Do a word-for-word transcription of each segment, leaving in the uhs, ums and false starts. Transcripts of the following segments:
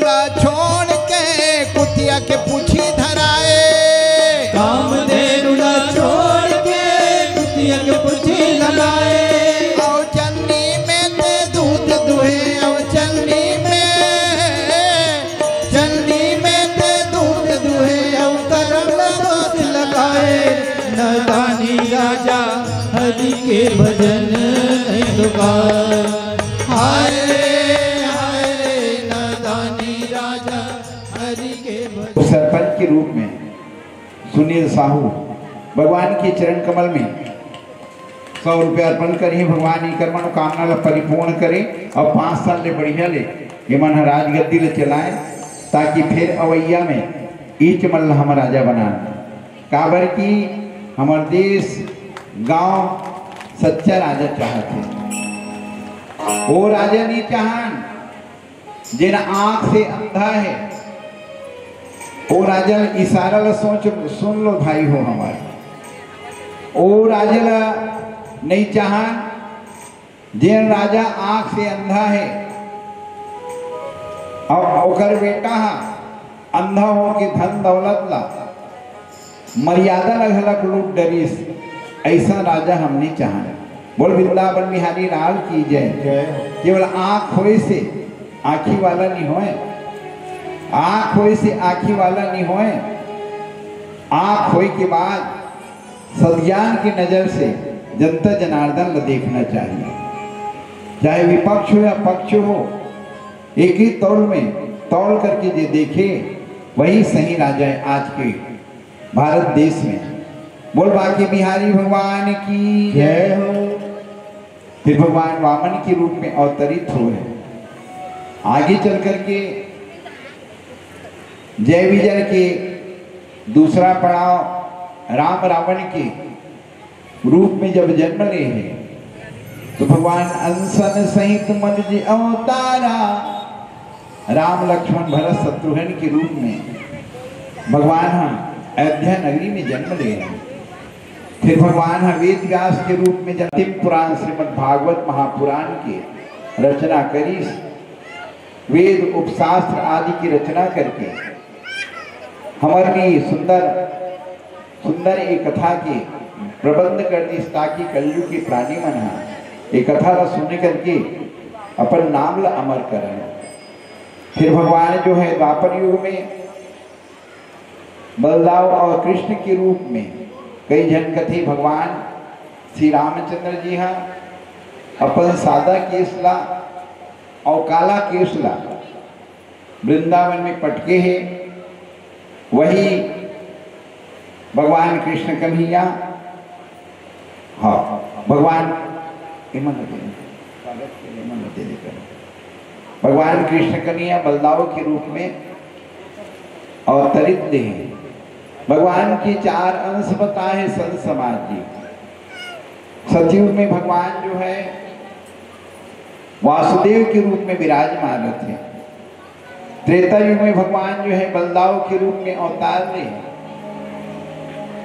ला छोड़ के कुतिया के पूछी धराए। कामधेनु ला छोड़ के कुतिया के पूछी धराए। और चलनी में ते दूध दुहे, और चलनी में, चलनी में ते दूध दुहे, और करम ला दोष लगाए। नदानी राजा हरि के भजन नहीं दुकार। हाय रे, हाय रे, नदानी राजा हरि के भजन। सरपंच के रूप में सुनील साहू भगवान के चरण कमल में सौ रुपया अर्पण करिहे। भगवान इकर मनोकामना ला परिपूर्ण करे और पाँच साल ले बढ़िया ले ये मन ह राजगद्दी ले चलाए, ताकि फिर अवैया में इच मन ला हम राजा बनान। काबर कि हमर देश गांव सच्चा राजा चाहत हे। वो राजा नहीं चाहन जेन आंख से अंधा है। वो राजा इशारा ला सोच, सुन लो भाई हो हमारे। वो राजा ला नहीं चाहन जेन राजा आंख से अंधा है और ओकर बेटा हा अंधा हो के धन दौलत ला, मर्यादा ला घलक लूट डरिस, ऐसा राजा हमनी चाहन। बोल वृंदावन बिहारी लाल की जय। जय हो। केवल आंख होए से आंखी वाला नहीं होए, आंख होए से आंखी वाला नहीं होए। आंख होए के बाद सज्ञान की नजर से जनता जनार्दन ला देखना चाहिए, चाहे विपक्ष हो या पक्ष हो, एक ही तौल में तौल करके जे देखे, वही सही राजा है आज के भारत देश में। बोल बांके बिहारी भगवान की जय हो। फिर भगवान वामन के रूप में अवतरित हुए। आगे चल करके जय विजय के दूसरा पड़ाव राम रावण के रूप में जब जन्म ले हे, तो भगवान अंसन सहित मनुज अवतारा, राम लक्ष्मण भरत शत्रुघ्न के रूप में भगवान ह अयोध्या नगरी में जन्म ले हे। फिर भगवान ह वेद व्यास के रूप में जन्म, अंतिम पुराण श्रीमद् भागवत महापुराण के रचना करिस। वेद उपशास्त्र आदि की रचना करके हमर भी सुंदर, सुंदर एक कथा के प्रबंध कर दिस, ताकि कलयुग के प्राणी मन ह एक कथा ला सुने करके अपन नाम ला अमर करन। फिर भगवान जो है द्वापर युग में बलदाव और कृष्ण के रूप में, कई झन कथे भगवान श्री रामचंद्र जी हा अपन सादा केस ला और काला केस ला वृंदावन में पटके हे, वही भगवान कृष्ण कन्हैया। हाँ, भगवान, एमन लगे, कागज के एमन लगे लेकर। भगवान कृष्ण कन्हैया बलदाव के रूप में अवतरित हे। भगवान के चार अंश बताए हे संत समाज जी। सतयुग में भगवान जो है वासुदेव के रूप में विराजमान रथे। त्रेता युग में भगवान जो है बलदाव के रूप में अवतार ले हे।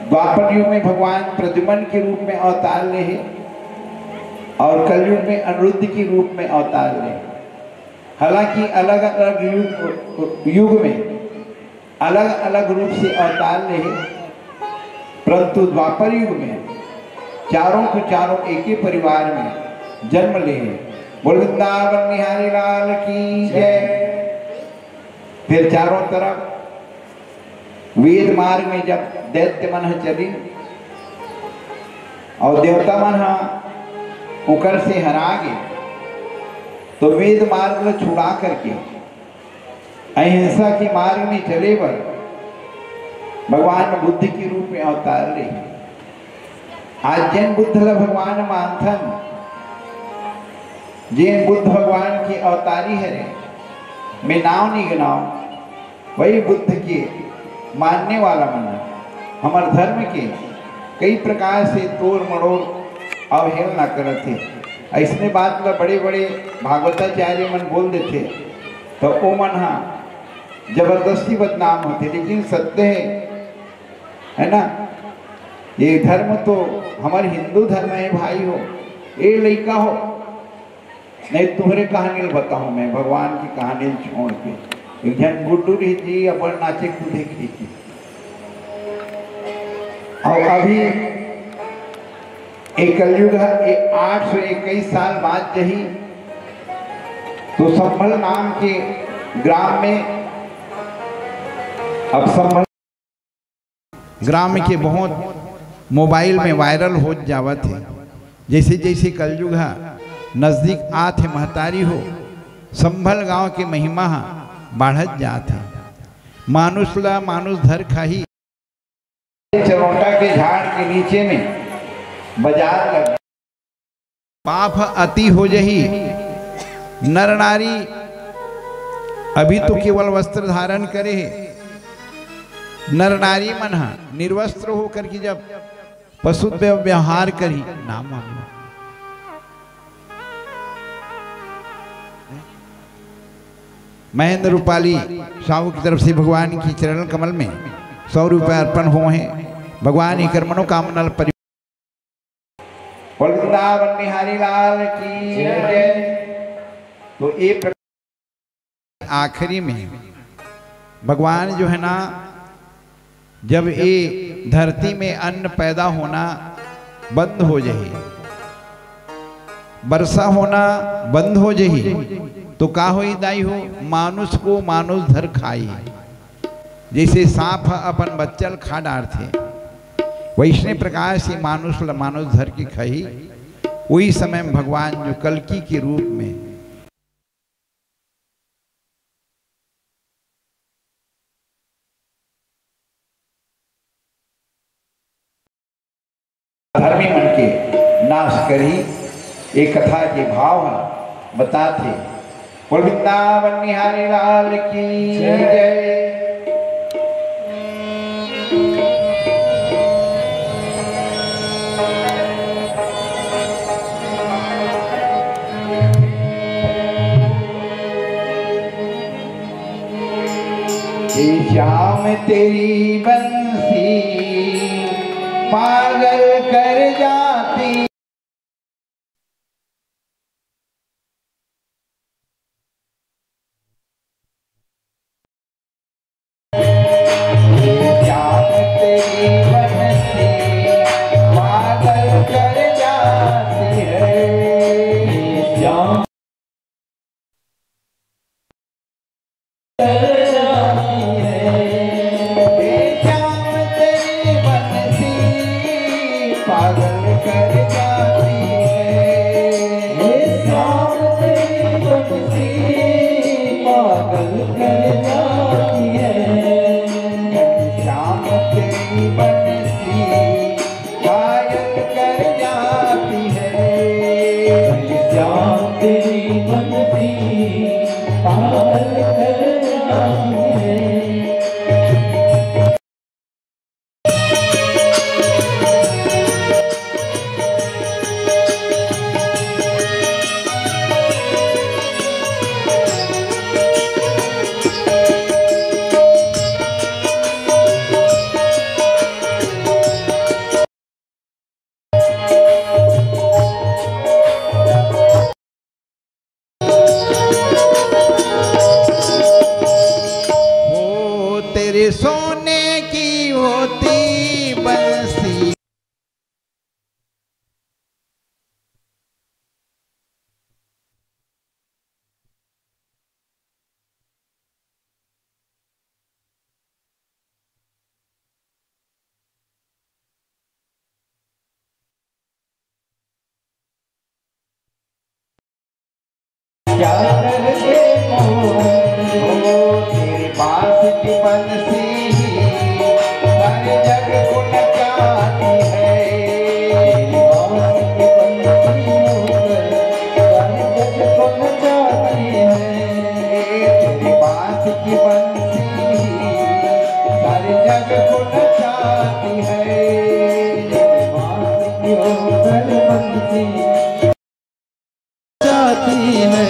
द्वापर युग में भगवान प्रद्युमन के रूप में अवतार ले हे और कलयुग में अनिरुद्ध के रूप में अवतार ले हे। हालांकि अलग-अलग युग, युग में अलग-अलग रूप से अवतार ले हे, परंतु द्वापर युग में चारों के चारों एक ही परिवार में जन्म ले हे। बोल वृंदावन बिहारी लाल की जय। फिर चारों तरफ वेद मार्ग में जब दैत्य मन ह चलिन और देवता मन ह ओकर से हरा गे, तो वेद मार्ग ला छुड़ा करके अहिंसा के मार्ग में चले बर भगवान बुद्ध के रूप में अवतार ले। आज जेन बुद्ध ला भगवान मानथन, जेन बुद्ध भगवान के अवतारी हरे, मैं नाव नहीं गिनाव, वही बुद्ध के मानने वाला मन हमर धर्म के कई प्रकार से तोड़ मरोड़ अवहेलना करत हे। अइसने बात ला बड़े-बड़े भागवताचार्य मन बोल देथे, तो ओ मन ह जबरदस्ती बदनाम होथे, लेकिन सत्य हे, है ना? ये धर्म तो हमर हिंदू धर्म हे भाई हो, ए लइका हो, नहीं तुम्हरे कहानी ल बताहूं मैं, भगवान की कहानी ल छोड़ के। एक झन गुड्डू रहिस जी, अब्बड़ नाचे कूदे के रहिस। अउ अभी ए कलयुग ह, ए आठ सौ इक्कीस साल बाद जही, तो संभल नाम के ग्राम में, अब संभल ग्राम के बहुत मोबाइल में वायरल होत जावत हे। जैसे जैसे कलयुग ह नजदीक आत हे, महतारी हो, संभल गांव के महिमा ह बाढ़त जात हे। मानुष ला मानुष धर खाही। चरोटा के झाड़ के नीचे में बाजार लग। पाप अति हो जही। नर नारी अभी तो केवल वस्त्र धारण करे हे, नर नारी मन ह निर्वस्त्र होकर के जब पशु व्य-, व्यवहार करही, नाम मानो। महेंद्र रूपाली साहू की तरफ से भगवान की चरण कमल में सौ रुपये अर्पण हुए हैं। भगवान एकर मनोकामना ल परि-, बोल वृंदावन बिहारी लाल की जय। तो ये प्र-, आखिरी में भगवान जो है ना, जब ये धरती में अन्न पैदा होना बंद हो जाही, वर्षा होना बंद हो जाही, तो का होही दाई हो? मानुष को मानुष धर खाही। जैसे सांप ह अपन बच्चा ल खा डारथे, वैसने प्रकार से मानुष ल मानुष धर के खाही। वही समय में भगवान जो कल्कि के रूप में धर्मी मन के नाश करही, ये कथा के भाव ह बताथे। बोल वृंदावन बिहारी लाल की जय। जय। हे श्याम तेरी बंसी पागल कर जाती। हे श्याम तेरी बंसी पागल कर जाती है। हे श्याम पागल कर जाती है, हे श्याम तेरी बंसी पागल कर जाती है, श्याम तेरी बंसी घायल कर जाती है, श्याम तेरी बंसी पागल कर जाती है। वो तेरे सोने की होती बंसी। क्या कर दे मोहन, ओ तेरे पास की बंसी ही सारे जग को नचाती है। तेरे पास की बंसी होकर सारे जग को नचाती है। तेरे पास की बंसी ही सारे जग को नचाती है। तेरे पास की होकर बंसी जाती है।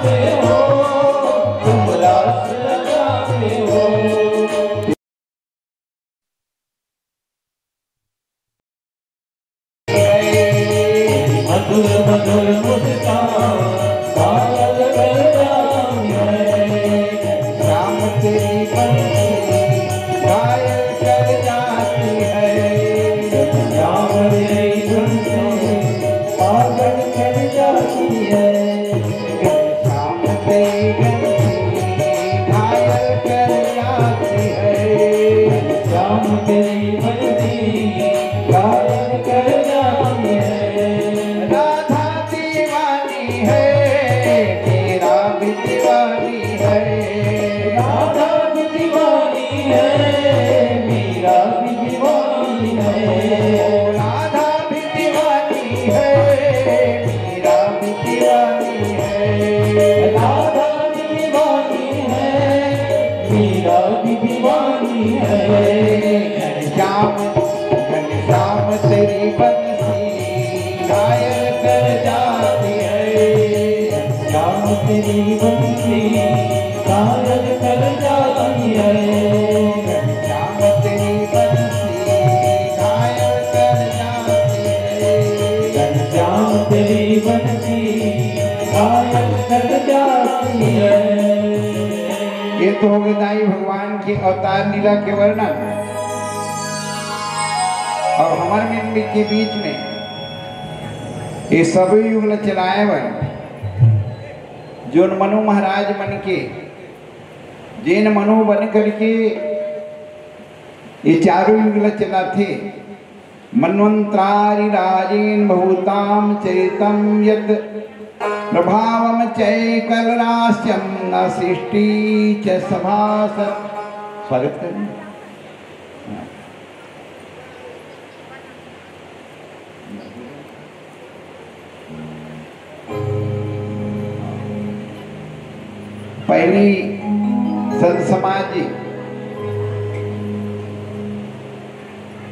हो, तुम रास रचाते हो। मधुर मधुर मुस्कान, पागल कर जाती है। शाम तेरी बंसी, घायल कर जाती है। शाम तेरी बंसी, पागल कर जाती है। शाम तेरी बंसी, घायल कर जाती है। शाम तेरी बंसी, घायल कर जाती है। राधा दीवानी है, मीरा भी दीवानी है। राधा भी दीवानी है, मीरा भी दीवानी है। राधा भी दीवानी है, मीरा भी दीवानी है। राधा भी दीवानी है, मीरा भी दीवानी है। घनश्याम, घनश्याम तेरी बंसी घायल कर जाती है। श्याम तेरी बंसी घायल कर जाती है। श्याम तेरी बंसी घायल कर जाती है। श्याम तेरी बंसी घायल कर जाती है। ये तो हो गए दाई भगवान के अवतार लीला के वर्णन। अब हमर मन के बीच में ये सब युग ल चलाए बर जोन मनु महाराज मन के, जेन मनु बन करके ये चारों युग ल चलाथे, मन्वंतरारि राजेन बहुताम चरितम यत प्रभावम चैकलराश्यम न सृष्टि च सभासत। स्वागत करें। पहली संत समाज जी,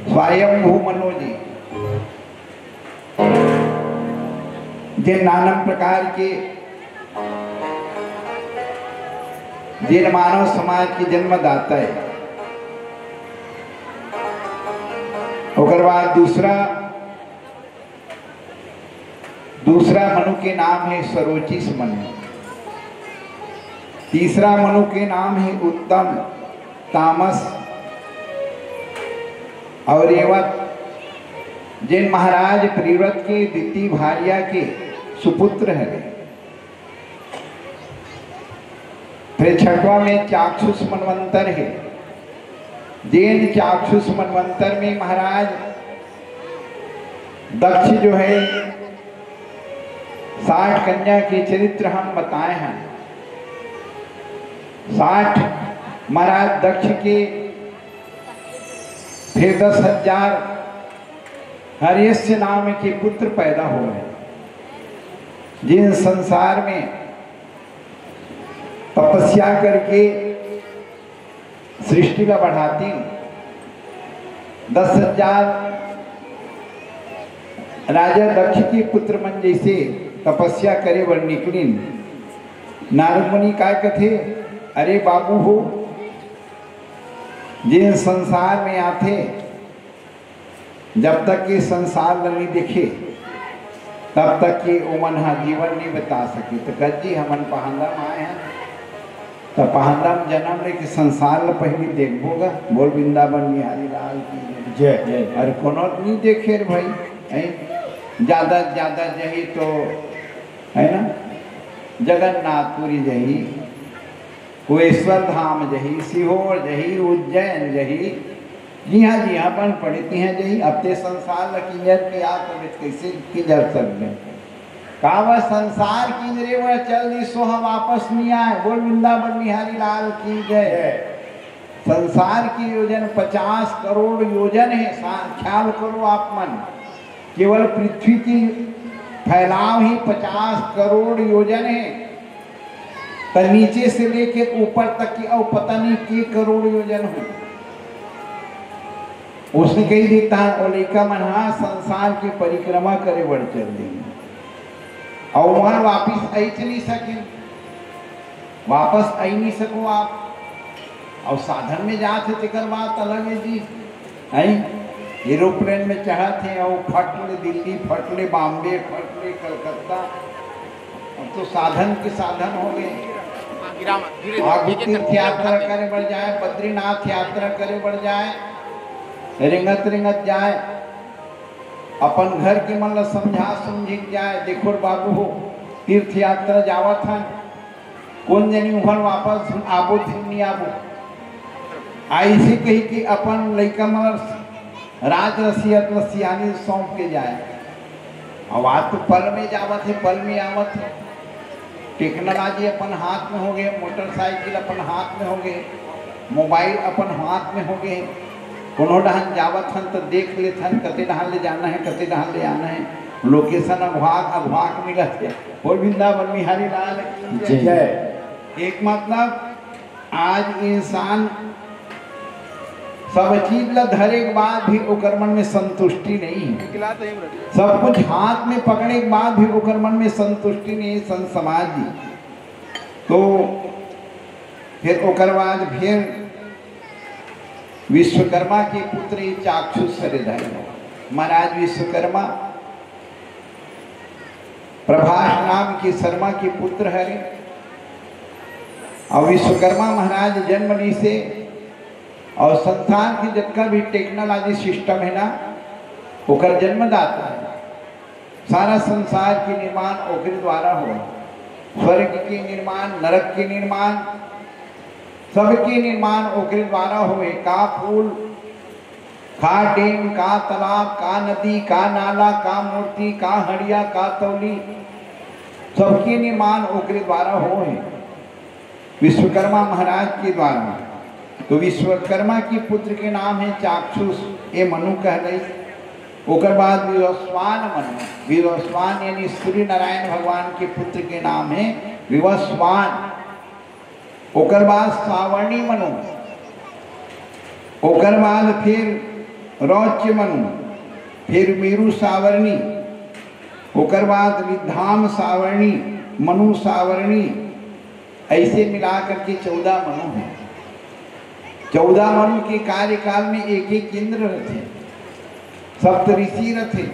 स्वयंभू मनु जी, जे नाना प्रकार के, जे मानव समाज के जन्मदाता है। ओकर बाद दूसरा, दूसरा मनु के नाम है सरोचिस मनु। तीसरा मनु के नाम है उत्तम तामस। और एवं जिन महाराज प्रियव्रत के द्वितीय भार्या के सुपुत्र हरे, फिर छठवां में चाक्षुष मनवंतर है। जेन चाक्षुष मनवंतर में महाराज दक्ष जो है, साठ कन्या के चरित्र हम बताए हैं। साठ महाराज दक्ष के, फिर दस हजार हर्यश्य नाम के पुत्र पैदा हुए, जिन संसार में तपस्या करके सृष्टि ला बढ़ातिन। दस हजार राजा दक्ष के पुत्र मन जैसे तपस्या करे बर निकलिन। नारद मुनि का कथे, अरे बाबू हो, जिन संसार में आथे, जब तक ये संसार ल नहीं देखे, तब तक ये ओमन ह जीवन नहीं बिता सके। तो कह जी, हमन पहांदा में आए हैं, तो पहांदा में जन्म लेके संसार ल पहली देखबो गा। बोल वृंदावन बिहारी लाल की जय। जय। अरे कोनो नहीं देखे रे भाई, हैं? ज्यादा ज्यादा जही तो, है ना, जगन्नाथपुरी जही, कुबेश्वर धाम जही, सीहोर जही, उज्जैन जही, जिहां जिहां बन पड़े तिहां जही। अब ते संसार ल किंजर के आ तो कैसे किंजर सकबे? काबर संसार किंजरे बर चल दिस, सो ह वापस नहीं आए। बोल वृंदावन बिहारी लाल की जय। संसार की योजन पचास करोड़ योजन है, सा-, ख्याल करो आप मन, केवल पृथ्वी की फैलाव ही पचास करोड़ योजन है, तो नीचे से लेके ऊपर तक की अउ पता नहीं के करोड़ योजन हो। उसने कही देता है, ओ लइका मन हा संसार की परिक्रमा करे बर चल देंगे, और वहां वापिस आई चली सके। वापस आई नहीं सको आप। अउ साधन में जात हे, तेकर बात अलग हे जी। हैं? एरोप्लेन में चढ़त हे अउ फट ले दिल्ली, फट ले बॉम्बे, फट ले कलकत्ता। अब तो साधन के साधन हो गए। आगू तीर्थ यात्रा करे बर जाए, बद्रीनाथ यात्रा करे बर जाए, रेंगत रेंगत जाए, अपन घर के मन ला समझा समझी के जाए, "देखो रे बाबू हो, तीर्थ यात्रा जावत हन, कोन जनी उहर वापस आबो धन नहीं आबो।" ऐसे कही कि अपन लइका मन राज रसियत ल सियानी सौंप के जाए। अब आज तो पल में जावत हे, पल में आवत हे। टेक्नोलॉजी अपन हाथ में हो गए, मोटरसाइकिल अपन हाथ में हो गए, मोबाइल अपन हाथ में हो गए। कोनो डहन जावत हन तो देख लेथन, कते डहन ले जाना है, कते डहन ले आना है। लोकेशन अघवाक अघवाक मिलत है। बोल वृंदावन बिहारी लाल की जय। जय। एक मतलब आज इंसान सब चीज ला धरे के बाद भी ओकर मन में संतुष्टि नहीं है। सब कुछ हाथ में पकड़े के बाद भी ओकर मन में संतुष्टि नहीं है, संत समाज जी। तो फिर ओकर बाद फिर विश्वकर्मा के पुत्र ये चाक्षुष सरे धरे। महाराज विश्वकर्मा प्रभास नाम के शर्मा के पुत्र हरे। अउ विश्वकर्मा महाराज जन्म लीसे अउ संसार के जतका भी टेक्नोलॉजी सिस्टम है ना, ओकर जन्मदाता है। सारा संसार के निर्माण ओकरे द्वारा हो, स्वर्ग के निर्माण, नरक के निर्माण, सबके निर्माण ओकरे द्वारा होए। का पुल, का डेम, का तालाब, का नदी, का नाला, का मूर्ति, का हड़िया, का तौली, सबके निर्माण ओकरे द्वारा होए, विश्वकर्मा महाराज के द्वारा। तो विश्वकर्मा के पुत्र के नाम है चाक्षुष, ये मनु कहलई। ओकर बाद विवस्वान मनु, विवस्वान यानी सूर्य नारायण भगवान के पुत्र के नाम है विवस्वान। ओकर बाद सावर्णी मनु, ओकर बाद फिर रौच्य मनु, फिर मेरु सावर्णी, ओकर बाद विधाम सावर्णी, मनु सावर्णी, ऐसे मिला करके चौदह मनु हैं। चौदह मनु के कार्यकाल में एक एक इंद्र रहते, सप्त ऋषि रहते।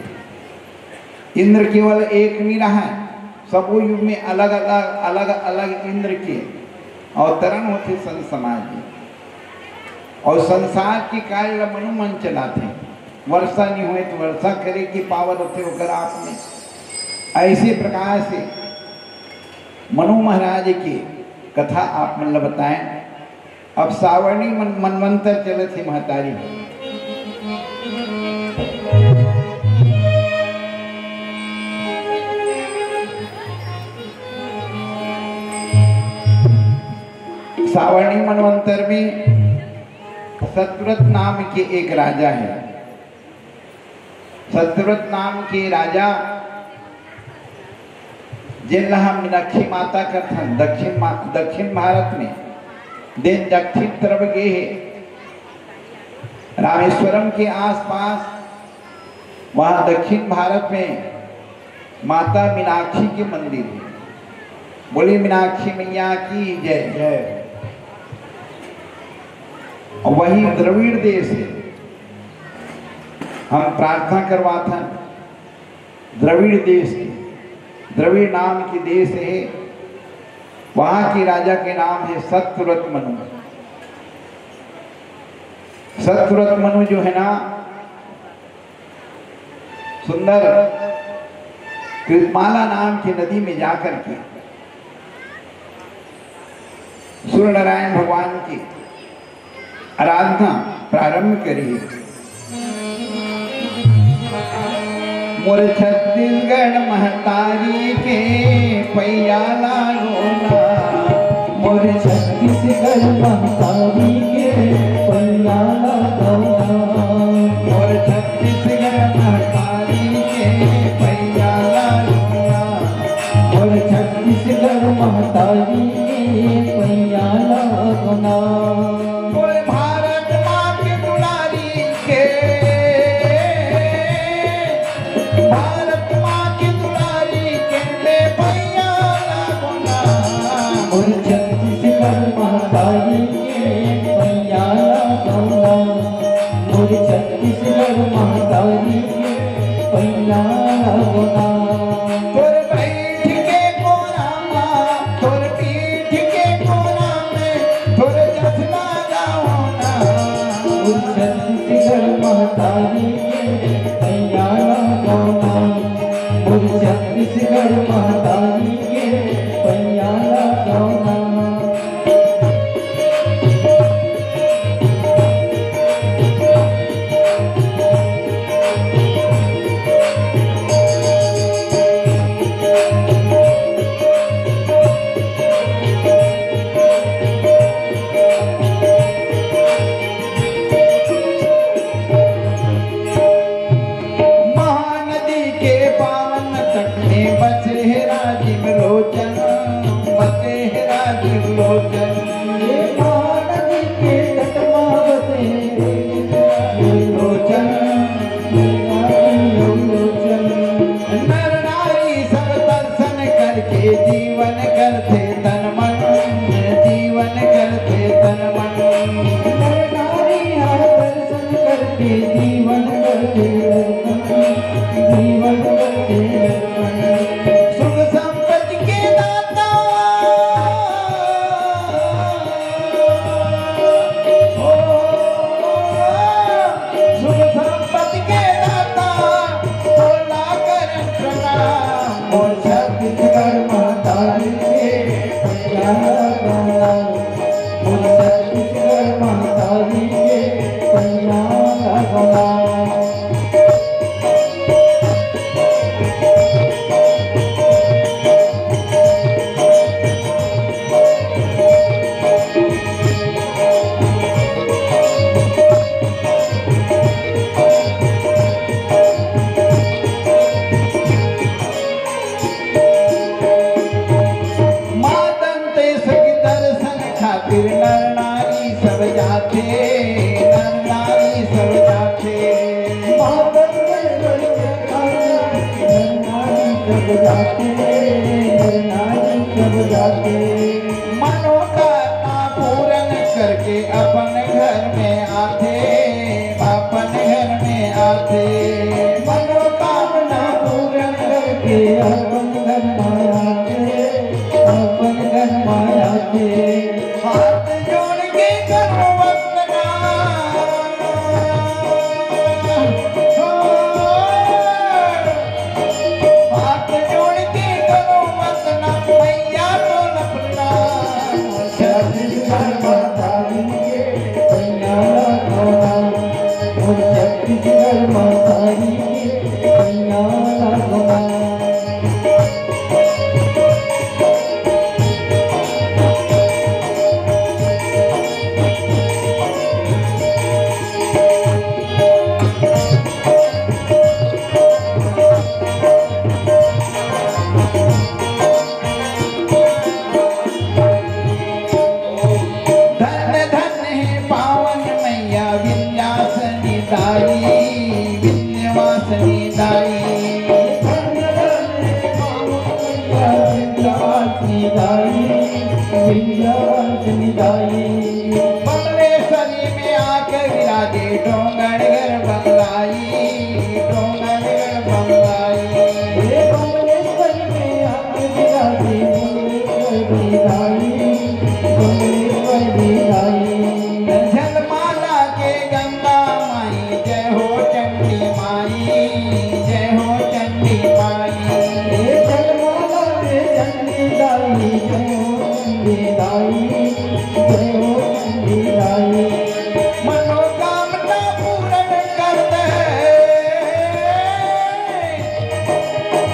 इंद्र केवल एक नहीं रहा है, सबो युग में अलग अलग, अलग अलग इंद्र के अवतरण होते संत समाज में। और संसार के कार्य ला मनु मन चलाते। वर्षा नहीं होए तो वर्षा करे के पावर होते ओकर आप में। ऐसे प्रकार से मनु महाराज के कथा आप मन ला बताएं। अब सावर्णी मन-, मनवंतर चलत हे महतारी। सावर्णी मनवंतर में सतव्रत नाम के एक राजा है। सतव्रत नाम के राजा, जेन ला हम मीनाक्षी माता कथन, दक्षिण मा-, दक्षिण भारत में, देन दक्षिण तरफ गे हे, रामेश्वरम के आसपास, वहाँ दक्षिण भारत में माता मीनाक्षी के मंदिर हे। बोली मीनाक्षी मैया की जय। जय। और वही द्रविड़ देश हे, हम प्रार्थना करवाथन, द्रविड़ देश के, द्रविड़ नाम के देश हे, वहाँ के राजा के नाम हे सतव्रत मनु। सतव्रत मनु जो है ना, सुंदर कृतमाला नाम की नदी में जाकर के सूर्य नारायण भगवान की आराधना प्रारंभ करी। मोर छत्तीसगढ़ महतारी के पैया लागो ना। मोर छत्तीसगढ़ महतारी के पैया लागो ना। मोर छत्तीसगढ़ महतारी के पैया लागो ना। मोर छत्तीसगढ़ महतारी के पैया लागो ना। मोर भारत माँ के दुलारी के, भारत माँ के दुलारी के ले पैया लागो ना। मोर छत्तीसगढ़ महतारी के पैया ला गौना, मोर छत्तीसगढ़ महतारी के पैया ला गौना। तोर बैठ के कोरा मा, तोर पीठ के कोरा में, तोर जसना गावना। मोर छत्तीसगढ़ महतारी के पैया ला गौना, मोर छत्तीसगढ़ महतारी के पैया ला गौना। महानदी के पावन तट में बसे हे राजीव लोचन, बसे हे राजीव लोचन। ये महानदी के तट मा बसे हे राजीव लोचन, राजीव लोचन। नर नारी सब दर्शन करके जीवन करथे तन मन, जीवन करथे तन मन। नर नारी हर दर्शन करके जीवन करथे तन मन, जीवन करथे तन मन। सुख संपत्ति के दाता, ओ, सुख संपत्ति के दाता, तोला करन प्रणाम। मोर छत्तीसगढ़ महतारी के पैया ला गौना, मोर छत्तीसगढ़ महतारी के पैया ला गौना। माँ दंतेश्वरी दर्शन खातिर नर नारी सब जाथे, नर नारी सब जाथे। माँ दंतेश्वरी दर्शन खातिर नर नारी सब जाथे, नर नारी सब जाथे। मनोकामना पूरन करके अपन घर में आथे, अपन घर में आथे। मनोकामना पूरन करके अपन घर में आथे, अपन घर में आथे। हाथ जोड़ के करो वंदना, हाथ जोड़ के करो वंदना, मैया तोला प्रणाम। छत्तीसगढ़ महतारी के पैया ला गौना, मोर छत्तीसगढ़ महतारी के पैया ला गौना। धन्य धन्य हे पावन मैया विंध्याचलनी दाई, विंध्यवासिनी दाई। धन्य धन्य हे पावन मैया विंध्यवासिनी दाई, विंध्यवासिनी दाई। बमलेश्वरी में आके विराजे डोंगरगढ़ बंगलाई, डोंगरगढ़ बंगलाई। हे बमलेश्वरी में आके विराजे डोंगरगढ़ बंगलाई, डोंगरगढ़ बंगलाई। जलमाला के गंगा माई, जय हो चंडी माई, जय हो चंडी माई। हे जलमाला के चंडी दाई, जय हो चंडी दाई, जय हो चंडी दाई। मनोकामना पूरन कर दे,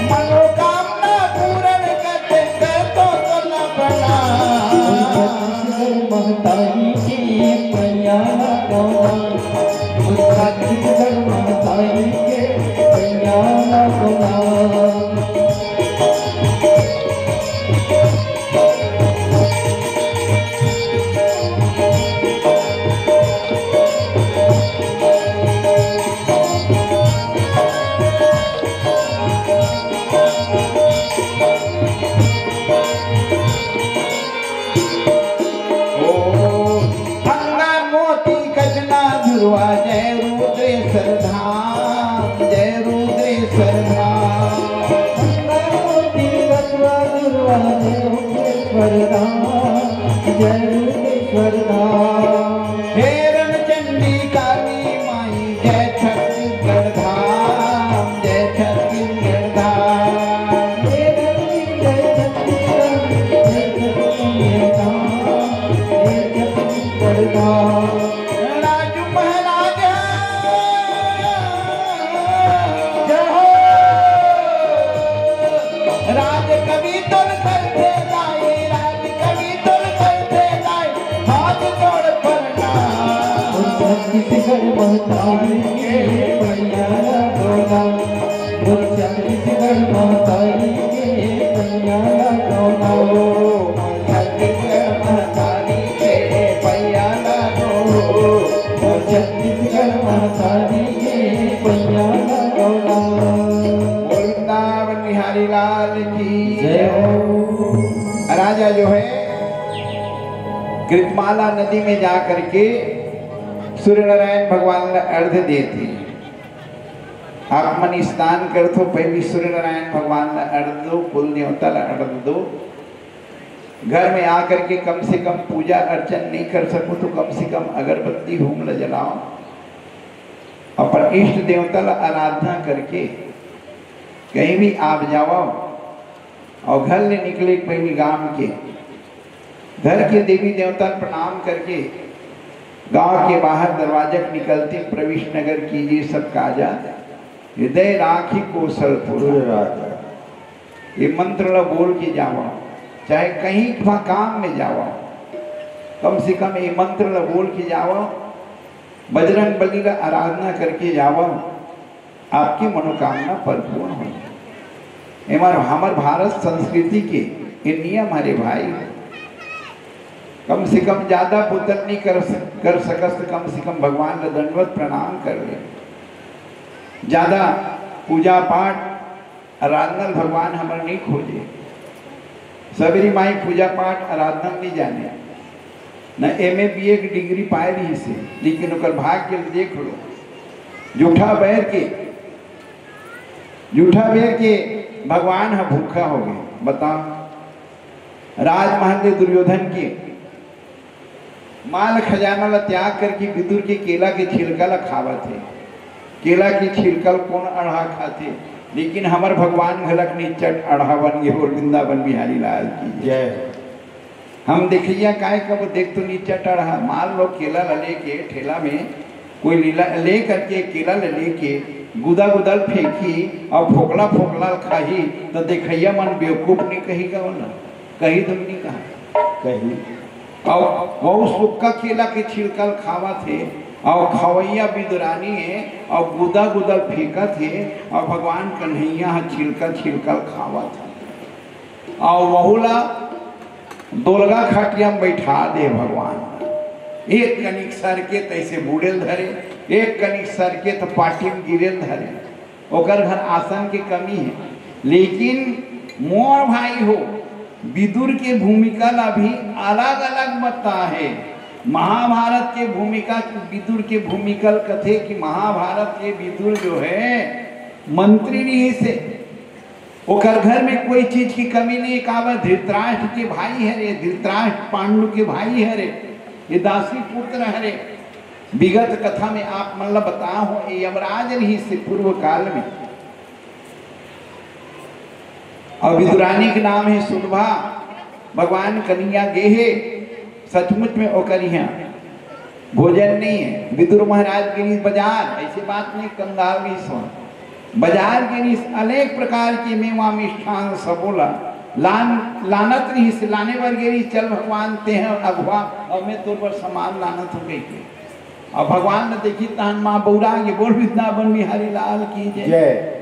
मनोकामना पूरन कर दे, कर तो तोला प्रणाम। महतारी के पैया ला गौना, छत्तीसगढ़ महतारी के पैया ला गौना। जय भुवनेश्वर धाम। हे रणचंडी काली माई, जय छत्तीसगढ़ धाम, जय छत्तीसगढ़ धाम। हे धरती जय छत्तीसगढ़, जय छत्तीसगढ़ धाम, जय छत्तीसगढ़ धाम। राजू महाराज जय हो। राज कवि तोर करथे दाई, राज कवि तोर करथे दाई, हाथ जोड़ प्रणाम। छत्तीसगढ़ महतारी के पैया ला डोला, छत्तीसगढ़ महतारी के पैया ला डोला। छत्तीसगढ़ महतारी के पैया ला डोला, छत्तीसगढ़ महतारी के पैया ला डोला। बोल वृंदावन बिहारी लाल की जय हो। राजा जो है कृतमाला नदी में जा करके सूर्य नारायण भगवान ला अर्घ देथे। आप मन स्नान करथो, पहली सूर्य नारायण भगवान ला अर्घ दो, कुल देवता ला अर्घ दो। घर में आकर के कम से कम पूजा अर्चन नहीं कर सको तो कम से कम अगरबत्ती होम ला जलाओ। अपन इष्ट देवता ला आराधना करके कहीं भी आप जाओ और घर ले निकले पहली गांव के, घर के देवी देवता ला प्रणाम करके गांव के बाहर दरवाजा के निकलते प्रवेश नगर कीजिए सब काजा, हृदय राखी कौशलपुर। ये मंत्र ला बोल के जावा, चाहे कहीं भी काम में जावा, कम से कम ये मंत्र ला बोल के जावा, बजरंग बली ला आराधना करके जावा, आपकी मनोकामना परिपूर्ण हो जाए। हमार, हमार भारत संस्कृति के ये नियम हरे भाई। कम से कम ज्यादा पुतन नहीं कर सक-, कर सकस तो कम से कम भगवान ला दंडवत प्रणाम कर ले। ज्यादा पूजा पाठ आराधना भगवान हमर नहीं खोजे। सबेरी माई पूजा पाठ आराधना नहीं जाने, न एम ए बी ए के डिग्री पाए रही से, लेकिन ओकर भाग्य ल देख लो। जूठा बैर के, जूठा बैर के भगवान ह भूखा हो गए। बताओ, राजमहल ले दुर्योधन के माल खजाना ला त्याग करके विदुर के केला के छिलका ला खावत हे। केला के छिलका ल कौन अढ़ा खाथे, लेकिन हमर भगवान घलक निचट अढ़ा बन गे। बोल वृंदावन बिहारी लाल की जय। हम देखिया काय कब देख तो निचट अढ़ा, मान लो केला ला लेके ठेला में कोई लीला ले करके केला ला लेके गुदा गुदल फेंकी और फोकला फोकला खाही तो देखैया मन बेवकूफ नहीं कही का ना, कही तुम नहीं कहा, कही। और वहू सुक्का केला के छिलकल खावत हे, और खवैया विदुरानी हे, और गुदा गुदल फेंकत हे, और भगवान कन्हैया ह छिलकल छिलकल खावत हे, और वहू ला दोलगा खटिया में बैठा दे भगवान। एक कनिक सर के तैसे बूड़े ल धरे, एक कनिक सर के त पाटी में गिरे ल धरे। ओकर घर आसन के कमी है, लेकिन मोर भाई हो, विदुर के भूमिका ला भी अलग-अलग बता है। महाभारत के भूमिका, विदुर के भूमिका ल कथे कि महाभारत के विदुर जो है मंत्री रहिस हे, ओकर घर में कोई चीज की कमी नहीं। काबर धृतराष्ट्र के भाई हरे, धृतराष्ट्र पांडु के भाई हरे, ये दासी पुत्र हरे। विगत कथा में आप मन ला बता हो, ये यमराज रहिस हे पूर्व काल में। और विदुरानी के नाम है सुलभा। भगवान कन्हैया गे हे, सचमुच में ओकर यहाँ भोजन नहीं है। विदुर महाराज गे रहिस बाजार, ऐसी बात नहीं, कंगाल रहिस हे। बाजार गे रहिस, अनेक प्रकार के मेवा मिष्ठान सबो ला लान, लानत रहिस, लाने बर गे रहिस, चल भगवान तेह अगुवा, और मैं तोर बर सामान लानत हूँ कहिके। अब भगवान ने देखी तहन माँ बौरा गे। बोल वृंदावन बिहारी लाल की जय। जय।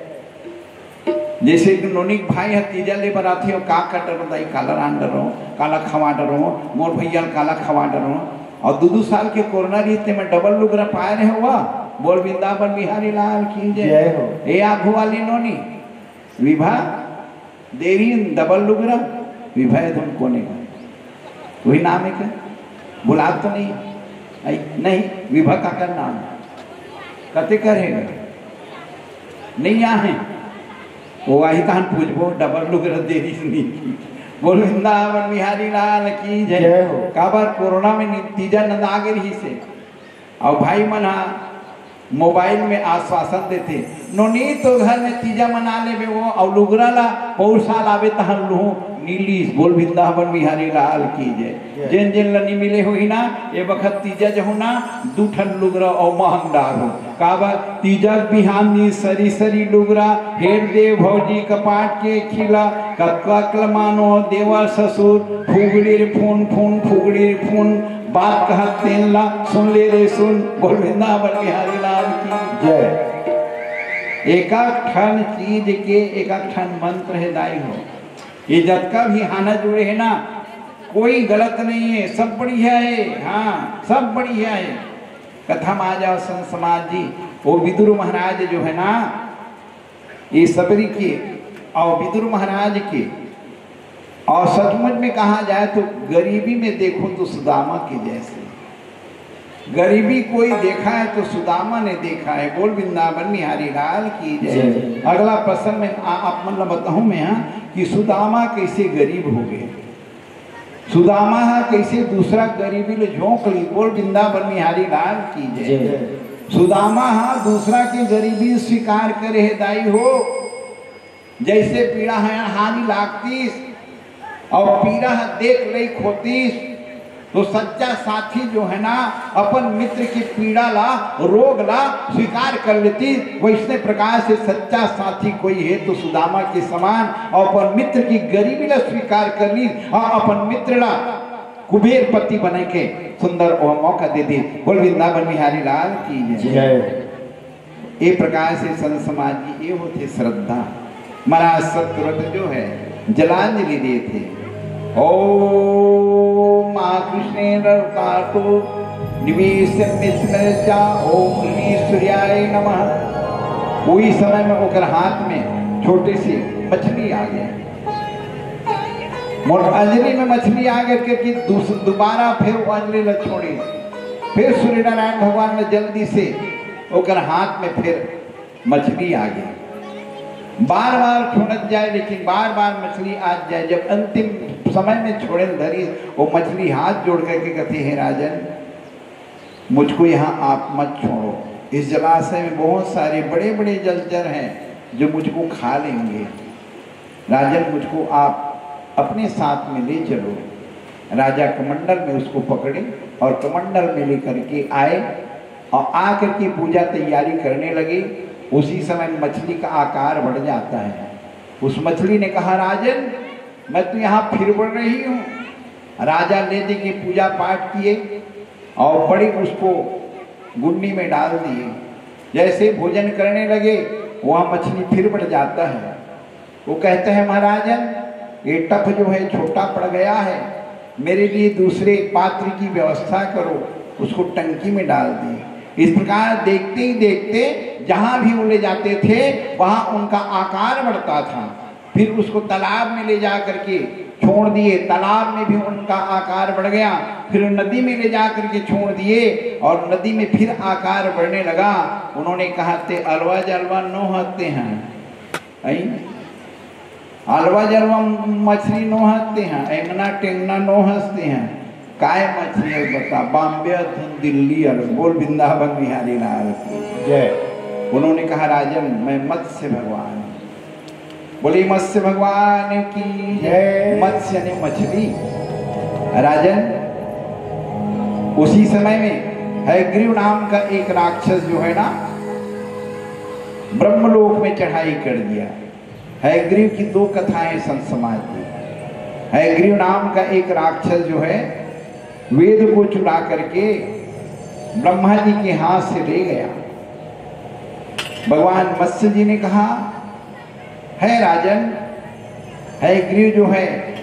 जैसे एक नोनिक भाई ह तीजा ले बर आथे, अउ का का डरो दाई, काला रान डरो, काला खवा डरो, मोर भैया ल काला खवा डरो। और दू दू साल के कोरोना रहिस ते में डबल लुगरा पाए रहे हुआ। बोल वृंदावन बिहारी लाल की जय। जय हो। ए आघू वाली नोनी विभा, देरी डबल लुगरा, विभा ए धुन कोने का, वही नाम है क्या? बुलात तो नहीं? आई, नहीं, विभा काकर नाम है। कते कर है? नहीं आ है। वो आही तहन पूछबो, डबल लुगरा देरी से नहीं की। बोल वृंदावन बिहारी लाल की जय। जय हो। काबर कोरोना में नि-, तीजा नंदा गे रहिस हे, अउ भाई मन हा मोबाइल में आश्वासन देथे, नोनी तो घर में तीजा मना लेबे वो, अउ लुगरा ला पौर साल आबे तहन लुहूं, नी लीस। बोल वृंदावन बिहारी लाल की जय। जय। जेन जेन ला नी मिले होही ना, ए बखत तीजा जहू ना, दू ठन लुगरा अउ मांग डारहू। काबर तीजा बिहान नी सरी सरी लुगरा, हेर दे भौजी कपाट के खिला, कतका अकलमानो देवर ससुर, फुगड़ी रे फुन फुन, फुगड़ी रे फुन, बात कहत तेन ला सुन ले रे सुन। बोल वृंदावन बिहारी लाल की जय। एक एक ठन चीज के एक एक ठन मंत्र हे दाई हो। ये जतका भी हाना जुड़े हे ना, कोई गलत नहीं है, सब बढ़िया है। हाँ, सब बढ़िया है। कथा में आ जाओ संत समाज जी, वो विदुर महाराज जो है ना, ये सबरी के अउ विदुर महाराज के, अउ सचमुच में कहा जाए तो गरीबी में देखो तो सुदामा के जैसे। गरीबी कोई देखा है तो सुदामा ने देखा है। बोल वृंदावन बिहारी लाल की जय। जय। अगला प्रसंग में आ-, आप मन ला बताहूं मैं, हाँ, कि सुदामा कैसे गरीब हो गए। सुदामा हा कैसे दूसरा गरीबी ले झोंक ली। बोल वृंदावन बिहारी लाल की जय। जय। सुदामा हा दूसरा के गरीबी स्वीकार करे हे दाई हो। जैसे पीड़ा है हानि लागतीस अउ पीड़ा हा देख लई खोतीस, तो सच्चा साथी जो है ना, अपन मित्र की पीड़ा ला, रोग ला स्वीकार कर लेती। वैसने प्रकार से सच्चा साथी कोई है तो सुदामा के समान, अउ अपन मित्र की गरीबी ला स्वीकार कर ली अउ अपन मित्र ला कुबेरपति बने के सुंदर वो मौका दे दी। बोल वृंदावन बिहारी लाल की जय। जय। ए प्रकार से संत समाज की ये होते श्रद्धा। महाराज सतव्रत जो है, जलांजलि देते, ओम आकृष्णेन कातो निवेश मित्र चा, ओम श्री सूर्याय नमः। वही समय में ओकर हाथ में छोटे से मछली आ गए। मोर अंजलि में मछली आ गए, क्योंकि दूस-, दोबारा फिर वो अंजलि ल छोड़े। फिर सूर्यनारायण भगवान ने जल्दी से ओकर हाथ में फिर मछली आ गई। बार बार छोड़त जाए, लेकिन बार बार मछली आ जाए। जब अंतिम समय में छोड़े धरी, वो मछली हाथ जोड़ करके कहती, "हे राजन, मुझको यहाँ आप मत छोड़ो। इस जलाशय में बहुत सारे बड़े बड़े जलचर हैं जो मुझको खा लेंगे। राजन, मुझको आप अपने साथ में ले चलो।" राजा कमंडल में उसको पकड़े और कमंडल में लेकर के आए और आकर के पूजा तैयारी करने लगे। उसी समय मछली का आकार बढ़ जाता है। उस मछली ने कहा, "राजन, मैं तो यहाँ फिर बढ़ रही हूँ।" राजा ले दे के पूजा पाठ किए और बड़ी उसको गुंडी में डाल दिए। जैसे भोजन करने लगे, वहाँ मछली फिर बढ़ जाता है। वो कहते हैं, "महाराजन, ये टफ जो है छोटा पड़ गया है, मेरे लिए दूसरे पात्र की व्यवस्था करो, उसको टंकी में डाल दिए।" इस प्रकार देखते ही देखते जहाँ भी वो ले जाते थे, वहाँ उनका आकार बढ़ता था। फिर उसको तालाब में ले जा करके छोड़ दिए, तालाब में भी उनका आकार बढ़ गया। फिर नदी में ले जा करके छोड़ दिए और नदी में फिर आकार बढ़ने लगा। उन्होंने कहा, "ते अलवा जलवा नोहते हैं।" अई? अलवा जलवा मछली नोहते हैं, एंगना टेंगना नोहते हैं। काय मछली है बता, बॉम्बे अधुन दिल्ली अल। बोल वृंदावन बिहारी लाल की जय। उन्होंने कहा, "राजन, मैं मत्स्य भगवान हूँ।" बोले, "मत्स्य भगवान की जय।" मत्स्य ने मछली। राजन, उसी समय में हयग्रीव नाम का एक राक्षस जो है ना, ब्रह्मलोक में चढ़ाई कर दिया। हयग्रीव की दो कथाएं संत समाज की। हयग्रीव नाम का एक राक्षस जो है, वेद को चुरा करके ब्रह्मा जी के हाथ से ले गया। भगवान मत्स्य जी ने कहा, "है राजन, हयग्रीव जो है,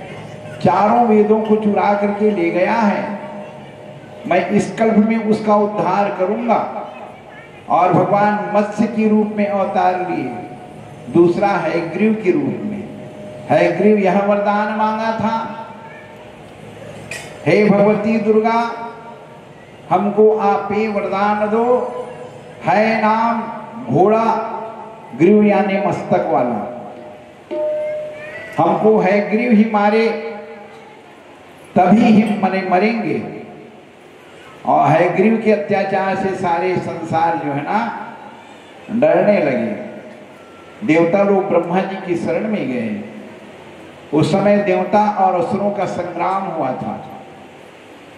चारों वेदों को चुरा करके ले गया है। मैं इस कल्प में उसका उद्धार करूंगा।" और भगवान मत्स्य के रूप में अवतार लिए, दूसरा हयग्रीव के रूप में। हयग्रीव यह वरदान मांगा था, "हे भगवती दुर्गा, हमको आप ये वरदान दो, हय नाम घोड़ा, ग्रीव यानी मस्तक वाला, हमको हयग्रीव ही मारे, तभी हम मने मरेंगे। और हयग्रीव के अत्याचार से सारे संसार जो है ना, डरने लगे। देवता लोग ब्रह्मा जी की शरण में गए। उस समय देवता और असुरों का संग्राम हुआ था।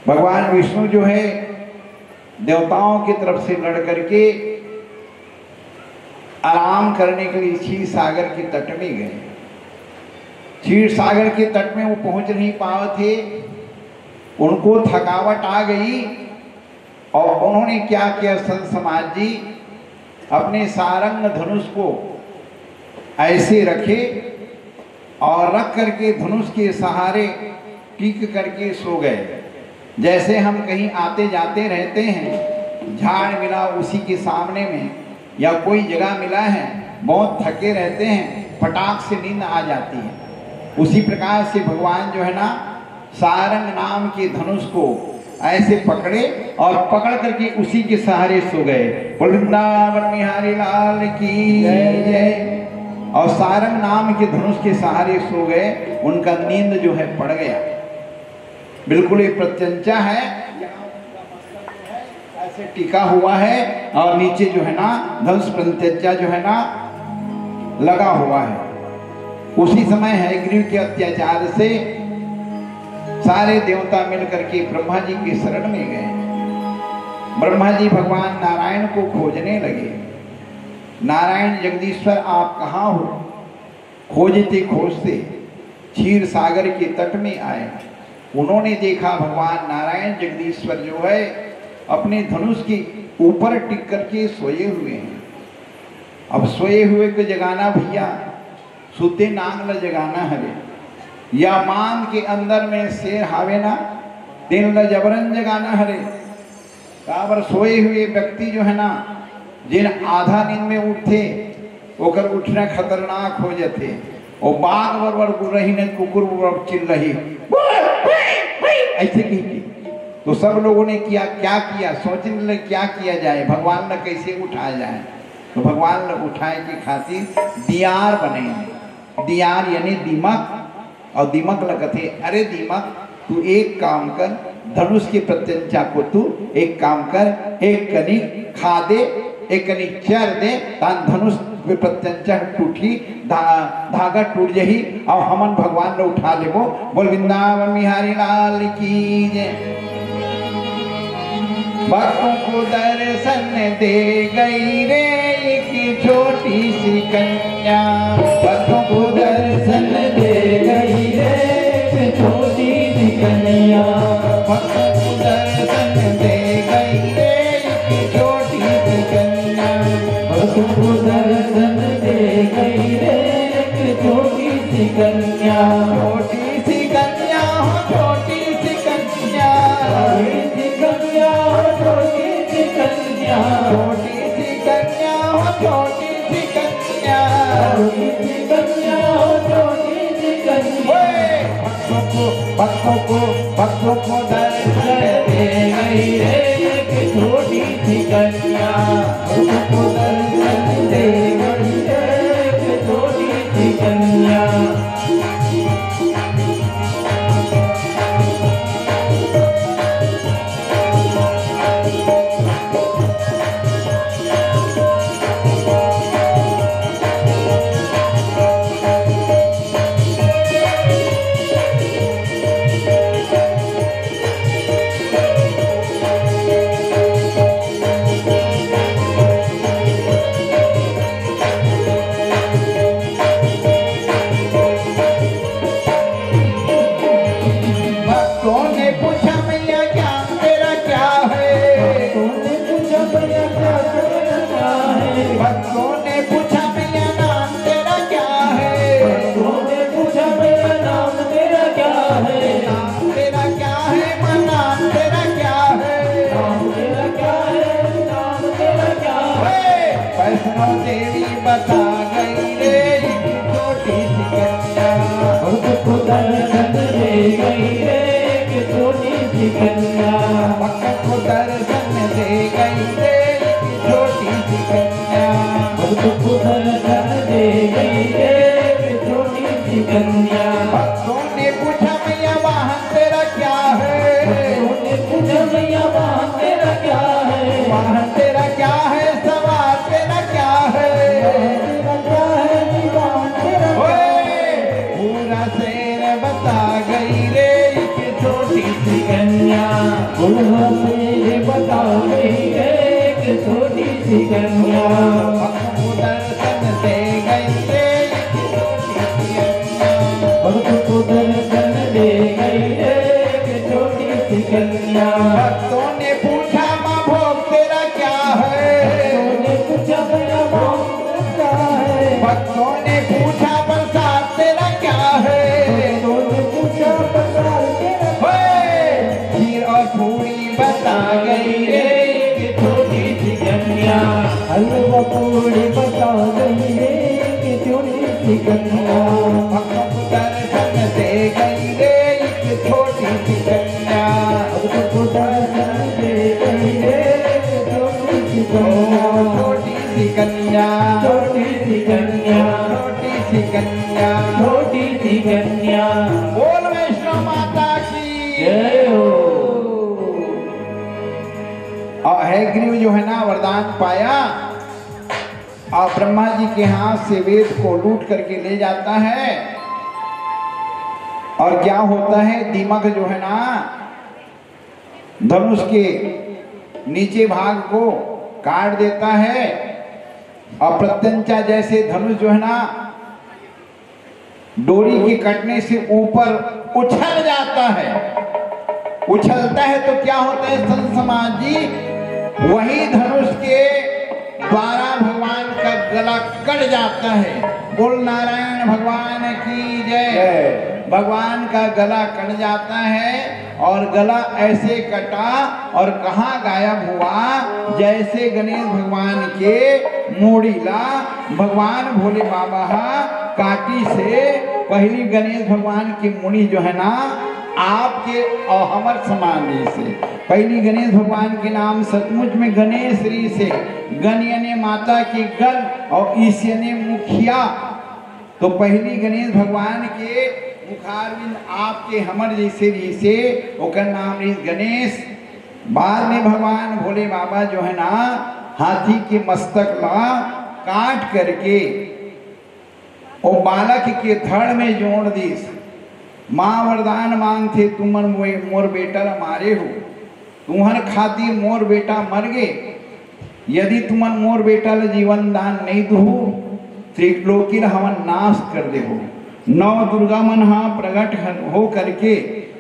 भगवान विष्णु जो है, देवताओं की तरफ से लड़ करके आराम करने के लिए क्षीर सागर के तट में गए। क्षीर सागर के तट में वो पहुंच नहीं पाए थे, उनको थकावट आ गई। और उन्होंने क्या किया, संत समाज जी, अपने सारंग धनुष को ऐसे रखे और रख करके धनुष के सहारे टिक करके सो गए। जैसे हम कहीं आते जाते रहते हैं, झाड़ मिला उसी के सामने में, या कोई जगह मिला है, बहुत थके रहते हैं, फटाक से नींद आ जाती है। उसी प्रकार से भगवान जो है ना, सारंग नाम के धनुष को ऐसे पकड़े और पकड़ करके उसी के सहारे सो गए। बोल वृंदावन बिहारी लाल की जय। और सारंग नाम के धनुष के सहारे सो गए, उनका नींद जो है पड़ गया। बिल्कुल ये प्रत्यंचा है, ऐसे टिका हुआ है और नीचे जो है ना, धनुष प्रत्यंचा जो है ना, लगा हुआ है। उसी समय हयग्रीव के अत्याचार से सारे देवता मिल करके ब्रह्मा जी की शरण में गए। ब्रह्मा जी भगवान नारायण को खोजने लगे। नारायण जगदीश्वर, आप कहाँ हो? खोजते खोजते क्षीर सागर के तट में आए। उन्होंने देखा भगवान नारायण जगदीश्वर जो है, अपने धनुष के ऊपर टिक करके सोए हुए हैं। अब सोए हुए को जगाना भैया, सुते नांग ल जगाना हरे, या मांग के अंदर में शेर हावे ना, तेन ल जबरन जगाना हरे। काबर सोए हुए व्यक्ति जो है ना, जेन आधा नींद में उठथे, ओकर उठना खतरनाक हो जाथे। वो बाघ बरोबर गुर्रही नहीं, कुकुर बरोबर चिल्लाही, "वुई, वुई, वुई", ऐसे कही के। तो सब लोगों ने किया, क्या किया, सोचने लगे क्या किया जाए, भगवान ने कैसे उठाया जाए। तो भगवान ने उठाए के खातिर दियार बने, दियार यानी दीमक। और दीमक ल कथे, "अरे दीमक, तू एक काम कर, धनुष के प्रत्यंचा को तू एक काम कर, एक कनी खा दे, एक कनी चर दे, तान धनुष के प्रत्यंचा टूटी, धा-, धागा टूट जही, और हमन भगवान ल उठा लेबो।" बोल वृंदावन बिहारी लाल की जय। भक्तों को दर्शन दे गई रे एक छोटी सी कन्या। भक्तों को दर्शन दे गई रे एक छोटी सी कन्या। भक्तों को दर्शन दे गई रे एक छोटी सी कन्या। भक्तों को दर्शन दे गई रे एक छोटी सी कन्या। छोटी सी कन्या हो, छोटी सी कन्या। छोटी सी कन्या हो, छोटी सी कन्या। छोटी सी कन्या हो, छोटी सी कन्या। छोटी सी कन्या हो, छोटी सी कन्या। ओए! भक्तों को, भक्तों को, भक्तों को दर्शन दे गई रे एक छोटी सी कन्या। भक्तों को दर्शन दे गई रे एक छोटी सी कन्या। भक्तों ने पूछा, "मैया, ज्ञान तेरा क्या है?" भक्तों ने पूछा, "मैया, ज्ञान तेरा क्या है?" भक्तों ने पूछा, "मैया, नाम तेरा क्या है?" भक्तों ने पूछा, "मैया, नाम तेरा क्या है?" नाम तेरा क्या है, माँ, नाम तेरा क्या है? नाम तेरा क्या है, नाम तेरा क्या है? हे, वैष्णो देवी बता गई रे, एक छोटी सी कन्या। भक्त को दर्शन दे गई रे, एक छोटी सी कन्या। भक्त को दर्शन दे गई रे, एक छोटी सी कन्या। भक्त को दर्शन दे गई रे, एक छोटी सी कन्या। भक्तों ने पूछा, "मैया, वाहन तेरा क्या बुढ़ा पीर बता गई एक छोटी सी कन्या। भक्तों को दर्शन दे गई एक छोटी सी कन्या। भक्तों को दर्शन दे गई एक छोटी सी कन्या। भक्तों ने पूछा, "माँ भोग तेरा क्या है?" भक्तों ने पूछा, "भैया भोग तेरा क्या है?" भक्तों ने पूछा, "प्रसाद तेरा क्या है?" भक्तों ने पूछा, "प्रसाद तेरा क्या है?" खीर और पूरी बता गई रे एक छोटी सी कन्या। हलवा पूरी बता गई रे एक छोटी सी कन्या। भक्तों को दर्शन दे गई रे एक छोटी सी कन्या। भक्तों को दर्शन दे गई रे एक छोटी सी कन्या। छोटी सी कन्या। छोटी सी कन्या। छोटी सी कन्या। छोटी सी कन्या। बोल वैष्णो माता की। जय हो। और हयग्रीव जो है ना, वरदान पाया और ब्रह्मा जी के हाथ से वेद को लूट करके ले जाता है। और क्या होता है, दीमक जो है ना, धनुष के नीचे भाग को काट देता है। और प्रत्यंचा जैसे धनुष जो है ना, डोरी के कटने से ऊपर उछल जाता है। उछलता है तो क्या होता है, संत समाज जी? वही धनुष के द्वारा भगवान का गला कट जाता है। बोल नारायण भगवान की जय। जय। भगवान का गला कट जाता है और गला ऐसे कटा और कहाँ गायब हुआ, जैसे गणेश भगवान के मूड़ी ला भगवान भोले बाबा हा काटी से पहली गणेश भगवान की मूड़ी जो है ना, आपके और हमर समान रहिसे। पहली गणेश भगवान के नाम सचमुच में गणेश रहिसे। गण यानी माता के गण और ईश यानी मुखिया। तो पहली गणेश भगवान के मुखारविंद आपके हमर जैसे रहिसे, ओकर नाम रहिस गणेश। बाद में भगवान भोले बाबा जो है ना, हाथी के मस्तक ला काट करके ओ बालक के धड़ में जोड़ दिस। माँ वरदान मांगथे, "तुमन मोए-, मोर बेटा ला मारे हो, तुम्हर खातिर मोर बेटा मर गे। यदि तुमन मोर बेटा ला जीवन दान नहीं दुहू, त्रिलोकी ला हमन नाश कर देबो।" नौ दुर्गा मन हा प्रगट ह-, हो करके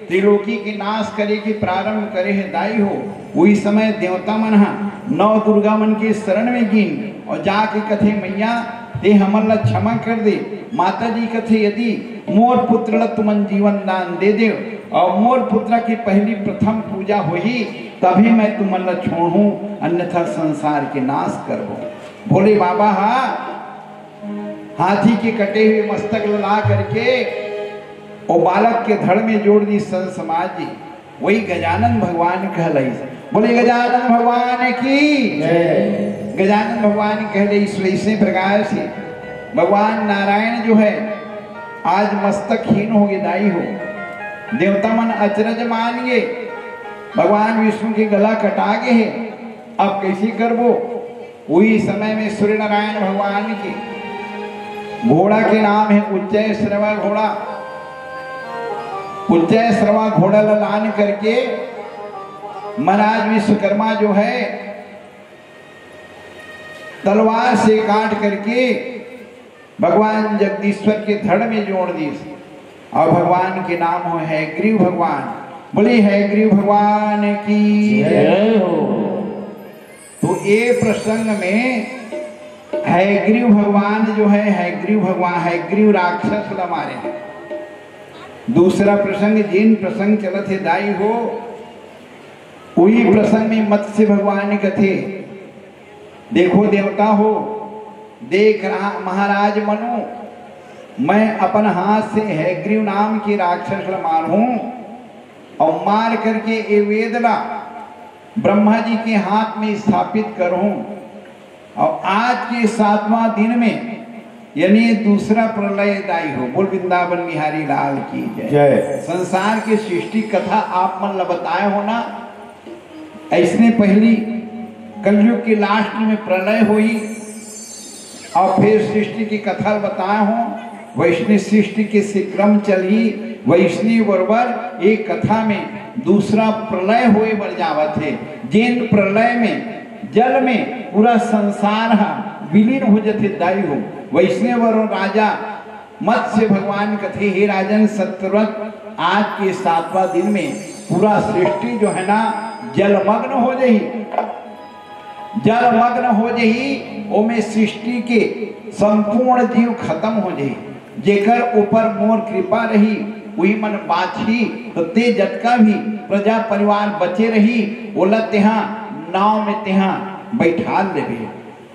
त्रिलोकी के नाश करे के प्रारंभ करे हे दाई हो। उही समय देवता मन हा नौ दुर्गा मन के शरण में गिन और जाके कथे, "मैया, ते हमन ला क्षमा कर दे।" माता जी कथे, "यदि मोर पुत्र ला तुमन जीवन दान दे देव और मोर पुत्र के पहली प्रथम पूजा होही, तभी मैं तुमन ला छोड़हूँ, अन्यथा संसार के नाश करबो।" भोले बाबा हा हाथी के कटे हुए मस्तक ला ला करके ओ बालक के धड़ में जोड़ दिस संत समाज जी। वही गजानन भगवान कहलाइस। बोले गजानन भगवान की। जय। गजानन भगवान कहलाइस। वैसे प्रकार से भगवान नारायण जो है, आज मस्तक हीन हो गे दाई हो। देवता मन अचरज मान गे, भगवान विष्णु के गला कटा गे हे, अब कैसे करबो? उही समय में सूर्य नारायण भगवान के घोड़ा के नाम है उच्चय श्रवा घोड़ा। उच्चय श्रवा घोड़ा ला लान करके महाराज विश्वकर्मा जो है, तलवार से काट करके भगवान जगदीश्वर के धड़ में जोड़ दिस। और भगवान के नाम हो हयग्रीव भगवान। बोली हयग्रीव भगवान की। जय हो। तो ये प्रसंग में हयग्रीव भगवान जो है, हयग्रीव भगवान, हयग्रीव राक्षस ला मारे। दूसरा प्रसंग, जेन प्रसंग चलत हे दाई हो, उही प्रसंग में मत्स्य भगवान कथे, "देखो देवता हो, देख रहा महाराज मनु, मैं अपन हाथ से हयग्रीव नाम के राक्षस ला मारहूं और मार करके ये वेद ला ब्रह्मा जी के हाथ में स्थापित करहूं और आज के सातवां दिन में यानी दूसरा प्रलय दाई हो।" बोल वृंदावन बिहारी लाल की जय। जय। संसार के सृष्टि कथा आप मन ला बताए हो ना, ऐसने पहली कलयुग के लास्ट में प्रलय होई और फिर सृष्टि की कथा बताए हो, वैष्णव सृष्टि के से क्रम चली, वैष्णव बरोबर एक कथा में दूसरा प्रलय होए बर जावत हे, जेन प्रलय में जल में पूरा संसार ह विलीन हो जथे दाई हो, वैसने बर राजा मत्स्य भगवान कथे, हे राजन सत्यव्रत, आज के सातवां दिन में पूरा सृष्टि जो है ना, जलमग्न हो जाही। जलमग्न हो जाही, ओमे सृष्टि के संपूर्ण जीव खत्म हो जाही। जेकर ऊपर मोर कृपा रही, उही मन बाँचही। तो ते जतका भी प्रजा परिवार बचे रही, ओला तेहा नाव में तेहा बैठाल लेबे।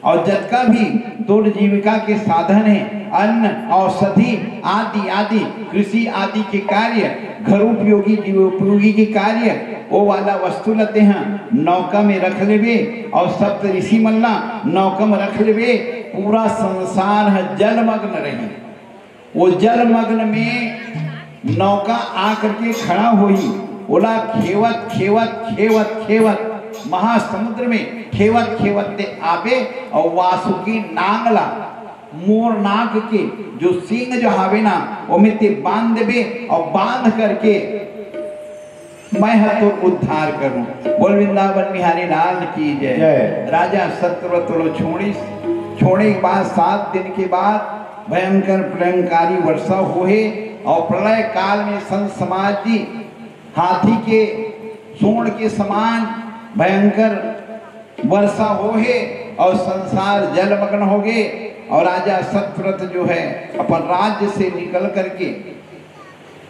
और जतका भी तोर जीविका के साधन हे, अन्न, औषधि आदि आदि, कृषि आदि के कार्य, घर उपयोगी, जीव उपयोगी के कार्य, ओ वाला वस्तु ल तेहा नौका में रख लेबे। और सप्त ऋषि मन ला नौका में रख लेबे। पूरा संसार ह जलमग्न रही। वो जलमग्न में नौका आकर के खड़ा होही, ओला खेवत, खेवत, खेवत, खेवत, महासमुद्र में खेवत, खेवत ते आबे, और वासुकी नांग ला, मोर नाग के जो सींग जो हावे ना, ओमे ते बांध देबे, और बांध करके मैं ह तोर उद्धार करूं। बोल वृंदावन बिहारी लाल की जय। जय। राजा सत्यव्रत लो छोड़िस, छोड़े के बाद सात दिन के बाद भयंकर प्रलयंकारी वर्षा होहे, और प्रलय काल में संत समाज जी हाथी के सूंड के समान भयंकर वर्षा होहे, और संसार जलमग्न होगे, और राजा सत्यव्रत जो है अपन राज्य से निकल करके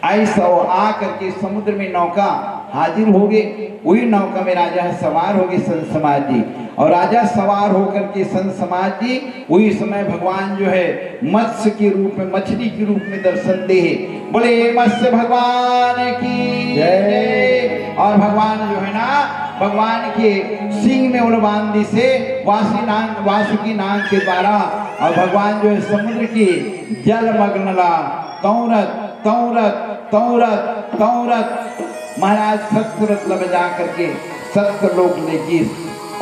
आइस, और आ करके समुद्र में नौका हाजिर होगे। वही नौका में राजा ह सवार होगे संत समाज जी, और राजा सवार होकर के संत समाज जी वही समय भगवान जो है मत्स्य के रूप में, मछली के रूप में दर्शन दे हे। बोले मत्स्य भगवान की जय। जय। और भगवान जो है ना, भगवान के सींग में ओला बांध दिस हे वासी नांग, वासुकी नांग के द्वारा, और भगवान जो है समुद्र के जलमग्न ला तौरत, तौरत, तौरत, तौरत महाराज सत्यव्रत ल बजा करके सत्यलोक ले गिस।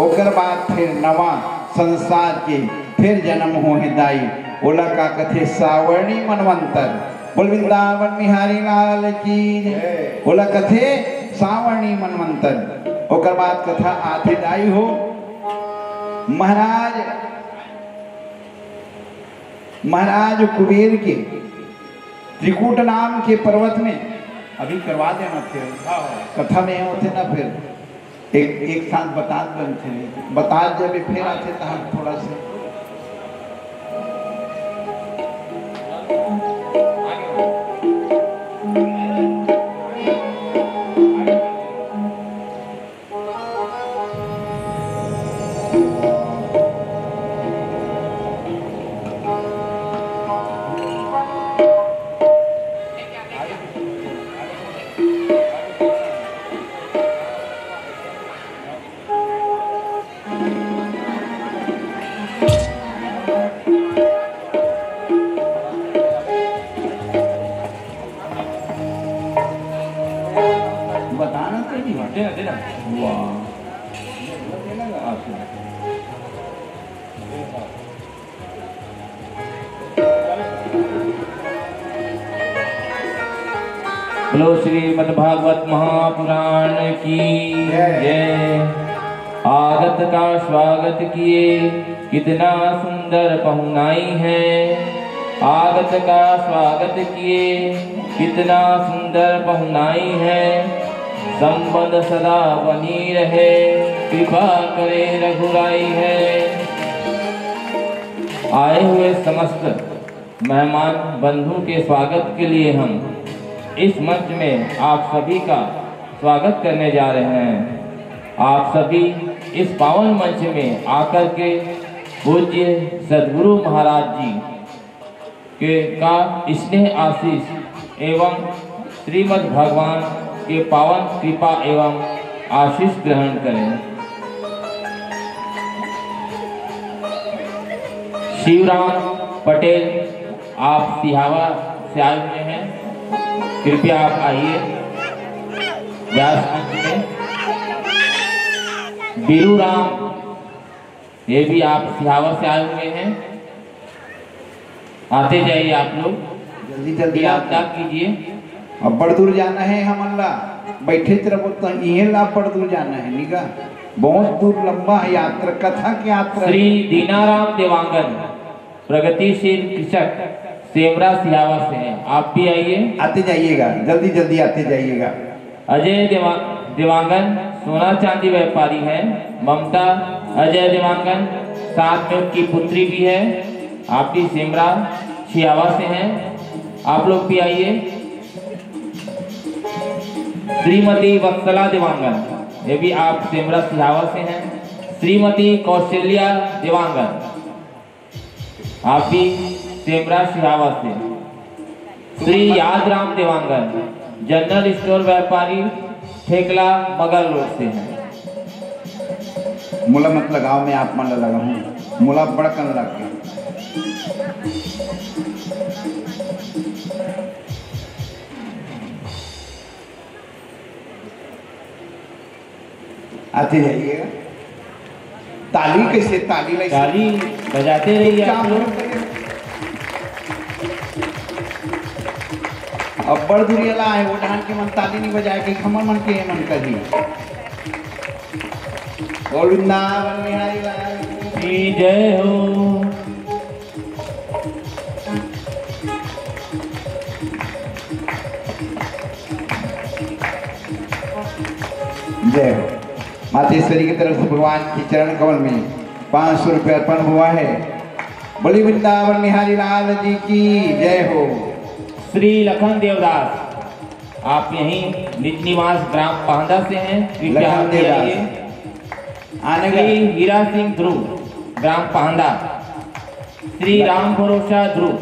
ओकर बाद फिर नवा संसार के फिर जन्म होहे दाई, ओला का कथे सावरणी मनवंतर। बोल वृंदावन बिहारी लाल की जय। ओला कथे सावरणी मनवंतर। ओकर बाद कथा आथे दाई हो महाराज, महाराज कुबेर के त्रिकूट नाम के पर्वत में। अभी करवा देना फिर, कथा में होथे ना फिर। एक, एक साथ बता देथे, बता जब फिर आथे तो हम थोड़ा सा बताना तो नहीं। देना, देना। वाह। बोलो श्रीमद् भागवत महापुराण की जय। जय। आगत का स्वागत किए, कितना सुंदर पहुनाई है। आगत का स्वागत किए, कितना सुंदर पहुनाई है। संबंध सदा बनी रहे, कृपा करे रघुराई है। आए हुए समस्त मेहमान बंधु के स्वागत के लिए हम इस मंच में आप सभी का स्वागत करने जा रहे हैं। आप सभी इस पावन मंच में आकर के पूज्य सदगुरु महाराज जी के का स्नेह आशीष एवं श्रीमद् भगवान के पावन कृपा एवं आशीष ग्रहण करें। शिवराम पटेल, आप सिहावा से आए हुए हैं, कृपया आप आइए व्यास मंच में। बीरू राम, ये भी आप सिहावा से आए हुए हैं, आते जाइए आप लोग। जल्दी जल्दी आप आप। त्याग कीजिए। अब्बड़ दूर जाना है हमन ला। बैठे रहबो त इहें ला बड़ दूर जाना है, निगा। बहुत दूर लंबा है यात्रा, कथा के यात्रा। श्री दीनाराम देवांगन, प्रगतिशील कृषक, सेमरा सिहावा से हैं। आप भी आइए। आते जाइएगा, जल्दी जल्दी आते जाइएगा। अजय देवा-, देवांगन, सोना चांदी व्यापारी हैं। ममता, अजय देवांगन, सात में उनकी पुत्री भी है। आप भी सेमरा सिहावा से हैं, आप लोग भी आइए। श्रीमती वत्सला देवांगन, ये भी आप सेमरा सिहावा से हैं। श्रीमती कौशल्या देवांगन, आप भी सेमरा सिहावा से। श्री यादराम देवांगन, जनरल स्टोर व्यापारी, ठेकला, मगल रोड से हैं। मोला मत लगाओ, मैं आप मन ला लगाहूँ, मोला बड़कन लग गया। आते जाइएगा। ताली कैसे, ताली ला ऐसे ताली बजाते रहिए आप लोग। अब बड़ दुरिया ला है, वो डांड के मन ताली नहीं बजाए कि खमर मन के मन कभी। बोल वृंदावन बिहारी लाल की जय हो। जय हो। मातेश्वरी की तरफ से भगवान के चरण कमल में पाँच सौ रुपये अर्पण हुआ है। बोलिए वृंदावन बिहारी लाल जी की जय हो। श्री लखन देवदास, आप यहीं निज निवास ग्राम पांदा से हैं, कृपया लखन आप भी देवदास। आइए। आने का। श्री हीरा सिंह ध्रुव, ग्राम पांदा। श्री राम भरोसा ध्रुव,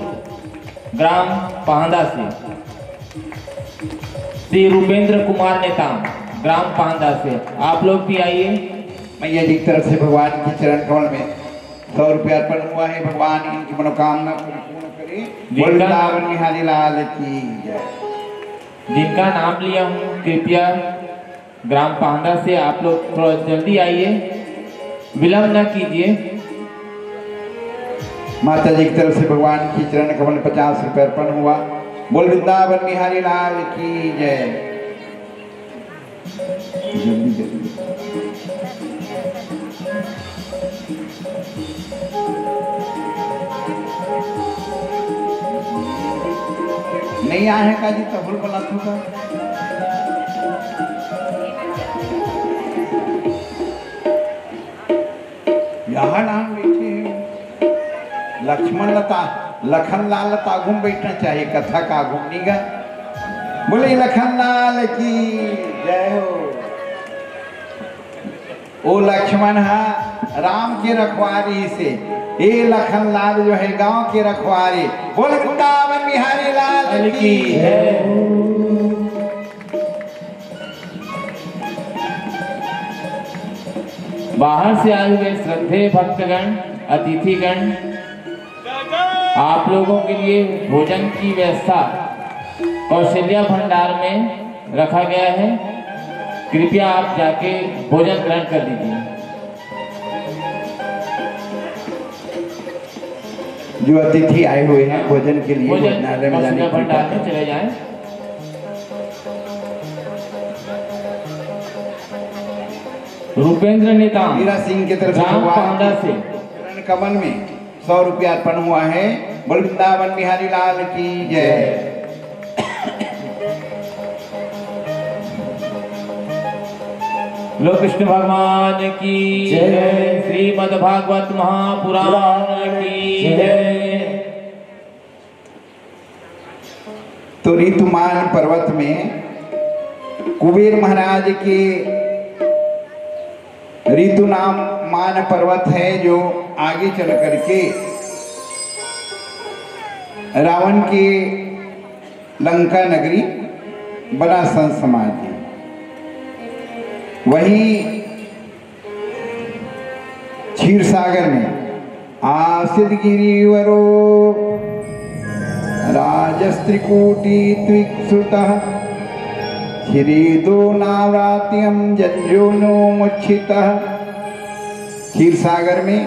ग्राम पांदा से। श्री रुपेंद्र कुमार नेताम, ग्राम पांदा से। आप लोग भी आइए। मैया जी की तरफ से भगवान के चरण कमल में सौ रुपया अर्पण हुआ है। भगवान इनकी मनोकामना पूर्ण करे। जिनका वृंदावन बिहारी लाल की जय। जिनका नाम लिया हूँ, कृपया ग्राम पांदा से आप लोग थोड़ा जल्दी आइए, विलंब न कीजिए। माता जी की तरफ से भगवान की चरण कमल पचास रुपये अर्पण हुआ। बोल वृंदावन बिहारी लाल की जय। जल्दी, जल्दी। नहीं आए हैं का जी, तहुल बना दूंगा। यहाँ नाम बैठे हैं लक्ष्मण लता, लखन लाल लता आगू में बैठना चाहिए, कथा का आगू में नहीं गा। बोले लखन लाल की जय हो। ओ लक्ष्मण हा राम के रखवारी से, ए लखन लाल जो है गांव के रखवारी। बोल वृंदावन बिहारी लाल की जय। बाहर से आए हुए श्रद्धेय भक्तगण, अतिथिगण, आप लोगों के लिए भोजन की व्यवस्था कौशल्या भंडार में रखा गया है। कृपया आप जाके भोजन ग्रहण कर लीजिए। जो अतिथि आए हुए हैं भोजन के लिए, भोजन भोजनालय में जाने कौशल्या की भंडार कृपा में चले जाएं। रुपेंद्र नेताम, हीरा सिंह की तरफ से ग्राम भगवान पांडा से। चरण कमल में सौ रुपया अर्पण हुआ है। बोल वृंदावन बिहारी लाल की जय। लो कृष्ण भगवान की जय। श्रीमद् भागवत महापुराण की जय। तो ऋतुमान पर्वत में कुबेर महाराज के ऋतु नाम मान पर्वत है, जो आगे चल करके रावण के लंका नगरी बना संत समाज जी। वहीं क्षीर सागर में आसित गिरिवरो राजस्त्रिकूटी त्रिसुतः क्षीरे दो नावरात्यं जंजोनो मुच्छितः। क्षीर सागर में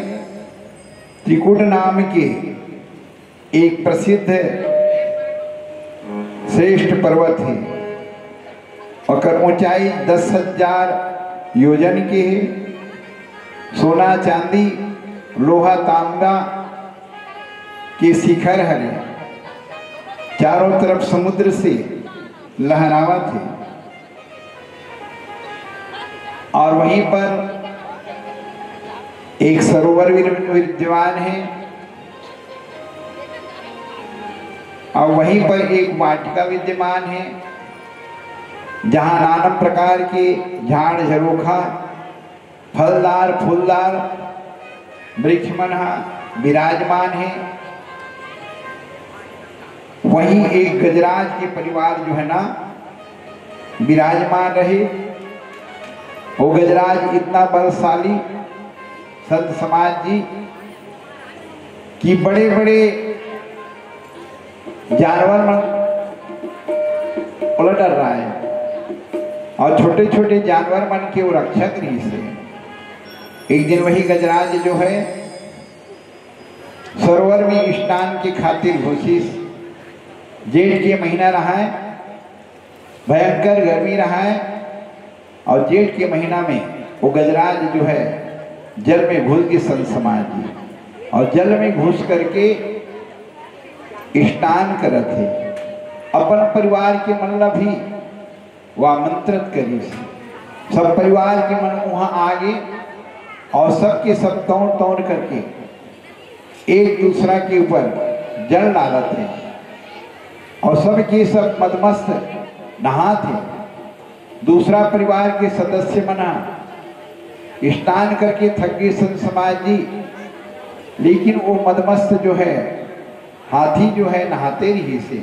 त्रिकूट नाम के एक प्रसिद्ध श्रेष्ठ पर्वत है। ओकर ऊंचाई दस हजार योजन के हे। सोना, चांदी, लोहा, तांबा के शिखर हरे, चारों तरफ समुद्र से लहरावत हे। और वहीं पर एक सरोवर विर-, विद्यमान है, और वहीं पर एक वाटिका विद्यमान है, जहां नाना प्रकार के झाड़ झरोखा, फलदार फूलदार वृक्ष मन ह विराजमान है। वहीं एक गजराज के परिवार जो है ना, विराजमान रहे। वो गजराज इतना बलशाली, संत समाज जी, कि बड़े बड़े जानवर मन ओला डर्राय और छोटे छोटे जानवर मन के वो रक्षक रहिस हे। एक दिन वही गजराज जो है, सरोवर में स्नान के खातिर घुसिस। जेठ के महीना रहा है, भयंकर गर्मी रहा है, और जेठ के महीना में वो गजराज जो है, जल में घुस गे संत समाज जी, और जल में घुस करके स्नान करत हे। अपन परिवार के मन ला भी वो आमंत्रित करिस। सब परिवार के मन वहां आ गे और सबके सब तौर तौर करके एक दूसरा के ऊपर जल डालत हे और सबके सब मदमस्त नहात हे। दूसरा परिवार के सदस्य मन ह स्नान करके थक गे संत समाज जी, लेकिन वो मदमस्त जो है, हाथी जो है, नहाते रहिस हे।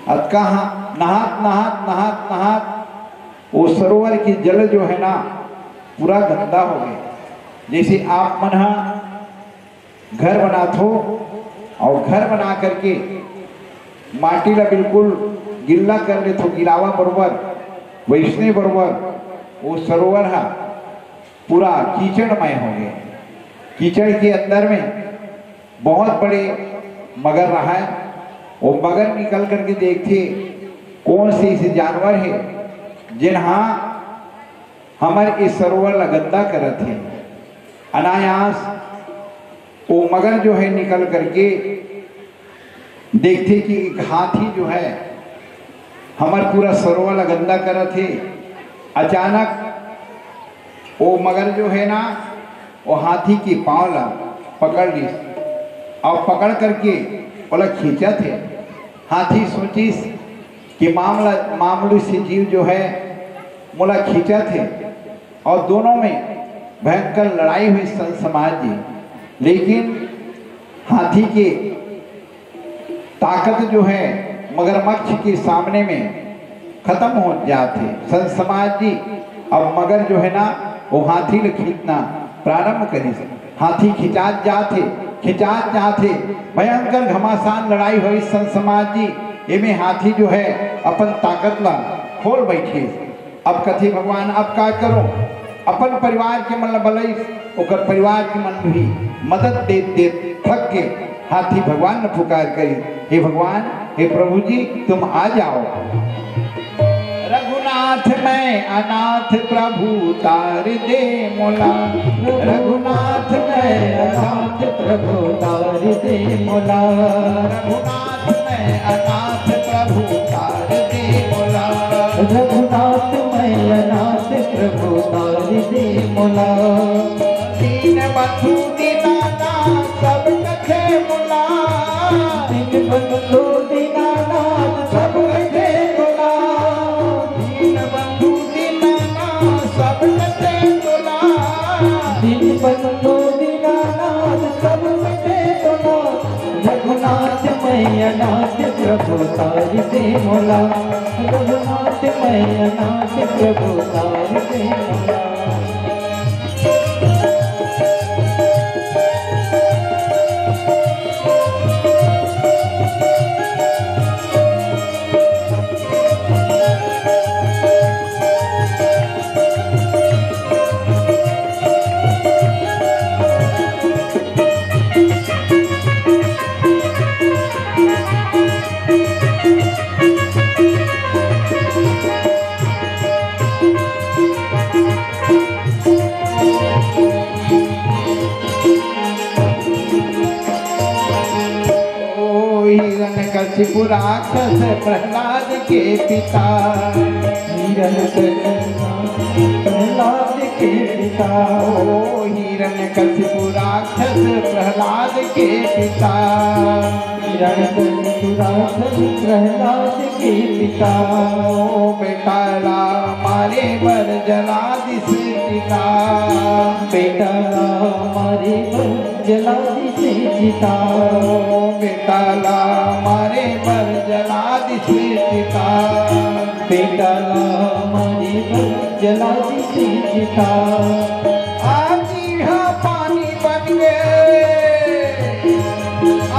अतका हा-, नहात, नहात, नहात, नहात वो सरोवर के जल जो है ना, पूरा गंदा हो गया। जैसे आप मन ह घर बनाथो और घर बना करके माटी ला बिल्कुल गिल्ला कर लेथो, गिलावा बरोबर, वैसने बरोबर वो सरोवर हा पूरा कीचड़मय हो गया। कीचड़ के अंदर में बहुत बड़े मगर रहा है। वो मगर निकल करके देखथे, कौन से ऐसे जानवर है जेन हा हमर इस सरोवर ला गंदा करत हे। अनायास वो मगर जो है निकल करके देखथे कि एक हाथी जो है हमर पूरा सरोवर ला गंदा करत हे। अचानक वो मगर जो है ना, वो हाथी के पाँव ला पकड़ लिस और पकड़ करके ओला खींचत हे। हाथी सोचिस कि मामला, मामूली से जीव जो है मोला खींचत हे, और दोनों में भयंकर लड़ाई हुई संत समाज जी। लेकिन हाथी के ताकत जो है मगरमच्छ के सामने में खत्म हो जात हे। संत समाज जी, अब मगर जो है ना, वो हाथी ले खींचना प्रारंभ करिस। हाथी खिंचात जात हे, खिंचात जात हे। भयंकर घमासान लड़ाई होइस संत समाज जी। एमे हाथी जो है अपन ताकत ला खोल बैठिस। अब कथे भगवान, अब का करो? अपन परिवार के मन ल बलइस, ओकर परिवार के मन भी मदद देत देत थक के हाथी भगवान ल पुकार करिस, हे भगवान, हे प्रभु जी, तुम आ जाओ। रघुनाथ मैं अनाथ, प्रभु तार दे मोला। रघुनाथ मैं अनाथ, प्रभु तार दे मोला। रघुनाथ मैं अनाथ, प्रभु तार दे मोला। रघुनाथ मैं अनाथ, प्रभु तार दे मोला। दीन बंधु दीनानाथ सब कथे मोला। दीन बंधु दीनानाथ सब कथे मोला। दीन बंधु दीनानाथ सब कथे मोला। दीन बंधु दीनानाथ सब कथे मोला। रघुनाथ मैं अनाथ, प्रभु तार दे मोला। रघुनाथ मैं अनाथ, प्रभु तार दे मोला। कशिपु राक्षस प्रहलाद के पिता। हिरण्यकशिपु प्रहलाद के पिता। ओ हिरण्यकशिपु राक्षस प्रहलाद के पिता। हिरण्यकशिपु राक्षस प्रहलाद के पिता। ओ बेटा ला मारे बर जला दिस चिता। बेटा ला मारे बर जला दिस चिता। ओ बेटा ला मारे बर जला दिस चिता। बेटा ला मारे बर जला दिस चिता। आगी हा पानी बन गे,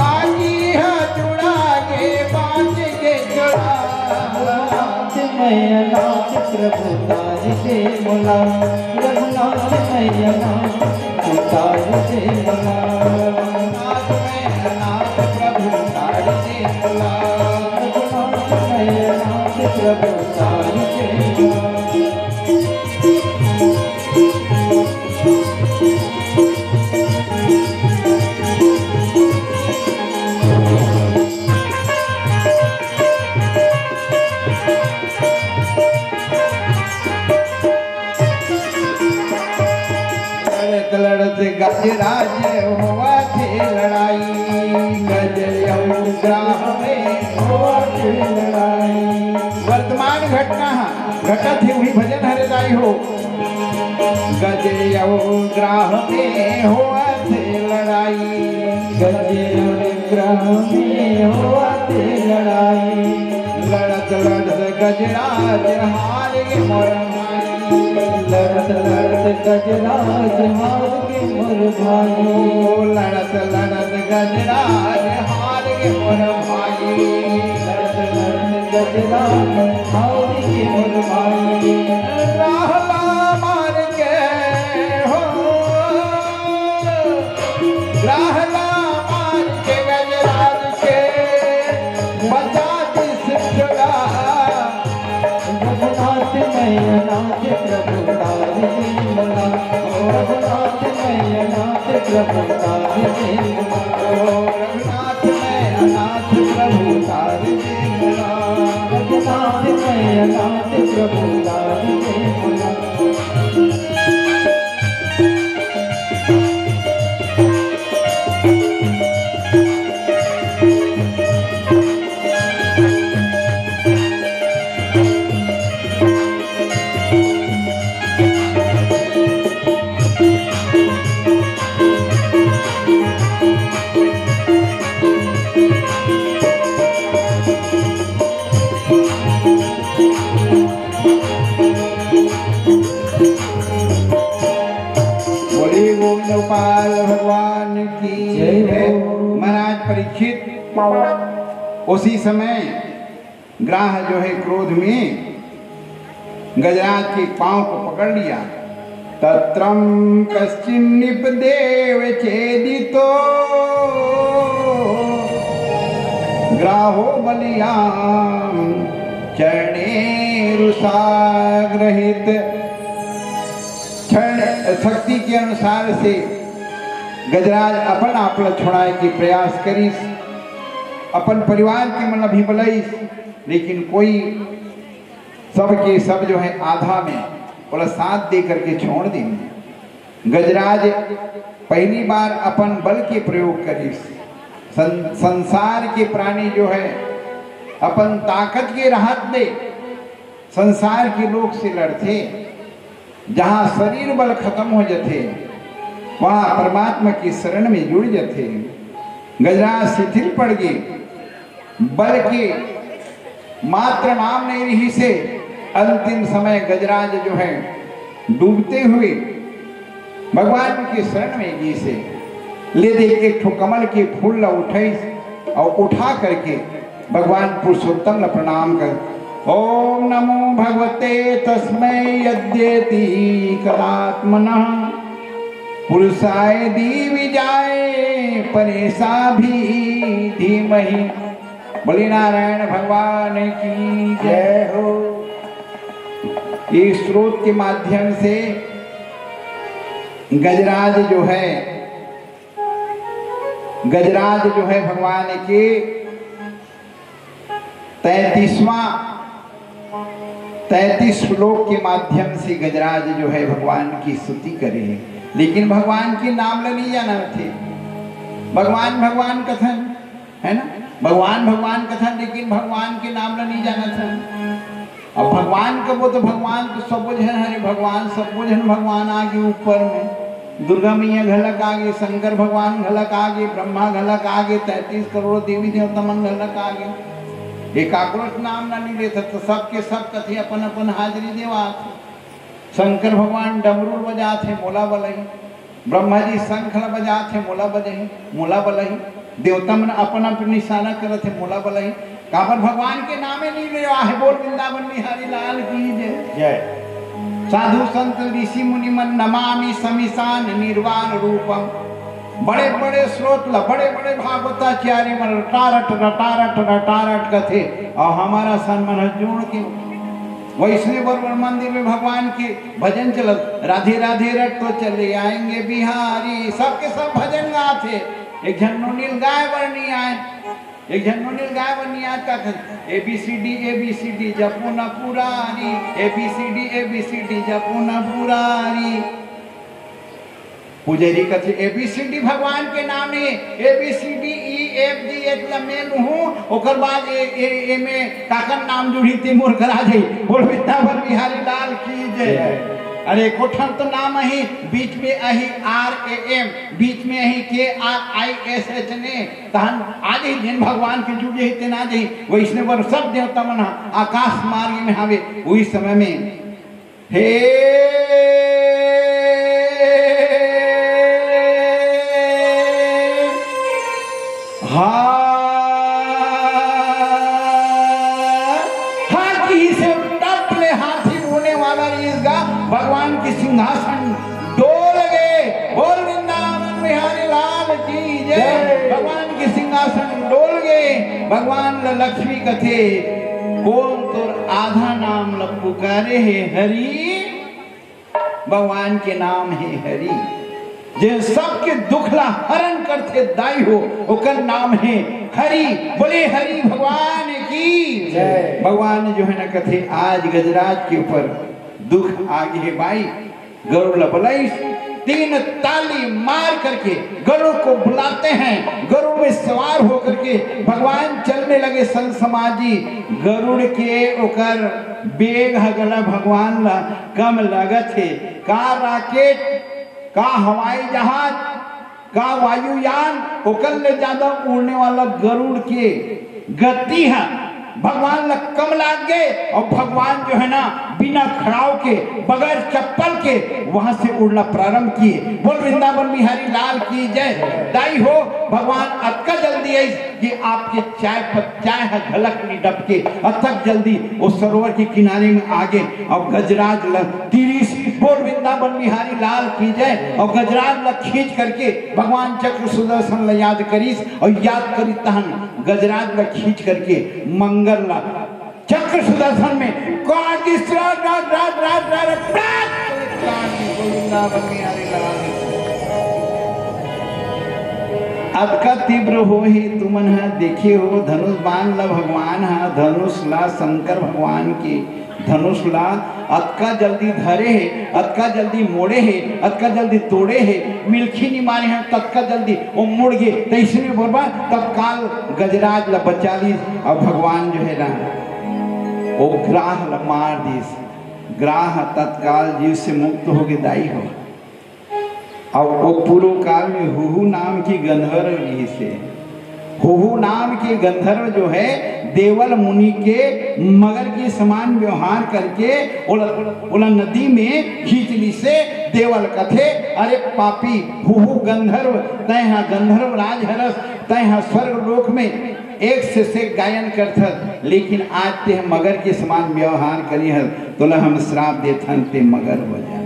आगी हा जुड़ा गे, बांच गे जुड़ा। मैं अनाथ प्रभु तार दे मोला, रघुनाथ मैं अनाथ प्रभु तार दे मोला। रघुनाथ मैं अनाथ प्रभु तार दे मोला। रघुनाथ मैं अनाथ प्रभु तार दे मोला। लड़त लड़त गजराज होवत हे लड़ाई, गज अउ ग्राह में होवत हे लड़ाई। वर्तमान घटना ह घटत हे, उही भजन हरे दाई हो। गज अउ ग्राह में होवत हे लड़ाई। गज अउ ग्राह में होवत हे लड़ाई। लड़त लड़त गजराज हार गे मोर भाई। लड़त लड़त गजराज हार गे मोर भाई। ओ लड़त लड़त गजराज हार गे मोर भाई। लड़त लड़त गजराज हार गे मोर भाई। राह ला मार के हो, राह ला मार के गजराज के बचा दिस छोड़ा। रघुनाथ मैं अनाथ प्रभु तार दे मोला। रघुनाथ मैं अनाथ प्रभु तार दे मोला। रघुनाथ मैं अनाथ प्रभु तार दे मोला। रघुनाथ मैं अनाथ प्रभु तार दे मोला। बोलिए गोविंद गोपाल भगवान की जय हो। जय। महाराज परीक्षित, उसी समय ग्राह जो है क्रोध में गजराज के पांव को पकड़ लिया। तत्रम कश्चिन्निप देव चेदितो ग्राहो बलियाम चरणेरुषा गृहीत। क्षण शक्ति के अनुसार से गजराज अपन आप ल छोड़ाए के प्रयास करिस, अपन परिवार के मन ल भी बलइस, लेकिन कोई सब के सब जो है आधा में ओला साथ दे करके छोड़ दिन। गजराज पहली बार अपन बल के प्रयोग करिस। सं-, संसार के प्राणी जो है अपन ताकत के रहत ले संसार के लोग से लड़थे। जहाँ शरीर बल खत्म हो जथे, वहाँ परमात्मा के शरण में जुड़ जथे। गजराज शिथिल पड़ गे, बल के मात्र नाम नहीं रहिसे। अंतिम समय गजराज जो है डूबते हुए भगवान के शरण में गिसे। ले दे एक ठो कमल के फूल ला उठाइस और उठा करके भगवान पुरुषोत्तम ला प्रणाम कर, ओम नमो भगवते तस्मै यद्येति कलात्मनः पुरुषाय दिविजाय परेशाभी धीमहि। बोले नारायण भगवान की जय हो। इस स्रोत के माध्यम से गजराज जो है, गजराज जो है भगवान के तैंतीसवां, तैंतीस श्लोक के माध्यम से गजराज जो है भगवान की स्तुति करे हे, लेकिन भगवान के नाम ला नहीं जानत हे। भगवान भगवान कथन, है ना, भगवान भगवान कथन, लेकिन भगवान के नाम ला नहीं जानत हन। अब भगवान कबो तो भगवान तो सबो झन हरे, भगवान सबो झन भगवान आगे ऊपर में। दुर्गा मैया घलक आगे, शंकर भगवान घलक आगे, ब्रह्मा घलक आगे, तैंतीस करोड़ देवी देवता मन घलक आगे। एकाग्रत नाम ना नहीं लेत, तो सबके सब कथे अपन अपन हाजिरी देवात। शंकर भगवान डमरू बजात हे, मोला बलई। ब्रह्मा जी शंख ल बजात हे, मोला बजही, मोला बलही। देवता मन अपन अपन निशाना करत हे, मोला बलही। काबर भगवान के नामे नहीं ले आहे। बोल वृंदावन बिहारी लाल की जय। जय। साधु संत ऋषि मुनि मन नमामि समीशान निर्वाण रूपम। बड़े बड़े स्रोत ला, बड़े बड़े भागवताचार्य मन रटारट रटारट रटारट कथे, और हमारा सन मन जोड़ के वैष्णव बरोबर मंदिर में भगवान के भजन चलत, राधे राधे रट तो चले आएंगे बिहारी, सबके सब भजन गात हे। एक झन नोनी ल गाय बर नहीं आए, एक झन नोनी ल गाय बर नहीं आए, का कहे, ए बी सी डी, ए बी सी डी जपो न पुरानी, ए बी सी डी, ए बी सी डी जपो न पुरानी। पुजारी कथे, ए बी सी डी भगवान के नाम हे, A B C D E F G H ल मैं लूहूं, ओकर बाद ए, ए, ए में काकर नाम जुड़ी ते मोर करा जाई। बोल वृंदावन बिहारी लाल की जय। जय। अरे, एको ठन तो नाम अही, बीच में अही आर ए एम, बीच में अही के आर आई एस एच ने, तहन आ जाही, जेन भगवान के जुड़े हे, तेन आ जाही। वैष्णव बर सब देवता मन ह आकाश मार्ग में हावे। उही समय में हे हा, हा किहिसे टप ले हाथी बोने वाला रिहिस गा, भगवान के सिंहासन डोल गे। बोल वृंदावन बिहारी लाल की जय। जय। भगवान के सिंहासन डोल गे। भगवान ल लक्ष्मी कथे, कोन तोर आधा नाम ल पुकारे हे हरि? भगवान के नाम हे हरि, जे सबके दुख ला हरण करथे दाई हो, ओकर नाम हे हरि। बोले हरि भगवान की जय। भगवान जो है ना कथे, आज गजराज के ऊपर दुख आ गे हे बाई। गरुड़ ला बलाइस, तीन ताली मार करके गरुड़ को बुलाते हैं। गरुड़ में सवार होकर के भगवान चलने लगे। संत समाज जी, गरुड़ के ओकर बेग ह गला भगवान ला कम लगत हे। का राकेट, का हवाई जहाज, का वायुयान, ओकर ले ज्यादा उड़ने वाला गरुड़ के गति ह भगवान ला कम लाग गे और भगवान जो है ना, बिना खड़ाव के, बगैर चप्पल के वहां से उड़ना प्रारंभ किए। बोल वृंदावन बिहारी लाल की जय। दाई हो, भगवान अतका जल्दी आइस कि आपके चाय पत-, चाय ह घलक नहीं डबके, अतक जल्दी वो सरोवर के किनारे में आ गे। अब गजराज ल तीरिस, बोल वृंदावन बिहारी लाल की जय। और गजराज ल खींच करके भगवान चक्र सुदर्शन ल याद करिस और याद करिस तहन गजराज ल खींच करके मंगल ल चक्र सुदर्शन में काट दिस, राज, राज, राज, राज, राज, राज, काट दिस, बोल वृंदावन बिहारी लाल की। अतका तीव्र हो हे, तुमन ह देखे हो धनुष बाण ला भगवान ह, धनुष ला शंकर भगवान के धनुष ला अतका जल्दी धरे हे, अतका जल्दी मोड़े हे, अतका जल्दी तोड़े हे, मिलखी नी मारे हे, ततका जल्दी वो मुड़ गे। तैसने बरबा तब काल गजराज ला बचा ली और भगवान जो है ना, वो ग्राह ला मार दिस। ग्राह तत्काल जीव से मुक्त हो गे दाई हो। अब वो पूर्व काल में हुहु नाम की गंधर्व रिहिस हे। हुहु नाम के गंधर्व जो है, देवल मुनि के मगर के समान व्यवहार करके ओला, ओला नदी में खींच लिस हे। देवल कथे, अरे पापी हुहु गंधर्व, तैं हा गंधर्व राज हरस, तैं हा स्वर्ग लोक में एक से से गायन करथस, लेकिन आज तें मगर के समान व्यवहार करे हस, तोला हम श्राप देथन, तें मगर हो जा।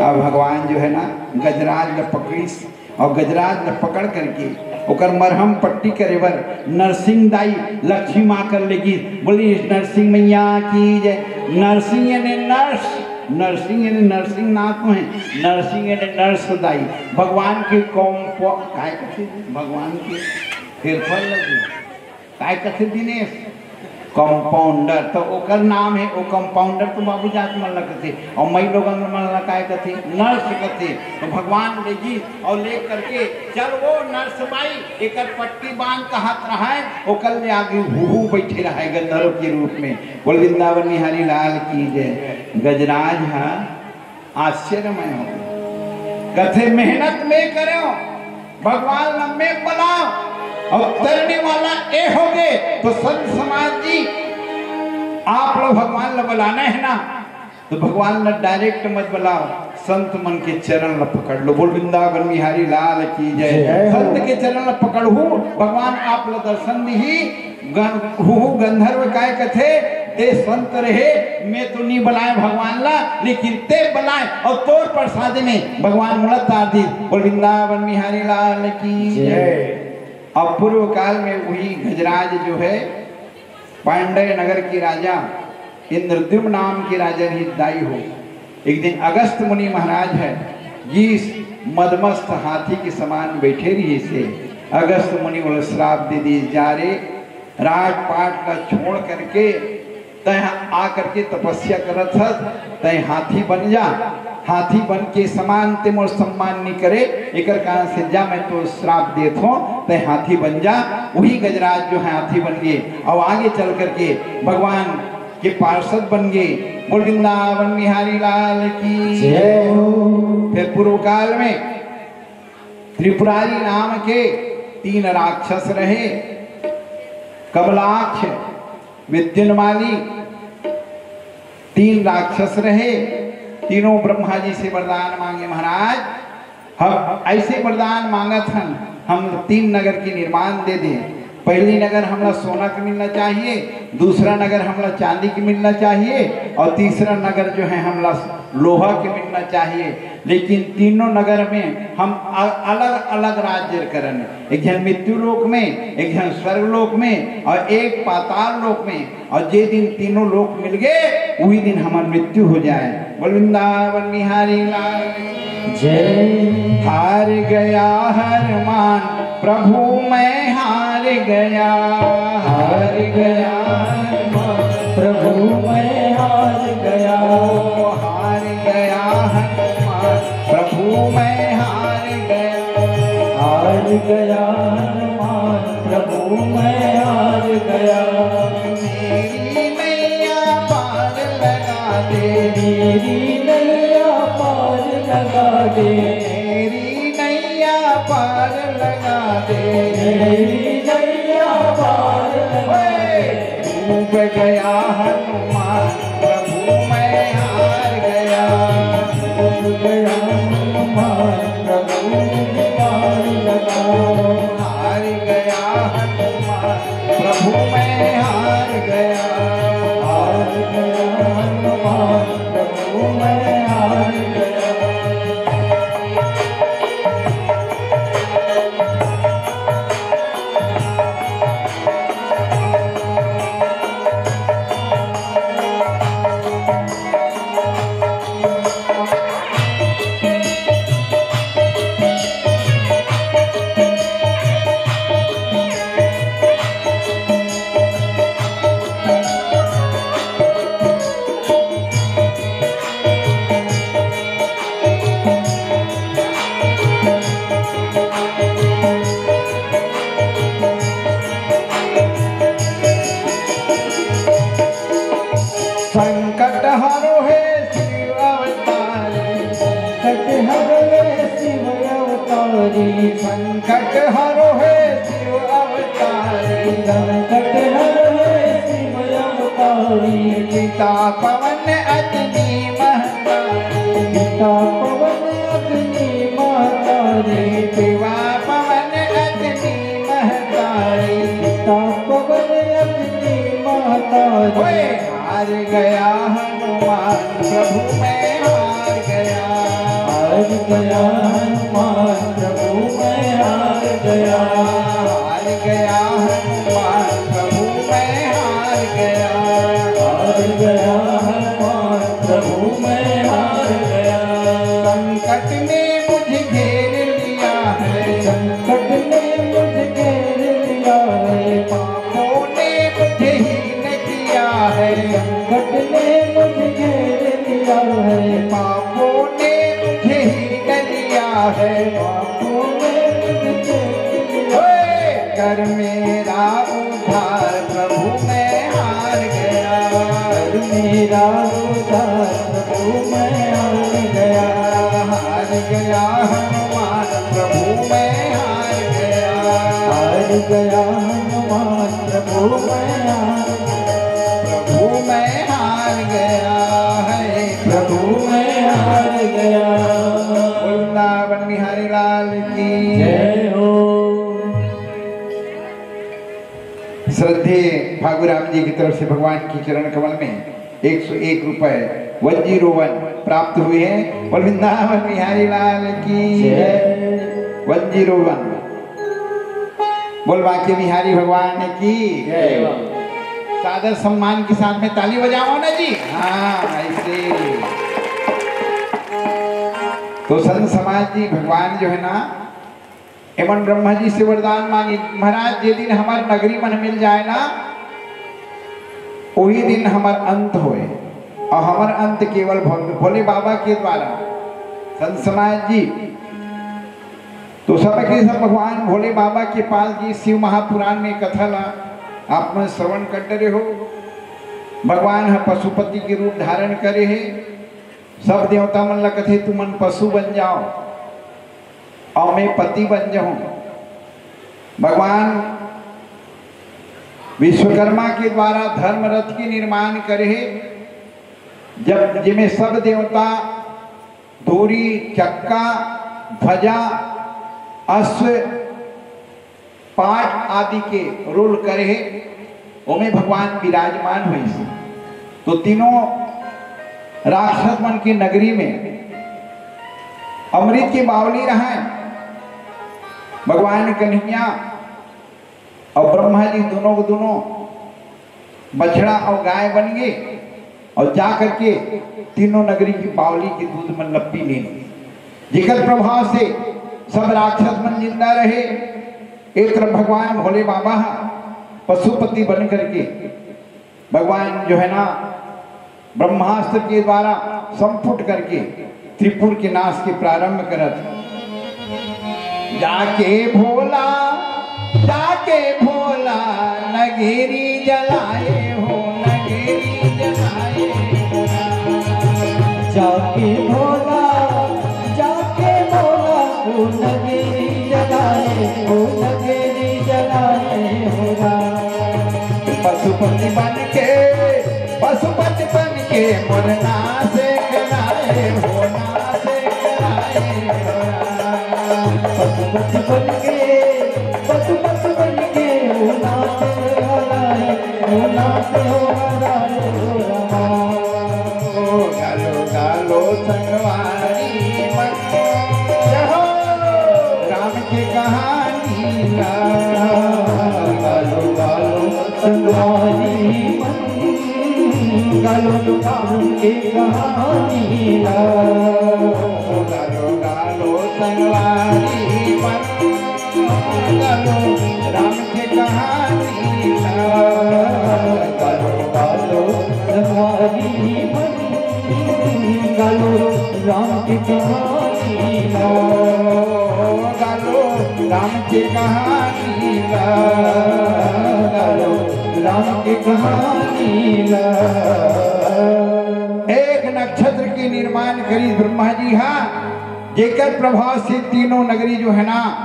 अब भगवान जो है ना, गजराज ल पकड़िस और गजराज ल पकड़ करके ओकर मरहम पट्टी करे बर नरसिंह दाई लक्ष्मी माँ कर लेगिस। बोली नरसिंह मैया की जय। नरसिंह यानी नर्स, नरसिंह यानी नरसिंह नाथ तो है, नरसिंह यानी नर्स दाई। भगवान के कॉम्पो-, काय कथे? भगवान के हेरफेर लगी। काय कथे दिनेश? कंपाउंडर, तो ओकर नाम हे, ओ कंपाउंडर तो बाबू जात मन ला कथे, अउ मई लोगन मन ला काय कथे? नर्स कथे। तो भगवान ले गिस अउ ले करके, "चल वो नर्स बाई, एकर पट्टी बांध," कहत रहय, ओकर ले आगे हूहू बइठे रहय गंधर्व के रूप में। बोल वृंदावन बिहारी लाल की जय। गजराज हा आश्चर्यमय हो। कथे, "मेहनत में करो, भगवान ला में बलाओ, अउ तरने वाला ए होगे।" तो संत समाज जी, आप लोग भगवान ला बलाना हे ना, तो भगवान ला direct मत बलाओ, संत मन के चरण ला पकड़ लो। बोल वृंदावन बिहारी लाल की जय। जय हो। संत के चरण ला पकड़हू, भगवान आप ला दर्शन दिही। गं-, हूहू गंधर्व काय कथे, "ते संत रहे, में तो नी बलाय भगवान ला, लेकिन ते बलाय अउ तोर प्रसाद में भगवान मोला तार दिस।" बोल वृंदावन बिहारी लाल की जय। जय। अब पूर्व काल में वही गजराज जो है, पांडय नगर के राजा इंद्रद्युम्न नाम के राजा रहिस दाई हो। एक दिन अगस्त मुनि महाराज ह गिस मदमस्त हाथी के समान बइठे रहिस हे। अगस्त मुनि ओला श्राप दे दिस, "जा रे, राजपाट ला छोड़ करके तैं आ करके तपस्या करत हस, तैं हाथी बन जा, हाथी बन के समान ते मोर सम्मान नी करे, एकर कारण से जा, मैं तो श्राप देत हों, तैं हाथी बन जा।" वही गजराज जो है हाथी बन गे, अउ आगे चल करके भगवान के पार्षद बन गे। बोल वृंदावन बिहारी लाल की जय हो। फिर पूर्व काल में त्रिपुरारी नाम के तीन राक्षस रहे, कमलाक्ष, विद्युन्माली, तीन राक्षस रहे। तीनों ब्रह्मा जी से वरदान मांगे, "महाराज, हम ऐसे वरदान मांगत हन, हम तीन नगर के निर्माण दे दे। पहली नगर हमला सोना के मिलना चाहिए, दूसरा नगर हमला चांदी के मिलना चाहिए, अउ तीसरा नगर जो है हमला लोहा के मिलना चाहिए। लेकिन तीनों नगर में हम अ-, अलग-अलग राज्य करन, एक झन मृत्यु लोक में, एक झन स्वर्ग लोक में, अउ एक पाताल लोक में।" अउ जे दिन तीनों लोक मिल गे, उही दिन हमर मृत्यु हो जाए। बोल वृंदावन बिहारी लाल की जय। हार गया हनुमान प्रभु मैं हार गया, हार गया हनुमान प्रभु मैं हार गया, ओ हार गया हनुमान प्रभु मैं हार गया, हार गया हनुमान प्रभु मैं हार गया। मेरी नैया पार लगा दे, मेरी नैया पार लगा दे, मेरी नैया पार लगा दे, मेरी नैया पार लगा दे। डूब गया हनुमान प्रभु मैं हार गया, डूब गया हनुमान प्रभु मैं हार गया, हार गया हनुमान प्रभु मैं हार गया, हार गया हनुमान प्रभु मैं हार गया। संकट हरो हे शिव अवतारी, संकट हरो हे शिव अवतारी, संकट हरो हे शिव अवतारी, संकट हरो हे शिव अवतारी। पिता पवन अग्नि महतारी, पिता पवन अग्नि महतारी, पिता पवन अग्नि महतारी, पिता पवन अग्नि महतारी। ओए, हार गया हनुमान प्रभु मैं हार गया, हार गया हनुमान प्रभु मैं हार गया, हार गया हनुमान प्रभु मैं हार गया, हार गया हनुमान प्रभु मैं हार गया। संकट ने मुझे घेर लिया है, संकट ने मुझे घेर लिया है, पापों ने मुझे हीन मेरा उद्धार प्रभु मैं हार गया। मेरा उद्धार प्रभु मैं हार गया। हार गया हनुमान प्रभु मैं हार गया। हार गया हनुमान प्रभु मैं हार गया। प्रभु मैं हार गया है। प्रभु मैं हार गया। वृंदावन बिहारी लाल की जय हो। श्रद्धेय फागू राम जी की तरफ से भगवान की चरण कमल में एक सौ एक रुपए, वन जीरो वन, प्राप्त हुए हैं। बोल वृंदावन बिहारी लाल की जय। वन जीरो वन। बोल बांके बिहारी भगवान की जय। सादर सम्मान के साथ में ताली बजाओ ना जी। हाँ, ऐसे। तो संत समाज जी, भगवान जो है ना, एमन ब्रह्मा जी से वरदान मांगे, "महाराज, जे दिन हमर नगरी मन मिल जाए ना, वही दिन हमर अंत होए, और हमर अंत केवल भो-, भोले बाबा के द्वारा।" संत समाज जी, तो सबके सब भगवान भोले बाबा के पास जी, शिव महापुराण में कथा ला आप मन श्रवण कर डरे हो। भगवान ह पशुपति के रूप धारण करे हे, सब देवता मन ला कथे, "तुमन पशु बन जाओ और मैं पति बन जाऊं।" भगवान विश्वकर्मा के द्वारा धर्म रथ के निर्माण करे हे, जब जेमे सब देवता धूरी, चक्का, ध्वजा, अश्व, पाट आदि के रोल करे हे, ओमे भगवान विराजमान होइस। तो तीनों राक्षस मन के नगरी में अमृत के बावली रहय। भगवान कन्हैया और ब्रह्मा जी दोनों के दोनों बछड़ा और गाय बन गे और जा करके तीनों नगरी की बावली के दूध मन ल पी लेन। जेकर प्रभाव से सब राक्षस मन जिंदा रहे। एक तरफ भगवान भोले बाबा ह पशुपति बन करके भगवान जो है ना, ब्रह्मास्त्र के द्वारा संपुट करके त्रिपुर के नाश के प्रारंभ करत। जाके भोला, जाके भोला, नगेरी जलाए हो, नगेरी जलाए हो। जाके भोला, जाके भोला, ओ नगेरी जलाए, ओ नगेरी जलाए हो राम। पशुपति बन के, पशुपति बन के मोर नाश कराए हो, नाश कराए हो राम। पशुपति बन के, पशुपति बन के ओ नाश कराए, ओ नाश कराए हो राम। गालो गालो संगवारी मन, जय हो। राम के कहानी ला। गालो गालो संगवारी मन, गालो राम के कहानी ला। गालो गालो संगवारी मन, गालो राम के कहानी ला। गालो गालो संगवारी मन, गालो राम के कहानी ला। गालो राम के कहानी ला। गालो राम के कहानी ला। एक नक्षत्र के निर्माण करी ब्रह्मा जी हा, जेकर प्रभाव से तीनों नगरी जो है ना,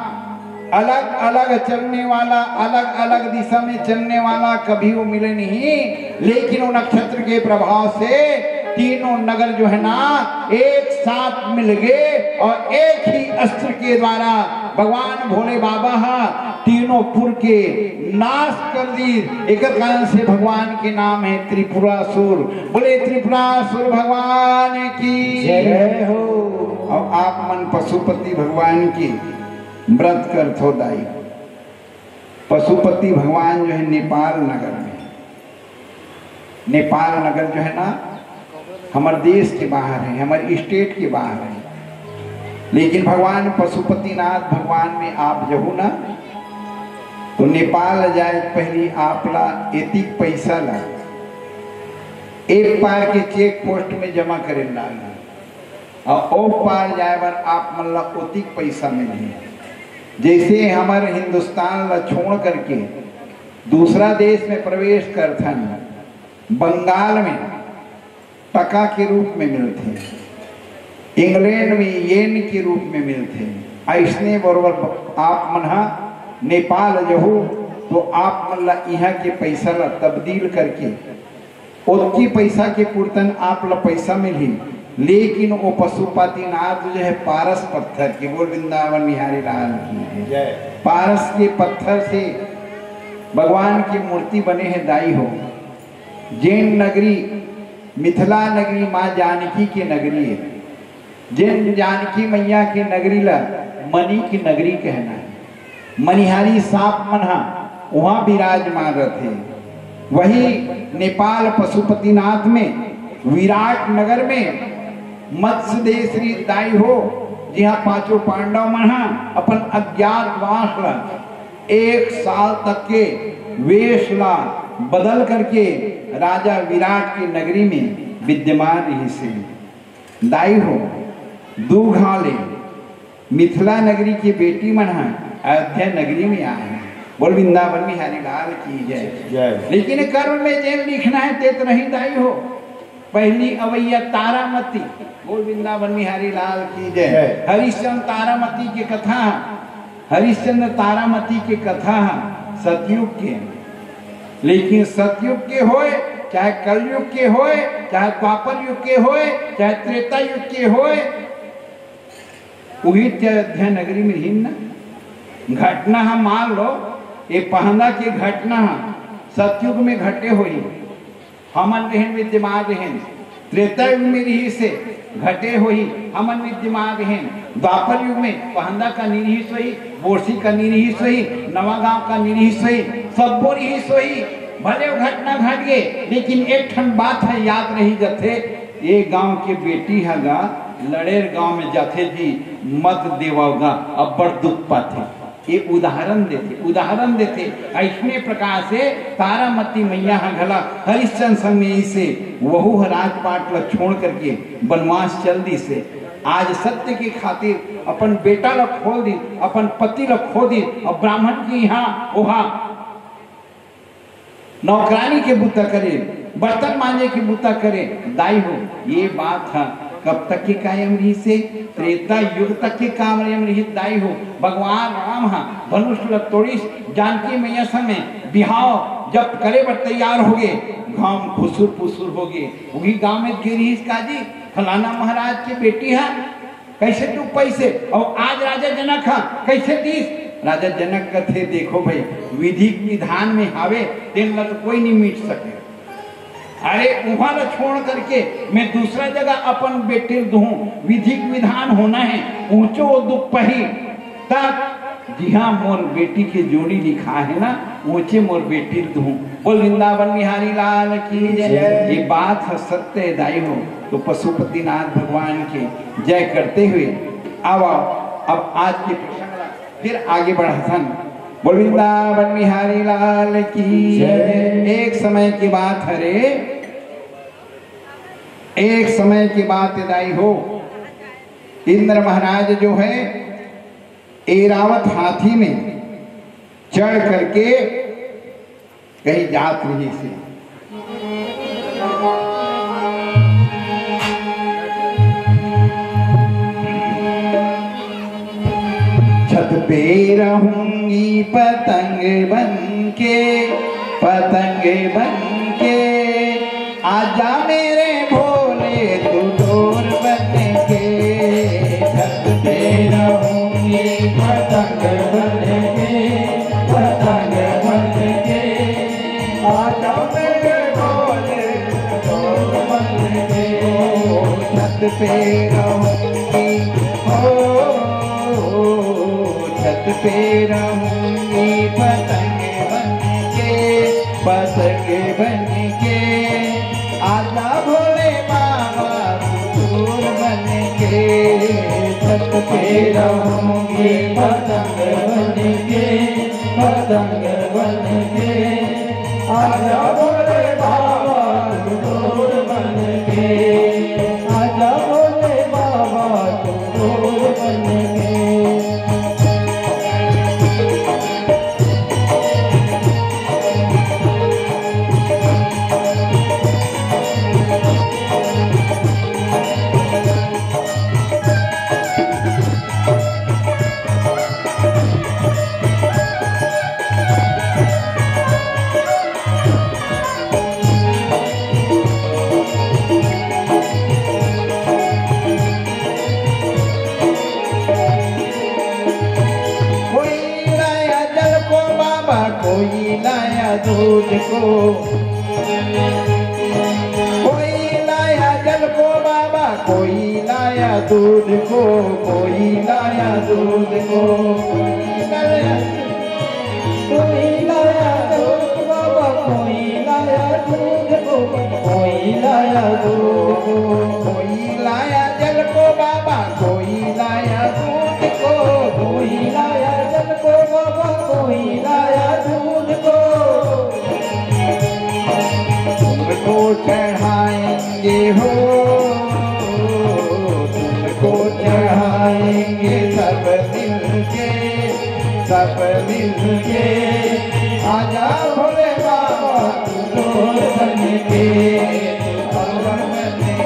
अलग-अलग चलने वाला, अलग-अलग दिशा में चलने वाला कभी वो मिले नहीं, लेकिन वो नक्षत्र के प्रभाव से तीनों नगर जो है ना, एक साथ मिल गए और एक ही अस्त्र के द्वारा भगवान भोले बाबा हा तीनों पुर के नाश कर दी। एकर कारण से भगवान के नाम है त्रिपुरासुर। बोले त्रिपुरासुर भगवान की जय हो। और आप मन पशुपति भगवान की व्रत करथो दाई। पशुपति भगवान जो है नेपाल नगर में, नेपाल नगर जो है ना, हमर देश के बाहर है, हमर स्टेट के बाहर है, लेकिन भगवान पशुपतिनाथ भगवान में आप जहू ना, तो नेपाल जाए पहली आप ला एतिक पैसा ला एक पार के चेक पोस्ट में जमा करे ला, और ओ पार जाए बर आप मन ला ओतिक पैसा मिलही। जैसे हमर हिंदुस्तान ला छोड़ करके दूसरा देश में प्रवेश करथन, बंगाल में टका के रूप में मिलथे, इंग्लैंड में येन के रूप में मिलथे, अइसने बरोबर आप मन ह नेपाल जहू तो आप मन ला इहाँ के पैसा ला तब्दील करके ओतकी पैसा के पुरतन आप ला पैसा मिलही, लेकिन वो पशुपतिनाथ जो है पारस पत्थर के, बोल वृंदावन बिहारी लाल की जय। पारस के पत्थर से भगवान की मूर्ति बने हे दाई हो। जेन नगरी मिथिला नगरी माँ जानकी के नगरी है, जेन जानकी मैया के नगरी ला मणि की नगरी कहना है। मनिहारी सांप मन हा उहाँ विराजमान रथे। वही नेपाल पशुपतिनाथ में विराट नगर में मत्स्य देह श्री दाई हो, जिहाँ पांचों पांडव मन हा अपन अज्ञातवास ला एक साल तक के वेश ला बदल करके राजा विराट की नगरी में विद्यमान रहिस हे। दाई हो, दू घाव ले मिथिला नगरी के बेटी मन ह अयोध्या नगरी में आए हैं। बोल वृंदावन बिहारी लाल की जय। जय। लेकिन कर्म में जेन लिखना है ते तो नहीं दाई हो। पहली अवैया तारामती, बोल वृंदावन बिहारी लाल की जय। जय। हरिश्चंद्र तारामती के कथा, हरिश्चंद्र तारामती के कथा सतयुग के, लेकिन सतयुग के होए, चाहे कलयुग के होए, चाहे द्वापर युग के होए, चाहे त्रेता युग के होए, उही ते अयोध्या नगरी में ही ना। घटना ह मान लो, ये पहंदा के घटना ह सतयुग में घटे होही, हमन रहेन विद्यमान रहेन, त्रेता युग में रहिस हे, घटे होही, हमन विद्यमान रहेन, द्वापर युग में पहंदा का नइ रहिस होही, बोरसी का नइ रहिस होही, नवा गांव का नइ रहिस होही, सब्बो रहिस होही। भले वो घटना घट गे, लेकिन एक ठन बात है याद रही जथे, ये गांव के बेटी ह गा लड़ेर गांव में जाथे जी, मत देवव गा, अब्बड़ दुख पाथे। ये उदाहरण देथे, उदाहरण देथे। अइसने प्रकार से तारामती मैया ह घला हरिश्चंद्र संग में इसे वहू ह राजपाट ल छोड़ करके बनवास चल दिस हे। आज सत्य के खातिर अपन बेटा ल खोल दिस, अपन पति ल खो दिस, अउ ब्राह्मण के यहाँ ओहा नौकरानी के बूता करे, बर्तन मांजे के बूता करे। दाई हो, ये बात ह कब तक के कायम रहिस हे? त्रेता युग तक के कायम रहिस दाई हो। भगवान राम ह धनुष ल तोड़िस, जानकी मैया संग में बिहाव जब करे बर तैयार होगे, गांव खुसुर पुसुर होगे। उही गांव में गे रहिस का जी, फलाना महाराज के बेटी ह, कइसे दुख पाइस हे? अउ आज राजा जनक ह कइसे दिस? राजा जनक कथे, देखो भाई, विधि विधान में हावे, तेन ला तो कोई नहीं मिट सके। अरे, उहाँ ला छोड़ करके मैं दूसरा जगह अपन बेटी ल दूहूं, विधि विधान होना है, ऊंचो वो दुख पही, तब जिहाँ मोर बेटी के जोड़ी लिखा है ना, ऊंचे मोर बेटी ल दूहूं। बोल वृंदावन बिहारी लाल की जय। जय। ये बात ह सत्य है दाई हो। तो पशुपतिनाथ भगवान के जय करते हुए, आओ, आओ, अब आज के प्रसंग ला फिर आगे बढ़थन। बोल वृंदावन बिहारी लाल की जय। एक समय की बात हरे, एक समय की बात दाई हो, इंद्र महाराज जो है, ऐरावत हाथी में चढ़ करके कहीं जात रहिस हे। छत पे रहूंगी पतंग बन के, पतंग बन के, आजा मेरे भोले तू डोर बन के। छत पे रहूंगी पतंग बन के, पतंग बन के, आजा मेरे भोले तू डोर बन के। छत पे रहूंगी, ओ, छत पे रहूंगी पतंग बन के, पतंग बन के, आजा भोले बाबा तू डोर बन के। छत पे रहूंगी पतंग बन के, पतंग बन के, आजा भोले बाबा तू डोर बन के, आजा भोले बाबा तू डोर बन के। दूध को, कोई लाया जल को बाबा, कोई लाया दूध को, कोई लाया दूध को, कोई लाया, कोई लाया दूध बाबा, कोई लाया दूध को, कोई लाया दूध को, कोई लाया जल को बाबा, कोई लाया दूध को, कोई लाया जल को बाबा, कोई लाया दूध को। तुमको चढ़ाएंगे हो, तुमको चढ़ाएंगे सब मिलके, सब मिलके। आजा भोले बाबा, तू डोर बन के, तू डोर बन के।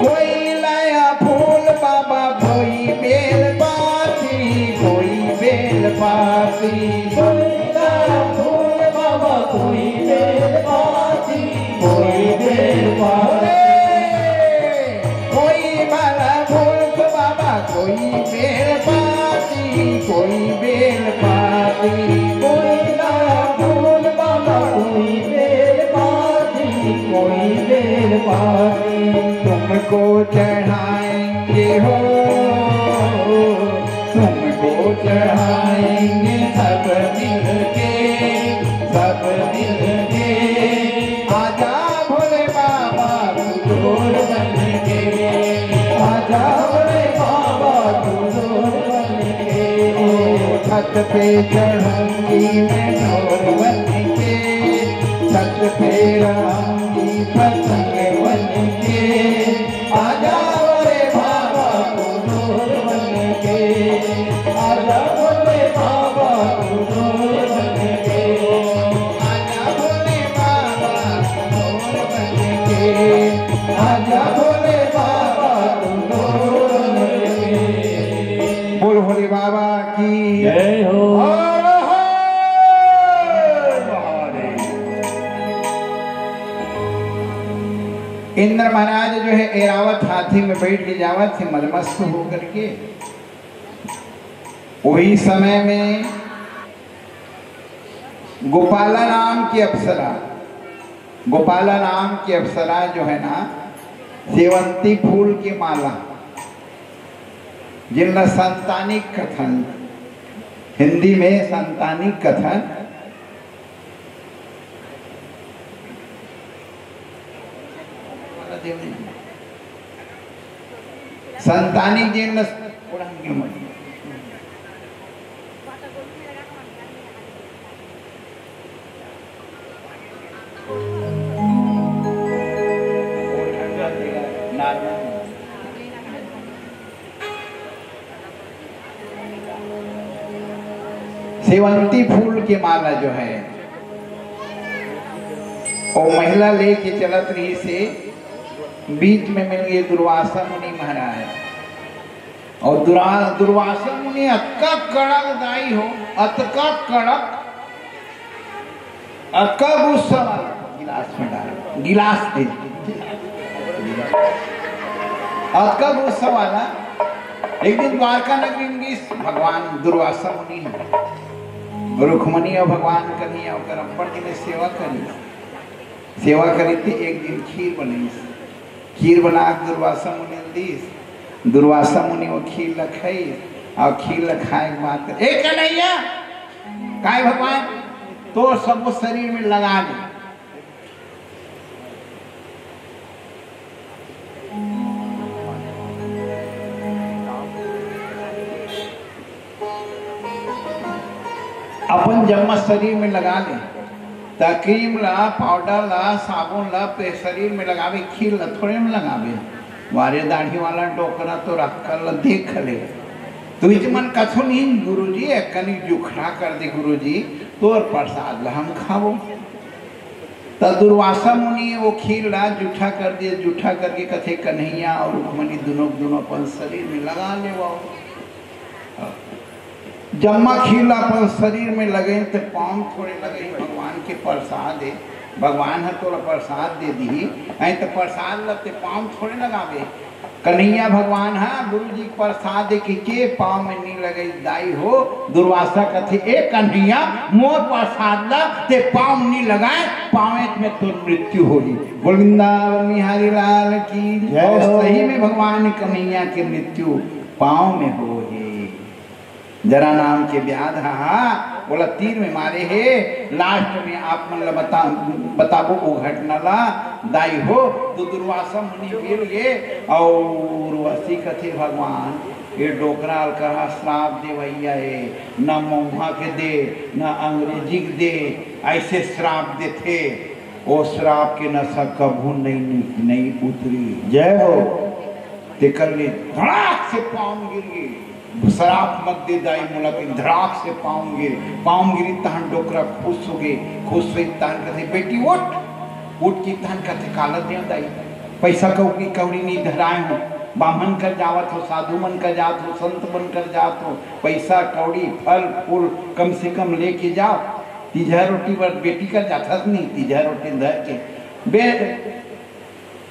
कोई लाया फूल बाबा, कोई बेल पाती, कोई बेल पाती। कोई लाया फूल बाबा, कोई बेल पाती, कोई बेल पाती। कोई माला फूल बाबा, कोई बेल पाती, कोई बेल पाती। कोई लाया फूल बाबा, कोई बेल पाती, कोई बेल पाती। तुमको चढ़ाएंगे हो, तुमको चढ़ाएंगे सब मिलके, सब मिलके। आजा भोले बाबा, तू डोर बन के, आजा भोले बाबा, तू डोर बन के। छत पे चढ़ूंगी मैं डोर बन के, छत पे रहूंगी पतंग बन के। आजा रे बाबा, तू डोर बन के, आजा भोले बाबा, तू डोर बन के, आजा भोले बाबा, तू डोर बन के, आजा भोले बाबा, तू डोर बन के। बोल भोले बाबा की जय हो। हर हर महादेव। इंद्र महाराज जो है, ऐरावत हाथी में बैठ के जावत थे मदमस्त होकर के। वही समय में गोपाला नाम की अप्सरा, गोपाला नाम की अप्सरा जो है ना, सेवंती फूल की माला, जिनला संतानिक कथन, हिंदी में संतानिक कथन, संतानिक जेन ल सेवंती फूल के माला जो है, वो महिला लेके चलत रहिसे, बीच में मिल गए दुर्वासा मुनि महाराज। और दुरा-, दुर्वासा मुनि अतका कड़क दाई हो, अतका कड़क, अतका गुस्सा वाला, गिलास में डाल, गिलास दे, अतका गुस्सा वाला। एक दिन द्वारका नगरी में गिस भगवान दुर्वासा मुनि ह, रुक्मणी और भगवान कन्हैया ओकर अब्बड़ दिन सेवा करी, सेवा करी थे। एक दिन खीर बनइस, खीर बना के दुर्वासा मुनि ल दीस। दुर्वासा मुनि वो खीर ल खाइस, और खीर ल खाए के बाद, "ए कन्हैया, काय भगवान, तोर सबो शरीर में लगा ले।" अपन जम्मा शरीर में लगा ले, त क्रीम ला, पाउडर ला, साबुन ला, पे शरीर में लगावे, खीर ला थोड़े में लगावे। वारे दाढ़ी वाला डोकरा तो रखकर ला देख ले। तुझ मन कछु नहीं गुरुजी, एक कनी जुखरा कर दे गुरुजी, तोर प्रसाद ला हम खाबो। त दुर्वासा मुनि वो खीर ला जूठा कर दिए, जूठा करके कथे, "कन्हैया और रुक्मणी दोनों, दोनों अपन शरीर में लगा लेवव।" जम्मा खीर ला अपन शरीर में लगइन, ते पाँव थोड़े लगइन, भगवान के प्रसाद हे, भगवान ह तोला प्रसाद दे दिही, अई त प्रसाद ला ते पाँव थोड़े लगाबे। कन्हैया भगवान ह गुरु जी के प्रसाद के, के पाँव में नी लगई दाई हो। दुर्वासा कथे, "ए कन्हैया, मोर प्रसाद ला ते पाँव में नी लगाए, पाँवे में तोर मृत्यु होही।" बोल वृंदावन बिहारी लाल की। जय और हो। सही में भगवान कन्हैया के मृत्यु पाँव में होहे। जरा नाम के व्याध हा, हा, ओला तीर में मारे हे। लास्ट में आप मन ला बता, बताबो ओ घटना ला। दाई हो, तो दुर्वासा मुनि मिल गे, और उर्वशी कथे, "भगवान, ये डोकरा ल करा श्राप देवइया हे, न मउहा के दे, न अंग्रेजी के दे, अइसे श्राप देथे, ओ श्राप के नशा कभू नइ, नइ, नइ उतरी।" जय हो। तेकर ले धड़ाक से पाँव गिर गे। "श्राप मत दे दाई मोला," कहिन धड़ाक से पाँव गिरे। पाँव गिरी तहन डोकरा खुश होगे। खुश होई तहन कथे, "बेटी उठ।" उठ के तहन कथे, "काला देव दाई, पइसा कौड़ी, कौड़ी नइ धराए हो, बाम्हन कर जावत हो, साधु मन कर जात हो, संत मन कर जात हो, पइसा कौड़ी, फल फूल कम से कम लेके जाव। तीजहा रोटी बर बेटी कर जाथस नहीं, तीजहा रोटी धर के बे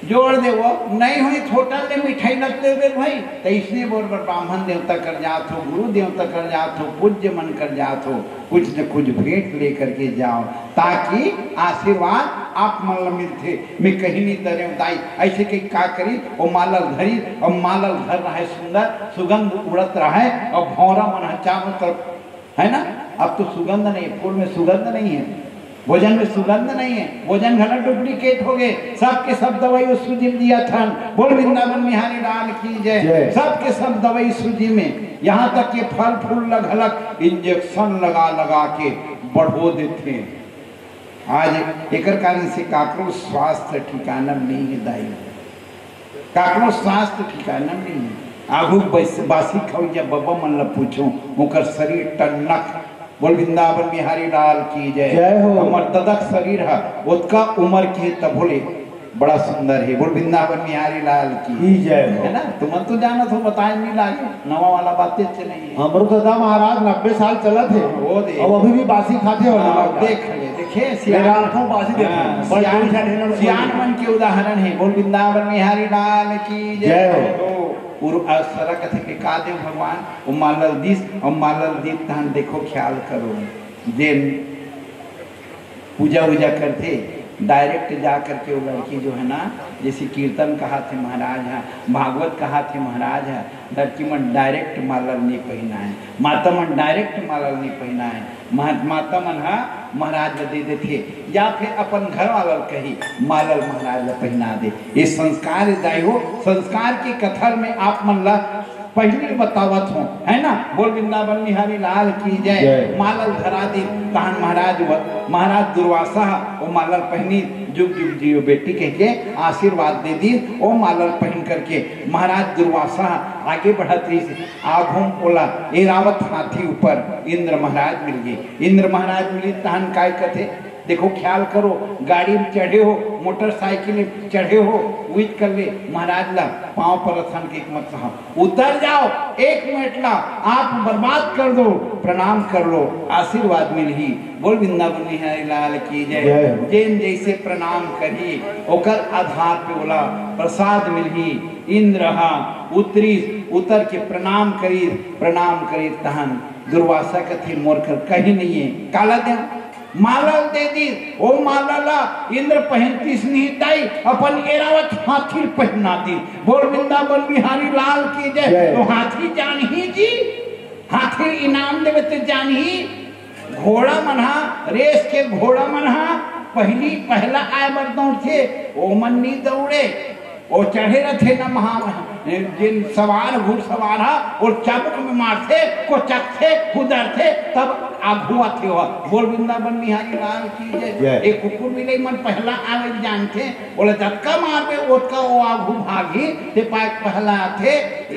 जोड़ देवो, नइ होई त होटल ले मिठाई ल लेबे भाई।" त इसने बोल बर ब्राह्मण देवता कर जात हो, गुरु देवता कर जात हो, पूज्य मन कर जात हो, कुछ न कुछ भेंट लेकर के जाव, ताकि आशीर्वाद आप मन ल मिलथे। मैं कहीं नहीं डरेंव दाई, अइसे कहि का करी, ओ माला ल धरी, अउ माला ल धर रहे सुंदर, सुगंध उड़त रहे, अउ भौंरा मन ह चारों तरफ है ना? अब तो सुगंध नहीं है, फूल में सुगंध नहीं है, भोजन में सुगंध नहीं है, भोजन घला डुप्लीकेट हो गए, सबके सब दवाई ओ सूजी में दिया थन। बोल वृंदावन बिहारी लाल की जय। जय। सबके सब दवाई सूजी में, यहाँ तक के फल फूल ला घलक इंजेक्शन लगा लगा के बढ़ो देथे। आज एकर कारण से काकरो स्वास्थ्य ठिकाना में नहीं है दाई। काकरो स्वास्थ्य ठिकाना में नहीं है। आघू बस-, बासी खवैया बबा मन ला पूछो, ओकर शरीर टन्नक। बोल वृंदावन बिहारी लाल की जय। जय हो। हमर ददक शरीर है, ओतका उम्र के तभो ले बड़ा सुंदर है। बोल वृंदावन बिहारी लाल की। की जय हो। है ना? तुमन तो जानत हो, बताए नहीं लागे, नवा वाला बातें अच्छे नहीं है। हमरो दादा महाराज नब्बे साल चलत हे। वो दे। अब अभी भी बासी खाथे हो हाँ, नवा का। देख ले, देखे, सियान। मेरा आंखों बासी देखे। हाँ, बड़ सियान, जोर से ढेर सियान मन के उदाहरण है। बोल वृंदावन बिहारी लाल की जय। जय हो। तो उर-, आ, सरा कथे के का देव भगवान, ओ मालल दिस, ओ मालल दिस, तहन देखो, ख्याल करो। जेन पूजा वूजा करथे, डायरेक्ट जा करके वो लड़की जो है ना, जैसे कीर्तन कहाथे महाराज हा, भागवत कहाथे महाराज हा, लड़की मन डायरेक्ट मालल नहीं पहिनाए, माता मन डायरेक्ट मालल नहीं पहिनाए, महा-, माता मन हा महाराज ला दे देथे, या फिर अपन घर वाला ला कही मालल महाराज ला पहिना दे। ये संस्कार दाई हो, संस्कार की कथा में आप मन ला पहली बतावत हो, है ना? बोल वृंदावन बिहारी लाल की जय। जय। मालल धरा दी, तहन महाराज व-, महाराज दुर्वासा ह, वो मालल पहनी, "जुग जुग जियो बेटी," कह के आशीर्वाद दे दी। वो मालल पहन करके महाराज दुर्वासा ह आगे बढ़त रहिस, आघू म ओला एरावत हाथी ऊपर इंद्र महाराज मिल गे। इंद्र महाराज मिली तहन काय कथे, देखो, ख्याल करो, गाड़ी में चढ़े हो, मोटरसाइकिल में चढ़े हो, उइत कर ले, महाराज ला पाँव परत हन के मत कहा, उतर जाओ, एक मिनट ला आप बर्बाद कर दो, प्रणाम कर लो, आशीर्वाद मिलही। बोल वृंदावन बिहारी लाल की जय। जय हो। जेन जैसे प्रणाम करही, ओकर आधार पे ओला प्रसाद मिलही। इंद्र हा उतरी, उतर के प्रणाम करी, प्रणाम करी, तहन दुर्वासा कथे, "मोर कर कहीं नहीं है, काला देव।" माला ल दे दीस, ओ माला ला इंद्र पहिनतिस नहीं दाई, अपन एरावत हाथी ल पहिना दीस। बोल वृंदावन बिहारी लाल की जय। जय। तो हाथी जानही जी, हाथी इनाम देवे ते जानही। घोड़ा मन हा, रेस के घोड़ा मन हा, पहली पहला आए बर दौड़थे, ओ मन नी दौड़े। ओ चढ़े रथे न महा-, जेन सवार, घुड़सवार हा, ओ चाबुक में मारथे, कोचकथे, हुदरथे, तब आघू आथे ओ। बोल वृंदावन बिहारी लाल की जय। जय। ए कुकुर बिलई मन पहला आवे जानथे, ओला जतका मारबे, ओतका ओ आघू भागही, ते पाए पहला आथे।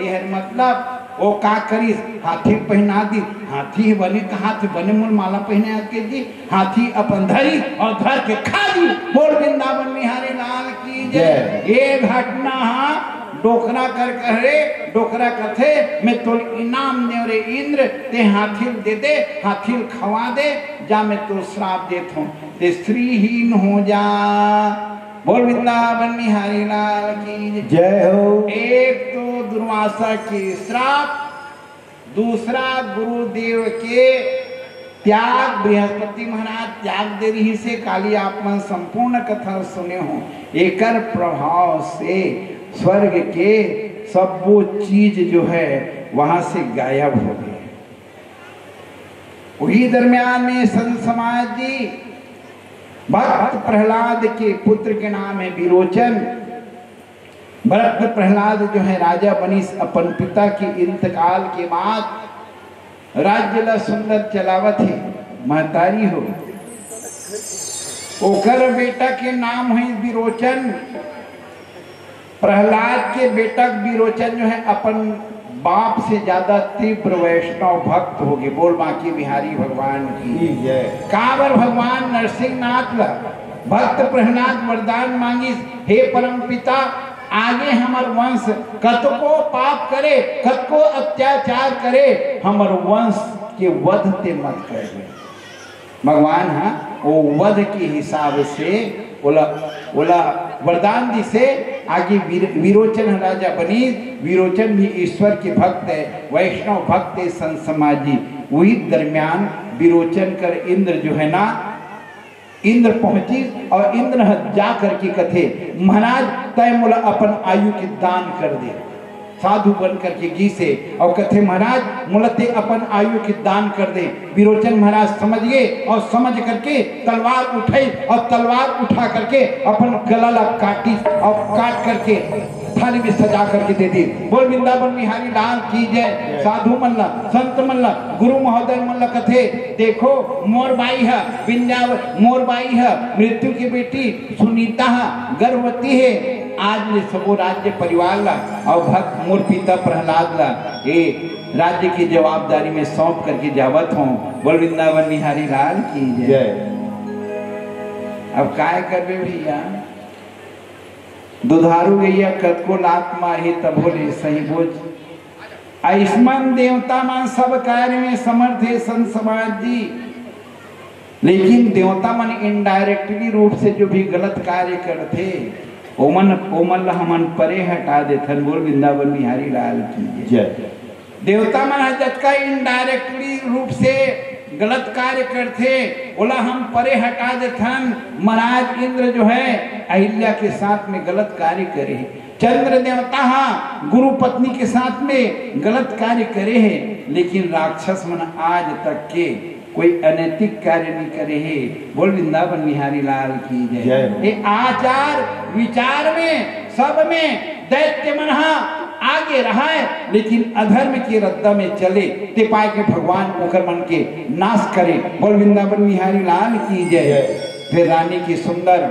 एहर मतलब ओ का करिस, हाथी ल पहिना दिस। हाथी ह बने कहाथे, बने मोला माला पहिनाय के जी। हाथी अपन धरिस अउ धर के खा दिस। बोल वृंदावन बिहारी लाल की जय। जय। ये घटना हा डोकरा कर कहे, डोकरा कथे, "मैं तोला इनाम देंव रे इंद्र, तें हाथी ल दे दे, हाथी ल खवा दे, जा मैं तोला श्राप देत हंव, तें श्रीहीन हो जा।" बोल वृंदावन बिहारी लाल की जय हो। एक तो दुर्वासा के श्राप, दूसरा गुरुदेव के त्याग, बृहस्पति महाराज त्याग दे रिहिसे, काली आप मन संपूर्ण कथा सुने हो। एकर प्रभाव से स्वर्ग के सब वो चीज जो है वहां से गायब हो गए। वही दरमियान में संत समाज जी, भक्त प्रहलाद के पुत्र के नाम है विरोचन। भक्त प्रहलाद जो है राजा बनिस, अपन पिता के इंतकाल के बाद राज्य ला सुंदर चलावत हे, महतारी हो। ओकर बेटा के नाम है विरोचन। प्रहलाद के बेटा विरोचन जो है अपन बाप से ज्यादा तीव्र वैष्णव भक्त हो गे। बोल बांके बिहारी भगवान की जय। काबर भगवान नरसिंहनाथ ला भक्त प्रहलाद वरदान मांगिस, "हे परम पिता, आगे हमर वंश कतको पाप करे, कतको अत्याचार करे, हमर वंश के वध तें मत कर दे।" भगवान हा वो वध के हिसाब से ओला, ओला वरदान दिसे। आगे वीर-, विरोचन ह राजा बनिस। विरोचन भी ईश्वर के भक्त है, वैष्णव भक्त है, संत समाज जी। वही दरमियान विरोचन कर इंद्र जो है ना, इंद्र पहुंचिस अउ इंद्र ह जा करके कथे, "महाराज, तय मोला अपन आयु के दान कर दे।" साधु बन करके गिस हे अउ कथे, "महाराज, मोला तें अपन आयु के दान कर दे।" विरोचन महाराज समझ गे अउ समझ करके तलवार उठाइस अउ तलवार उठा करके अपन गला ला काटिस अउ काट करके थाली में सजा करके दे दिस। बोल वृंदावन बिहारी लाल की जय। साधु मन ला, संत मन ला, गुरु महोदय मन ला कथे, "देखो, मोर बाई ह विंध्याव-, मोर बाई ह मृत्यु की बेटी सुनीता ह गर्भवती हे।" आज ले सबो राज्य परिवार ला अउ भक्त मोर पिता प्रहलाद ला ये राज्य की जवाबदारी में सौंप करके जावत हंव। बोल वृंदावन बिहारी लाल की जय। जय। अब काय करबे भैया, दुधारू गैया कतको लात मारही तभो ले सही बोच। आयुष्मान देवता मन सब कार्य में समर्थ हे संत समाज जी, लेकिन देवता मन indirectly रूप से जो भी गलत कार्य करथे, ओमन, ओमन ला हमन परे हटा देथन। बोल वृंदावन बिहारी लाल की जय। जय। देवता मन ह जतका indirectly रूप से गलत कार्य करथे, ओला हम परे हटा देथन। महाराज इंद्र जो है अहिल्या के साथ में गलत कार्य करे हे, चंद्र देवता हा गुरु पत्नी के साथ में गलत कार्य करे हे, लेकिन राक्षस मन आज तक के कोई अनैतिक कार्य नहीं करे हे। बोल वृंदावन बिहारी लाल की जय। जय हो। ये आचार विचार में सब में दैत्य मन हा आगे रहाय, लेकिन अधर्म के रद्दा में चले, ते पाय के भगवान ओकर मन के नाश करे। बोल वृंदावन बिहारी लाल की जय। जय। फिर रानी की सुंदर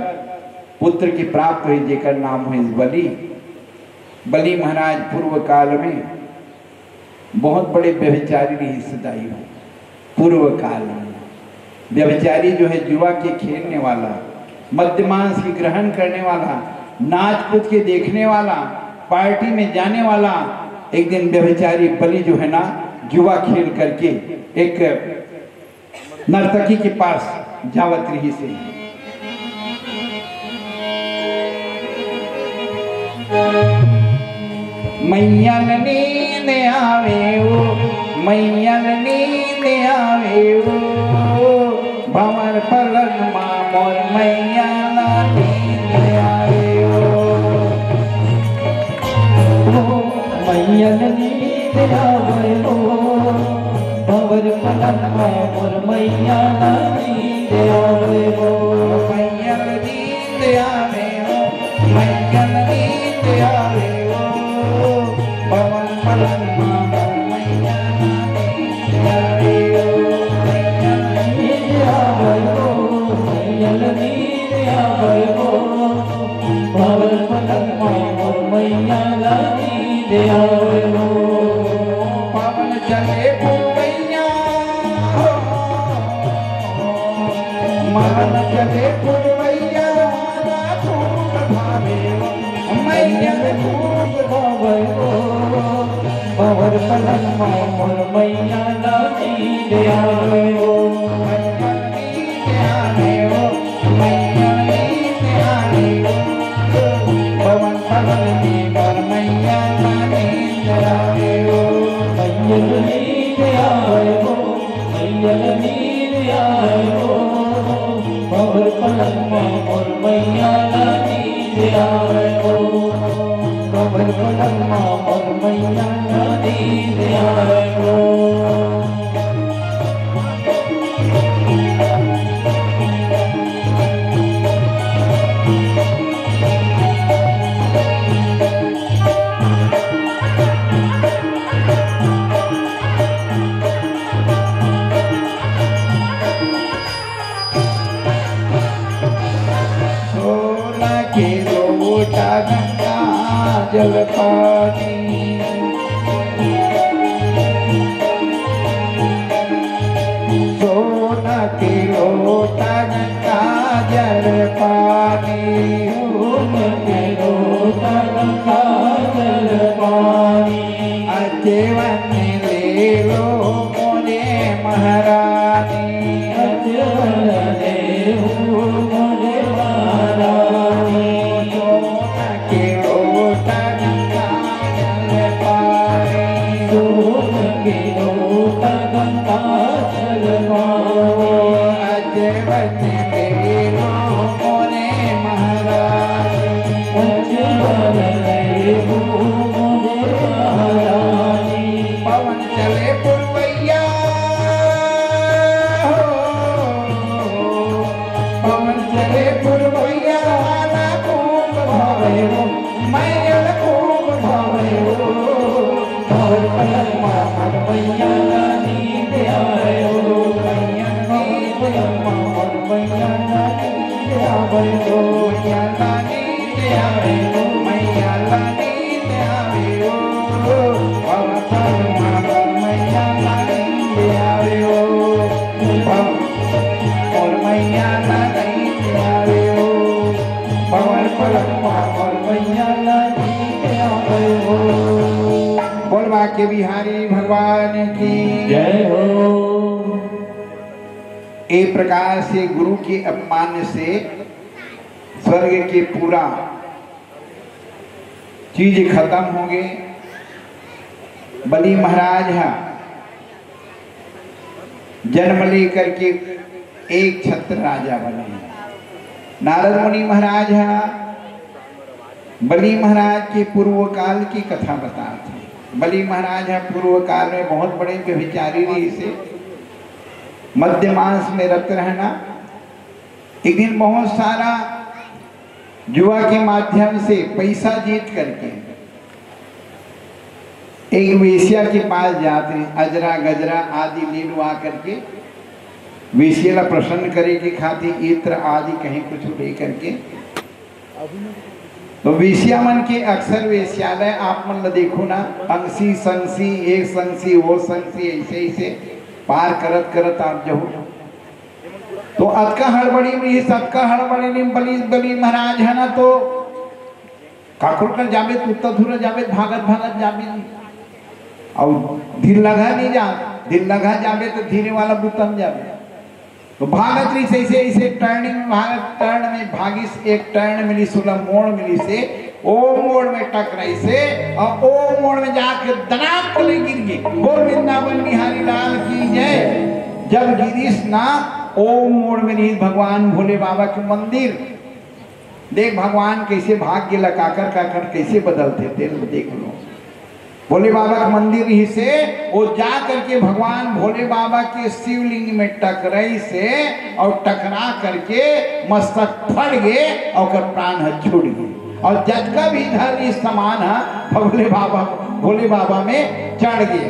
पुत्र की प्राप्त हुई, जेकर नाम हुई बलि। बलि महाराज पूर्व काल में बहुत बड़े व्यभिचारी रहिस दाई हो। पूर्व काल में व्यभिचारी जो है जुआ के खेलने वाला, मद्यमांस के ग्रहण करने वाला, नाच कूद के देखने वाला, पार्टी में जाने वाला, एक दिन व्यभिचारी बलि जो है ना, जुआ खेल करके एक नर्तकी के पास जावत रहिस हे। मैया ल नींद आवे ओ, मैया ल नींद आवे ओ, भंवर पलंग मा मोर मैया ल नींद आवे ओ। ओ, मैया ल नींद आवे ओ, भंवर पलंग मा मोर मैया ल नींद आवे ओ। मैया ल नींद आवे ओ, मैया ल नींद आवे ओ, भंवर पलंग मा मोर मैया ल नींद आवे ओ। मैया ल नींद आवे ओ, मैया ल नींद आवे ओ, भंवर पलंग मा मोर मैया ल नींद आवे ओ। चले पुरवैया ला खूब भावे ओ, मैया ला खूब भावे ओ। भंवर पलंग मा मोर मैया ला नींद आवे ओ, मैया नींद आवे ओ, मैया नींद आवे ओ। भंवर पलंग मा मोर मैया ला नींद आवे ओ, मैया ला नींद आवे ओ। मैया ला नींद आवे ओ, भंवर पलंग मा मोर मैया ला नींद आवे ओ, भंवर पलंग मा मोर मैया ला नींद आवे ओ। सोना के लोटा गंगा जल पानी, सोना के लोटा गंगा जल पानी, सोना के लोटा गंगा जल पानी। अचेवन ले लो मोरे महारानी, अचेवन ले लो मोरे महारानी। सोना के लोटा गंगा जल पानी, सोना के लोटा गंगा जल पानी। अचेवन ले लो मोरे महारानी, अचेवन ले लो मोरे महारानी। पवन चले पुरवैया हो, पवन चले पुरवैया ला खूब भावे ओ, मैया ला खूब भावे ओ। भंवर पलंग मा मोर मैया ला नींद आवे ओ, मैया ला नींद आवे ओ, मैया ला नींद आवे ओ, मैया ला नींद आवे ओ। भंवर पलंग मा मोर मैया ला नींद आवे ओ। भंवर, मोर मैया ला नींद आवे ओ। भंवर पलंग मा मोर मैया ला नींद आवे ओ। बोल बांके बिहारी भगवान की जय हो। ए प्रकार से गुरु के अपमान से स्वर्ग के पूरा चीज खतम होगे। बलि महाराज ह जन्म लेकर के एक छत्र राजा बने। नारद मुनि महाराज ह बलि महाराज के पूर्व काल की कथा बतात हे। बलि महाराज ह पूर्व काल में बहुत बड़े व्यभिचारी रहिस हे, मद्य मांस में रत रहना। एक दिन बहुत सारा जुआ के माध्यम से पैसा जीत करके एक वेश्या के पास जात हे, अजरा गजरा आदि ले लुआ करके वेश्या ला प्रसन्न करे के खातिर इत्र आदि कहीं कुछ ले करके। तो वेश्या मन के अक्सर वेश्यालय आप मन ला देखो ना, अंगसी संगसी, एक संगसी, वो संगसी, ऐसे ऐसे पार करत करत आप जाहू। तो अतका हड़बड़ी में, ये सबका हड़बड़ी में बलि, बलि महाराज है ना, तो काकरो कर जाबे, तुत्ता धुरा जाबे, भागत भागत जाबे जी। अउ ढिल्लघा नहीं जा, ढिल्लघा जाबे तो धीरे वाला बुता म जाबे। तो भागत रहिस ऐसे, ऐसे टर्निंग, भागत टर्न में भागिस, एक टर्न मिलिस ओला, मोड़ मिलिस हे, ओ मोड़ में टकराइस हे, अउ ओ मोड़ में जाके दनाक ले गिर गे। बोल वृंदावन बिहारी लाल की जय। जब गिरिस ना, ओ मोड़ में रहिस भगवान भोले बाबा के मंदिर। देख भगवान कैसे भाग्य ला काकर काकर कैसे बदलथे, तेल देख लो। भोले बाबा के मंदिर रहिस हे, वो जा करके भगवान भोले बाबा के शिवलिंग में टकराइस हे अउ टकरा करके मस्तक फट गे अउ ओकर प्राण ह छूट गे अउ जतका भी धन रहिस सामान ह भोले बाबा, भोले बाबा में चढ़ गे।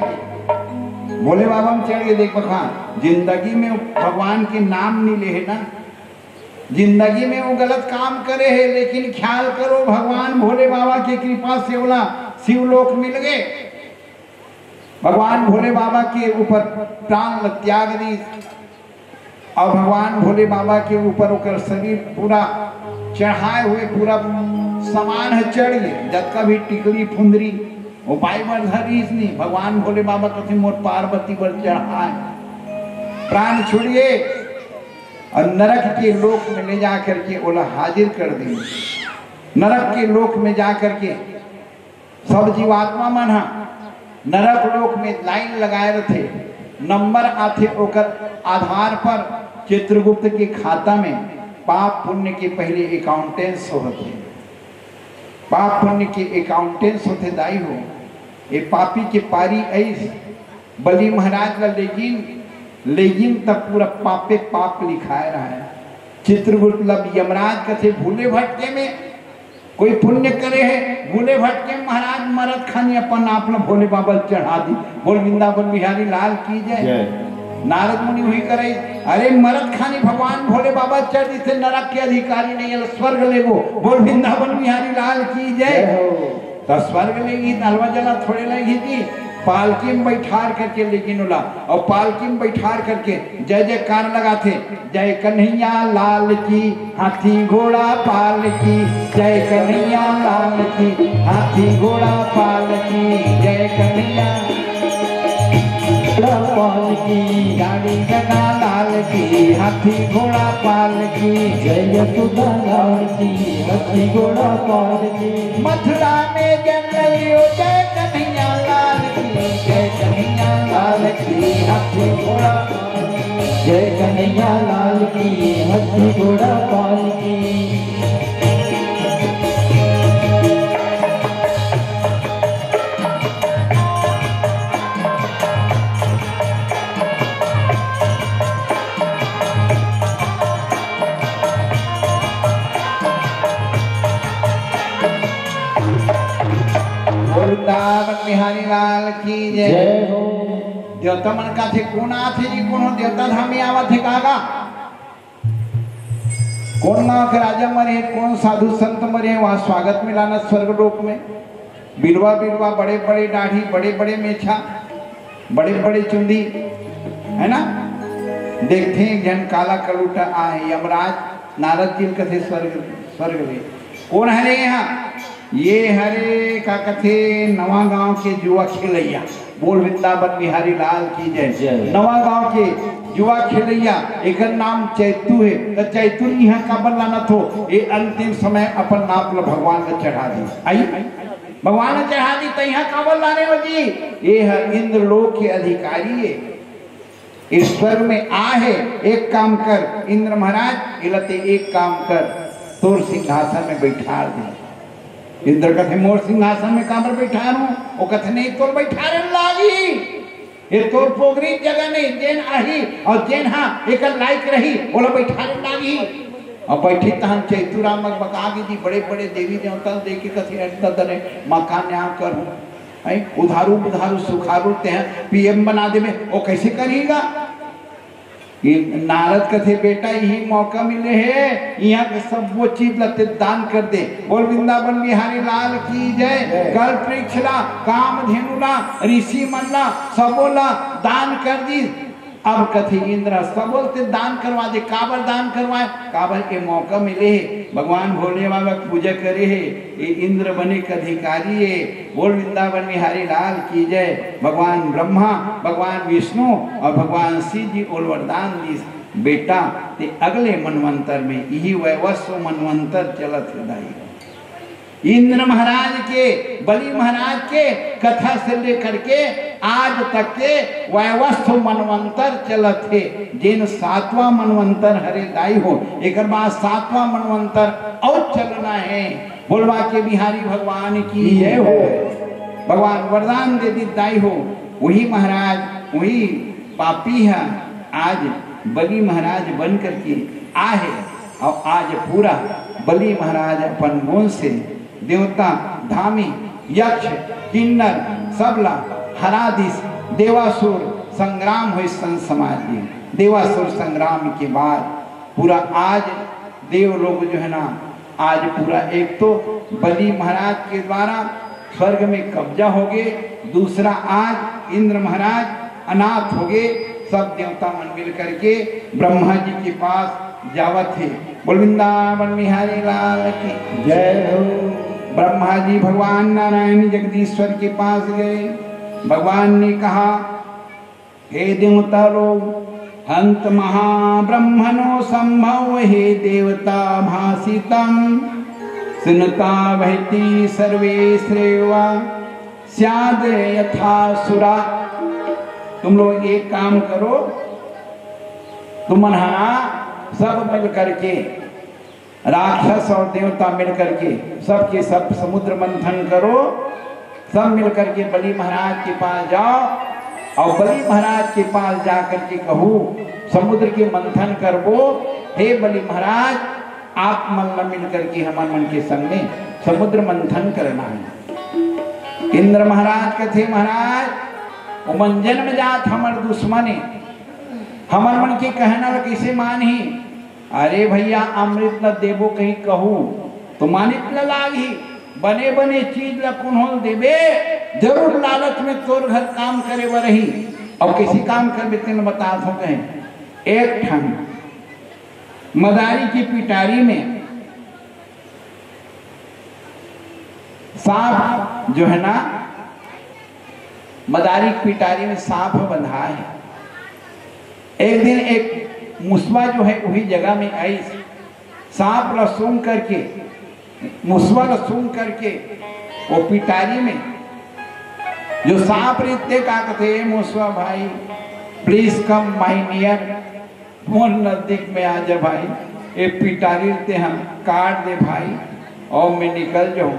भोले बाबा में चढ़ गे। देख बखान, जिंदगी में भगवान के नाम नहीं ले हे ना, जिंदगी में वो गलत काम करे हे, लेकिन ख्याल करो, भगवान भोले बाबा के कृपा से ओला शिवलोक मिल गे। भगवान भोले बाबा के ऊपर प्राण ल त्याग दी। अउ भगवान भोले बाबा के ऊपर ओकर शरीर पूरा चढ़ाए हुए, पूरा सामान ह चढ़ गे, जतका भी टिकली फुंदरी, वो बाई बर धरिस नहीं। भगवान भोले बाबा कथे, "मोर पार्वती बर चढ़ाए।" प्राण छोड़िए अउ नरक के लोक में ले जा करके ओला हाजिर कर दे। नरक के लोक में जा करके सब जीवात्मा मन ह नरक लोक में लाइन लगाए रथे, नंबर आथे, ओकर आधार पर चित्रगुप्त के खाता में पाप पुण्य के पहले अकाउंटेंस होथे, पाप पुण्य के अकाउंटेंस होथे दाई हो। ये पापी के पारी अइस, बलि महाराज ला लेगिन, लेगिन तब पूरा पापे पाप लिखाए रहा है। चित्रगुप्त ला यमराज कथे, भूले भटके में कोई पुण्य करे है, भूले भटके महाराज मरत खानी अपन आप ला भोले बाबा ल चढ़ा दी। बोल वृंदावन बिहारी लाल की जय। जय। नारद मुनि हुई करे, अरे मरत खानी भगवान भोले बाबा चढ़ दी थे, नरक के अधिकारी नहीं है, स्वर्ग लेगो। बोल वृंदावन बिहारी लाल की जय। जय हो। तो स्वर्ग लेगी, नलवा जला थोड़े लेगी जी, पालकी में बैठार करके लेकिन ओला, और पालकी में बैठार करके जय जयकार लगाथे, जय कन्हैया लाल की, हाथी घोड़ा पाल की, जय कन्हैया लाल की, हाथी घोड़ा पाल की, जय कन्हैया घोड़ा पाल की, गाड़ी गंगा लाल की, हाथी घोड़ा पाल की, जय यशोदा लाल की, हाथी घोड़ा पाल की, मथुरा में जन्म लियो, जय कन्हैया लाल की, जय कन्हैया लाल की, हाथी घोड़ा पाल की, जय कन्हैया लाल की, हाथी घोड़ा पाल की। वृंदावन बिहारी लाल की जय। जय हो। देवता मन का थे, कोन आथे जी, कोनो देवता धाम में आवत हे कागा? कोन गांव के राजा मरे, कोन साधु संत मरे, वहां स्वागत में लाना स्वर्ग लोक में। बिरवा बिरवा, बड़े बड़े दाढ़ी, बड़े बड़े मेछा, बड़े बड़े चुंदी, है ना? देखते हैं एक झन काला कलूटा आए, यमराज नारद जी ल कथे स्वर्ग, स्वर्ग ले। कोन हरे यहाँ? ये हरे का कथे नवा गांव के जुआ खेलैया। बोल वृंदावन बिहारी लाल की जय। जय। नवा गांव के जुआ खेलैया, एकर नाम चैतू हे। त चैतू इहाँ काबर लानत हो? ये अंतिम समय अपन नाप ल भगवान ल चढ़ा दी। आई? भगवान ल चढ़ा दी, त इहाँ काबर लाने हो जी? ये ह इंद्रलोक के अधिकारी हे। ईश्वर में आ हे, एक काम कर, इंद्र महाराज, एला ते एक काम कर, तोर सिंहासन में बैठार दे। इंद्र कथे, "मोर सिंहासन में काबर बैठार हूँ?" वो कथे, "नहीं, तोर बैठारे लागही। ये तोर पोगरी जगह नहीं, जेन आही और जेन हा एकर लायक रही, ओला बैठारे लागही।" और बैठी तहन चैतुराम बका गे जी, बड़े बड़े देवी देवता देख के कथे, "अरे ददा रे, मैं का न्याय करूँ?" हैं? उधारू बुधारू सुखारू तेह पीएम बना देबे, वो कैसे करेगा? ये नारद कथे, "बेटा, यही मौका मिले हे, यहाँ के सब वो चीज ला ते दान कर दे।" बोल वृंदावन बिहारी लाल की जय। जय। कल्प वृक्ष ला, काम धेनु ला, ऋषि मन ला, सबो ला दान कर दी। अब कथे इंद्र, सबो ल ते दान करवा दे। काबर दान करवाए? काबर ये मौका मिले हे, भगवान भोले बाबा के पूजा करे हे, ये इंद्र बने के अधिकारी हे। बोल वृंदावन बिहारी लाल की जय। भगवान ब्रह्मा, भगवान विष्णु और भगवान शिव जी ओल वरदान दीस, "बेटा, ते अगले मनवंतर में, यही वैवस्व मनवंतर चलत हे दाई।" इंद्र महाराज के, बलि महाराज के कथा से लेकर के आज तक के वैवस्व मनवंतर चलत हे, जेन सातवां मनवंतर हरे दाई हो, एकर बाद सातवां मनवंतर अउ चलना हे। बोलवा के बिहारी भगवान की जय हो। भगवान वरदान दे दी दाई हो, वही महाराज, वही पापी है, आज बलि महाराज बन करके आहे। और आज पूरा बलि महाराज अपन गुण से देवता, धामी, यक्ष, किन्नर, सबला हरा दिस। देवासुर संग्राम होइस संत समाज के। देवासुर संग्राम के बाद पूरा आज देव लोग जो है ना, आज पूरा एक तो बलि महाराज के द्वारा स्वर्ग में कब्जा हो गए, दूसरा आज इंद्र महाराज अनाथ हो गए, सब देवता मन मिल करके ब्रह्मा जी के पास जावत हे। बोल वृंदावन बिहारी लाल की जय हो। ब्रह्मा जी, भगवान नारायण जगदीश्वर के पास गए। भगवान ने कहा, हे देवता लोग, हंत महाब्रह्मणो संभव, हे देवता भाषितम, सुनता वहती सर्वे श्रेवा, स्याद यथा सुरा। तुम लोग एक काम करो, तुम मन हा सब मिल करके, राक्षस और देवता मिल करके, सबके सब समुद्र मंथन करो, सब मिल करके बलि महाराज के पास जाओ और बलि महाराज के पास जा करके कहो, समुद्र के मंथन करबो, हे बलि महाराज, आप मन मन मिल करके हमर मन के संग में समुद्र मंथन करना है। इंद्र महाराज कथे, महाराज, ओमन जन्म जात हमर दुश्मन हे, हमर मन के कहना ल कइसे मानही? अरे भैया, अमृत ल देबो कहीं कहू तो मानित ल लागही, बने बने चीज ल कोनो ल देबे, जरूर लालच में तोर घर काम करे बर रही। अब कइसे काम करबे तेन ल बतात हों कहे। एक ठन मदारी के पिटारी में सांप जो है ना, मदारी के पिटारी में सांप बंधा है। एक दिन एक मुसवा जो है वही जगह में आई, सांप ला सूंघ करके, मुसवा ला सूंघ करके वो पिटारी में जो सांप रहते का कहते, "ए मुसवा भाई, please come my near, मोर नजदीक में आ जा भाई, ए पिटारी ते हम काट दे भाई, और मैं निकल जाऊं।"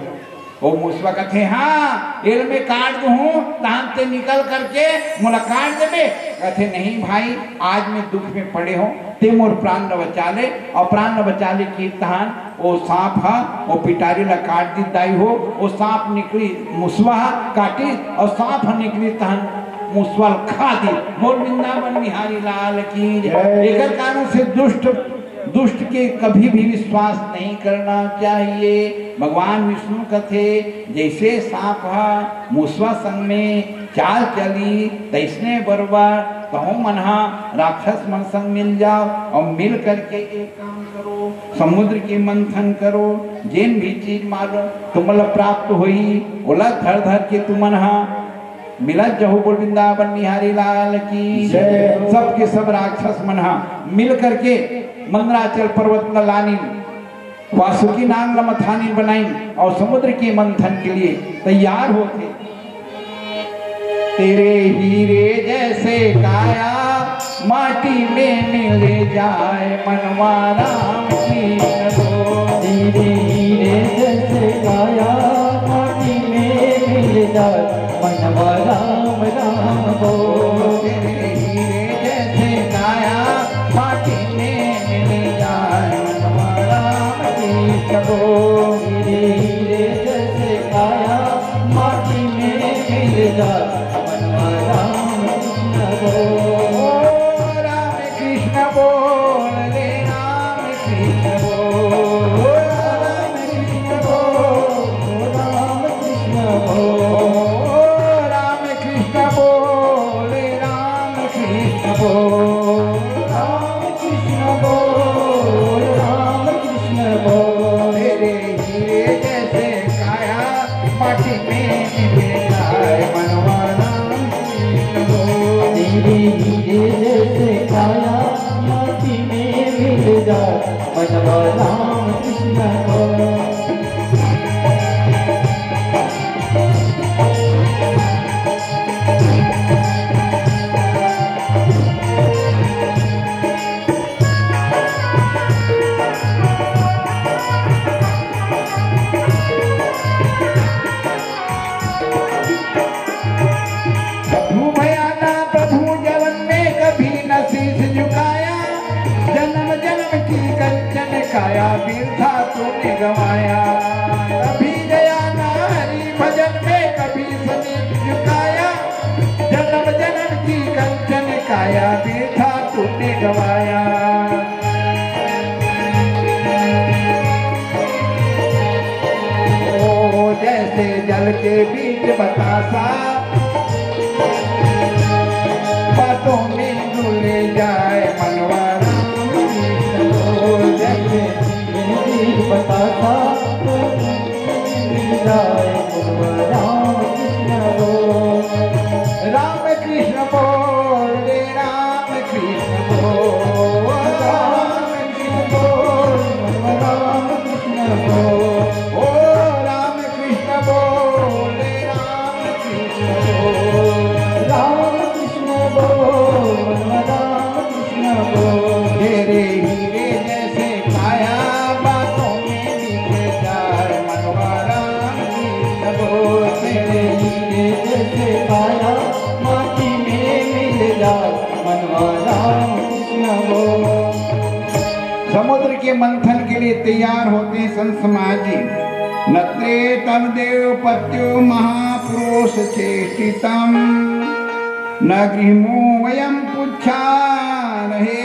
ओ मुसवा कथे, "हाँ, एल मैं काट दूं, तहान ते निकल करके मोला काट देबे।" कथे, "नहीं भाई, आज मैं दुख में पड़े हों, ते मोर प्राण ल बचा ले।" और प्राण ल बचा ले कि तहान ओ सांप हा ओ पिटारी ला काट दी दाई हो। ओ सांप निकली, मुसवा हा काटी और सांप हा निकली तहान मुसवा ल खा दी। बोल वृंदावन बिहारी लाल की जय। एकर कारण से दुष्ट, दुष्ट के कभी भी विश्वास नहीं करना चाहिए। भगवान विष्णु कथे, जैसे सांप हा मुसवा संग में चाल चली, तैसने बरोबर तहूं मन हा राक्षस मन संग मिल जाओ और मिल करके एक काम करो, समुद्र के मंथन करो, जेन भी चीज मालूम तुमला प्राप्त होही, ओला धर धर के तुमन हा मिलत जहू। बोल वृंदावन बिहारी लाल की जय। सबके सब राक्षस मन हा मिल करके मंदराचल पर्वत ला लानिन, वासुकी नांग ला मथानिन बनाइन और समुद्र के मंथन के लिए तैयार होथे। तेरे हीरे जैसे काया माटी में मिल जाए, मनवा राम की न हो। तेरे हीरे जैसे काया माटी में मिल जाए, मनवा राम राम हो। तेरे हीरे जैसे काया माटी में मिल जाए, मनवा राम की न हो। तेरे हीरे जैसे काया माटी में मिल जाए, मनवा राम कृष्ण बोल। ओ राम कृष्ण बोल रे, राम कृष्ण बोल। ओ राम कृष्ण बोल, राम कृष्ण बोल। ओ राम कृष्ण बोल, राम कृष्ण बोल। राम कृष्ण बोल, राम कृष्ण बोल। तेरे हीरे जैसे काया माटी में मिल जाए, मनवा राम कृष्ण बोल। तेरे हीरे जैसे काया माटी में मिल जाए, मनवा राम कृष्ण बोल। प्रभु भयाना प्रभु जवन में कभी न शीश झुकाया, जन्म जन्म की कंचन काया बिरथा तूने गंवाया। कभी गया ना हरि भजन में, कभी समीप झुकाया, जन्म जन्म की कंचन काया बिरथा तूने गंवाया। ओ जैसे जल के बीच बतासा, बातों में मंथन के लिए तैयार होते हैं संत समाज जी। न त्रेतम देव पत्यो महापुरुष चेष्टितम, न गृहमो वयम पुच्छा रहे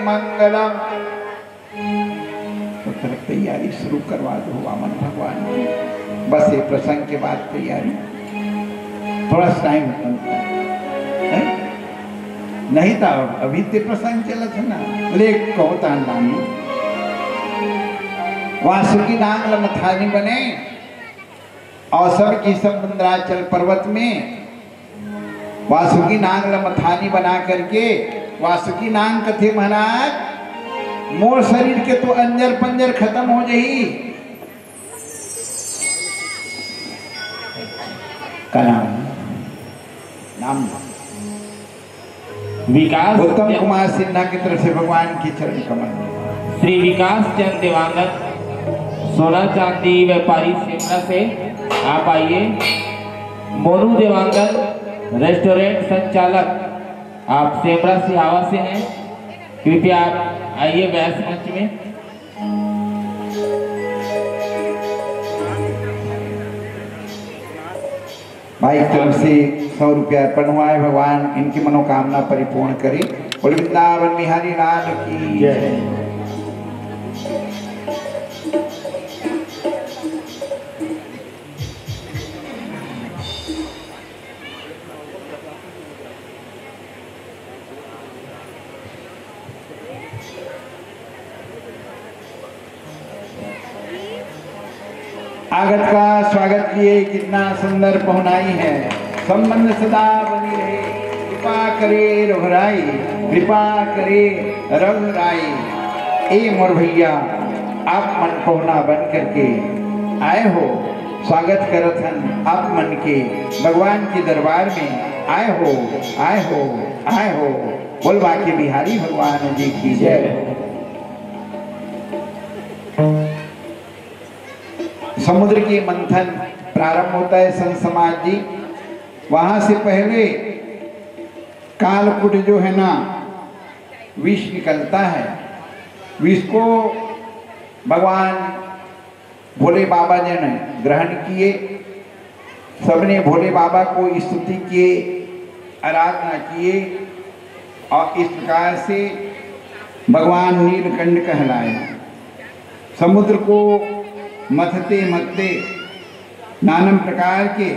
मंगलम। तो फिर तैयारी शुरू करवा दो वामन भगवान की। बस ये प्रसंग के बाद तैयारी, थोड़ा सा टाइम बनता है, है? नहीं तो अभी ते प्रसंग चलत है ना, ले कहता नानी वासुकी नांग ल मथानी बने और सब की सब मंदराचल पर्वत में वासुकी नांग ल मथानी बना करके, वासुकी नांग कथे महाराज, मोर शरीर के तो अंजर पंजर खत्म हो जाही। का नाम? नाम विकास उत्तम कुमार सिन्हा की तरफ से भगवान के चरण कमल में। श्री विकास चंद देवांगन, सोना चांदी व्यापारी सेमरा से आप आइए। मोनू देवांगन, रेस्टोरेंट संचालक, आप सेमरा सिहावा से हैं, कृपया आप आइए व्यास मंच में। भाई की तरफ से सौ रुपया अर्पण हुआ है। भगवान इनकी मनोकामना परिपूर्ण करे। बोल वृंदावन बिहारी लाल की जय। आगत का स्वागत किए, कितना सुंदर पहुनाई है। संबंध सदा बनी रहे, कृपा करे रघुराई, कृपा करे रघुराई। ए मोर भैया, आप मन पहुना बन करके आए हो, स्वागत करत हन आप मन के भगवान के दरबार में। आए हो, आए हो, आए हो। बोल बांके बिहारी भगवान जी की जय। समुद्र के मंथन प्रारंभ होता है संत समाज जी। वहां से पहले कालकुट जो है ना, विष निकलता है। विष को भगवान भोले बाबा जी ने ग्रहण किए। सबने भोले बाबा को स्तुति किए, आराधना किए और इस प्रकार से भगवान नीलकंठ कहलाए। समुद्र को मथते मथते नानम प्रकार के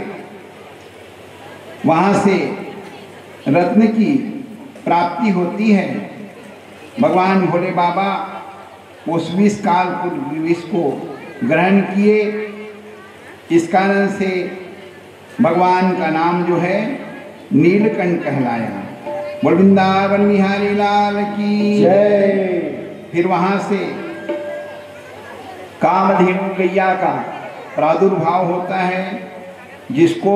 वहां से रत्न की प्राप्ति होती है। भगवान भोले बाबा उस विष कालकुट विष को ग्रहण किए। इस कारण से भगवान का नाम जो है नीलकंठ कहलाया। बोल वृंदावन बिहारी लाल की जय। फिर वहां से कामधेनु गैया का प्रादुर्भाव होता है, जिसको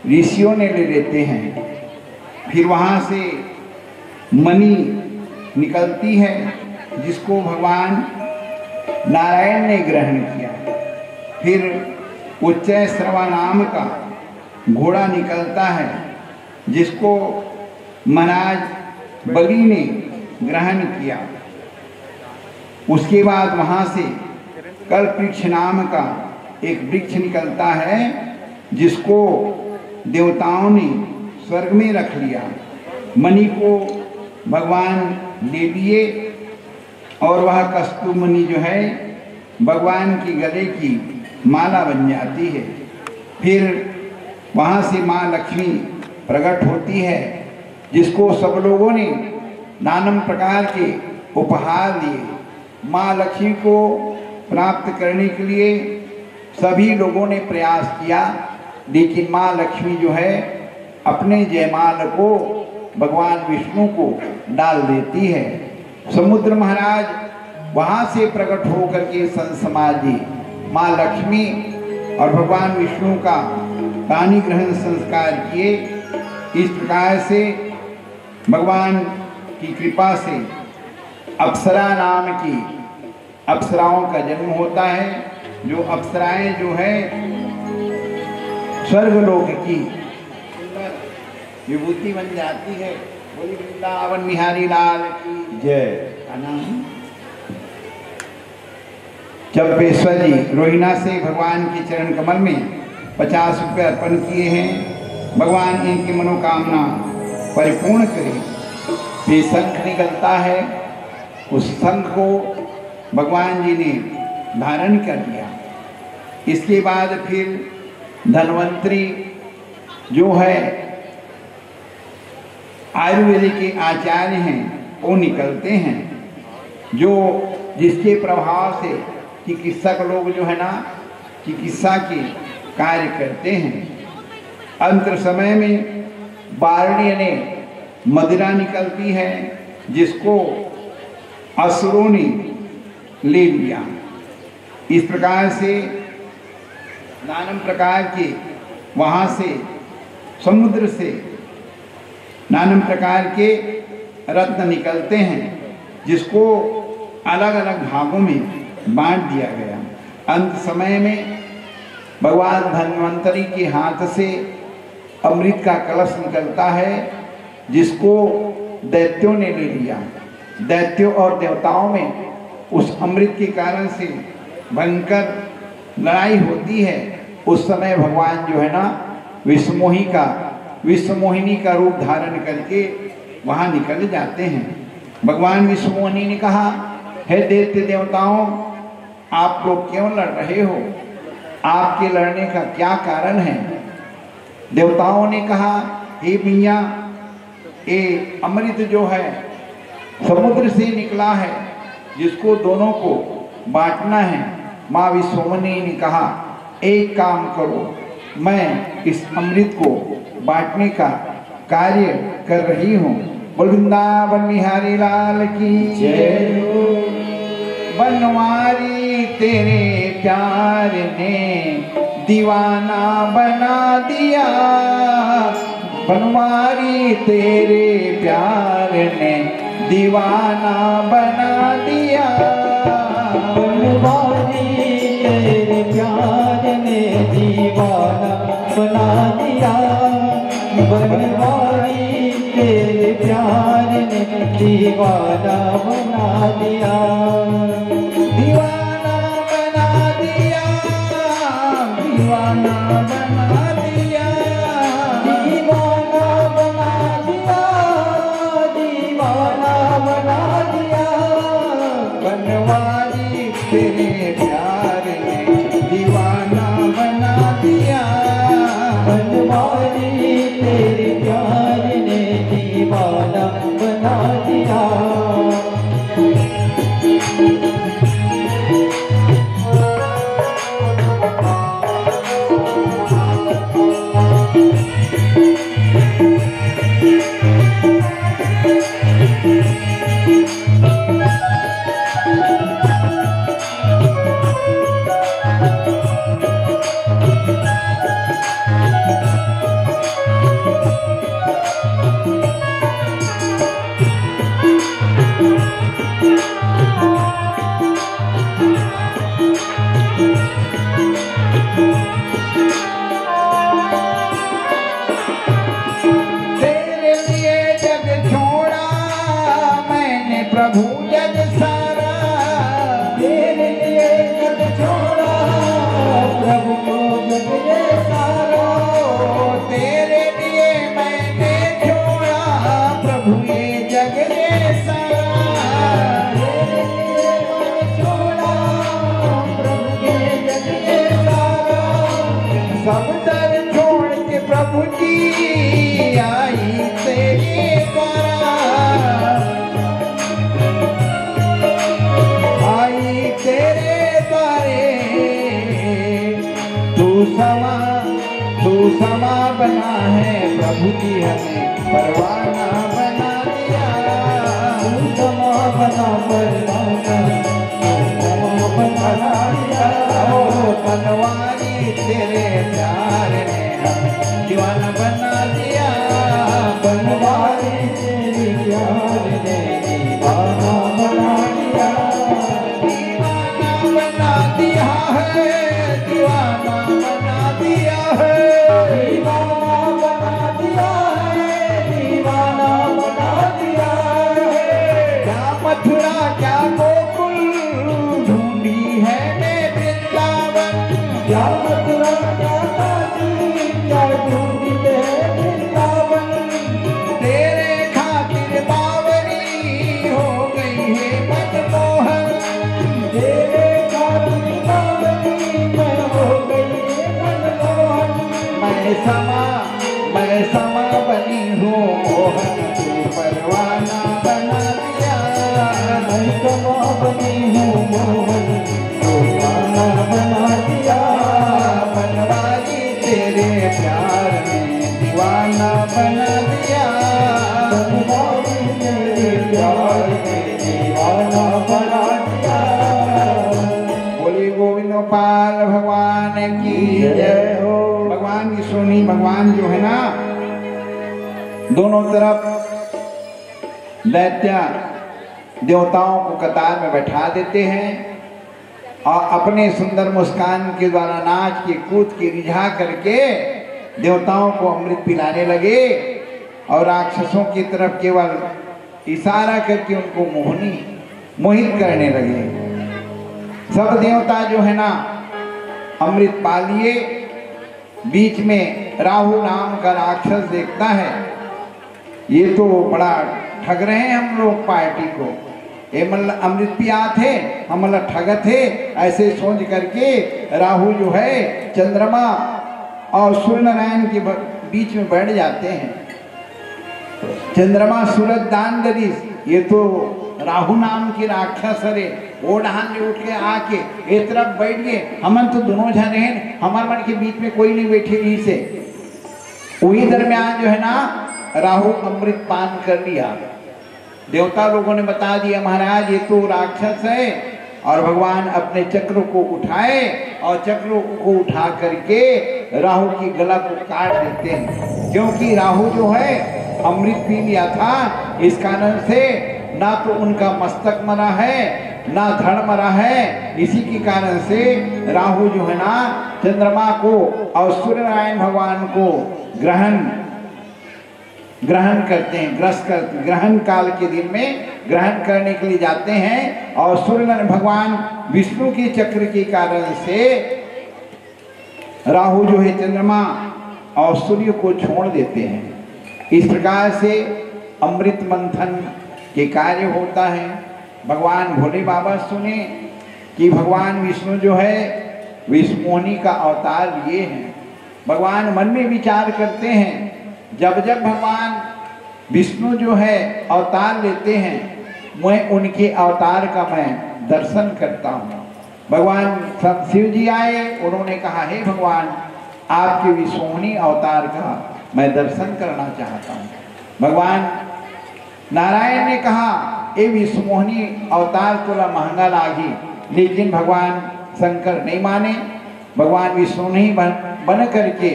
ऋषियों ने ले लेते हैं। फिर वहां से मणि निकलती है, जिसको भगवान नारायण ने ग्रहण किया। फिर उच्चय श्रवा नाम का घोड़ा निकलता है, जिसको महाराज बलि ने ग्रहण किया। उसके बाद वहां से कल्प वृक्ष नाम का एक वृक्ष निकलता है, जिसको देवताओं ने स्वर्ग में रख लिया। मणि को भगवान ले लिए और वह कस्तूर मणि जो है भगवान के गले की माला बन जाती है। फिर वहां से माँ लक्ष्मी प्रकट होती है, जिसको सब लोगों ने नानम प्रकार के उपहार दिए। माँ लक्ष्मी को प्राप्त करने के लिए सभी लोगों ने प्रयास किया, लेकिन माँ लक्ष्मी जो है अपने जयमाल को भगवान विष्णु को डाल देती है। समुद्र महाराज वहां से प्रकट होकर के संत समाज जी माँ लक्ष्मी और भगवान विष्णु का पाणी ग्रहण संस्कार किए। इस प्रकार से भगवान की कृपा से अप्सरा नाम की अप्सराओं का जन्म होता है। जो अप्सराएं जो है स्वर्ग लोक की विभूति बन जाती है। बोली वृंदावन बिहारी लाल की जय। का नाम? जब पेशवा जी रोहिणा से भगवान के चरण कमल में पचास रुपये अर्पण किए हैं, भगवान इनकी मनोकामना परिपूर्ण करें। ये शंख निकलता है, उस शंख को भगवान जी ने धारण कर लिया। इसके बाद फिर धन्वंतरी जो है आयुर्वेद के आचार्य हैं, वो निकलते हैं, जो जिसके प्रभाव से चिकित्सक लोग जो है ना, चिकित्सा के कार्य करते हैं। अंत समय में बारणी ने मदिरा निकलती है, जिसको असुरों ने ले लिया। इस प्रकार से नाना प्रकार के, वहाँ से समुद्र से नाना प्रकार के रत्न निकलते हैं, जिसको अलग-अलग भागों में बांट दिया गया। अंत समय में भगवान धन्वंतरी के हाथ से अमृत का कलश निकलता है, जिसको दैत्यों ने ले लिया। दैत्यों और देवताओं में उस अमृत के कारण से भयंकर लड़ाई होती है। उस समय भगवान जो है ना, विश्वमोही का, विश्वमोहिनी का रूप धारण करके वहां निकल जाते हैं। भगवान विश्वमोहिनी ने कहा, हे दैत्य देवताओं, आप लोग क्यों लड़ रहे हो? आपके लड़ने का क्या कारण है? देवताओं ने कहा, हे मैया, ये अमृत जो है समुद्र से निकला है, जिसको दोनों को बांटना है। माँ विश्वमोहिनी ने कहा, एक काम करो, मैं इस अमृत को बांटने का कार्य कर रही हूँ। बोल वृंदावन बिहारी लाल की जय। बनवारी तेरे प्यार ने दीवाना बना दिया, बनवारी तेरे प्यार ने दीवाना बना दिया। बनवारी तेरे प्यार ने दीवाना बना दिया, बनवारी तेरे प्यार ने दीवाना बना दिया। दीवाना बना दिया, दीवाना बना दिया, दीवाना बना दिया, दीवाना बना दिया। बनवारी तेरे प्यार ने दीवाना बना दिया, बनवारी तेरे प्यार ने दीवाना बना दिया। तेरे लिए जग छोड़ा मैंने प्रभु जग सारा, तेरे लिए जग छोड़ा प्रभु को जग ये सारा। तेरे लिए मैंने छोड़ा प्रभु ये जग ये सारा, तेरे लिए मैंने छोड़ा प्रभु ये जग ये सारा। सब दर छोड़ के प्रभु जी आई तेरे द्वारा, आई तेरे द्वारे। तू समा, तू समा बना है प्रभु जी, हमें परवाना बना दिया। तू समा बना, परवाना, तू समा बना दिया। ओ बनवारी तेरे प्यार ने हमें दीवाना बना दिया। बनवारी तेरे प्यार ने दीवाना बना दिया। दीवाना बना दिया है, दीवाना बना दिया है। दीवाना बना दिया है, दीवाना बना दिया है। क्या मथुरा, क्या काशी, क्या ढूंढते हैं वृंदावन। तेरे खातिर बावरी हो गई है मनमोहन। तेरे खातिर बावरी मैं हो गई है मनमोहन। मैं समा, मैं समा बनी हूँ मोहन, तू परवाना बना दिया। मैं समा बनी हूँ मोहन, दीवाना बना दिया। बनवारी तेरे प्यार में दीवाना बना दिया। बनवारी तेरे प्यार में दीवाना बना दिया। बोलिए गोविंद गोपाल भगवान की जय हो। भगवान की सोनी, भगवान जो है ना, दोनों तरफ दैत्य देवताओं को कतार में बैठा देते हैं और अपने सुंदर मुस्कान के द्वारा नाच के कूद के रिझा करके देवताओं को अमृत पिलाने लगे और राक्षसों की तरफ केवल इशारा करके उनको मोहनी, मोहित करने लगे। सब देवता जो है ना, अमृत पा लिए। बीच में राहु नाम का राक्षस देखता है, ये तो बड़ा ठग रहे हैं हम लोग पार्टी को, ये मतलब अमृत पियात हे, हमला ठगत हे, ऐसे सोच करके राहु जो है चंद्रमा और सूर्य नारायण के ब-, बीच में बैठ जाते हैं। चंद्रमा सूरज दान दरिस, ये तो राहु नाम के राक्षस हरे, वो डहान ले उठ के आके ए तरफ बैठ गए। हमन तो दोनों झन रहेन, हमर मन के बीच में कोई नहीं बैठे रहिसे। वही दरमियान जो है ना, राहु अमृत पान कर लिया। देवता लोगों ने बता दिया, महाराज, ये तो राक्षस है, और भगवान अपने चक्र को उठाए और चक्र को उठा करके राहु की गला को काट देते हैं, क्योंकि राहु जो है अमृत पी लिया था, इस कारण से ना तो उनका मस्तक मरा है, ना धड़ मरा है। इसी के कारण से राहु जो है ना, चंद्रमा को और सूर्यनारायण भगवान को ग्रहण ग्रहण करते हैं, ग्रस कर, ग्रहण काल के दिन में ग्रहण करने के लिए जाते हैं। और सूर्यनारायण भगवान विष्णु के चक्र के कारण से राहु जो है चंद्रमा और सूर्य को छोड़ देते हैं। इस प्रकार से अमृत मंथन के कार्य होता है। भगवान भोले बाबा सुने कि भगवान विष्णु जो है विष्णुमोहनी का अवतार लिए हैं। भगवान मन में विचार करते हैं, जब जब भगवान विष्णु जो है अवतार लेते हैं, मैं उनके अवतार का मैं दर्शन करता हूँ। भगवान स-, शिव जी आए, उन्होंने कहा, हे भगवान, आपके विष्णुमोहनी अवतार का मैं दर्शन करना चाहता हूँ। भगवान नारायण ने कहा, ये विष्णुमोहनी अवतार तोला महंगा लागी, लेकिन भगवान शंकर नहीं माने। भगवान विष्णुमोहनी बन, बन करके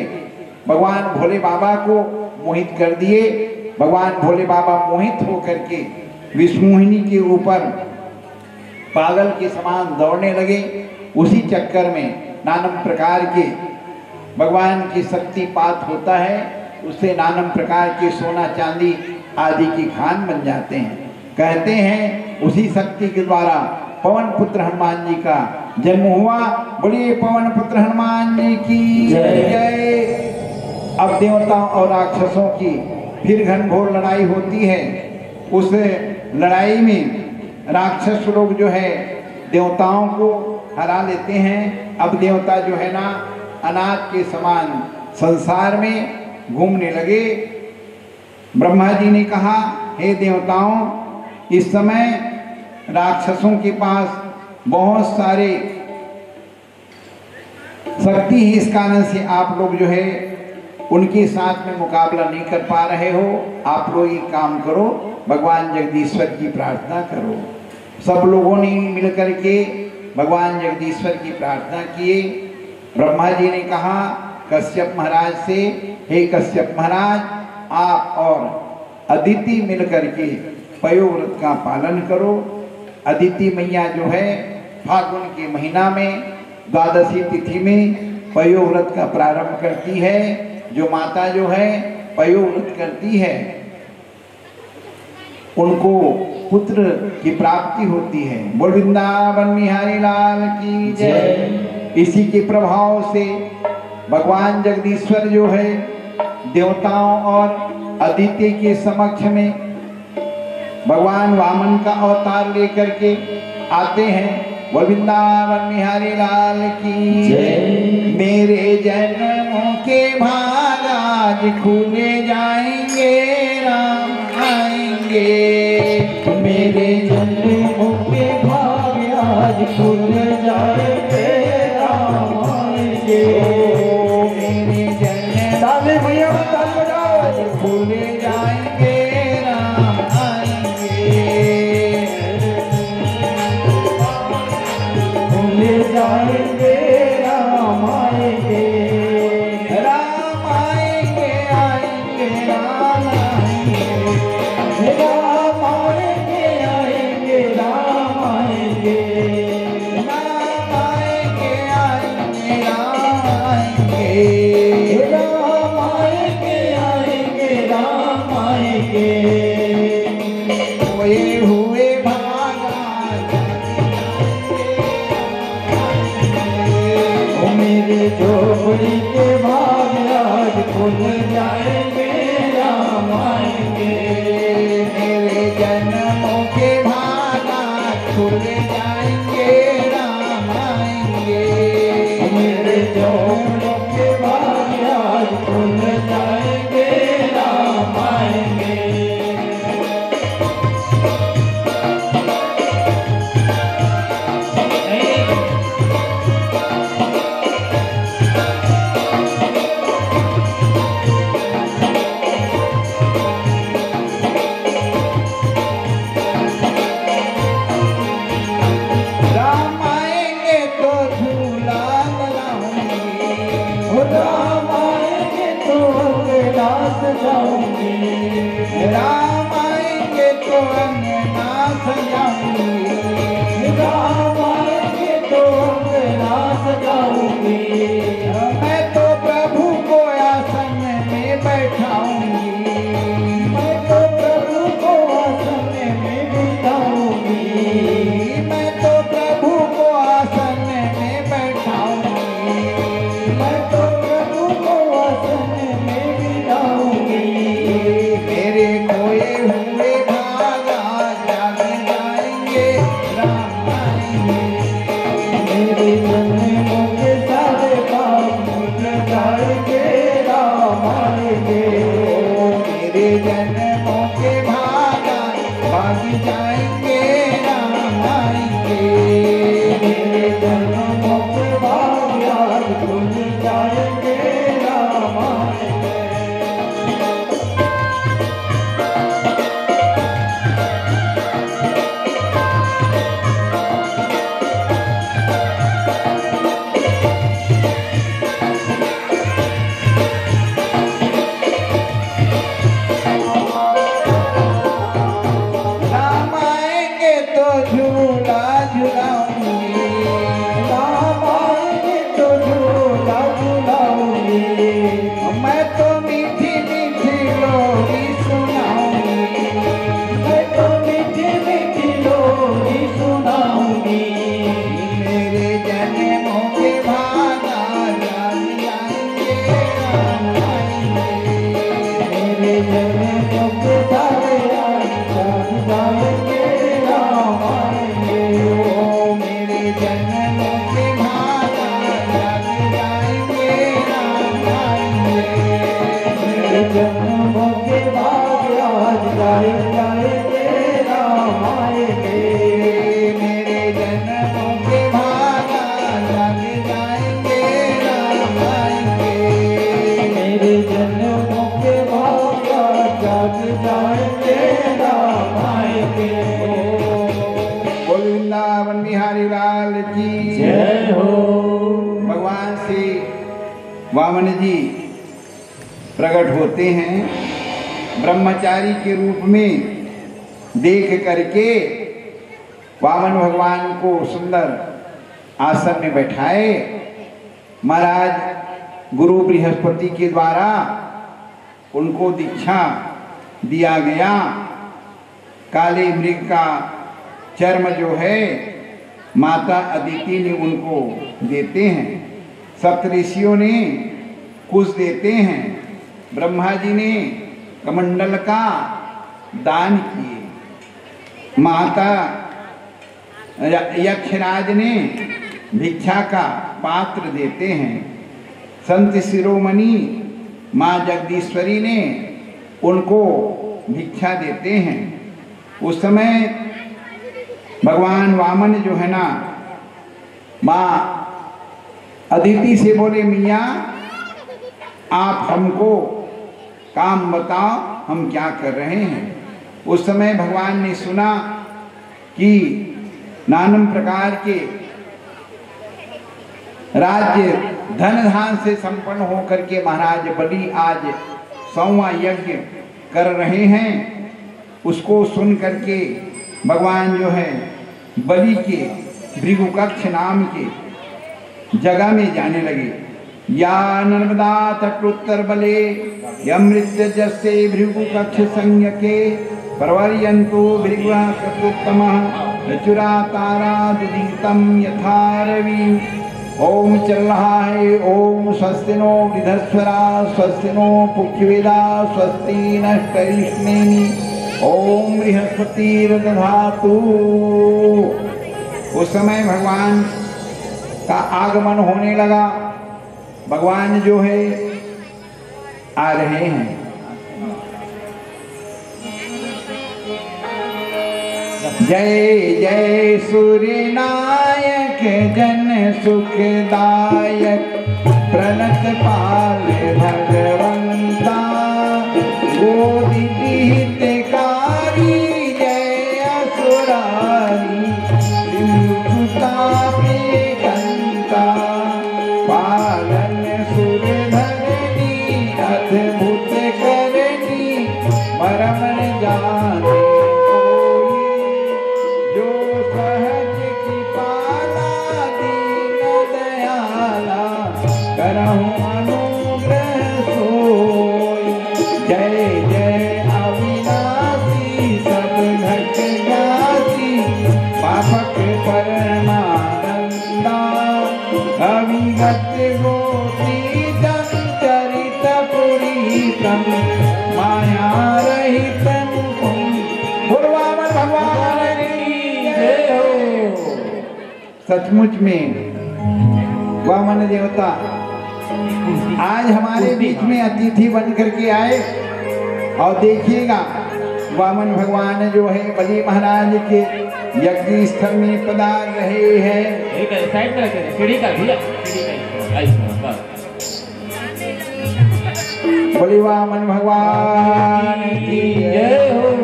भगवान भोले बाबा को मोहित कर दिए। भगवान भोले बाबा मोहित होकर के विष्णुमोहनी के ऊपर पागल के समान दौड़ने लगे। उसी चक्कर में नानम प्रकार के भगवान की शक्तिपात होता है, उससे नानम प्रकार के सोना चांदी आदि के खान बन जाते हैं। कहते हैं उसी शक्ति के द्वारा पवन पुत्र हनुमान जी का जन्म हुआ। बोलिए पवन पुत्र हनुमान जी की जय। जय। अब देवताओं और राक्षसों की फिर घनघोर लड़ाई होती है। उस लड़ाई में राक्षस लोग जो है देवताओं को हरा लेते हैं। अब देवता जो है ना, अनाथ के समान संसार में घूमने लगे। ब्रह्मा जी ने कहा, हे देवताओं, इस समय राक्षसों के पास बहुत सारे शक्ति है, इस कारण से आप लोग जो है उनके साथ में मुकाबला नहीं कर पा रहे हो। आप लोग एक काम करो, भगवान जगदीश्वर की प्रार्थना करो। सब लोगों ने मिल करके भगवान जगदीश्वर की प्रार्थना किए। ब्रह्मा जी ने कहा कश्यप महाराज से, हे कश्यप महाराज, आप और अदिति मिल करके पयोव्रत का पालन करो। अदिति मैया जो है फागुन के महीना में द्वादशी तिथि में पयोव्रत का प्रारंभ करती है। जो माता जो है पयोव्रत करती है, उनको पुत्र की प्राप्ति होती है। बोल वृंदावन बिहारी लाल की जय। इसी के प्रभाव से भगवान जगदीश्वर जो है, देवताओं और अदिति के समक्ष में भगवान वामन का अवतार लेकर के आते हैं। बोल वृंदावन बिहारी लाल की जय। मेरे जन्मों के भाग आज खुल जाएंगे, राम आएंगे। मेरे जन्मों के भाग आज खुल जाएंगे, राम आएंगे। मेरे जन्म ताली भैया, ताली बजाओ। खुल जाएंगे, राम आएंगे। खुल जाएंगे, राम आएंगे। राम आएंगे, आएंगे, राम आएंगे। राम आएंगे, आएंगे, राम आएंगे। राम आएंगे, आएंगे, राम आएंगे। राम आएंगे, आएंगे, राम आएंगे। खोए हुए भाग आज, ओ मेरे झोपड़ी के भाग आज खुल जाएंगे, राम आएंगे। मेरे जन्मों के भाग आज खुल जाएंगे, राम आएंगे। मेरे झोपड़ी के भाग आज खुल जाएंगे, राम आएंगे। राम आएंगे तो झूला लगाऊंगी। ओ राम आएंगे तो अंगना सजाऊंगी। राम आएंगे तो अंगना सजाऊंगी। राम आएंगे तो अंगना सजाऊंगी। मैं तो प्रभु को आसन में बैठाऊंगी। मैं तो प्रभु को आसन में बिठाऊंगी। मैं तो प्रभु को आसन में बैठाऊंगी। मैं तो प्रभु को आसन में बिठाऊंगी। मेरे खोए हुए भाग आज जाग जाएंगे, राम आएंगे। मेरे जन्मों के सारे पाप धुल जाएंगे, राम आएंगे। मेरे जन्मों के भाग आज भाग जाएंगे, राम आएंगे। मेरे जन्मों के भाग आज खुल जाएंगे, राम आएंगे। राम आएंगे तो झूला झुलाऊंगी। राम आएंगे तो झूला झुलाऊंगी। मैं तो मीठी मीठी लोरी सुनाऊंगी। मैं तो मीठी मीठी लोरी सुनाऊंगी। मेरे जन्मों के भाग आज जाग जाएंगे, राम आएंगे। मेरे जन्मों के सारे राज जाग जाएंगे, राम आएंगे। ओ मेरे जन्मों के भाग आज जाग जाएंगे, राम आएंगे। मेरे जन्मों के भाग आज जाग जाएंगे, राम आएंगे। मेरे जन्मों के भाग आज जाग जाएंगे, राम आएंगे। मेरे जन्मों के भाग आज जाग जाएंगे, राम आएंगे। बोल वृंदावन बिहारी लाल की जय हो। भगवान श्री वामन जी प्रकट होते हैं, ब्रह्मचारी के रूप में देख करके वामन भगवान को सुंदर आसन में बैठाए। महाराज गुरु बृहस्पति के द्वारा उनको दीक्षा दिया गया। काले मृग का चर्म जो है, माता अदिति ने उनको देते हैं, सप्त ऋषियों ने कुश देते हैं, ब्रह्मा जी ने कमंडल का दान किए, माता य-, यक्षराज ने भिक्षा का पात्र देते हैं, संत शिरोमणि माँ जगदीश्वरी ने उनको भिक्षा देते हैं। उस समय भगवान वामन जो है ना, माँ अदिति से बोले, "मैया, आप हमको काम बताओ, हम क्या कर रहे हैं।" उस समय भगवान ने सुना कि नानम प्रकार के राज्य धन धान से संपन्न होकर के महाराज बलि आज सौवा यज्ञ कर रहे हैं। उसको सुन करके भगवान जो है बलि के भृगुकक्ष नाम के जगह में जाने लगे। या नर्मदा तटोत्तर बले यमृत्यजस्से भृगुकक्ष संज्ञके प्रवर्यंतो भृगुकक्षोत्तम चुरा तारा दुदीतम यथा रवि। ओम चल रहा है। ओम स्वस्ति नो वृद्धस्वरा स्वस्ति नो पुच्छवेदा स्वस्ति नष्टरिष्मेनि। ओम बृहस्पतिर्दधातु। उस समय भगवान का आगमन होने लगा। भगवान जो है आ रहे हैं। जय जय सूर्य नायक जन सुखदायक प्रणत पाल भगवंता गोदि हितकारी जय असुरारी त्रिलोकता पे कंता पालन सुर धरनी अद्भुत करनी मरम न जाने कोई। जो सहज कृपाला दीन दयाला करहु अनुग्रह सोई। जय जय अविनाशी सब घट जासी पापक परमानंदा। अविगत गोपी जन चरित पुरीतम माया रहित मुकुंद। बोलो वामन भगवान की जय हो। सचमुच में वामन देवता आज हमारे बीच में अतिथि बन करके आए। और देखिएगा, वामन भगवान जो है बलि महाराज के यज्ञ स्थल में पधार रहे हैं। एक साइड में रखे थे, सीढ़ी का भैया, सीढ़ी का, ऐसे, बस। बोली वामन भगवान की जय हो।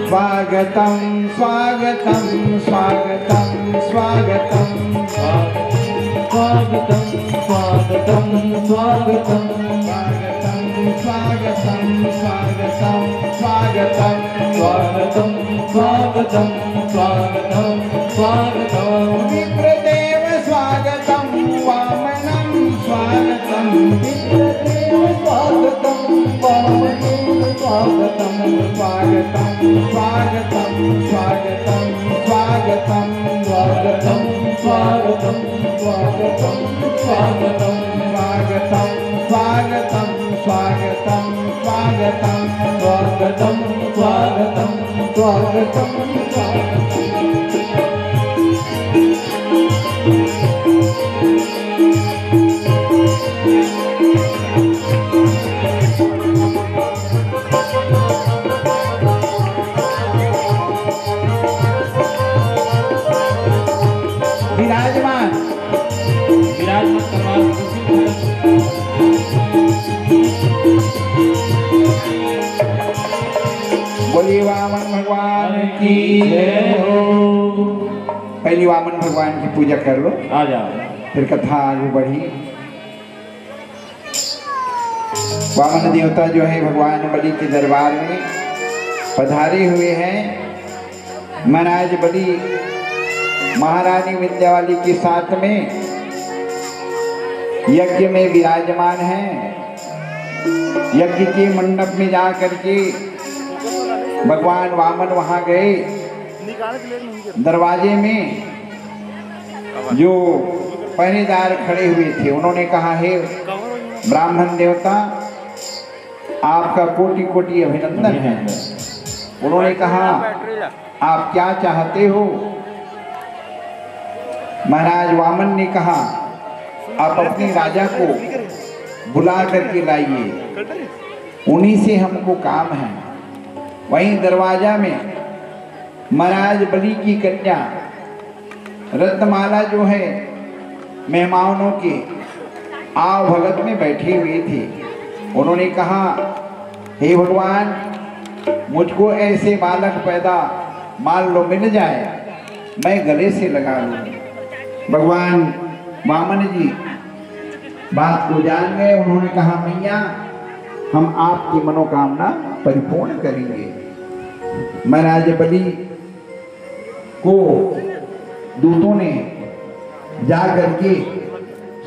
स्वागतम स्वागतम स्वागतम स्वागतम। स्वागतम स्वागतम स्वागतम। स्वागतम स्वागतम स्वागतम स्वागतम। स्वागतम स्वागतम स्वागतम स्वागतम। विप्रदेव स्वागतम वामनम स्वागतम। विप्रदेव स्वागतम वामनम स्वागतम। स्वागतम स्वागतम स्वागतम स्वागतम। स्वागतम स्वागतम स्वागतम स्वागतम। स्वागतम स्वागतम स्वागतम स्वागतम। स्वागतम स्वागतम स्वागतम स्वागतम। विराजमान। विराजमान करवा। बोलिए वामन भगवान की जय हो। पहली वामन भगवान की पूजा कर लो, आ जाओ। फिर कथा आगे बढ़ी। वामन देवता जो है भगवान बलि के दरबार में पधारे हुए हैं। महाराज बलि महारानी विंध्यावाली के साथ में यज्ञ में विराजमान हैं। यज्ञ के मंडप में जा करके भगवान वामन वहां गए दरवाजे में जो पहरेदार खड़े हुए थे, उन्होंने कहा, "हे ब्राह्मण देवता, आपका कोटि कोटि अभिनंदन है।" उन्होंने कहा, "आप क्या चाहते हो?" महाराज वामन ने कहा, "आप अपने राजा को बुला करके लाइए, उन्हीं से हमको काम है।" वहीं दरवाजा में महाराज बलि की कन्या रत्नमाला जो है, मेहमानों के आवभगत में बैठी हुई थी। उन्होंने कहा, "हे भगवान, मुझको ऐसे बालक पैदा मान लो मिल जाए, मैं गले से लगा लूं।" भगवान वामन जी बात को जान गए। उन्होंने कहा, "मैया, हम आपकी मनोकामना परिपूर्ण करेंगे।" महाराज बलि को दूतों ने जा करके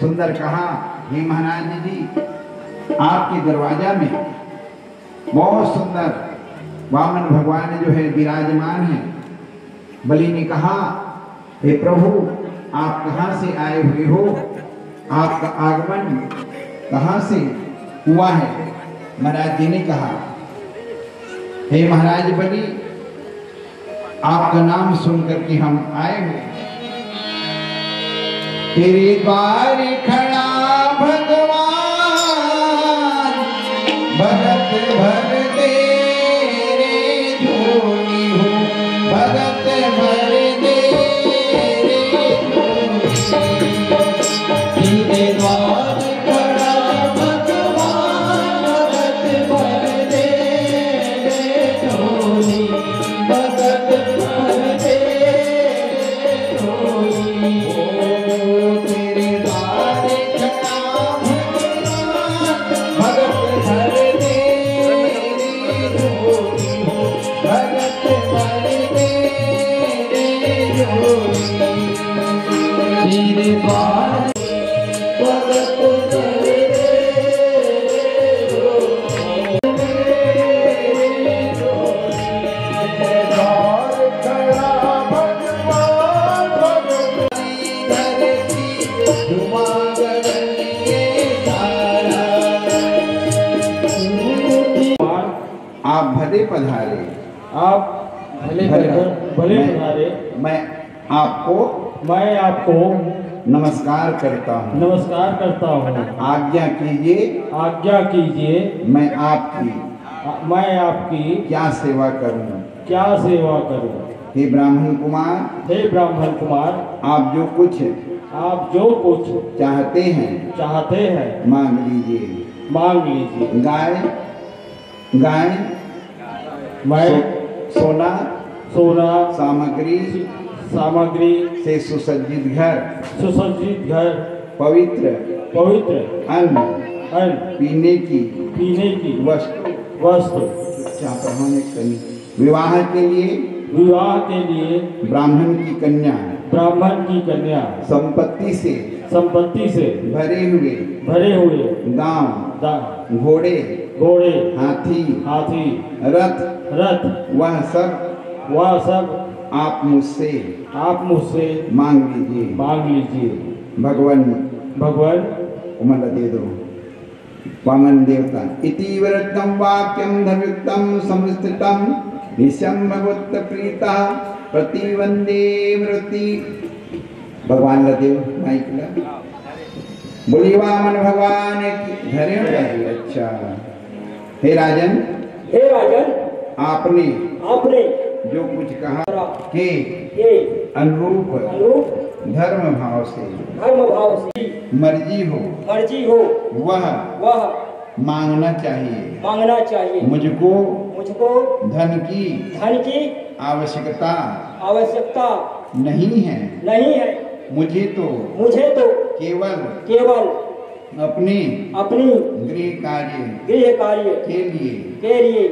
सुंदर कहा, "हे महाराज जी, आपके दरवाजा में बहुत सुंदर वामन भगवान जो है विराजमान है।" बलि ने कहा, "हे प्रभु, आप कहाँ से आए हुए हो? आपका आगमन कहाँ से हुआ है?" महाराज जी ने कहा, "हे महाराज बलि, आपका नाम सुन करके हम आए हुए हैं।" तेरे द्वार खड़ा भगवान, भगत भर दे रे झोली हो, भगत भर दे रे झोली। तेरे द्वार खड़ा भगवान, भगत भर दे रे झोली, भगत भर दे रे झोली। ओ तेरे द्वार खड़ा भगवान, भगत भर दे रे झोली, भगत भर दे रे झोली। तेरे द्वार आप भले पधारे। आप भले भले पधारे। भले मैं पधारे। मैं आपको मैं आपको नमस्कार करता हूँ। नमस्कार करता हूँ। आज्ञा कीजिए। आज्ञा कीजिए। मैं आपकी आ, मैं आपकी क्या सेवा करूँ? क्या सेवा करूँ? हे ब्राह्मण कुमार, हे ब्राह्मण कुमार, आप जो कुछ आप जो कुछ चाहते हैं, चाहते हैं, मांग लीजिए। मांग लीजिए। गाय, गाय, मैं सो-, सोना, सोना, सामग्री, सामग्री से सुसज्जित घर, सुसज्जित घर, पवित्र, पवित्र, अन्न, अन्न, पीने की, पीने की, वस्तु, वस्तु। अच्छा, पढ़ो ने कहीं। विवाह के लिए, विवाह के लिए, ब्राह्मण की कन्या, ब्राह्मण की कन्या, संपत्ति से, संपत्ति से, भरे हुए, भरे हुए, गांव, दा-, घोड़े, घोड़े, हाथी, हाथी, रथ, रथ, वह सब, वह सब, आप मुझसे, आप मुझसे, मांग लीजिए। मांग लीजिए। भगवान, भगवान, उमन ला दे दो। वामन देवता। इति वरदं वाक्यं धर्मयुक्तं संस्थितं निशम्भवत्प्रीतः प्रतिवंदे मृति। भगवान ला देव माइक ला। बोलिए वामन भगवान की। धरे हो? अच्छा। हे राजन, हे राजन, आपने आपने जो कुछ कहा के के अनुरूप अनुरूप धर्म भाव से धर्म भाव से मर्जी हो मर्जी हो वह वह मांगना चाहिए। मांगना चाहिए। मुझको मुझको धन की धन की आवश्यकता आवश्यकता नहीं है। नहीं है। मुझे तो मुझे तो केवल केवल अपने अपनी गृह कार्य गृह कार्य के लिए के लिए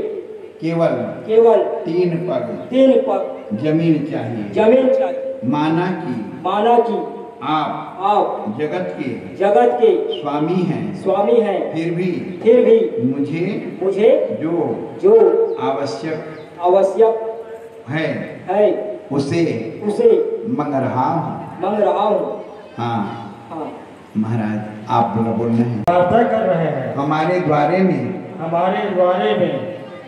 केवल केवल तीन पग तीन पग जमीन चाहिए। जमीन चाहिए। माना कि माना कि आप आप जगत के जगत के स्वामी हैं। स्वामी हैं। फिर भी फिर भी मुझे मुझे जो जो आवश्यक आवश्यक है है उसे उसे मंग रहा हूँ। मंग रहा हूँ। हाँ। हाँ। महाराज, आप बोला बोलना है। प्रार्थना कर रहे हैं। हमारे द्वारे में हमारे द्वारे में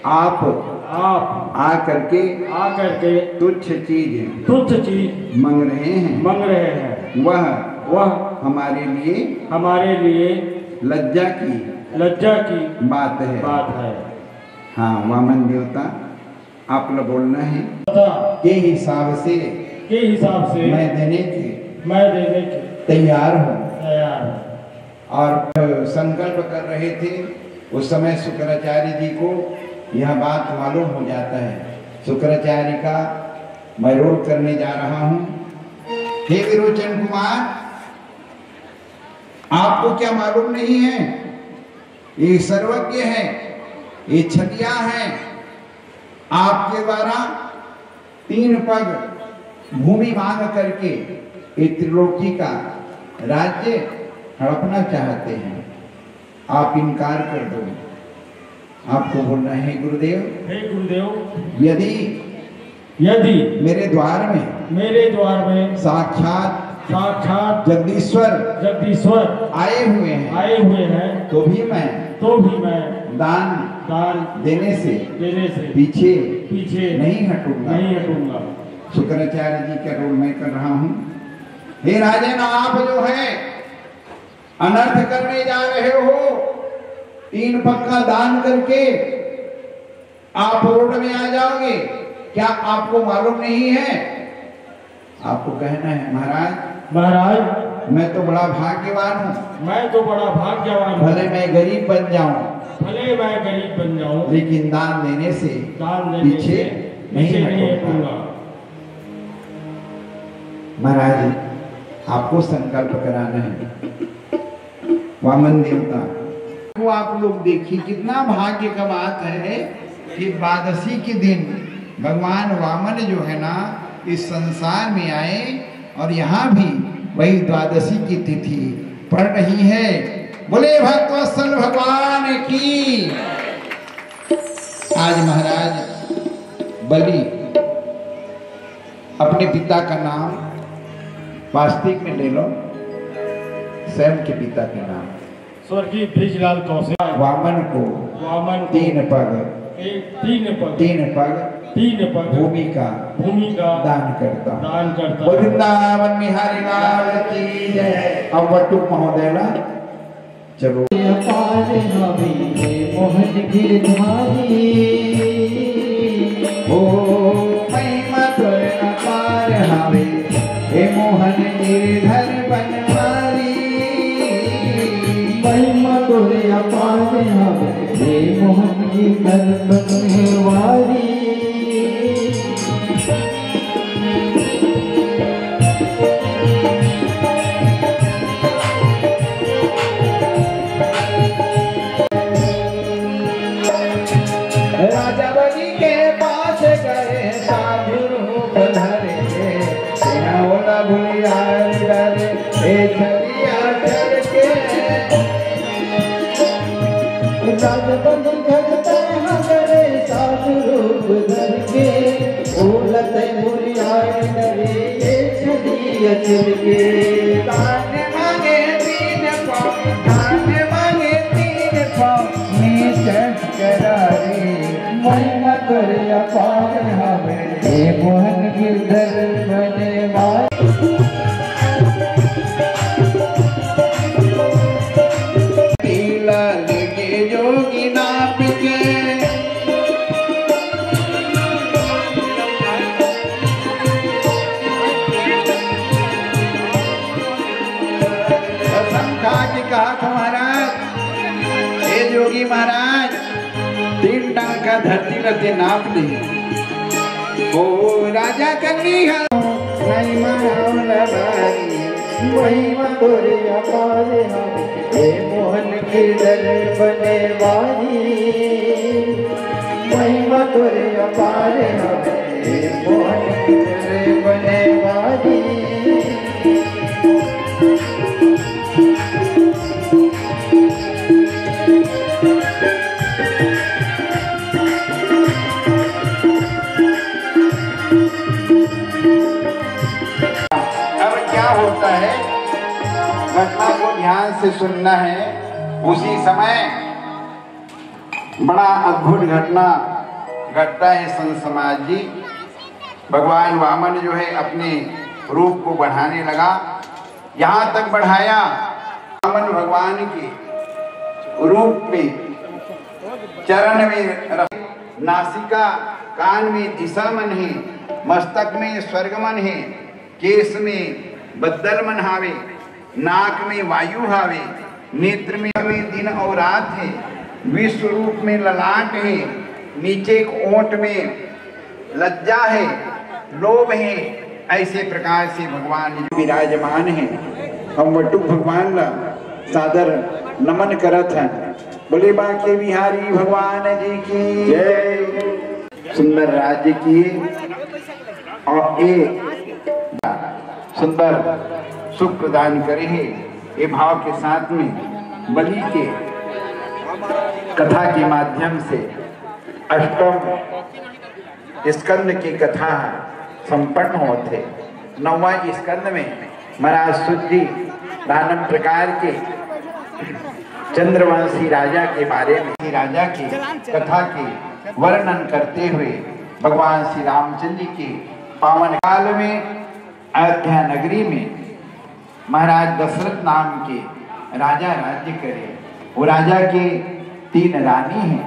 आप आप आ करके आ करके तुच्छ चीज तुच्छ चीज मंग रहे हैं। मंग रहे हैं। वह वह हमारे लिए हमारे लिए लज्जा की लज्जा की बात है। बात है। हाँ, वामन देवता, आप लोग बोलना है। के हिसाब से के हिसाब से मैं देने के मैं देने के तैयार हूँ। तैयार हूँ। और संकल्प कर रहे थे, उस समय शुक्राचार्य जी को यह बात मालूम हो जाता है। शुक्राचार्य का मैं रोल करने जा रहा हूँ। हे विरोचन कुमार, आपको क्या मालूम नहीं है? ये सर्वज्ञ है, ये छलिया है। आपके द्वारा तीन पग भूमि मांग करके ये त्रिलोकी का राज्य हड़पना चाहते हैं। आप इनकार कर दो। आपको बोलना है, गुरुदेव, हे गुरुदेव, यदि यदि मेरे द्वार में मेरे द्वार में साक्षात साक्षात जगदीश्वर जगदीश्वर आए हुए हैं, आए हुए हैं, तो भी मैं तो भी मैं दान दान देने से देने से पीछे पीछे नहीं हटूंगा। नहीं हटूंगा। शुक्राचार्य जी का रोल मैं कर रहा हूँ। हे राजन, आप जो है अनर्थ करने जा रहे हो, तीन पग का दान करके आप रोड में आ जाओगे, क्या आपको मालूम नहीं है? आपको कहना है, महाराज, महाराज, मैं तो बड़ा भाग्यवान हूँ। मैं तो बड़ा भाग्यवान हूँ। भले मैं गरीब बन जाऊं, भले मैं गरीब बन जाऊं, लेकिन दान देने से दान देने पीछे से नहीं पीछे नहीं हटूंगा। हटूंगा। महाराज, आपको संकल्प कराना है। वामन देवता को आप लोग देखिए, कितना भाग्य का बात है कि द्वादशी के दिन भगवान वामन जो है ना, इस संसार में आए और यहाँ भी वही द्वादशी की तिथि पड़ रही है। बोले भक्तवत्सल भगवान की। आज महाराज बलि अपने पिता का नाम वास्तविक में ले लो, स्वयं के पिता के नाम। स्वर्गीय बृजलाल कौशिक वामन को वामन को तीन पग एक तीन पग तीन पग तीन पग भूमि का भूमि का दान करता। दान करता। वृंदावन बिहारी लाल की जय। अब वटुक महोदय ना चलो। अपार हवे हे मोहन गिरधारी, ओ महिमा तोर अपार हवे हे मोहन गिरधर बनवारी। महिमा तोर अपार हवे हे मोहन गिरधर बनवारी। राजा बलि के पास गए साधु रूप धरे, बिना ओला भुलियार डरे, हे छलिया चल के। राजा बलि जगता हरे साधु रूप धर के, ओलत भुलियार डरे, ये छड़ी अचल के। दान मांगे तीन पाँव, दान मांगे तीन पाँव, नीच करारी। महिमा तोर अपार हवे, हे मोहन गिरधर बनवारी। पीला लगे जोगी नाप के। कसम खा के कहा था महाराज, हे जोगी महाराज, तीन डंका धरती ल ते नाप ले। ओ राजा कन्नी हा। नहीं मनावला बारी, महिमा तोर अपार हवे, हे मोहन गिरधर बनवारी। महिमा तोर अपार हवे, हे मोहन गिरधर बनवारी। होता है, घटना को ध्यान से सुनना है। उसी समय बड़ा अद्भुत घटना घटता है संत समाज जी। भगवान वामन जो है अपने रूप को बढ़ाने लगा, यहाँ तक बढ़ाया, वामन भगवान के रूप में चरण में रख, नासिका कान में दिशा मन है, मस्तक में स्वर्ग मन है, केस में बद्दल मन हावे, नाक में वायु हावे, नेत्र में, में दिन और रात है, विश्व रूप में ललाट है, नीचे एक ओंठ में लज्जा है, लोभ है। ऐसे प्रकार से भगवान विराजमान है। हम वटुक भगवान ला सादर नमन करत हैं। बोले बांके बिहारी भगवान जी की जय। सुंदर राज्य की और ए सुंदर सुख प्रदान करे है। ये भाव के साथ में बलि के कथा के माध्यम से अष्टम स्कंद की कथा संपन्न होत हे। नौवां स्कंद में महाराज सुत जी नानन प्रकार के चंद्रवंशी राजा के बारे में, राजा की कथा के वर्णन करते हुए भगवान श्री रामचंद्र जी के पावन काल में अयोध्या नगरी में महाराज दशरथ नाम के राजा राज्य करे। वो राजा के तीन रानी हैं।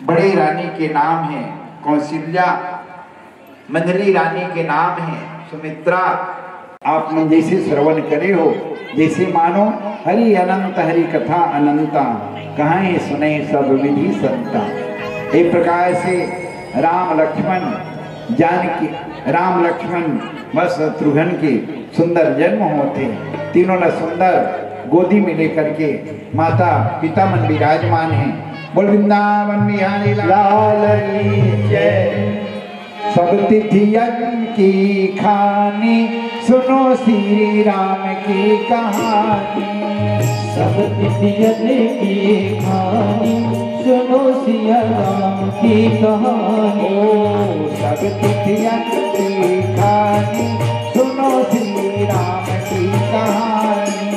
बड़े रानी के नाम है कौशल्या, मंझली रानी के नाम है सुमित्रा। आप मन जैसे श्रवण करे हो, जैसे मानो हरि अनंत हरि कथा अनंता, कहाए सुने सब विधि संता। एक प्रकार से राम लक्ष्मण जानकी, राम लक्ष्मण व शत्रुघ्न के सुंदर जन्म होथे। तीनों ला सुंदर गोदी में लेकर के माता पिता मन विराजमान हैं। बोल वृंदावन बिहारी लाल की जय। सब तिथियन की खानी सुनो श्री राम की कहानी। सब तिथियन की खानी सुनो सिया राम की कहानी। ओ, सब तिथियन की खानी सुनो श्री राम की कहानी।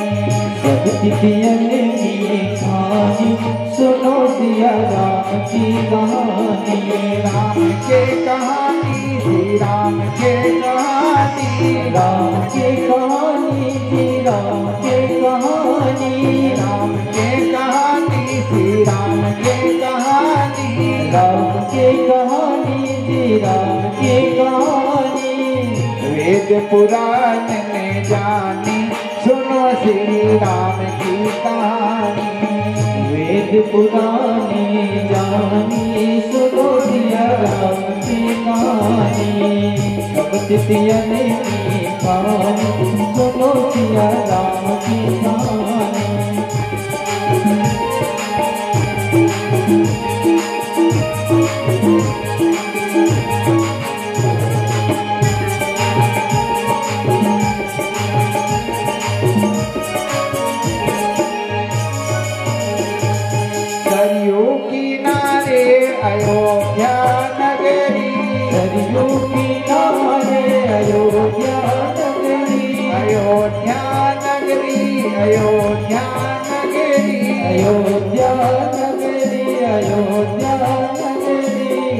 सब तिथियन की खानी सुनो सिया राम की कहानी। राम के कहानी, श्री राम के कहानी। राम के कहानी, श्री राम के कहानी। राम के कहानी, श्री राम के कहानी। राम के कहानी, श्री राम के कहानी। वेद पुराण में जानी सुनो श्री राम की कहानी। वेद पुराण में जानी सुनो सिया राम की कहानी। सब तिथियन की खानी सुनो सिया राम की कहानी। सरयू किनारे अयोध्या नगरी। सरयू किनारे अयोध्या नगरी। अयोध्या नगरी, अयोध्या नगरी। अयोध्या नगरी, अयोध्या नगरी।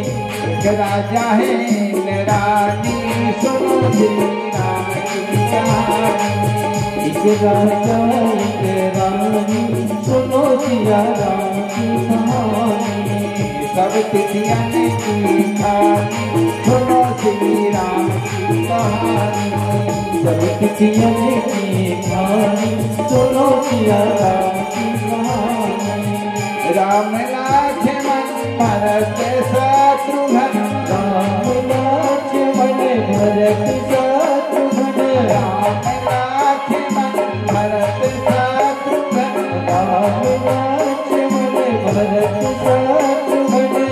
एक राजा है न रानी, सुनो श्री राम की कहानी। एक राजा एक रानी, सुनो सिया राम की कहानी। सब तिथियन की खानी सुनो श्री राम की कहानी। सब तिथियन की खानी सुनो सिया राम की कहानी। राम लक्ष्मण भरत शत्रुघ्न। राम लक्ष्मण भरत शत्रुघ्न। राम लक्ष्मण भरत शत्रुघ्न। राम लक्ष्मण भरत शत्रुघ्न।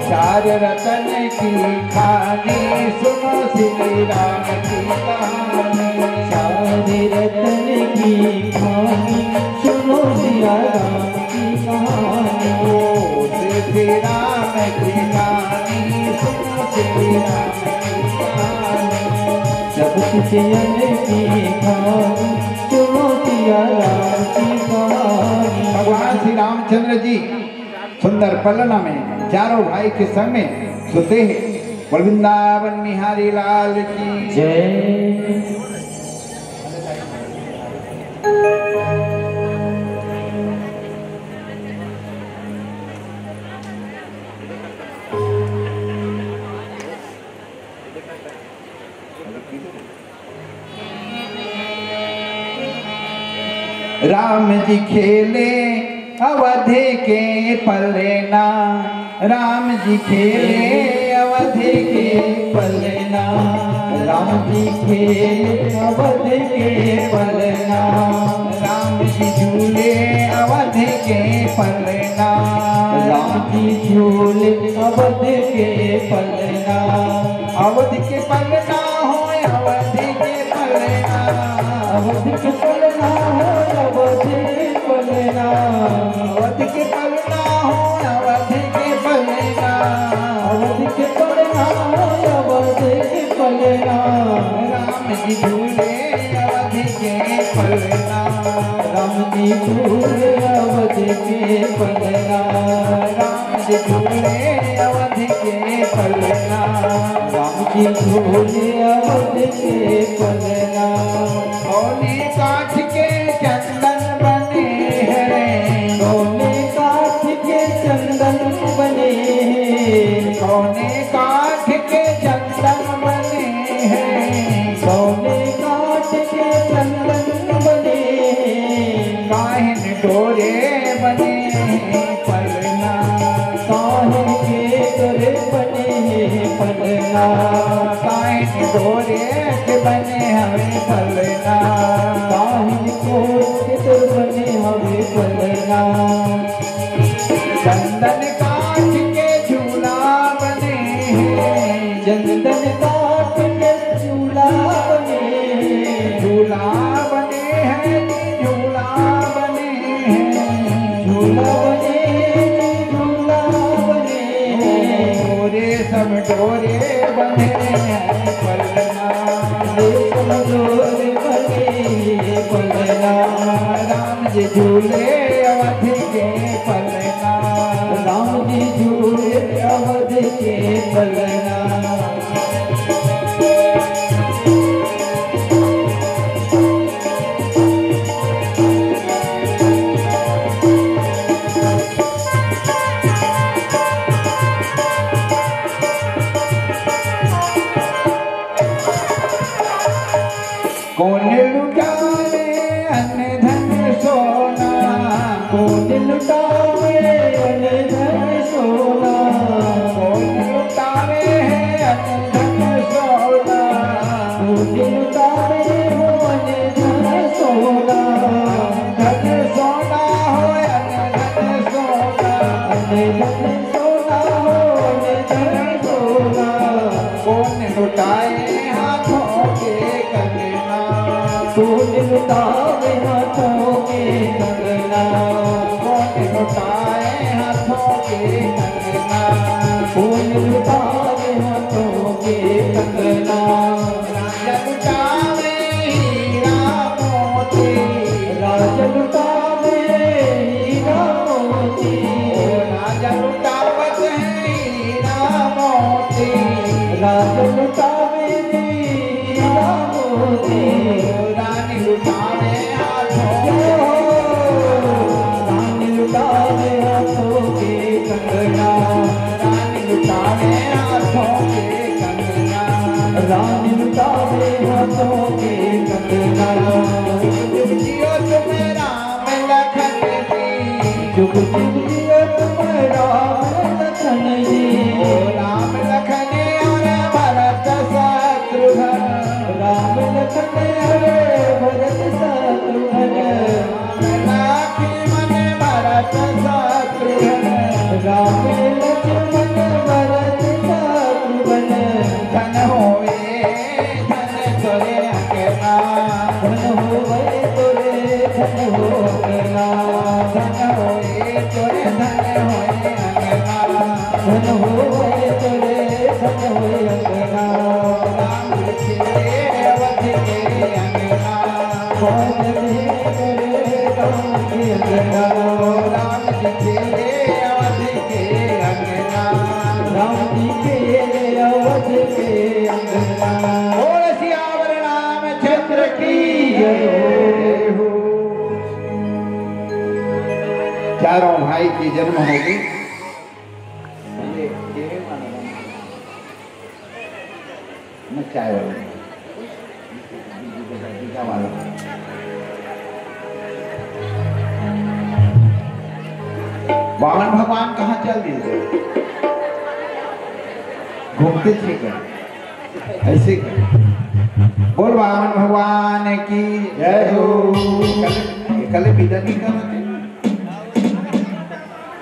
चार रतन की खानी सुनो श्री राम की कहानी। चार रतन की खानी सुनो सिया राम की कहानी। ओ श्री राम की कहानी सुनो श्री राम की कहानी। सब कुछ अनकी भगवान श्री रामचंद्र जी सुंदर पलना में चारों भाई के संग में सुते हैं। बोल वृंदावन बिहारी लाल की जय। राम जी खेले अवध के पलना, राम जी खेले अवध के पलना, राम जी खेले अवध के पलना, राम जी झूले अवध के पलना, राम जी झूले अवध के पलना। अवध के पलना हो, अवध के पलना। अवध के पलना हो, अवध के पलना। अवध के पलना हो, अवध के पलना। अवध के पलना हो, अवध के पलना। राम जी झूले अवध के पलना। राम जी झूले अवध के पलना। राम जी झूले अवध के पलना। राम जी झूले अवध के पलना। कौने काठ के चंदन बने हैं? कौने काठ के चंदन बने हैं? कौने काठ के चंदन बने हैं? कौने काठ के चंदन बने हैं? काहिन डोरे बने हैं पलना। काहिन के डोरे बने हैं पलना। काहिन डोरे के बने हवे पलना। काहिन कोट के तोर बने हवे पलना। चंदन काठ के झूला बने हैं। चंदन काठ के झूला बने हैं। झूला बने हैं जी, झूला बने हैं। झूला बने हैं जी, झूला बने हैं। डोरे सब डोरे बने हैं पलना। डोरे सब डोरे बने हैं पलना। राम जी झूले अवध के पलना। राम जी झूले अवध के पलना। कौन लुटावे अन्न धन सोना? कौन लुटावे अन्न धन सोना? कौन लुटावे है अन्न धन सोना? कौन लुटावे हो अन्न धन सोना? धन सोना हो, अन्न धन सोना। अन्न धन सोना हो, अन्न धन सोना। कौन लुटाए हाथों के कंगना? कौन लुटावे हाथों के कंगना? कौन लुटाए हाथों के कंगना? कौन लुटावे हाथों के कंगना? राजा लुटावे हीरा मोती। राजा लुटावे हीरा मोती। राजा लुटावत है हीरा मोती। राजा लुटावे हीरा मोती। रानी लुटावे हाथों के। रानी लुटावे हाथों के कंगना। रानी लुटावे हाथों के कंगना। रानी लुटावे हाथों के कंगना। जुग जियो तुम राम लखन जी। जुग जुग जियो तुम राम लखन जी। ओ राम लखन और भरत शत्रुघ्न। राम लखन और भरत शत्रुघ्न। राम लक्ष्मण भरत शत्रुघ्न। राम लक्ष्मण भरत शत्रुघ्न। धन होए धन तोरे अंगना। धन होए तोरे धन हो अंगना। धन होए तोरे राम जी के अवध के अंगना। राम जी के अवध के अंगना। बोल सियावर रामचंद्र की जय हो। चारों भाई के जन्म होगी। मैं चाय वाला। वामन भगवान कहाँ चल दिए? घूमते थे क्या? ऐसे क्या? बोल वामन भगवान की जय हो। कल, कल विदा नहीं करते।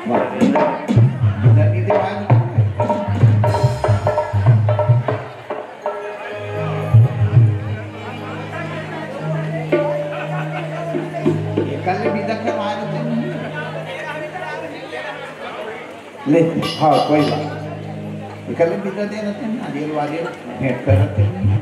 वाह, विदा, विदा नहीं दे आज। कल विदा करवा देते नहीं। ले, हाँ, कोई बात नहीं। कल विदा दे देते हैं, नारियल वारियल भेंट कर देते हैं।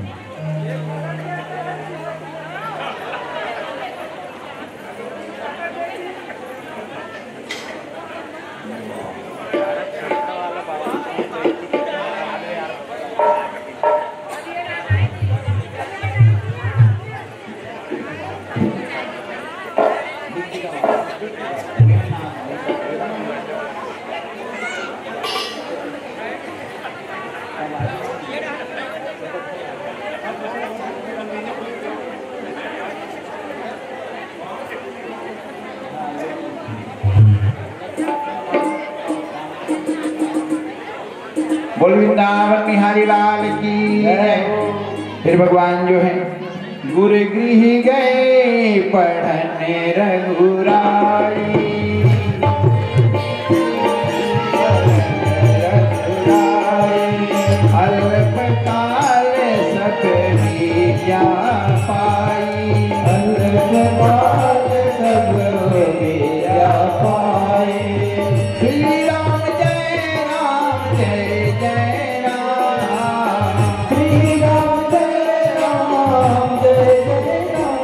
बोल वृंदावन बिहारी लाल की जय। फिर भगवान जो है, गुरु गृह गए पढ़न रघुराई। अल्पकाल सब विद्या पाई। अल्पकाल सब विद्या पाई। श्री राम जय राम जय जय राम। श्री राम जय राम जय जय राम।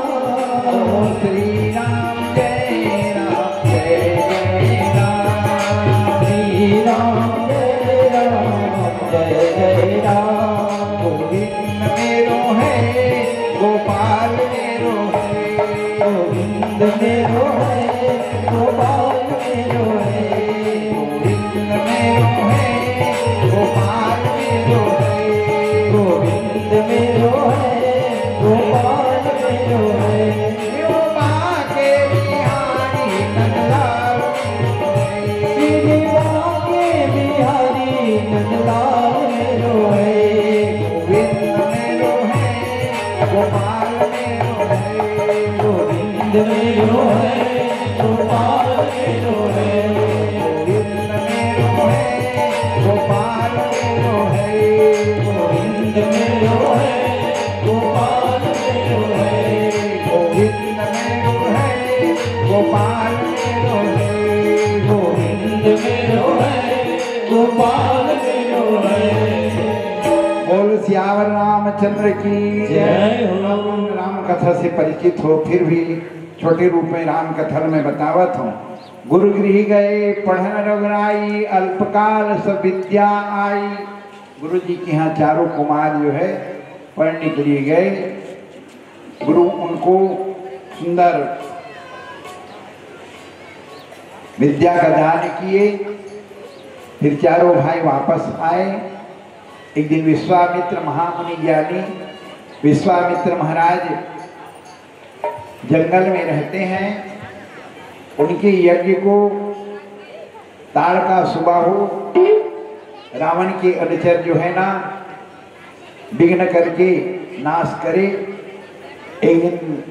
श्री राम जय राम जय जय राम। श्री राम जय राम जय जय राम। गोविंद मेरो है, गोपाल मेरो है। गोविंद मेरो है, गोपाल मेरो है। गोविंद मेरो है, गोपाल मेरो है। गोविंद मेरो है, गोपाल मेरो है। यो बाके बिहारी नंदलाल मेरो है। श्री बाके बिहारी नंदलाल मेरो है। गोविंद मेरो है, गोपाल मेरो है। गोविंद मेरो है, गोपाल मेरो है। गोविंद मेरो है, गोपाल मेरो है। गोविंद मेरो है, गोपाल मेरो है। गोविंद मेरो है, गोपाल मेरो है। गोविंद मेरो है, गोपाल मेरो है। बोल सियावर रामचंद्र की जय हो। राम कथा से परिचित हो, फिर भी छोटे रूप में राम कथा में बतावत हूँ। गुरु गृह गए पढ़न रघुराई, अल्पकाल सब विद्या आई। गुरु जी के यहाँ चारों कुमार जो है पढ़ने के लिए गए। गुरु उनको सुंदर विद्या का दान किए। फिर चारों भाई वापस आए। एक दिन विश्वामित्र महामुनि ज्ञानी, विश्वामित्र महाराज जंगल में रहते हैं। उनके यज्ञ को ताड़का सुबाहु रावण के अनुचर जो है ना, विघ्न करके नाश करे। एक दिन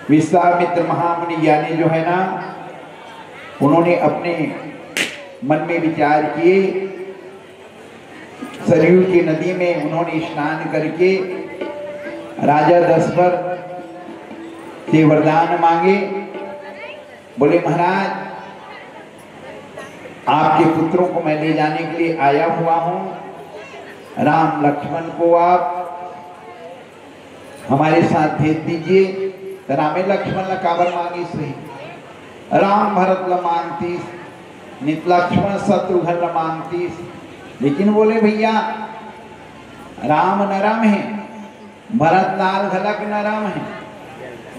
विश्वामित्र महामुनि ज्ञानी जो है ना, उन्होंने अपने मन में विचार किए। सरयू की नदी में उन्होंने स्नान करके राजा दशरथ से वरदान मांगे। बोले, महाराज, आपके पुत्रों को मैं ले जाने के लिए आया हुआ हूँ। राम लक्ष्मण को आप हमारे साथ भेज दीजिए। त रामे लक्ष्मण ला काबर मांगिस होही? राम भरत ला मांगतिस, नित लक्ष्मण शत्रुघ्न ला मांगतिस, लेकिन बोले, भैया, राम नरम हे, भरत लाल घलक नरम हे,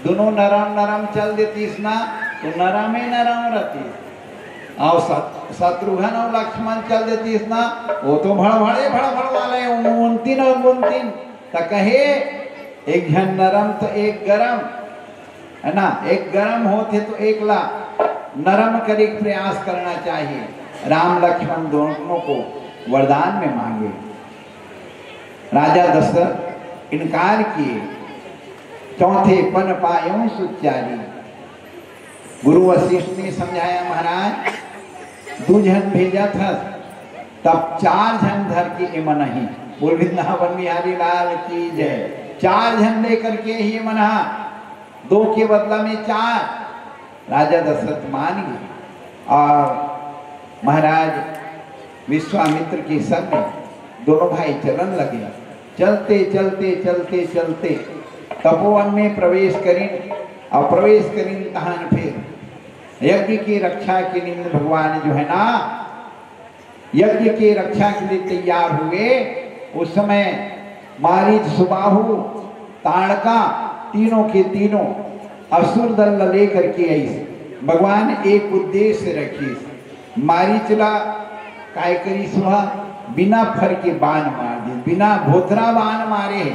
दोनों नरम नरम चल देतिस ना, तो नरमे नरम रहतिस। अउ शत-, शत्रुघ्न अउ लक्ष्मण चल देतिस ना, वो तो भड़भड़े भड़भड़ वाले, उनतिन अउ गुनतिन। त कहे, एक झन नरम त एक गरम, है ना, एक गरम होथे तो एक ला नरम करे के प्रयास करना चाहिए। राम लक्ष्मण दोनों को वरदान में मांगे। राजा दशरथ इनकार किए। चौथे पन पायो सुचारी। गुरु वशिष्ठ ने समझाया, महाराज, दू झन भेजत हस, तब चार झन धर के एमन ही। बोल वृंदावन बिहारी लाल की जय। चार झन लेकर के ही एमन हा, दो के बदला में चार। राजा दशरथ मान गए और महाराज विश्वामित्र के संग दोनों भाई चलन लगे। चलते, चलते, चलते, चलते तपोवन में प्रवेश करिन, और प्रवेश करिन तहान फिर यज्ञ की रक्षा के निमित्त भगवान जो है ना, यज्ञ की रक्षा के लिए तैयार हुए। उस समय मारीच, सुबाहु, ताड़का, तीनों के तीनों असुर दल ला लेकर के आइस। भगवान एक उद्देश्य रखिस, मारीच ला काय करिस, वह बिना फर के बाण मार दिस, बिना भोथरा बाण मारे हे।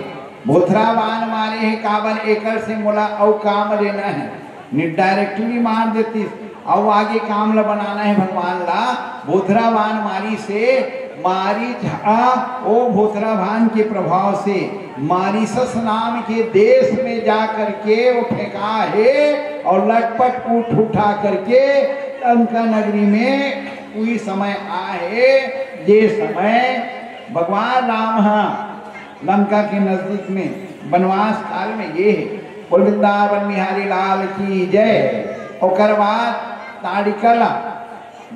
भोथरा बाण मारे हे, काबर? एकर से मोला अउ काम लेना है, नि डायरेक्टली मार देतिस। अउ आगे काम ला बनाना है भगवान ला। भोथरा बाण मारिस हे, मारीच हा ओ भोथरा बाण के प्रभाव से मारीशस नाम के देश में जा करके वो फेंका हे और लटपट उठ उठा करके लंका नगरी में कोई समय आ हे, जे समय भगवान राम हा लंका के नजदीक में वनवास काल में ये हे। बोल वृंदावन बिहारी लाल की जय। ओकर बाद ताड़िका ला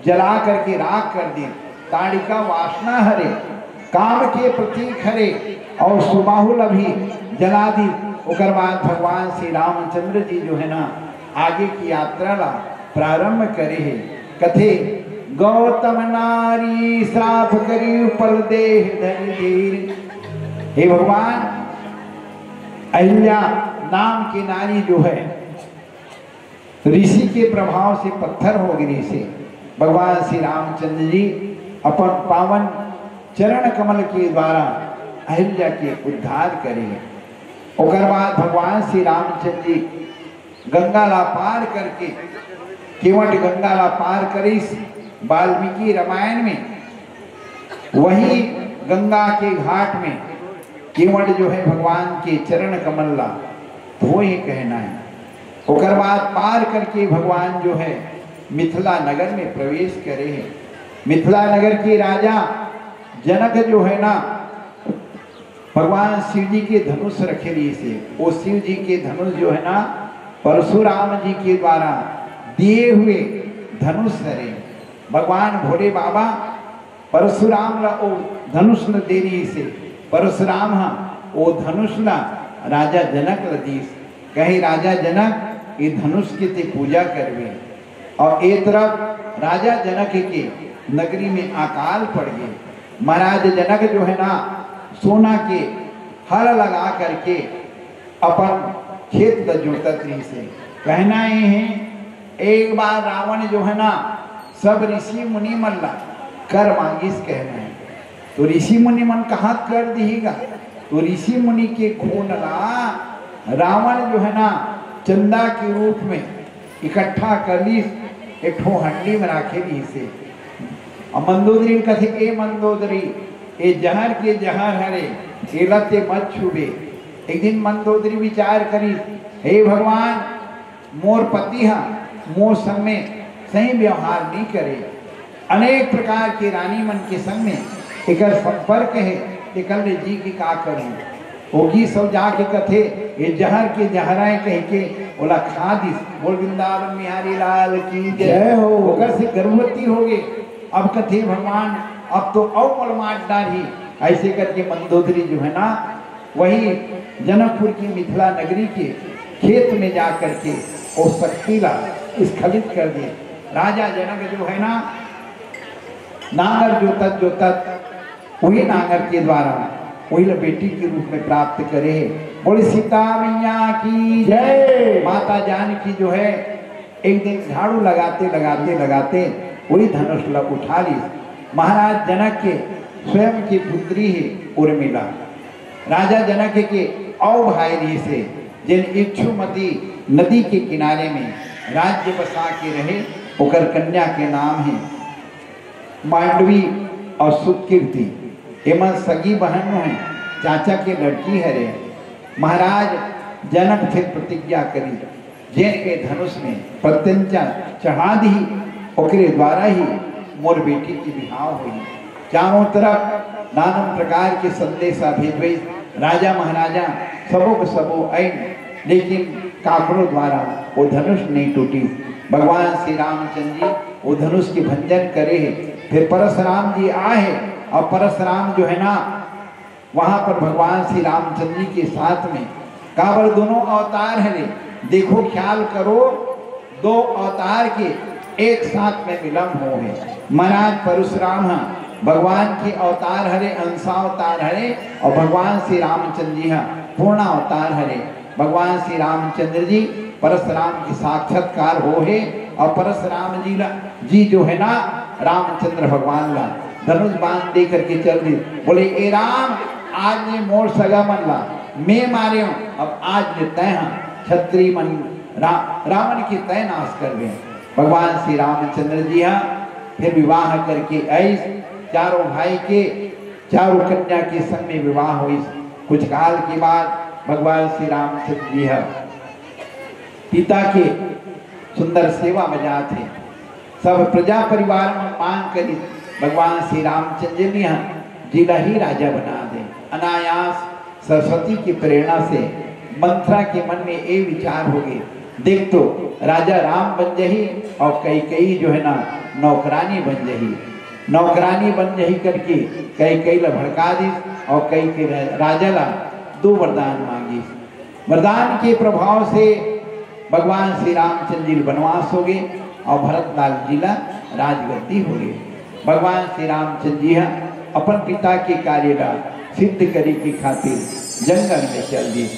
जला करके राख कर दी। ताड़िका वासना हरे, काम के प्रतीक हरे, और सुबाहु ला भी जला दी। ओकर बाद भगवान श्री रामचंद्र जी जो है ना, आगे की यात्रा ला प्रारंभ करे हे। कथे, गौतम नारी श्राप करी पल देह धरि धीर। हे भगवान, अहिल्या नाम की नारी जो है, ऋषि के प्रभाव से पत्थर हो गिरी से भगवान श्री रामचंद्र जी अपन पावन चरण कमल के द्वारा अहिल्या के उद्धार करे। ओकर बाद भगवान श्री रामचंद्र जी गंगा ला पार करके, केवट गंगा ला पार करिस। वाल्मीकि रामायण में वही गंगा के घाट में केवट जो है भगवान के चरण कमल ला धोए कहना है। ओकर बाद पार करके भगवान जो है मिथिला नगर में प्रवेश करे है। मिथिला नगर के राजा जनक जो है ना, भगवान शिव जी के धनुष रखे रहिस हे। वो शिव जी के धनुष जो है ना, परशुराम जी के द्वारा दिए हुए धनुष हरे। भगवान भोले बाबा परशुराम ला वो धनुष ल दे रहिस हे। परशुराम हा वो धनुष ला राजा जनक ल दीस। कहे, राजा जनक, ये धनुष के ते पूजा करबे। और ए तरफ राजा जनक के नगरी में अकाल पड़ गए। महाराज जनक जो है ना, सोना के हल लगा करके अपन खेत ल जोतत रहिस हे। कहना ये है, एक बार रावण जो है ना, सब ऋषि मुनि मन ला कर मांगिस कहना है। तो ऋषि मुनि मन कहाँ कर दिहीगा? तो ऋषि मुनि के खून ला रावण जो है ना, चंदा के रूप में इकट्ठा कर लीस, एक ठो हंडी में राखे रहिस हे। अब मंदोदरी कथे, "ए मंदोदरी, ए जहर के जहर हरे, एला ते मत छूबे।" एक दिन मंदोदरी विचार करिस, "हे भगवान, मोर पति हा मोर संग में सही व्यवहार नहीं करे, अनेक प्रकार के रानी मन के संग में एकर संपर्क है, एकर ले जी के का करूं?" ओगी सब जाके कथे, "ये जहर के जहर आए," कह के ओला खा दिस। बोल वृंदावन बिहारी लाल की जय। जय हो। ओकर से गर्भवती हो गए। अब कथे, "भगवान, अब तो अउ मोला मार डारही।" ऐसे करके मंदोदरी जो है ना, वही जनकपुर की मिथिला नगरी के खेत में जा करके वो शक्ति ला स्खलित कर दिए। राजा जनक जो है ना, नांगर जोतत जोतत वही नांगर के द्वारा वही ला बेटी के रूप में प्राप्त करे हे। बोले सीता मैया की जय। माता जानकी जो है, एक दिन झाड़ू लगाते लगाते लगाते वही धनुष ला उठा ली। महाराज जनक के स्वयं की पुत्री हे उर्मिला। राजा जनक के अउ भाई रहिस हे, जेन इक्षुमती नदी के किनारे में राज्य बसा के रहे, ओकर कन्या के नाम हे मांडवी अउ सुतकीर्ति। एमन सगी बहन हे, चाचा के लड़की हरे। महाराज जनक फिर प्रतिज्ञा करी, जेन के धनुष में प्रत्यंचा चढ़ा दी, ओकरे द्वारा ही मोर बेटी के बिहाव होई। चारों तरफ नाना प्रकार के संदेशा भेजबे, राजा महाराजा सबो के सबो आइन, लेकिन काकरो द्वारा वो धनुष नहीं टूटी। भगवान श्री रामचंद्र जी वो धनुष के भंजन करे हे। फिर परशुराम जी आए हे, और परशुराम जो है ना, वहां पर भगवान श्री रामचंद्र जी के साथ में, काबर दोनों अवतार हरे, देखो ख्याल करो, दो अवतार के एक साथ में मिलन हो हे। महाराज परशुराम ह भगवान के अवतार हरे, अंशावतार हरे, और भगवान श्री रामचंद्र जी ह पूर्णावतार हरे। भगवान श्री रामचंद्र जी परशुराम के साक्षात्कार हो हे, और परशुराम जी ला, जी जो है ना, रामचंद्र भगवान ला धनुष बाण दे करके चल दी। बोले, ए राम, आज ने मोर सगा मन ला मैं मारे हूँ, अब आज ने तय ह क्षत्रिय मन रा-, रावण के तय नाश कर दे। भगवान श्री रामचंद्र जी हा फिर विवाह करके आइस, चारों भाई के, चारों कन्या के संग में विवाह होइस। कुछ काल के बाद भगवान श्री रामचंद्र जी हा पिता के सुंदर सेवा बजात हे। सब प्रजा परिवार मन मांग करिस, भगवान श्री रामचंद्र जी ह जिला ही राजा बना दे। अनायास सरस्वती की प्रेरणा से मंथरा के मन में ए विचार हो गए, देख तो, राजा राम बन जही और कैकेयी जो है ना, नौकरानी बन जही। नौकरानी बन जही करके कैकेयी ला भड़का दिस और कैकेयी राजा ला दो वरदान मांगिस। वरदान के प्रभाव से भगवान श्री रामचंद्र जी ल वनवास हो गए और भरत लाल जी ला राजगद्दी हो गए। भगवान श्री रामचंद्र जी ह अपन पिता के कार्य ला सिद्ध करे के खातिर जंगल में चल दिए।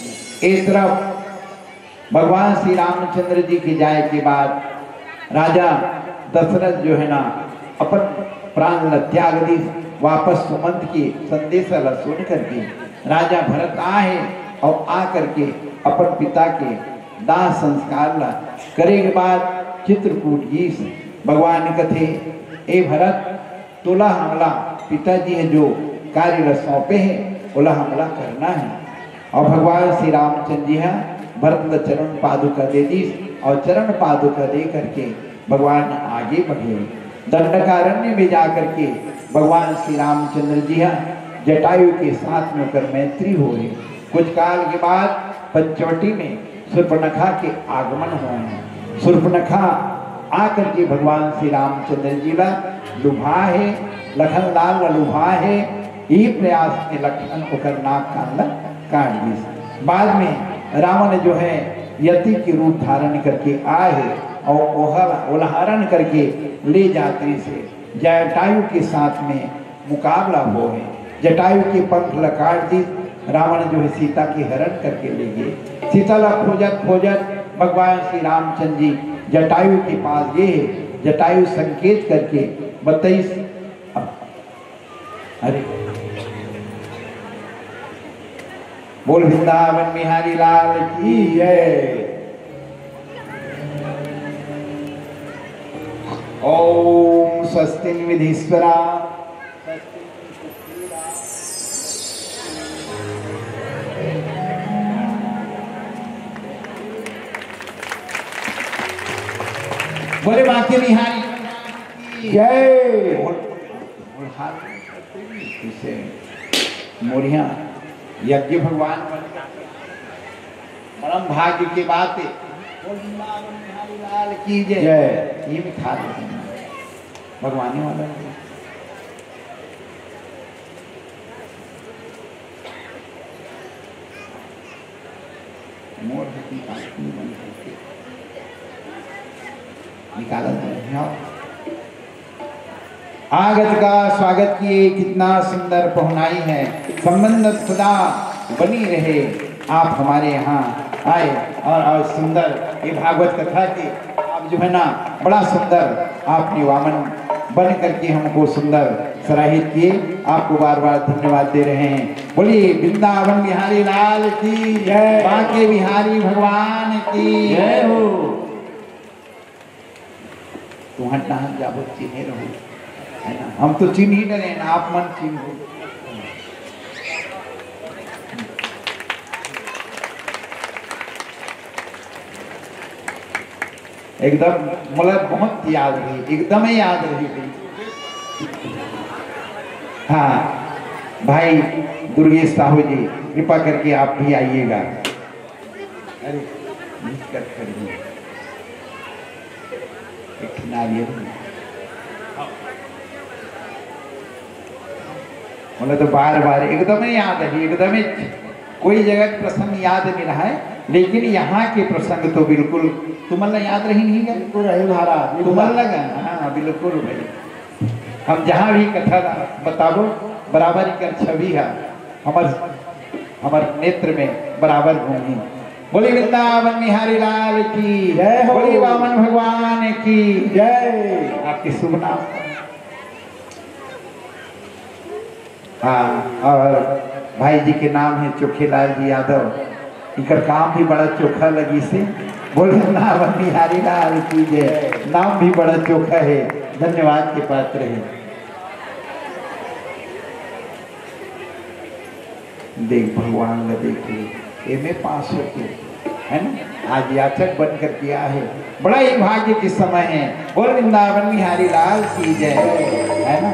एक तरफ भगवान श्री रामचंद्र जी के जाए के बाद राजा दशरथ जो है ना, अपन प्राण ला त्याग दिस, वापस सुमंत के संदेश ला सुन करके राजा भरत आए और आ करके अपन पिता के दाह संस्कार ला करे के बाद चित्रकूट गीस। भगवान कथे, ए भरत, तोला हमला पिताजी ह जो कार्य ला सौंपे हे, ओला हमला करना हे। और भगवान श्री रामचंद्र जी ह भरत ला चरण पादुका दे दीस और चरण पादुका दे करके भगवान आगे बढ़े। दंडकारण्य में जा करके भगवान श्री रामचंद्र जी ह जटायु के साथ में ओकर मैत्री होए। कुछ काल के बाद पंचवटी में शूर्पणखा के आगमन होए हे। शूर्पणखा आकर के भगवान श्री रामचंद्र जी ला लुभा हे, लखन लाल ला लुभा हे, ई प्रयास में लखन ओकर नाक कान ला काट दिस। बाद में रावण जो है यति के रूप धारण करके आए हे और ओहला, ओला हरण करके ले जात रहिस हे। जटायु के साथ में मुकाबला होए। जटायु के पंख ला काट दिस, रावण जो है सीता के हरण करके ले गए। सीता ला खोजत खोजत भगवान श्री रामचंद्र जी जटायु के पास गए हे। जटायु संकेत करके बताइस। अरे, बोल वृंदावन बिहारी लाल की जय। ओम स्वस्तिन विधीश्वरा। बोले बांके बिहारी की जय। बोल, बोल, हाथ इसे मोरिया यज्ञ भगवान बन, परम भाग्य की बात है। बोल वृंदावन बिहारी लाल की जय। जय। ये भी खा लेते हैं। भगवान ही वाला है। मोर है। निकाला जाए। हाँ। आगत का स्वागत किए, कितना सुंदर पहुनाई है। संबंध सदा बनी रहे, आप हमारे यहाँ आए और, और सुंदर ये भागवत कथा के आप जो है ना, बड़ा सुंदर आपने वामन बन करके हमको सुंदर सराहित किए। आपको बार बार धन्यवाद दे रहे हैं। बोलिए वृंदावन बिहारी लाल की जय। बांके बिहारी भगवान की जय हो। तुम्हार नाम जाबो चिन्हे रहो, है ना? हम तो चिन्ह ही डरे हैं, आप मन चिन्ह हो। एकदम मोला बहुत याद रही, एकदम ही याद रही। हाँ, भाई दुर्गेश साहू जी, कृपा करके आप भी आइएगा। अरे, दिक्कत कर दी। एक ठिन आ गया। मोला तो बार बार एकदम ही याद है, एकदम ही कोई जगह के प्रसंग याद नहीं रहा है, लेकिन यहाँ के प्रसंग तो बिल्कुल तुमन ला याद रही नहीं है? बिल्कुल रही महाराज, तुमन बिल्कुल। लगा? हाँ, बिल्कुल भाई। हम जहाँ भी कथा बताबो, बराबर एकर छवि है हमर, हमर नेत्र में बराबर घूमी। बोली वृंदावन बिहारी लाल की जय हो। बोली वामन भगवान की जय। आपके शुभ नाम। हाँ, और भाई जी के नाम है चोखेलाल जी यादव। इनकर काम भी बड़ा चोखा लगी से। बोले वृंदावन बिहारी लाल की जय। नाम भी बड़ा चोखा है, धन्यवाद के पात्र है। देख भगवान ला देख ले, एमे पास होके, है ना, आज याचक बन करके आए है। बड़ा ही भाग्य के समय है। बोल वृंदावन बिहारी लाल की जय, है ना।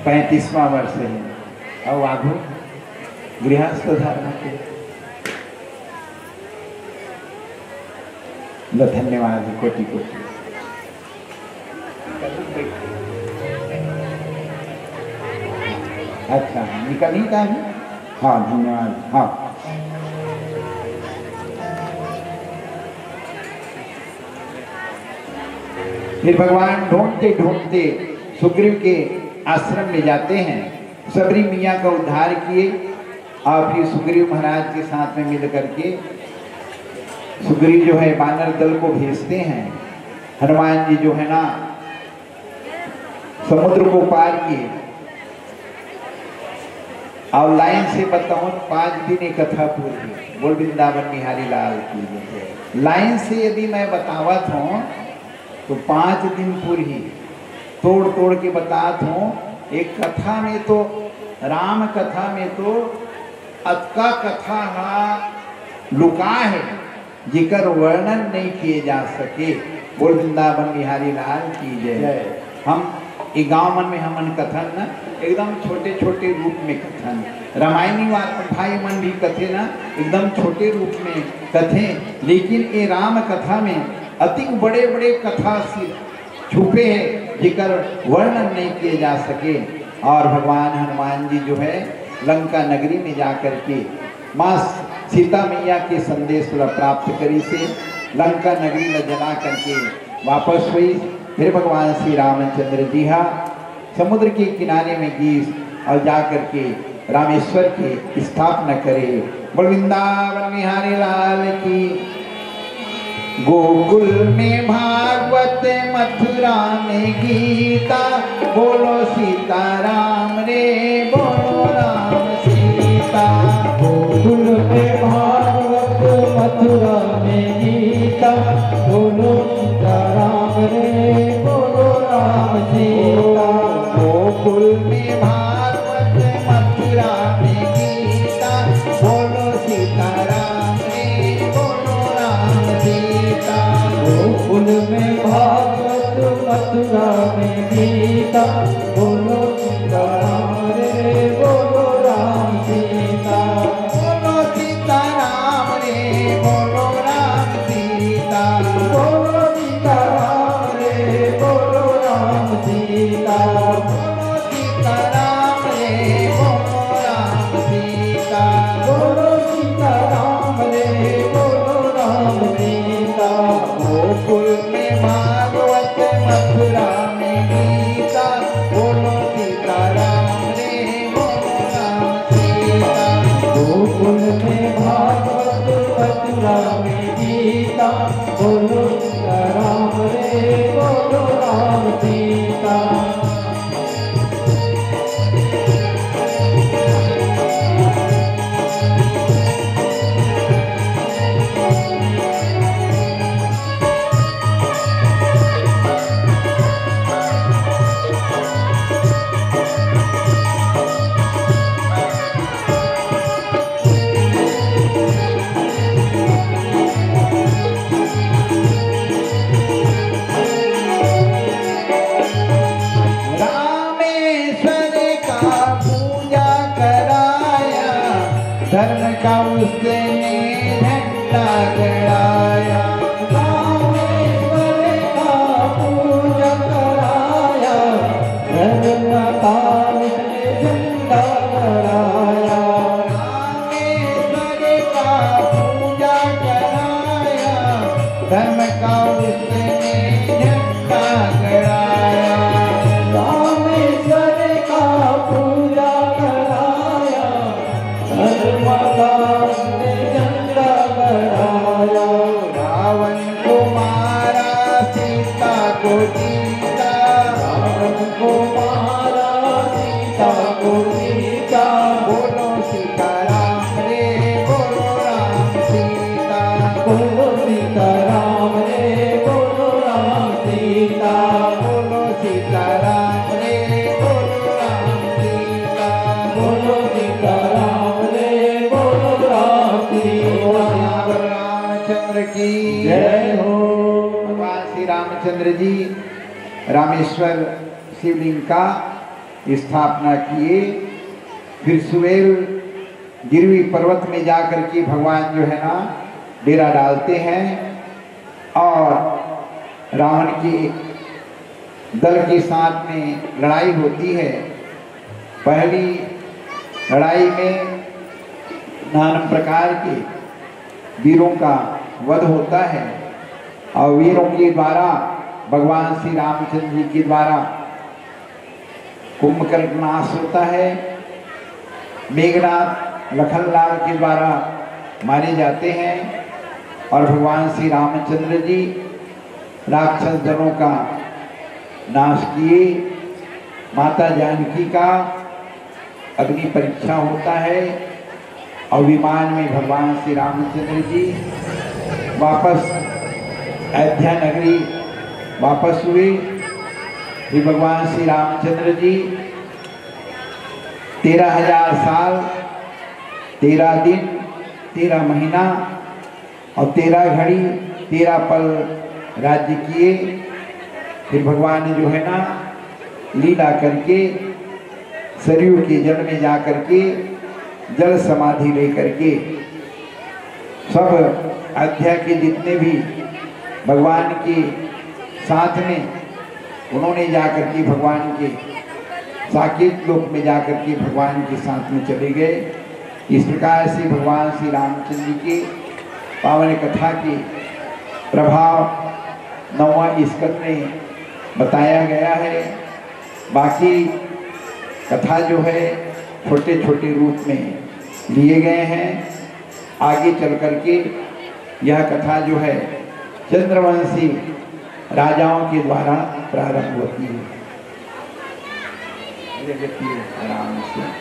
पैंतीसवाँ वर्ष है। अब आगू गृहस्थ धर्म के लो, धन्यवाद, कोटि कोटि। अच्छा, निकल ही का है? हाँ, धन्यवाद। हाँ। फिर भगवान ढूंढते ढूंढते सुग्रीव के आश्रम में जाते हैं, शबरी मैया का उद्धार किए और फिर सुग्रीव महाराज के साथ में मिल करके सुग्रीव जो है बानर दल को भेजते हैं। हनुमान जी जो है ना समुद्र को पार किए। और लाइन से बताऊं, पांच दिन एक कथा पूरी। बोल वृंदावन बिहारी लाल की जय। लाइन से यदि मैं बतावत हूँ तो पांच दिन पूरी तोड़ तोड़ के बतात हूँ। एक कथा में तो, राम कथा में तो अतका कथा हा लुका है, जेकर वर्णन नहीं किए जा सके। बोल वृंदावन बिहारी लाल की जय। जय। हम ए गांव मन में हमन कथन ना, एकदम छोटे छोटे रूप में कथन। रामायणी वा-, भाई मन भी कथे ना, एकदम छोटे रूप में कथे, लेकिन ए राम कथा में अतिक बड़े बड़े कथा सी छुपे हैं, जेकर वर्णन नहीं किए जा सके। और भगवान हनुमान जी जो है लंका नगरी में जा करके माँ सीता मैया के संदेश ला प्राप्त करिस हे, लंका नगरी ला जला करके वापस होइस। फिर भगवान श्री रामचंद्र जी हा समुद्र के किनारे में गिस और जा करके रामेश्वर के स्थापना करे। बोल वृंदावन बिहारी लाल की। गोकुल में भागवत, मथुरा में गीता, बोलो सीताराम रे, बोलो राम सीता। गोकुल में भागवत, मथुरा में गीता, बोलो सीताराम रे, बोलो राम सीता। गोकुल में भागवत, मथुरा में गीता, बोलो सीताराम रे, बोलो राम सीता। गोकुल में भागवत, मथुरा में गीता, बोलो सीताराम रे, बोलो राम सीता। बोलो सीताराम रे, बोलो राम सीता। बोलो सीताराम रे, बोलो राम सीता। बोलो सीताराम रे, बोलो राम सीता। बोलो सीताराम रे, सीता, बोलो सीता राम रे, बोलो राम सीता। रामेश्वर का पूजा कराया, धर्म का उसने झंडा गड़ाया। रामेश्वर का पूजा कराया, धर्म का उसने झंडा गड़ाया। रामेश्वर का पूजा कराया, धर्म का उसने झंडा गड़ाया। रामेश्वर का पूजा कराया, धर्म का उसने झंडा गड़ाया। रावण को मारा, सीता को जीता। रावण को मारा, सीता को जीता। बोलो सीता राम रे, बोलो राम सीता। बोलो सीता राम रे, बोलो राम सीता। बोलो सीता राम रे, बोलो राम सीता। बोलो सीता राम रे, बोलो राम सीता। भगवान रामचंद्र की जय हो। भगवान श्री रामचंद्र जी रामेश्वर शिवलिंग का स्थापना किए। फिर सुवेल गिरवी पर्वत में जाकर के भगवान जो है ना, डेरा डालते हैं और रावण के दल के साथ में लड़ाई होती है। पहली लड़ाई में नाना प्रकार के वीरों का वध होता है और वीरों के द्वारा, भगवान श्री रामचंद्र जी के द्वारा कुंभकर्ण नाश होता है। मेघनाथ लखनलाल के द्वारा मारे जाते हैं और भगवान श्री रामचंद्र जी राक्षस जनों का नाश किए। माता जानकी का अग्नि परीक्षा होता है और विमान में भगवान श्री रामचंद्र जी वापस अयोध्या नगरी वापस हुए। फिर भगवान श्री रामचंद्र जी तेरह हजार साल, तेरह दिन, तेरह महीना और तेरह घड़ी, तेरह पल राज्य किए। फिर भगवान ने जो है ना, लीला करके सरयू के जल में जा करके जल समाधि लेकर के सब अयोध्या के जितने भी भगवान के साथ में, उन्होंने जा करके भगवान के साकेत लोक में जा करके भगवान के साथ में चले गए। इस प्रकार से भगवान श्री रामचंद्र जी के पावन कथा के प्रभाव नौवां स्कंद में बताया गया है। बाकी कथा जो है, छोटे छोटे रूप में लिए गए हैं। आगे चल करके यह कथा जो है, चंद्रवंशी राजाओं के द्वारा प्रारंभ होती है। ये देखिए, आराम से।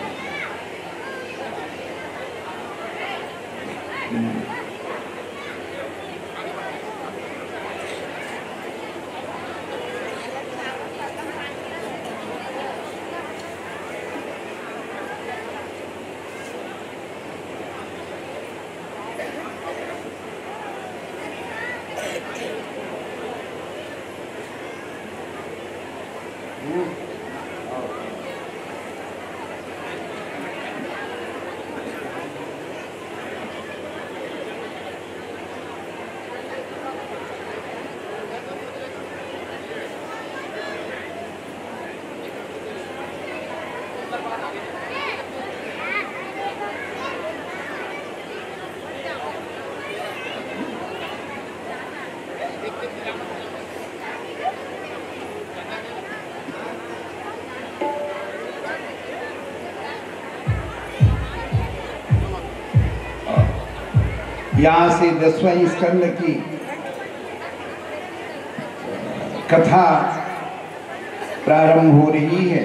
यहाँ से दसवां स्कंद की कथा प्रारंभ हो रही है।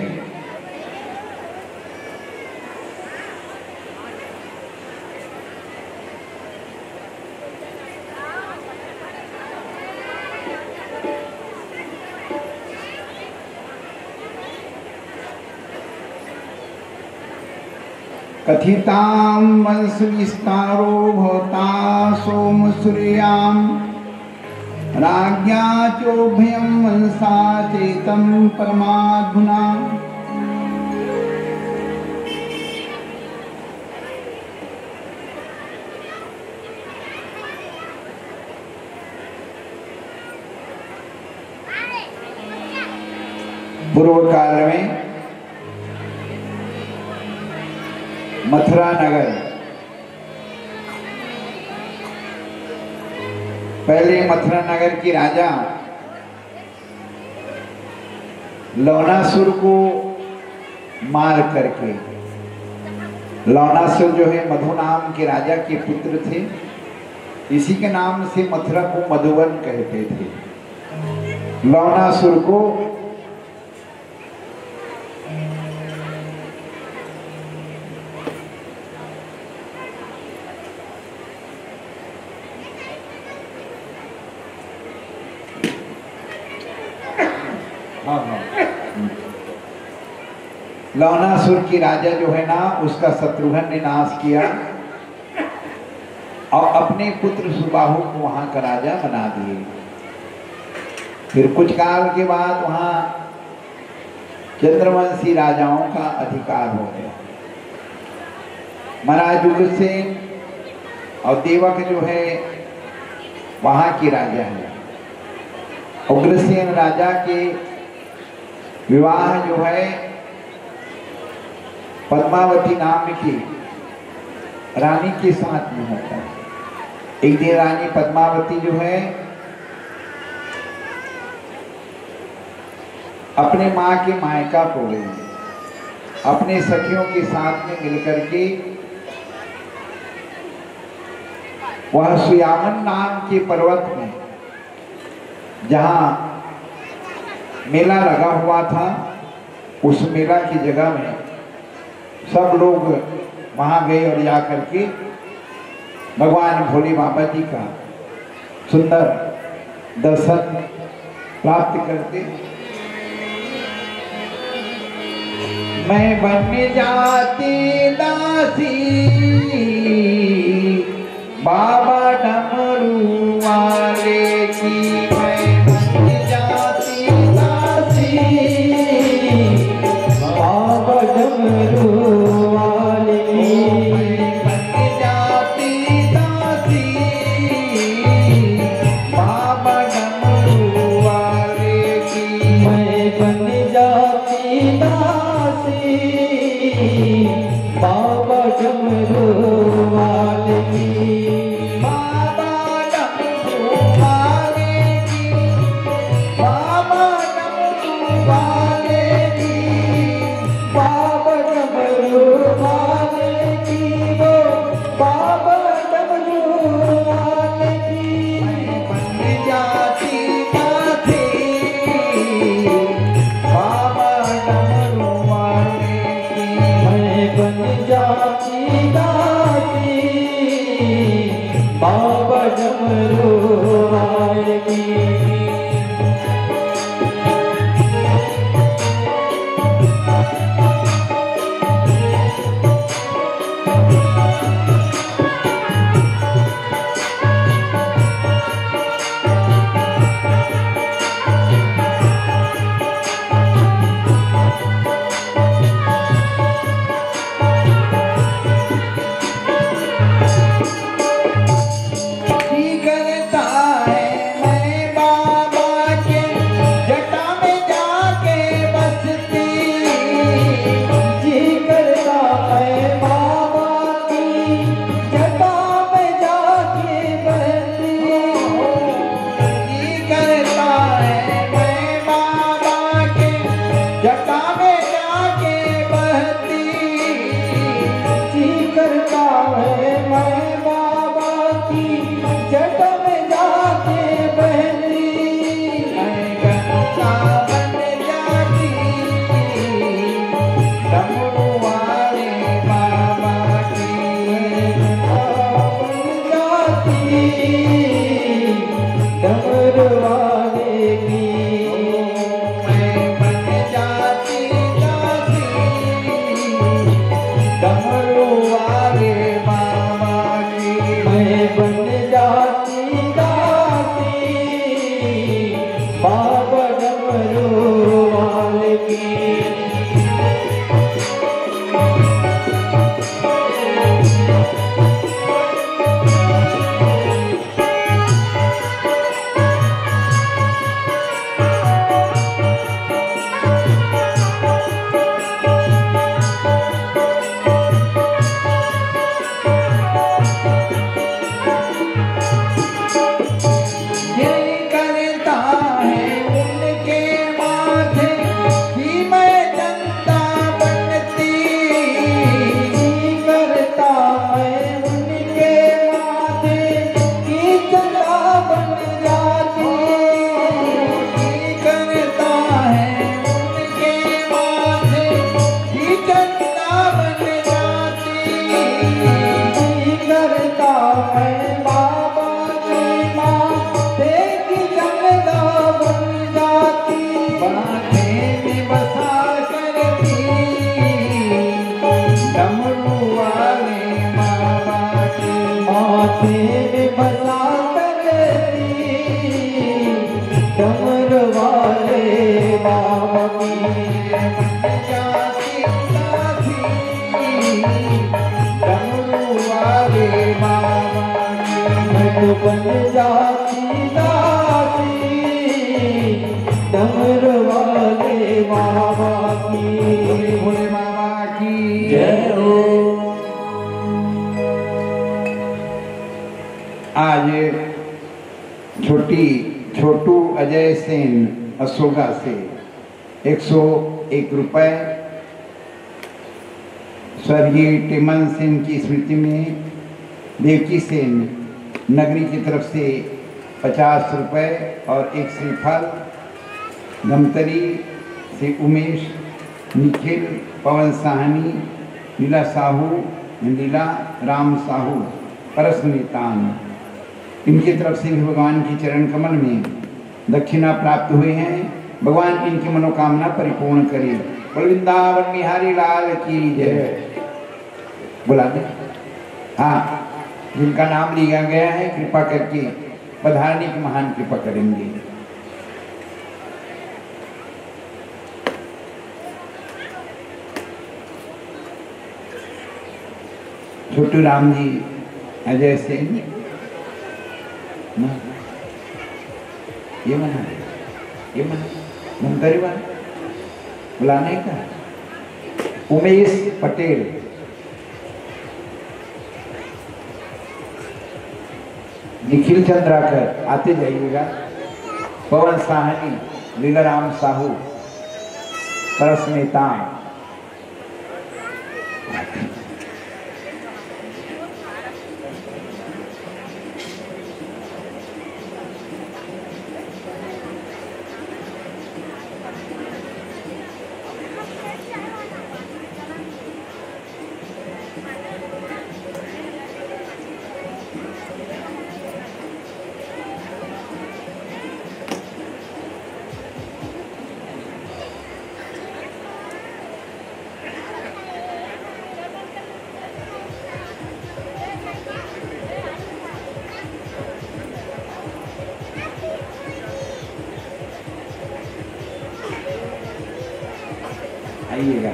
कथितां वंशविस्तारो भवता सोमसूर्यां राज्ञा चोभयं वंशा चेतं परमाधुना। पूर्व काल में मथुरा नगर, पहले मथुरा नगर की राजा लवणासुर को मार करके, लवणासुर जो है मधु नाम के राजा के पुत्र थे, इसी के नाम से मथुरा को मधुवन कहते थे। लवणासुर को हाँ, हाँ। हम्म। लवणासुर की राजा जो है ना, उसका शत्रुघ्न ने नाश किया और अपने पुत्र सुबाहु को वहां का राजा बना दिए। फिर कुछ काल के बाद वहां चंद्रवंशी राजाओं का अधिकार हो गया। महाराज उग्रसेन और देवक जो है वहां के राजा हैं। उग्रसेन राजा के विवाह जो है पद्मावती नाम की रानी के साथ में होता है। एक दिन रानी पद्मावती जो है अपने माँ के मायका को गई, अपने सखियों के साथ में मिलकर के वह सुयामन नाम के पर्वत में, जहाँ मेला लगा हुआ था, उस मेला की जगह में सब लोग वहाँ गए और जा करके भगवान भोले बाबा जी का सुंदर दर्शन प्राप्त करते। मैं बन जाती दासी बाबा डमरू वाले की, मैं बन जाती दासी बाबा डमरू वाले की। बन जाती दासी बाबा डमरू वाले की। मैं बन जाती दासी बाबा डमरू वाले की। बाबा डमरू वाले डमरू वाले बाबा की, भोले बाबा की जय हो। आज छोटी, छोटू अजय सेन असोगा से एक सौ एक रुपए, स्वर्गीय टिमन सेन की स्मृति में देवकी सेन नगरी की तरफ से पचास रुपए और एक श्रीफल, धमतरी से उमेश, निखिल, पवन साहनी, लीला साहू, लीला राम साहू, परस नितान, इनकी तरफ से भी भगवान के चरण कमल में दक्षिणा प्राप्त हुए हैं। भगवान इनकी मनोकामना परिपूर्ण करे। बोल वृंदावन बिहारी लाल की जय। बुला दे। हाँ, जिनका नाम लिया गया है, कृपा करके पधारने की महान कृपा करेंगे। छोटू राम जी, अजय सेन, ना, ये मना, ये मना, धमतरी वाला, बुलाने का, उमेश पटेल, निखिल चंद्राकर, आते जाइएगा, पवन साहनी, लीलाराम साहू, परस नेताम, आइएगा।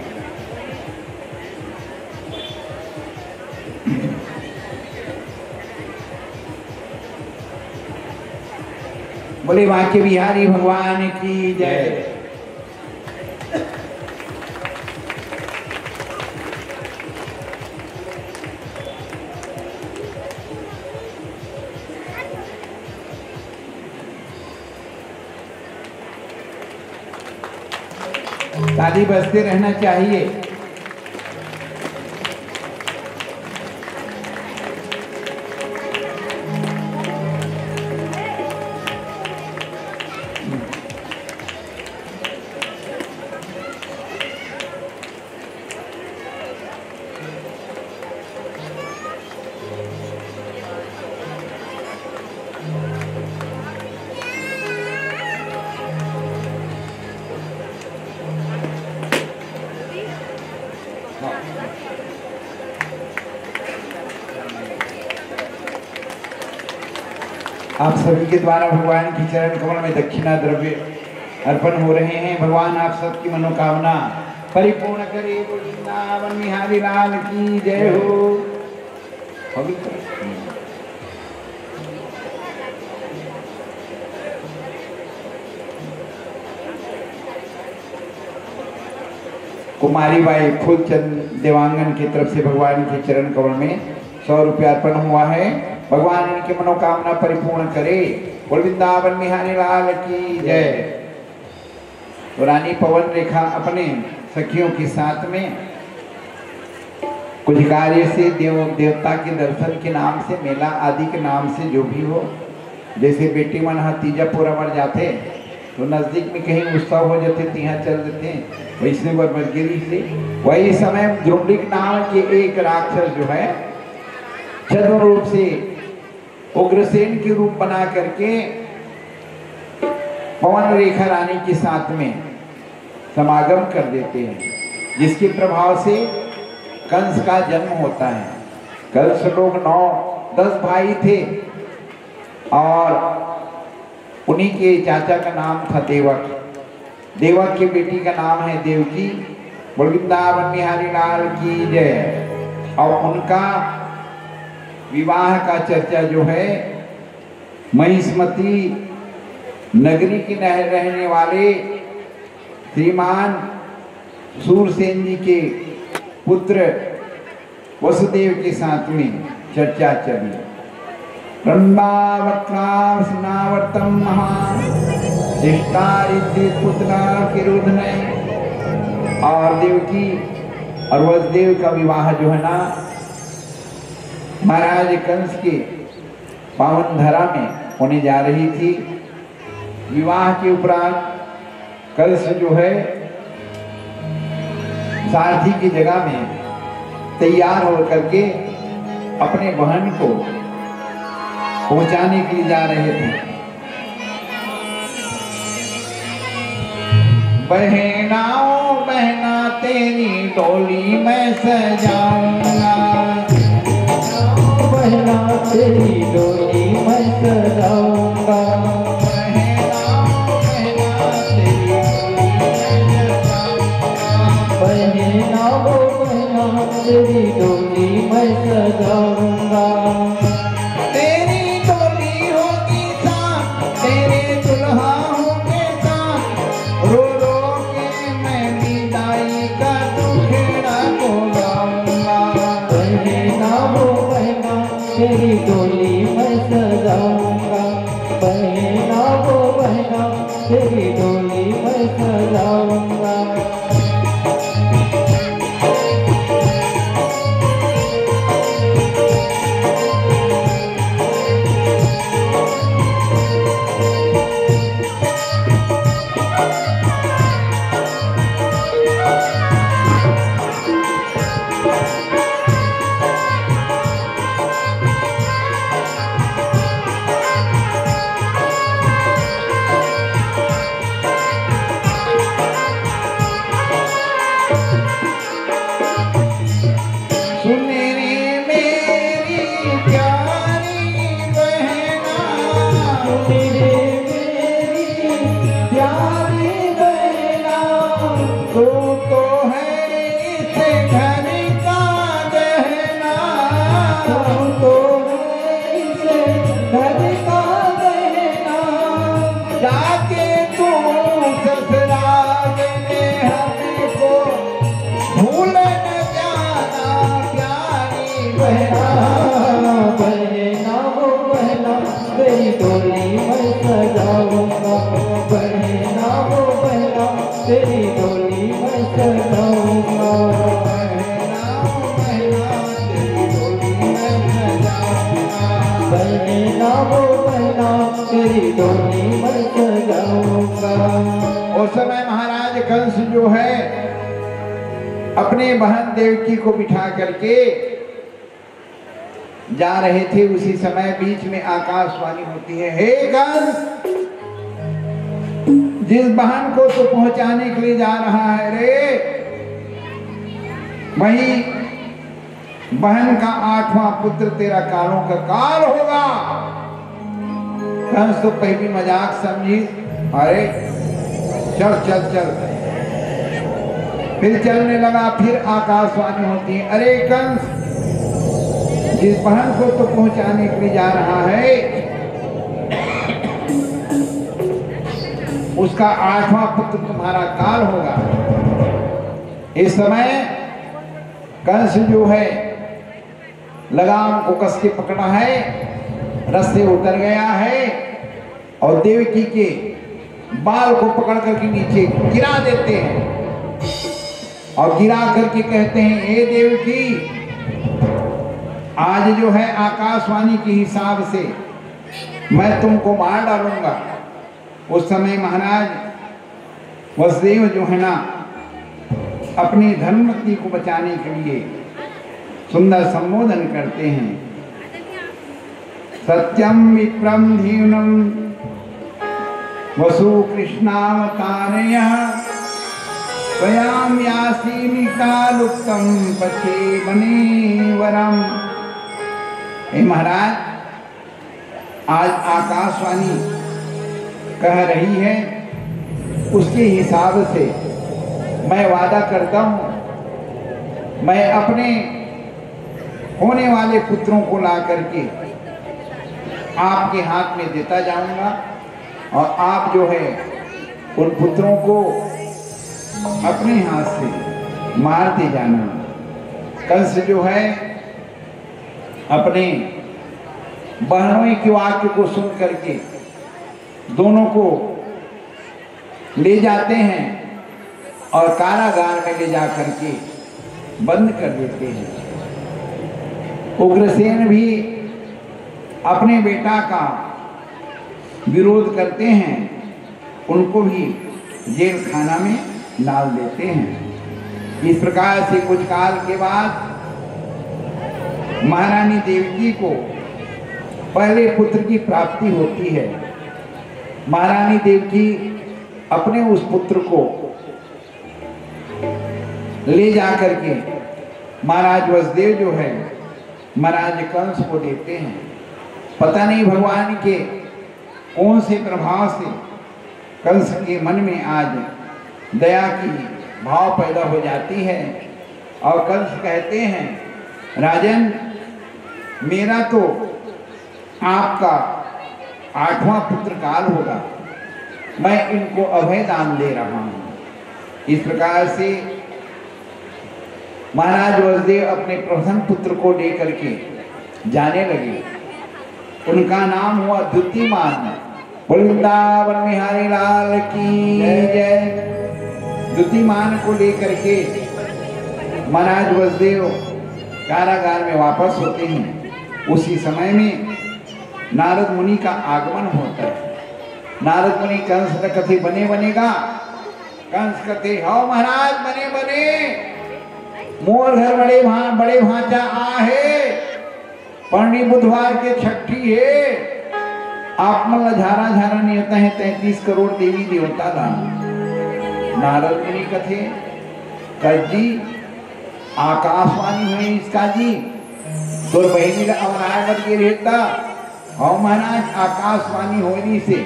बोले बांके बिहारी भगवान की जय। ताली बजते रहना चाहिए। आप सभी के द्वारा भगवान की चरण कमल में दक्षिणा द्रव्य अर्पण हो रहे हैं। भगवान आप सबकी मनोकामना परिपूर्ण करे। बोल वृंदावन बिहारी लाल की जय हो। पवित्र कुमारी बाई फूलचंद देवांगन की तरफ से भगवान के चरण कमल में सौ रुपया अर्पण हुआ है। भगवान इनकी मनोकामना परिपूर्ण करे। बोल वृंदावन बिहारी लाल की जय। तो रानी पवन रेखा अपने सखियों के साथ में कुछ कार्य से देव देवता के दर्शन के नाम से, मेला आदि के नाम से, जो भी हो, जैसे बेटी मन ह तीजा पूरा बर जाथे तो नजदीक में कहीं उत्सव हो जाथे, तिहां चल देथे, वैसे बर बर गिरी से। वही समय द्रुमलिक नाम के एक राक्षस जो है छद्म रूप से उग्रसेन के रूप बना करके पवन रेखा रानी के साथ में समागम कर देते हैं, जिसके प्रभाव से कंस का जन्म होता है। कंस लोग नौ दस भाई थे और उन्हीं के चाचा का नाम था देवक। देवक की बेटी का नाम है देवकी। बोल वृंदावन बिहारी लाल की जय। और उनका विवाह का चर्चा जो है महिष्मती नगरी के नह-, रहने वाले श्रीमान सूरसेन जी के पुत्र वसुदेव के साथ में चर्चा चली। ब्रह्मावक्रासनावर्तम महा इष्टारिद्युत्पुतनाकिरोधनय। और देवकी और वसुदेव का विवाह जो है ना, महाराज कंस के पावन धरा में होने जा रही थी। विवाह के उपरांत कंस जो है, सारथी की जगह में तैयार होकर के अपने बहन को पहुंचाने के लिए जा रहे थे। बहना ओ बहना, तेरी डोली मैं सजाऊंगा। बहना, तेरी डोली मैं सजाऊंगा। बहना ओ बहना, तेरी डोली मैं सजाऊंगा। बहना ओ बहना, तेरी डोली मैं सजाऊंगा। तेरी डोली होगी शान, तेरे दुल्हा होंगे शान। रो रो के मैं विदाई का दुखड़ा को गाऊंगा। बहना ओ बहना, तेरी डोली मैं सजाऊंगा। बहना ओ बहना, तेरी डोली मैं सजाऊंगा। सुन रे मेरी प्यारी बहना, सुन रे मेरी प्यारी बहना, तू तो है इस घर का गहना, तू तो है इस घर का गहना। जाके तू ससुराल में हमको भूल न जाना प्यारी बहना। बहना ओ बहना, तेरी डोली मैं सजाऊंगा। बहना ओ बहना, तेरी डोली मैं सजाऊंगा। बहना ओ बहना, तेरी डोली मैं सजाऊंगा। बहना ओ बहना, तेरी डोली मैं सजाऊंगा। उस समय महाराज कंस जो है, अपने बहन देवकी को बिठा करके जा रहे थे। उसी समय बीच में आकाशवाणी होती है, "हे कंस, जिस बहन को तू पहुंचाने के लिए जा रहा है रे, वही बहन का आठवां पुत्र तेरा कालों का काल होगा।" कंस तो पहली मजाक समझी, "अरे चल, चल, चल।" फिर चलने लगा। फिर आकाशवाणी होती है, "अरे कंस, जिस बहन को तो पहुंचाने के लिए जा रहा है, उसका आठवां पुत्र तुम्हारा काल होगा।" इस समय कंस जो है, लगाम को कस के पकड़ा है, रस्से उतर गया है और देवकी के बाल को पकड़ करके नीचे गिरा देते हैं और गिरा करके कहते हैं, "हे देवकी, आज जो है आकाशवाणी के हिसाब से मैं तुमको मार डालूंगा।" उस समय महाराज वसुदेव जो है ना, अपनी धर्मपत्नी को बचाने के लिए सुंदर संबोधन करते हैं, "सत्यम विप्रम धीमनम वसु कृष्णावतारय, स्वयाम यासीमिका लुप्तम पथे बने वरम।" हे महाराज, आज आकाशवाणी कह रही है, उसके हिसाब से मैं वादा करता हूं, मैं अपने होने वाले पुत्रों को ला करके आपके हाथ में देता जाऊंगा और आप जो है उन पुत्रों को अपने हाथ से मारते जाना। कंस जो है अपने बहनोई के वाक्य को सुन करके दोनों को ले जाते हैं और कारागार में ले जा करके बंद कर देते हैं। उग्रसेन भी अपने बेटा का विरोध करते हैं, उनको भी जेल खाना में डाल देते हैं। इस प्रकार से कुछ काल के बाद महारानी देवकी को पहले पुत्र की प्राप्ति होती है। महारानी देवकी अपने उस पुत्र को ले जा करके महाराज वसुदेव जो है महाराज कंस को देते हैं। पता नहीं भगवान के कौन से प्रभाव से कंस के मन में आज दया की भाव पैदा हो जाती है और कंस कहते हैं, राजन, मेरा तो आपका आठवां पुत्र काल होगा, मैं इनको अभय दान दे रहा हूं। इस प्रकार से महाराज वसुदेव अपने प्रथम पुत्र को लेकर के जाने लगे। उनका नाम हुआ द्युतिमान। बोल वृंदावन बिहारी लाल की जय। द्युतिमान को लेकर के महाराज वसुदेव कारागार में वापस होते हैं। उसी समय में नारद मुनि का आगमन होता है। नारद मुनि कंस से कथे, बने बनेगा? कंस कथे, हव महाराज, बने बने। मोर घर बड़े भा-, बड़े भांचा आहे। परनी बुधवार के छठी हे। आप मन ला झारा झारा नेवता हे तैंतीस करोड़ देवी देवता ला। नारद मुनि कथे, कंस जी, आकाशवाणी होइस का जी? तोर बहिनी ला अवराय बर गे रहे त, हव महाराज, आकाशवाणी होइस हे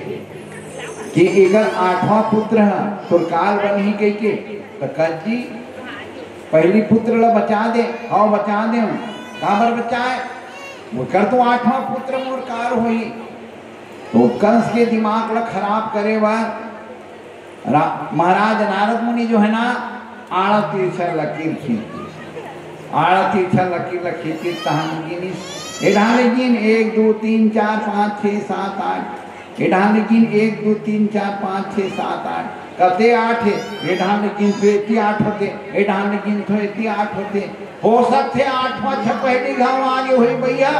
कि एकर आठवां पुत्र ह तोर काल बनही कहिके। त कंस जी, पहली पुत्र ला बचा दे, हव बचा दे। काबर बचाए? ओकर तो आठवां पुत्र मोर काल होही। तो कंस के दिमाग ला खराब करे बर रा-, महाराज नारद मुनि जो है ना, आड़ा तिरछा लकीर खींच दिस। आड़ा तिरछा लकीर ला खींच के तहां गिनिस। ए डाहन ले गिन, एक, दू, तीन, चार, पांच, छह, सात, आठ। ए डाहन ले गिन, एक, दू, तीन, चार, पांच, छह, सात, आठ। कते आठ हे? ए डाहन ले गिन तो एती आठ होते, ए डाहन ले गिन तो एती आठ होते। हो सकथे आठवां छपहली घाव आगे होही भैया।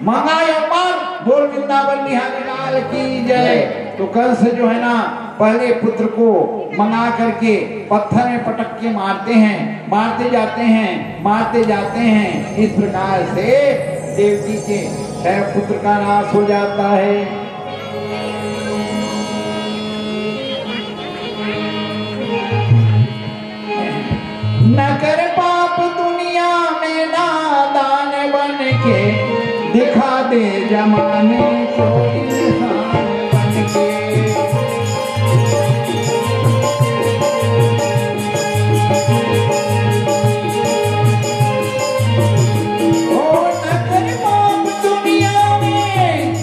मंगा या मत, बोल वृंदावन बिहारी लाल की जय। तो कंस जो है ना, पहले पुत्र को मंगा करके पत्थर में पटक के मारते हैं, मारते जाते हैं, मारते जाते हैं। इस प्रकार से देवकी के छह पुत्र का नाश हो जाता है। न कर पाप दुनिया में नादान बन के, दिखा दे जमाने को इंसान बन के। ओ न कर पाप दुनिया में,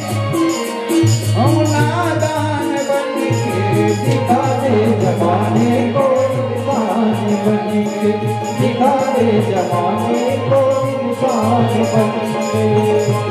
हम नादान बन के, दिखा दे जमाने को इंसान बन के, दिखा दे जमाने को इंसान बन के।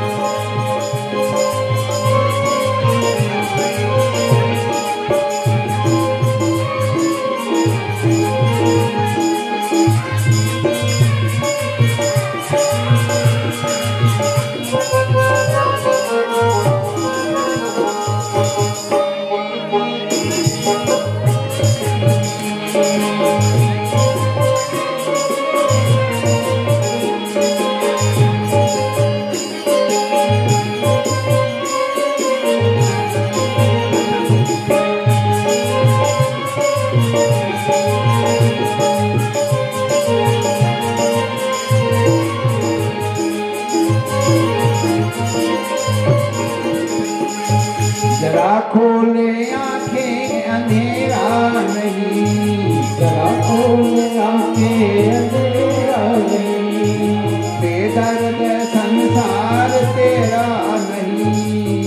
जरा खोले आंखें, अंधेरा नहीं। जरा खोले आंखें, अंधेरा नहीं। बेदर्द संसार तेरा नहीं।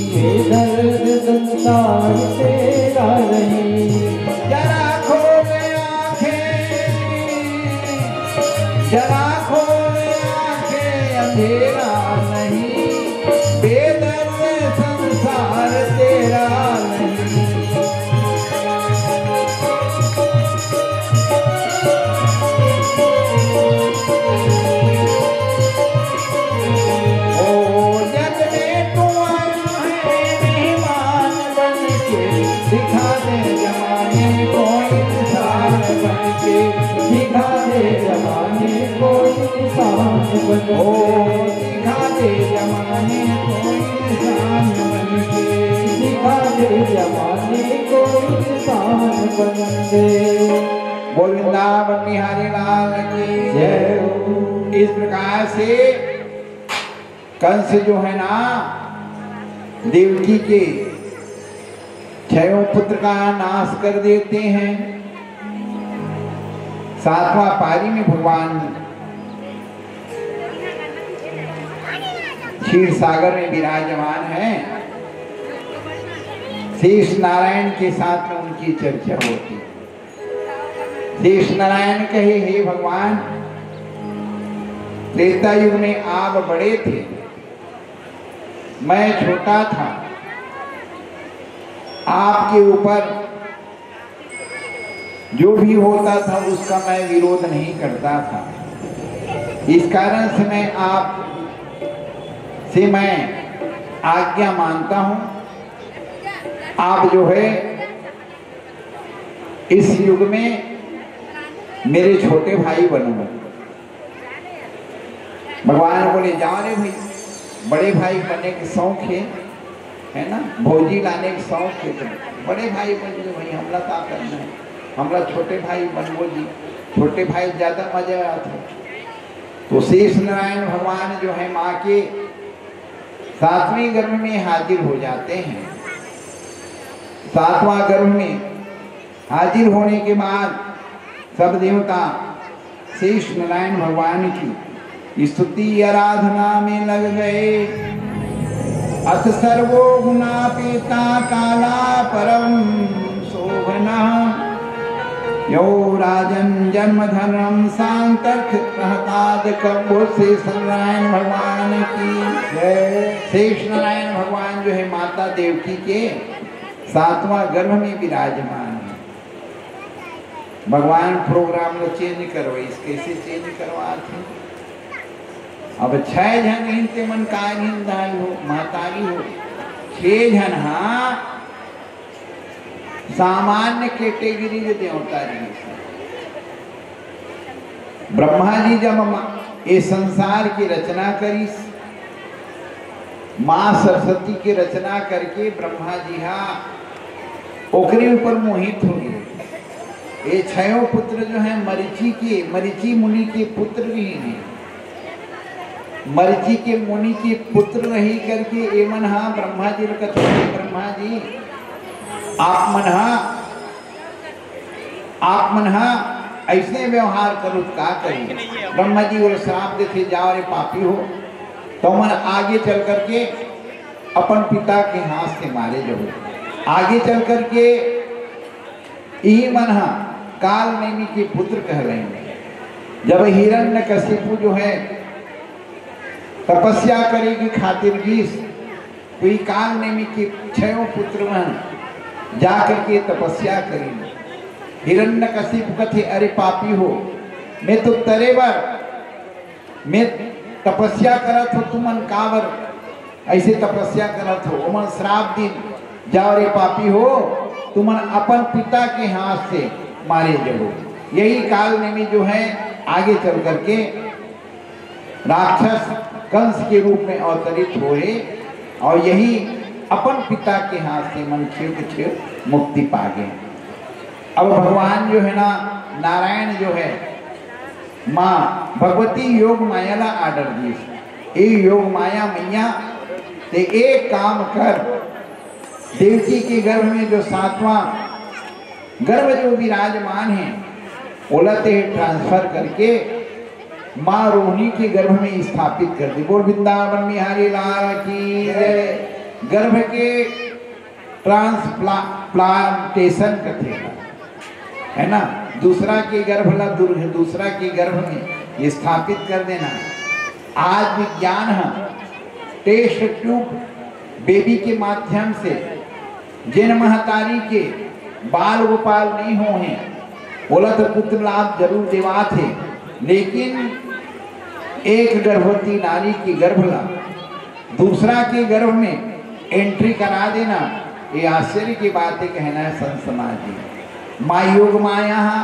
तेरा नहीं। जरा खोल आंखें, जरा खोल आंखें, अंधेरा नहीं, बेदर्द संसार तेरा नहीं। ओ जग में तू आया है मेहमान बन के, दिखा दे जमाने को इंसान बन के, दिखा दे जमाने को इंसान बन के। ओ दिखा दे जमाने को इंसान बन के, दिखा दे जमाने को इंसान बन के। बोल वृंदावन बिहारी लाल की जय। इस प्रकार से कंस जो है ना, देवकी के छयों पुत्र का नाश कर देते हैं। सातवां पारी में भगवान क्षीर सागर में विराजमान है। शेष नारायण के साथ में उनकी चर्चा होती। शेष नारायण कहे, हे भगवान, त्रेता युग में आप बड़े थे, मैं छोटा था, आपके ऊपर जो भी होता था उसका मैं विरोध नहीं करता था। इस कारण से मैं आप से मैं आज्ञा मानता हूं। आप जो है इस युग में मेरे छोटे भाई बनो। भगवान बोले, जाओ रे भाई, बड़े भाई बनने के शौक है, है ना, भौजी लाने के शौक है, तो बड़े भाई बन जाओ भाई, हमला का करना है, हमला छोटे भाई बनबो जी, छोटे भाई ज्यादा मजा आते। तो शेष नारायण भगवान जो है माँ के सातवें गर्भ में हाजिर हो जाते हैं। सातवां गर्भ में हाजिर होने के बाद सब देवता शेष नारायण भगवान की स्तुति आराधना में लग गए। अथ सर्वो गुणापेता काला परम शोभना। यो राजन जन्म धर्म सांतर्थ प्रहलाद कम्बो। शेष नारायण भगवान की जय। शेष नारायण भगवान जो है माता देवकी के सातवां गर्भ में विराजमान है। भगवान प्रोग्राम ला चेंज करवाइस, कैसे चेंज करवात हे? अब छह झन रहिन ते मन काय रहिन, दाई हो, महतारी हो, छह झन हा सामान्य कैटेगरी के देवता रहिस। ब्रह्मा जी जब म-, ये संसार की रचना करिस, माँ सरस्वती की रचना करके ब्रह्मा जी हा ओकरे ऊपर मोहित हो गए। ये छयों पुत्र जो है मरीचि के, मरीचि मुनि के पुत्र भी हैं। मरीचि के मुनि के पुत्र रही करके एमन हा ब्रह्मा जी ल कथे, ब्रह्मा जी, आप मन हा आप मन हा ऐसने व्यवहार करो त का करी? ब्रह्मा जी ओला श्राप देथे, जाओ रे पापी हो, तो मन आगे चल करके अपन पिता के हाथ से मारे जाओ। आगे चल करके इही मन हा काल नेमी के पुत्र कहलाइन। जब हिरण्यकशिपु जो है तपस्या करे के खातिर गिस, तो ई काल नेमी के छयों पुत्र मन जा करके तपस्या करिन। हिरण्यकशिपु कथे, अरे पापी हो, मैं तो तरे बर, मैं तपस्या करत हो, तुमन काबर ऐसे तपस्या करत हो? ओमन श्राप दिन, जाओ रे पापी हो, तुमन अपन पिता के हाथ से मारे जाओ। यही काल नेमी जो है आगे चल करके राक्षस कंस के रूप में अवतरित होए और यही अपन पिता के हाथ से मन छेव के छेव मुक्ति पागे। अब भगवान जो है ना, नारायण जो है, माँ भगवती योग माया ला order दिस, ए योग माया मैया, ते एक काम कर, देवकी के गर्भ में जो सातवां गर्भ जो विराजमान है, ओला ते transfer करके माँ रोहिणी के गर्भ में स्थापित कर दे। बोल वृंदावन बिहारी लाल की जय। गर्भ के ट्रांसप्लांटेशन कथे, है ना, दूसरा के गर्भ ला दूर, दूसरा के गर्भ में स्थापित कर देना। आज विज्ञान ह टेस्ट ट्यूब बेबी के माध्यम से जेन महतारी के बाल गोपाल नहीं हो हैं, ओला तो पुत्र लाभ जरूर देवात है, लेकिन एक गर्भवती नारी के गर्भ ला दूसरा के गर्भ में एंट्री करा देना, ये आश्चर्य की बात है, कहना है संत समाज जी। माँ योग माया हा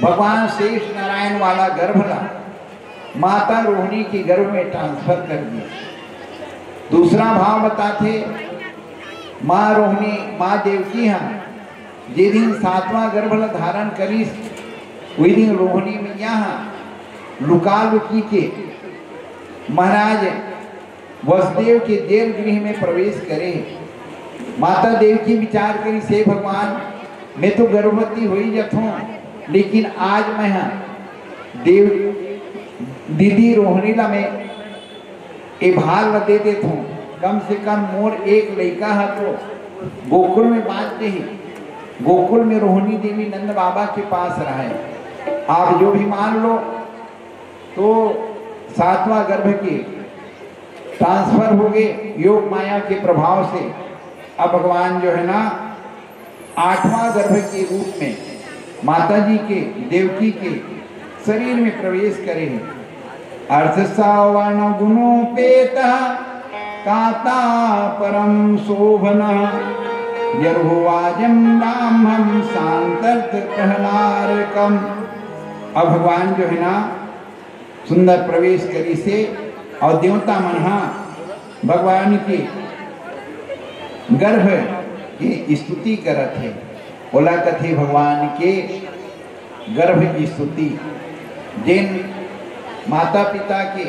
भगवान शेष नारायण वाला गर्भ ला माता रोहिणी के गर्भ में ट्रांसफर कर दिया। दूसरा भाव बताथे, माँ रोहिणी, माँ देवकी हा जे दिन सातवां गर्भ ला धारण करिस, वही दिन रोहिणी मैया हा लुका लुकी के महाराज वसुदेव के जेल गृह में प्रवेश करे। माता देवकी विचार करिस, हे भगवान, मैं तो गर्भवती हो ही जथों, लेकिन आज मैं हा देव दीदी रोहिणी ला मैं ए भार ला दे देथों, कम से कम मोर एक लइका हा तो गोकुल में बांच देही, गोकुल में रोहिणी देवी नंद बाबा के पास रहे। आप जो भी मान लो, तो सातवां गर्भ के ट्रांसफर हो गए योग माया के प्रभाव से। अब भगवान जो है ना, आठवां गर्भ के रूप में माता जी के, देवकी के शरीर में प्रवेश करे हैं। अर्थ सावण गुणोपेत काता परम शोभन, यरुवाजम ब्राह्मम शांतर्थ प्रहलारकम। अब भगवान जो है ना, सुंदर प्रवेश करिसे, और देवता मन हा भगवान के गर्भ के स्तुति करत हे। ओला कथे भगवान के गर्भ स्तुति। जेन माता पिता के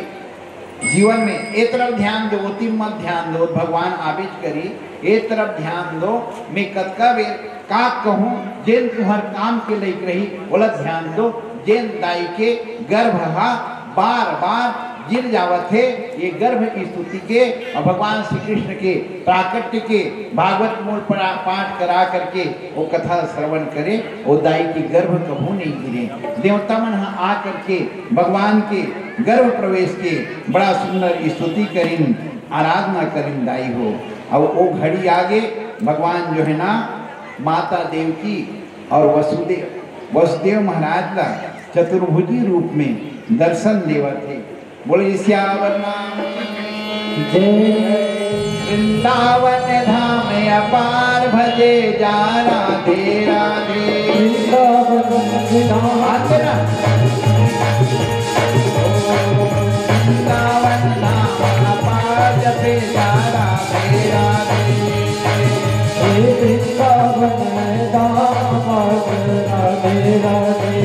जीवन में ए तरफ ध्यान दो, ओती मत ध्यान दो, भगवान आबिज करी, ए तरफ ध्यान दो। मैं कतका बेर का कहूँ, जेन तुहर काम के लइक रही, ओला ध्यान दो। जेन दाई के गर्भ हा बार बार गिर जावत हे, ये गर्भ स्तुति के और भगवान श्री कृष्ण के प्राकट्य के भागवत मूल परा-, पाठ करा करके वो कथा श्रवण करे, वो दाई के गर्भ कभू नहीं गिरे। देवता मन हा आ करके भगवान के गर्भ प्रवेश के बड़ा सुंदर स्तुति करिन, आराधना करिन दाई हो। अब वो घड़ी आगे, भगवान जो है ना, माता देवकी और वसुदेव, वसुदेव महाराज ला चतुर्भुजी रूप में दर्शन देवत हे। बोले सियावर राम की जय। वृंदावन धाम अपार भजे जा राधे राधे। वृंदावन धाम। आते ना। वृंदावन धाम अपार जपे जा राधे राधे। हे वृंदावन धाम राधे राधे।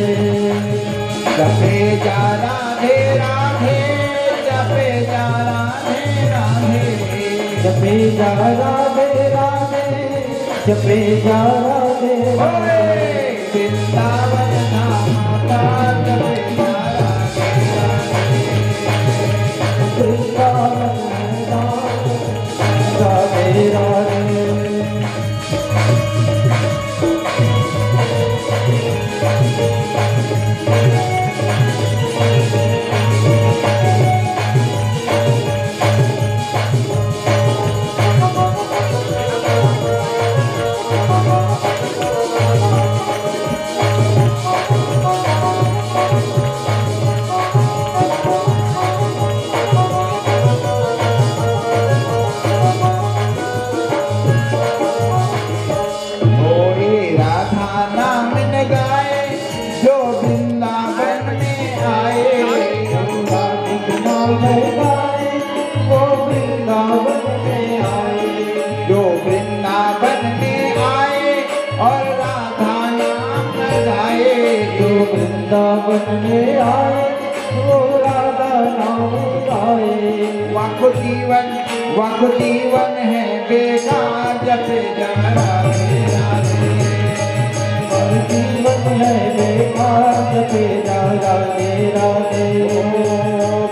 जपे जा राधे राधे, जपे जा राधे राधे। जपे जा राधे राधे, जपे जा राधे राधे। ओए, वृंदावन धाम का जपे जा राधे राधे। वृंदावन धाम राधे राधे। होए राधा नाम न गाए, जो वृंदावन में आए। राधा नाम न गाए, वो वृंदावन में आए। जो वृंदावन में आए और राधा नाम न गाए। जो वृंदावन में आए, वो राधा नाम गाए। वह जीवन, वह जीवन है बेकार, जपे जा राधे राधे। वह जीवन है बेकार, जपे जा राधे राधे। ओ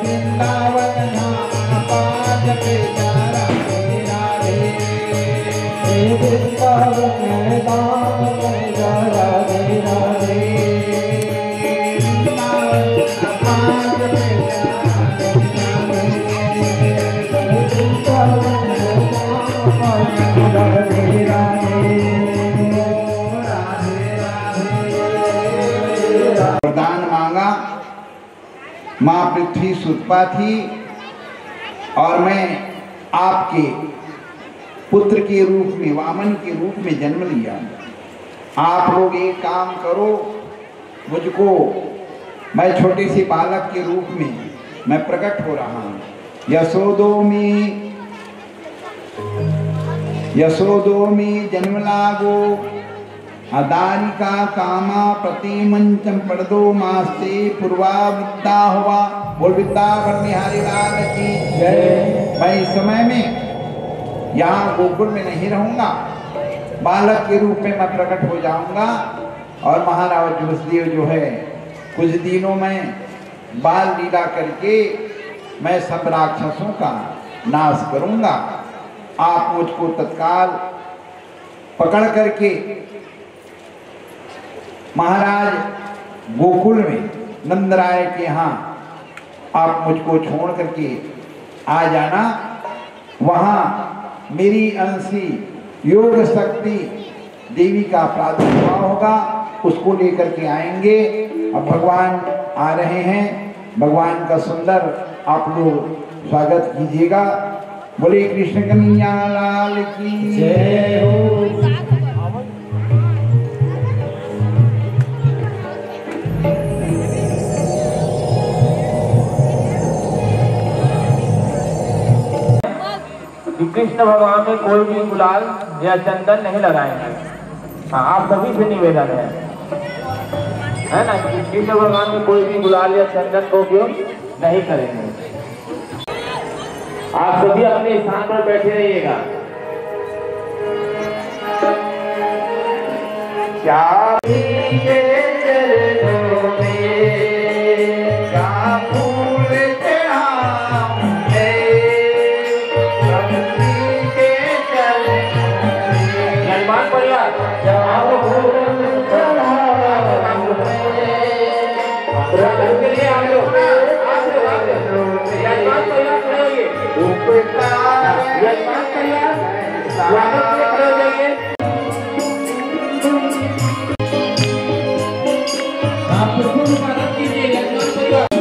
वृंदावन धाम अपार, जपे जा राधे राधे। हे माँ पृथ्वी सुतपा थी और मैं आपके पुत्र के रूप में, वामन के रूप में जन्म लिया। आप लोग एक काम करो, मुझको, मैं छोटे से बालक के रूप में मैं प्रकट हो रहा हूँ। यशोदो में, यशोदो में जन्म लागो, अदारिका कामा प्रतिमंचम पड़दो मास्ते पूर्वा वृद्धा हुआ। बोल वृंदावन बिहारी लाल की जय। मैं इस समय में यहाँ गोकुल में नहीं रहूंगा, बालक के रूप में मैं प्रकट हो जाऊंगा और महाराज वसुदेव जो है, कुछ दिनों में बाल लीला करके मैं सब राक्षसों का नाश करूंगा। आप मुझको तत्काल पकड़ करके महाराज गोकुल में नंदराय के यहाँ आप मुझको छोड़ करके आ जाना। वहाँ मेरी अंशी योग शक्ति देवी का प्रादुर्भाव होगा, उसको लेकर के आएंगे। अब भगवान आ रहे हैं, भगवान का सुंदर आप लोग स्वागत कीजिएगा। बोले कृष्ण कन्हैया लाल की जय हो। कि कृष्ण भगवान में कोई भी गुलाल या चंदन नहीं लगाएंगे। हाँ, आप सभी से निवेदन है, है ना, कि कृष्ण भगवान में कोई भी गुलाल या चंदन का उपयोग नहीं करेंगे। आप सभी अपने स्थान पर बैठे रहिएगा। क्या के चरणों में क्या फूल चढ़ाऊं मैं, प्रभु के चरणों में। यजमान परिवार, क्या फूल चढ़ाऊं मैं। थोड़ा ढंग के लिए आ जाओ, आ जाओ, आ जाओ। यजमान परिवार खड़े होइए। यजमान परिवार स्वागत के लिए खड़े हो जाइए। आप प्रभु का स्वागत कीजिए, यजमान परिवार।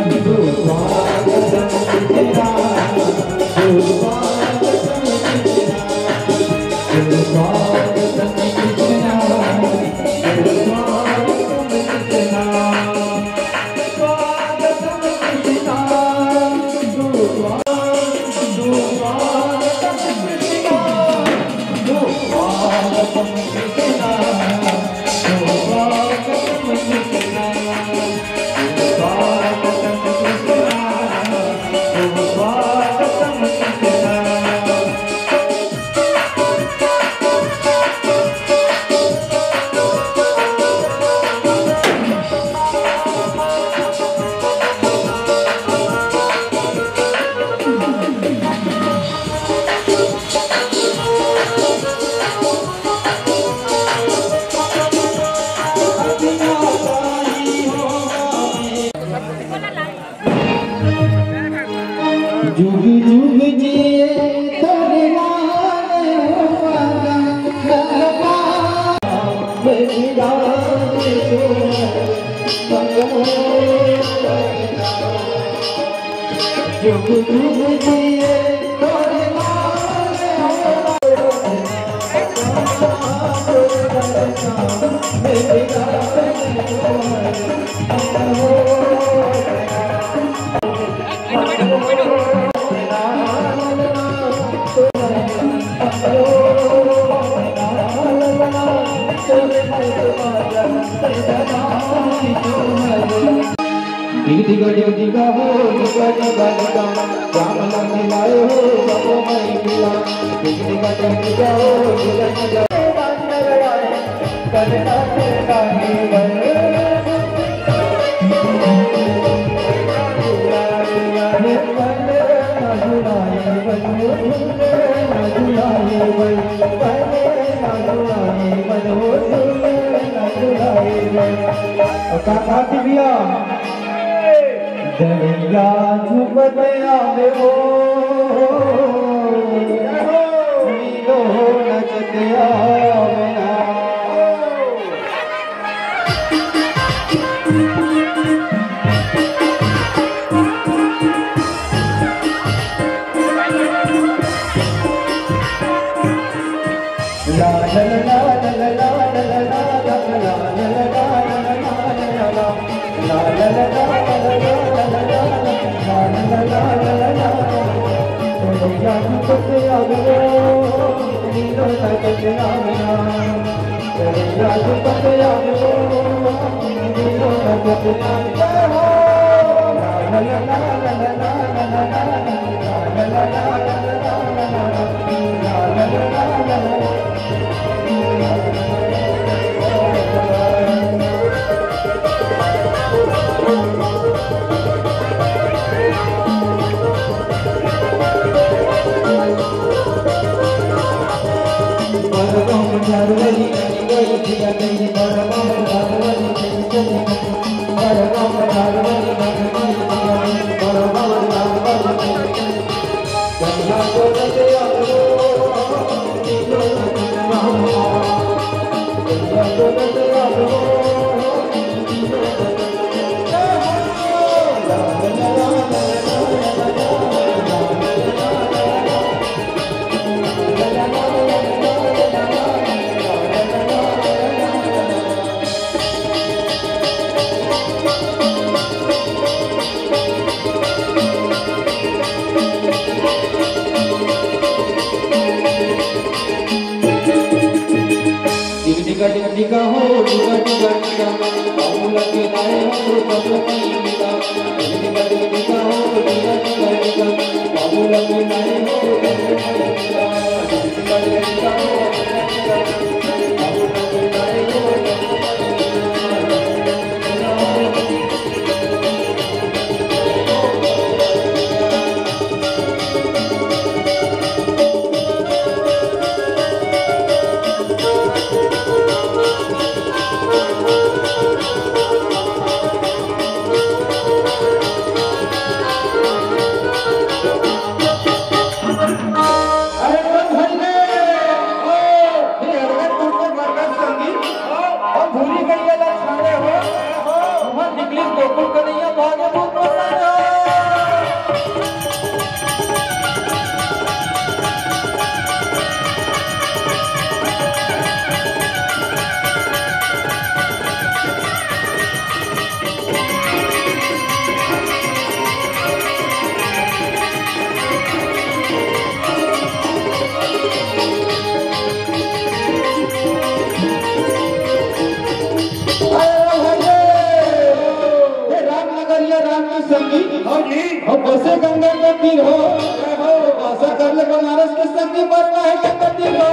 जुग जुग जिए तोरे लाल हो। जुग जुग जिए तोरे लाल हो। टिक टिक टिक टिक हो, टिक टिक टिक, राम लखन आए हो, सबको मैं मिला। टिक टिक टिक टिक हो, टिक टिक टिक। का खाती भैया? दरिया झुमत आवे हो, नीलो नचत आवे ना। टिक टिका टिक टिका हो, टिका टिका टिका, बाबू लगे लाए हो, तो कब नहीं मिला। टिक टिका टिक टिका हो, टिका टिका टिका, बाबू लगे लाए हो, तो कब नहीं मिला। टिक टिका टिक टिका हो, टिका टिका टिका, बाबू लगे लाए हो, तो कब नहीं मिला। अरे कौन भाई रे? ओ, ये अरविंद कुमार वर्मा संगीत। ओ, भूरी गैया ला छाने हो। हमर निकलिस गोकुल कन्हैया भागे भूत मसाया। हे राम नगरिया राम के संगी, हाँ जी। हो बसे गंगा के तीर हो, हो बसा कर ले बनारस के संगी, मरना है गंगा तीर हो।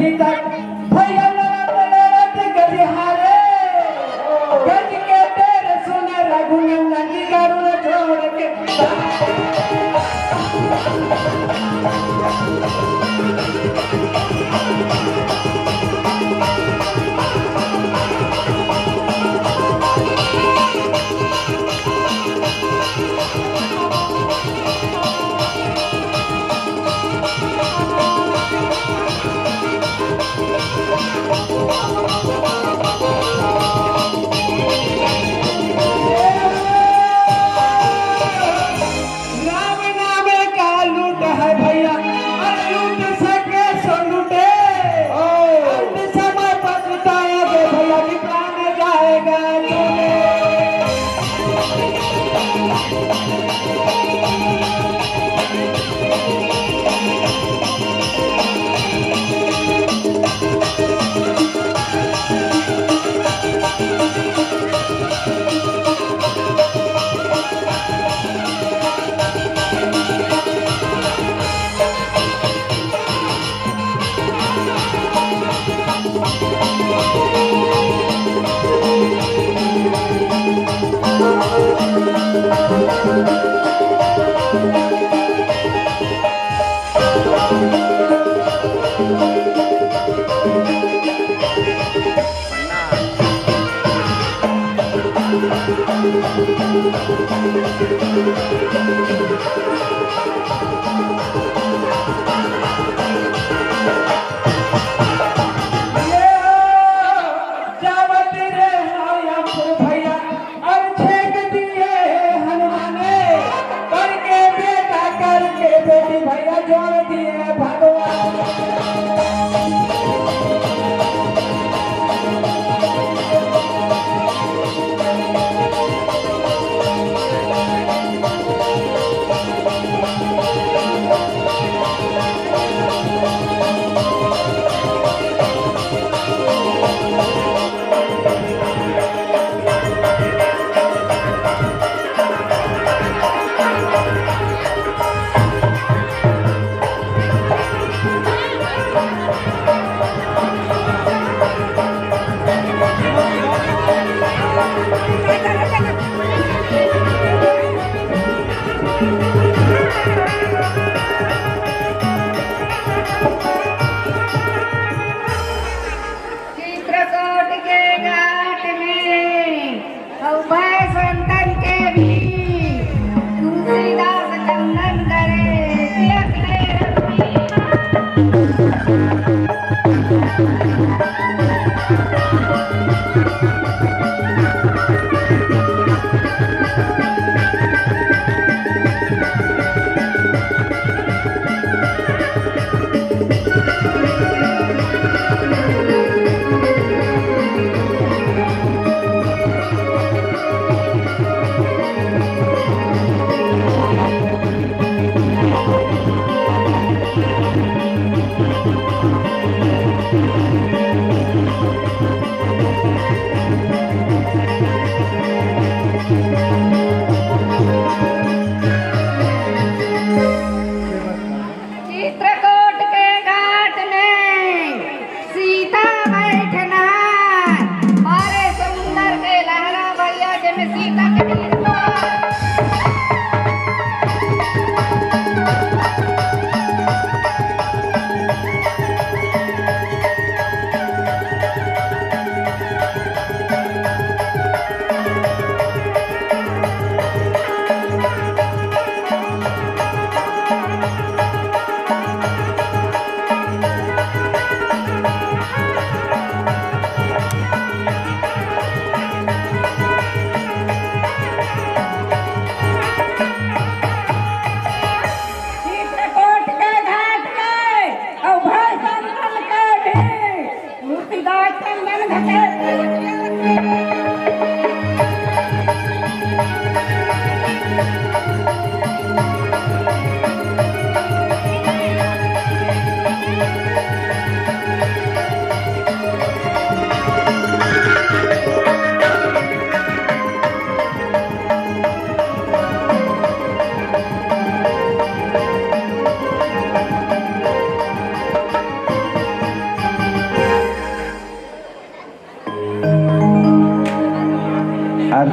भैया लड़त लड़त गज हारे, गज के तेरे सुन रघुनंदन जी गारू जोड़ के। राम नाम का लूट है भैया, और लूट सके सो लूटे। अंत समय पछताएंगे भैया कि प्राण जाएगा चले। जावत रे हरियमपुर भैया, और छेक दिए हनुमाने, करके बेटा करके बेटी भैया जोड़ दिए भगवान। चित्रकूट के घाट में अउ भय संतन के भी तुलसीदास चंदन करे। चित्रकूट के घाट में सीता बैठना। अरे सुंदर के लहरा भैया, जेमे सीता के वीरता। चित्रकूट के घाट में अउ भय संतन के भी तुलसीदास चंदन घटे।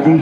हे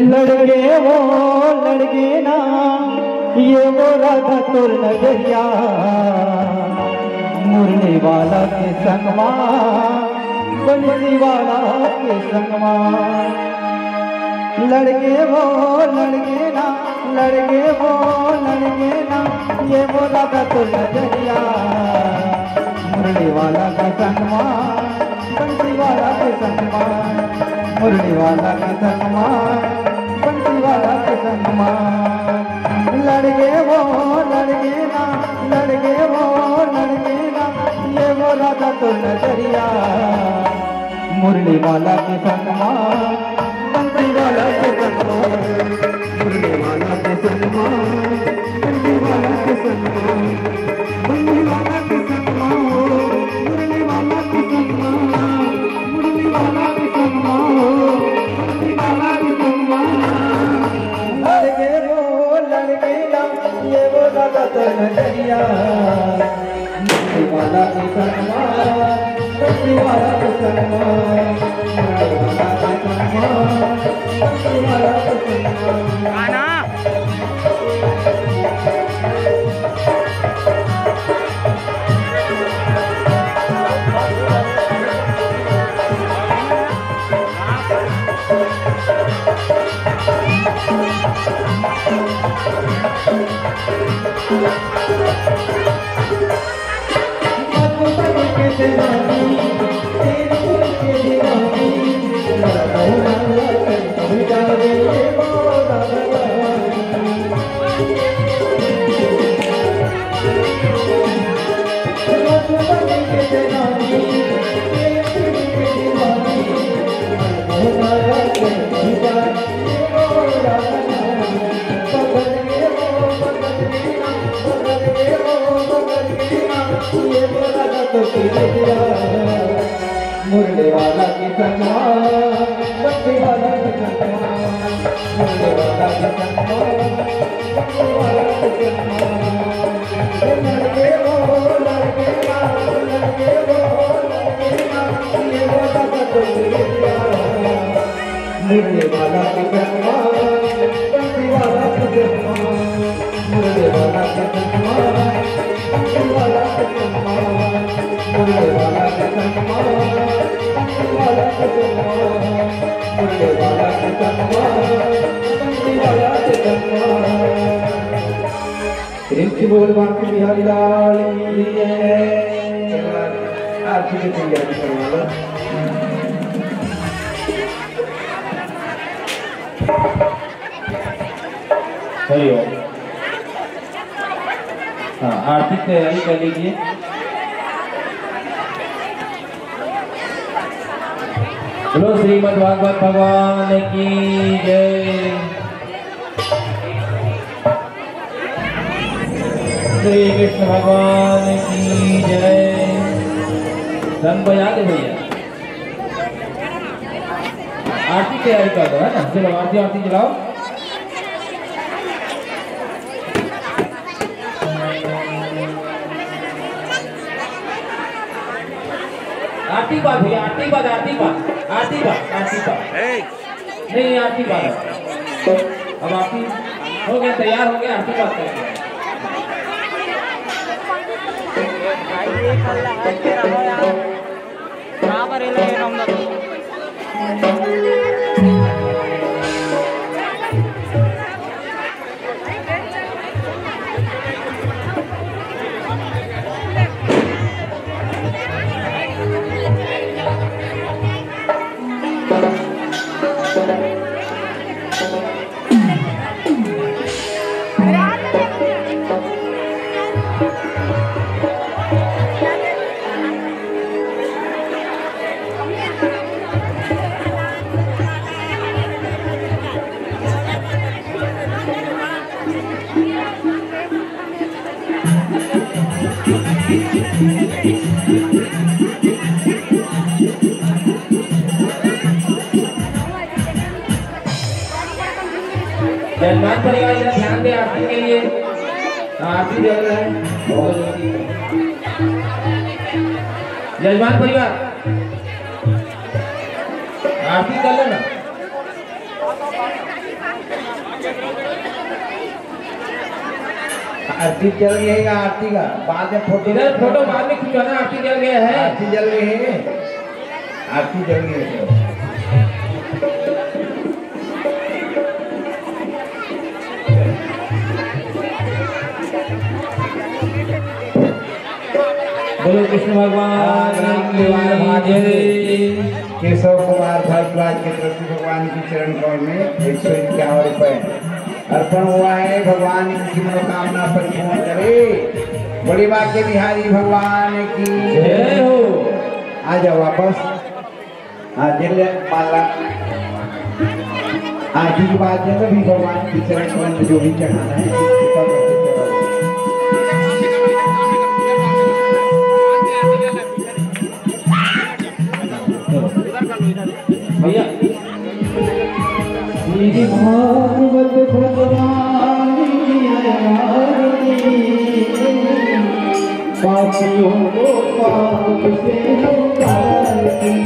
लड़गे वो लड़गे ना, ये वो राधा तोर नजरिया, मुरली वाला के संगमा, बंसी वाला के संगमा। लड़गे वो लड़गे ना, लड़गे वो लड़गे ना, ये वो राधा तोर नजरिया, मुरली वाला के संगमा, बंसी वाला के संगमा, मुरली वाला के संगमा, बंसी वाला के संगमा। लड़गे वो लड़गे ना, लड़गे वो लड़गे ना, ये वो राधा तोर नजरिया, मुरली वाला के संगमा, बंसी वाला के संगमा, मुरली वाला के संगमा, बंसी वाला के संगमा, बंसी वाला के संगमा, मुरली वाला के संगमा, मुरली वाला के संगमा, बंसी वाला के संगमा। लड़गे वो लड़गे ना, ये वो राधा तोर नजरिया, मुरली वाला के संगमा, बंसी वाला के संगमा, मुरली वाला के संगमा, बंसी वाला के संगमा। गाना। मुरली वाला के संगमा, बंसी वाला के संगमा, मुरली वाला के संगमा, बंसी वाला के संगमा। लड़के वो लड़के ना, लड़के वो लड़के ना, ये वो दादा तो गिर गया। मुरली वाला के संगमा, बंसी वाला के संगमा, मुरली वाला के संगमा, बंसी वाला के संगमा, मुरली वाला के संगमा, बंसी वाला के संगमा, मुरली वाला के संगमा, बंसी वाला के संगमा। प्रेम से बोल बांके बिहारी लाल की जय। आरती की तैयारी करवा लो। हरिओम। हाँ, आरती की तैयारी कर लीजिए। बोलो श्रीमद् भागवत भगवान की जय। श्री कृष्ण भगवान की जय। धन बजा दे भैया। आरती तैयारी कर दो, है ना? चलो, आरती, आरती चलाओ। आरती बाद भैया, आरती बाद, आरती बाद, आरती बाद, आरती बाद। नहीं, आरती बाद। अब आरती हो गया, तैयार हो गया, आरती बाद करेंगे। भाई, ये कल्ला है, तेरा हो यार। बराबर है, ले, हम लोग। आरती जल रहा है। जजमान परिवार, आरती कर लेना। आरती जल गई है या आरती का? बाद में फोटो, इधर फोटो बाद में खिंचवाना, आरती जल गया है। आरती जल गई है, आरती जल गई है। बोलो कृष्ण भगवान राम की जय। केशव कुमार भारद्वाज के तरफ से भगवान की चरण कमल में एक सौ इक्यावन रुपए अर्पण हुआ है। भगवान इनकी मनोकामना परिपूर्ण करे। बड़ी माँ के बिहारी भगवान की जय हो। आ जाओ वापस। हाँ, जल माला। हाँ, ठीक बात है, तो भी भगवान के चरण कमल में जो भी चढ़ाना है, कृपा करके चढ़ाओ। भैया, श्री भागवत भगवान की आरती। पापियों को पाप से उतारती।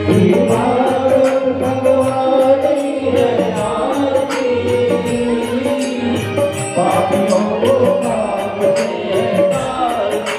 श्री भागवत भगवान की है आरती। पापियों को पाप से उतारती।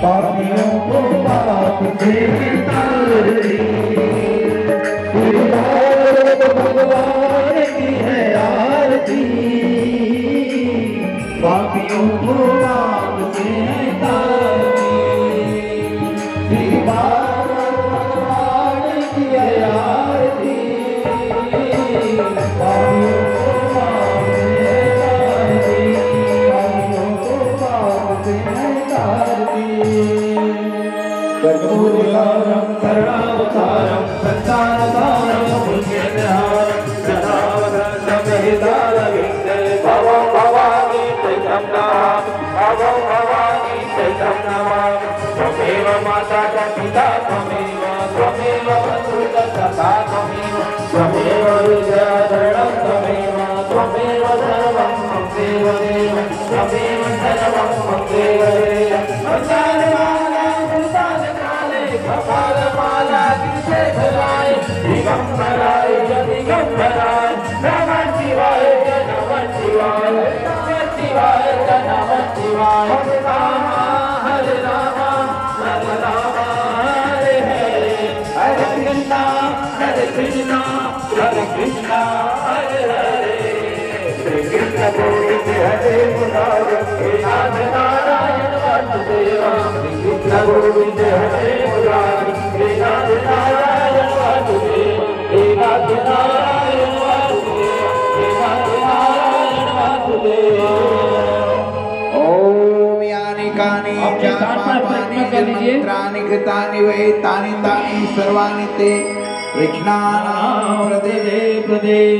पापियों को पाप से उतारती। श्री भागवत भगवान की है आरती, पापियों को पाप से उतारती। श्री भागवत भगवान माता च पिता त्वमेव, त्वमेव बन्धुश्च सखा त्वमेव, त्वमेव विद्या द्रविणं त्वमेव, त्वमेव सर्वं मम देव देव, त्वमेव सर्वं मम देव देव। मन्दारमाला पुष्पाणि काले, कपालमाला गृहे धराय, दिगम्बराय च दिगम्बराय, नमः शिवाय च नमः शिवाय, नमः शिवाय च नमः शिवाय। हरे राम, हरे राम, राम राम, हरे हरे। हरे कृष्णा, हरे कृष्णा, हरे कृष्णा, हरे हरे। श्री कृष्ण गोविंद हरे मुरारी, हे नाथ नारायण वासुदेवा। श्री कृष्ण गोविंद हरे मुरारी, हे नाथ नारायण वासुदेवा। हे नाथ नारायण वासुदेवा, हे नाथ नारायण वासुदेवा। ओम यानि कानि च पापानि यन्मन्त्राणि कृतानि वै तानि तानि सर्वाणि ते कृष्णार्पणं प्रदे प्रदे।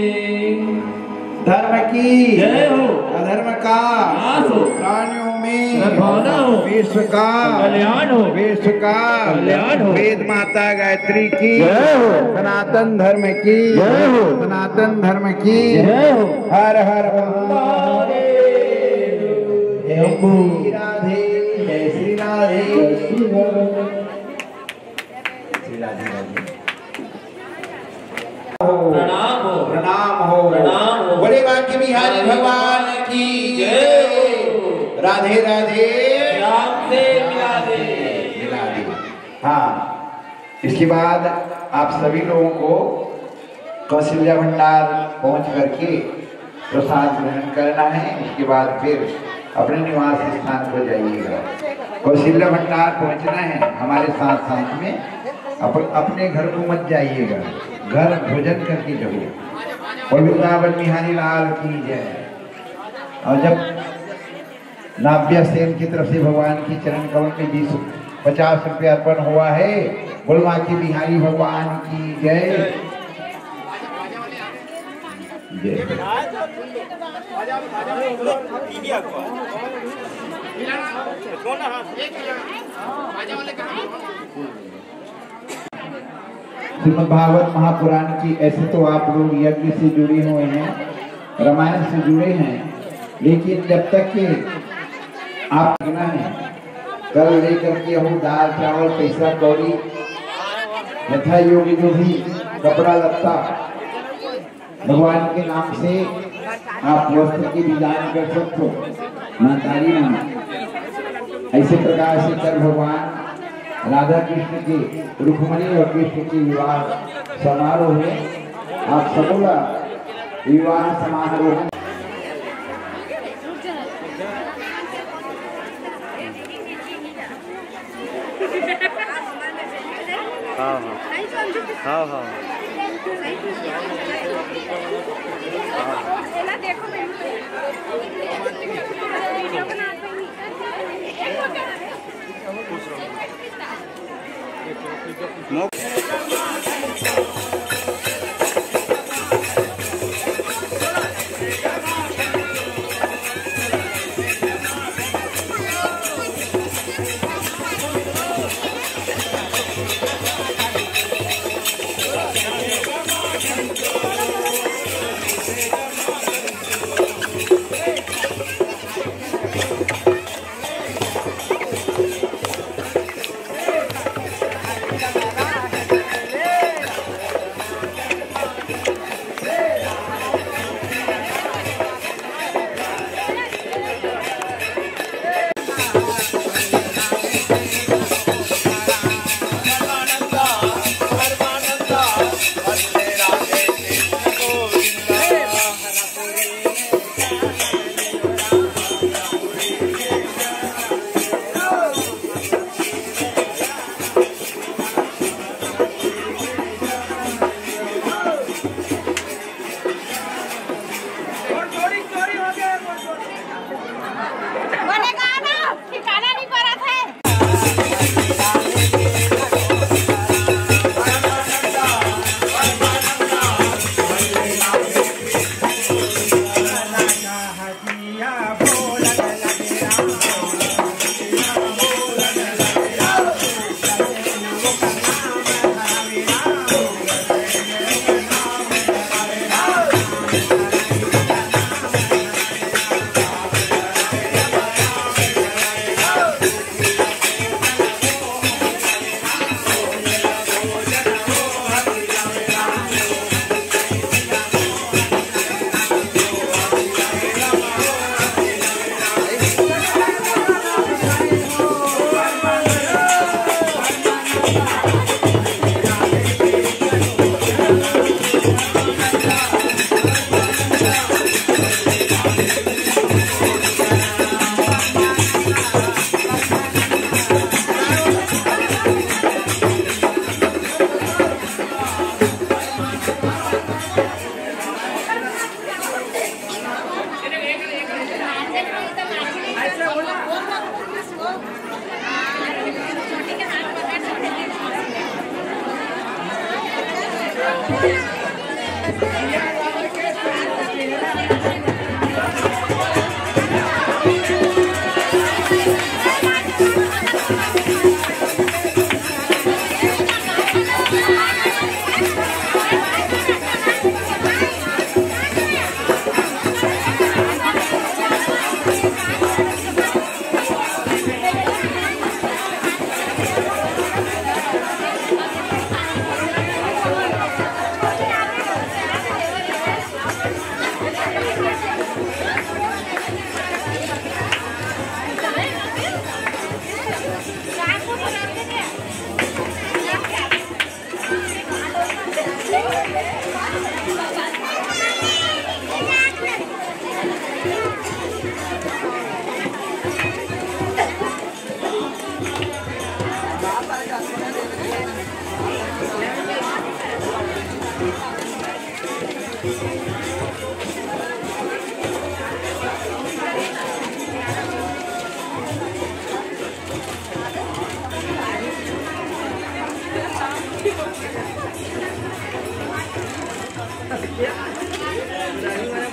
धर्म की जय हो। अधर्म का नाश हो। प्राणियों में सद्भावना हो। विश्व का कल्याण हो। विश्व का कल्याण हो। वेद माता गायत्री की जय हो। सनातन धर्म की जय हो। सनातन धर्म की जय हो। हर हर महादेव। जय श्री राधे, जय श्री राधे। श्री राधे राधे। प्रणाम हो। प्रणाम हो। प्रणाम हो। बोले बांके बिहारी भगवान की जय हो। राधे राधे। राम से मिला दे। मिला दे। हाँ, इसके बाद आप सभी लोगों को कौशल्या भंडार पहुंच करके प्रसाद ग्रहण करना है। उसके बाद फिर अपने निवास स्थान को जाइएगा। कौशल्या भंडार पहुंचना है, हमारे साथ साथ में अप-, अपने घर को मत जाइएगा, घर भोजन करके जाओ। और वृंदावन बिहारी लाल की जय। और जब नाव्या सेन की तरफ से भगवान की चरण कमल में बीस, पचास रुपया अर्पण हुआ है। बोल बांके बिहारी भगवान की जय। जय। श्रीमद् भागवत महापुराण की, ऐसे तो आप लोग यज्ञ से जुड़े हुए हैं, रामायण से जुड़े हैं, लेकिन जब तक कि आप ना है, कल लेकर के हम दाल चावल, पैसा कौड़ी, यथा योग्य जो भी कपड़ा लत्ता भगवान के नाम से आप वस्त्र की भी दान कर सकते हो, महतारी मन। ऐसे प्रकार से कल भगवान राधा कृष्ण के, रुक्मणी और कृष्ण के विवाह समारोह है। आप सबोला विवाह समारोह हाँ, हाँ। हाँ, हाँ।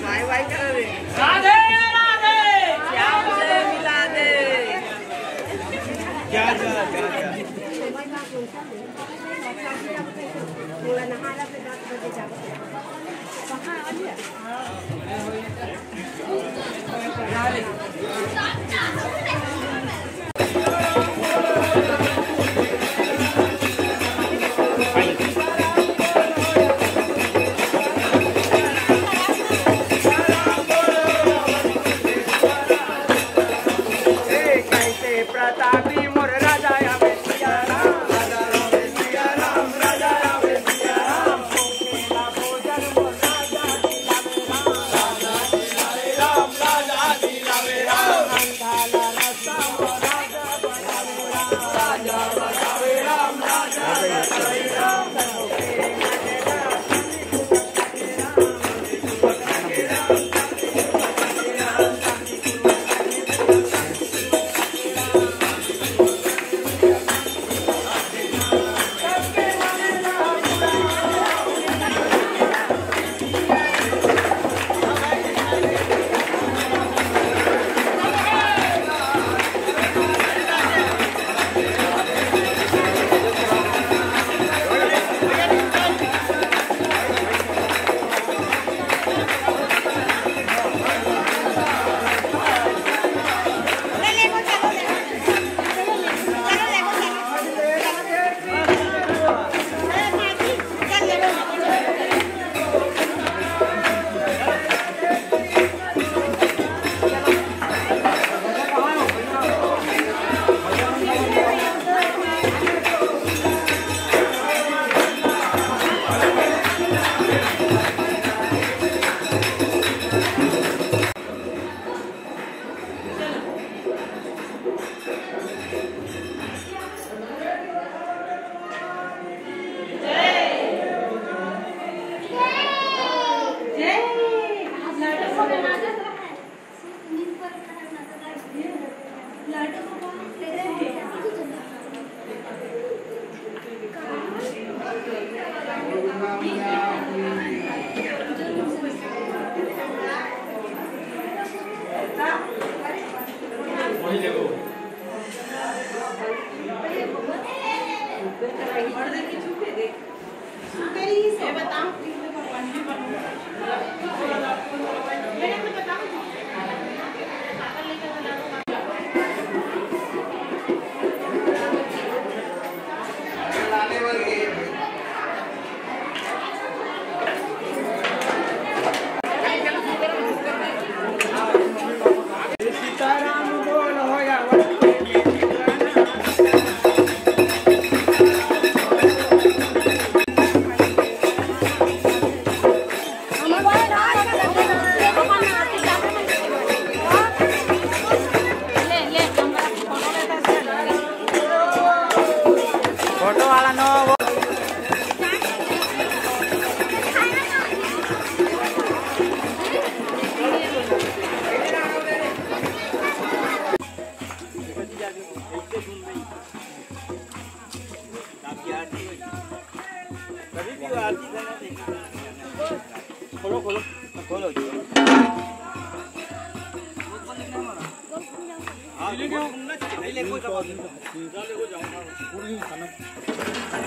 बाय बाय करा रे। राधे राधे। श्याम से मिला दे। क्या, क्या, क्या, क्या?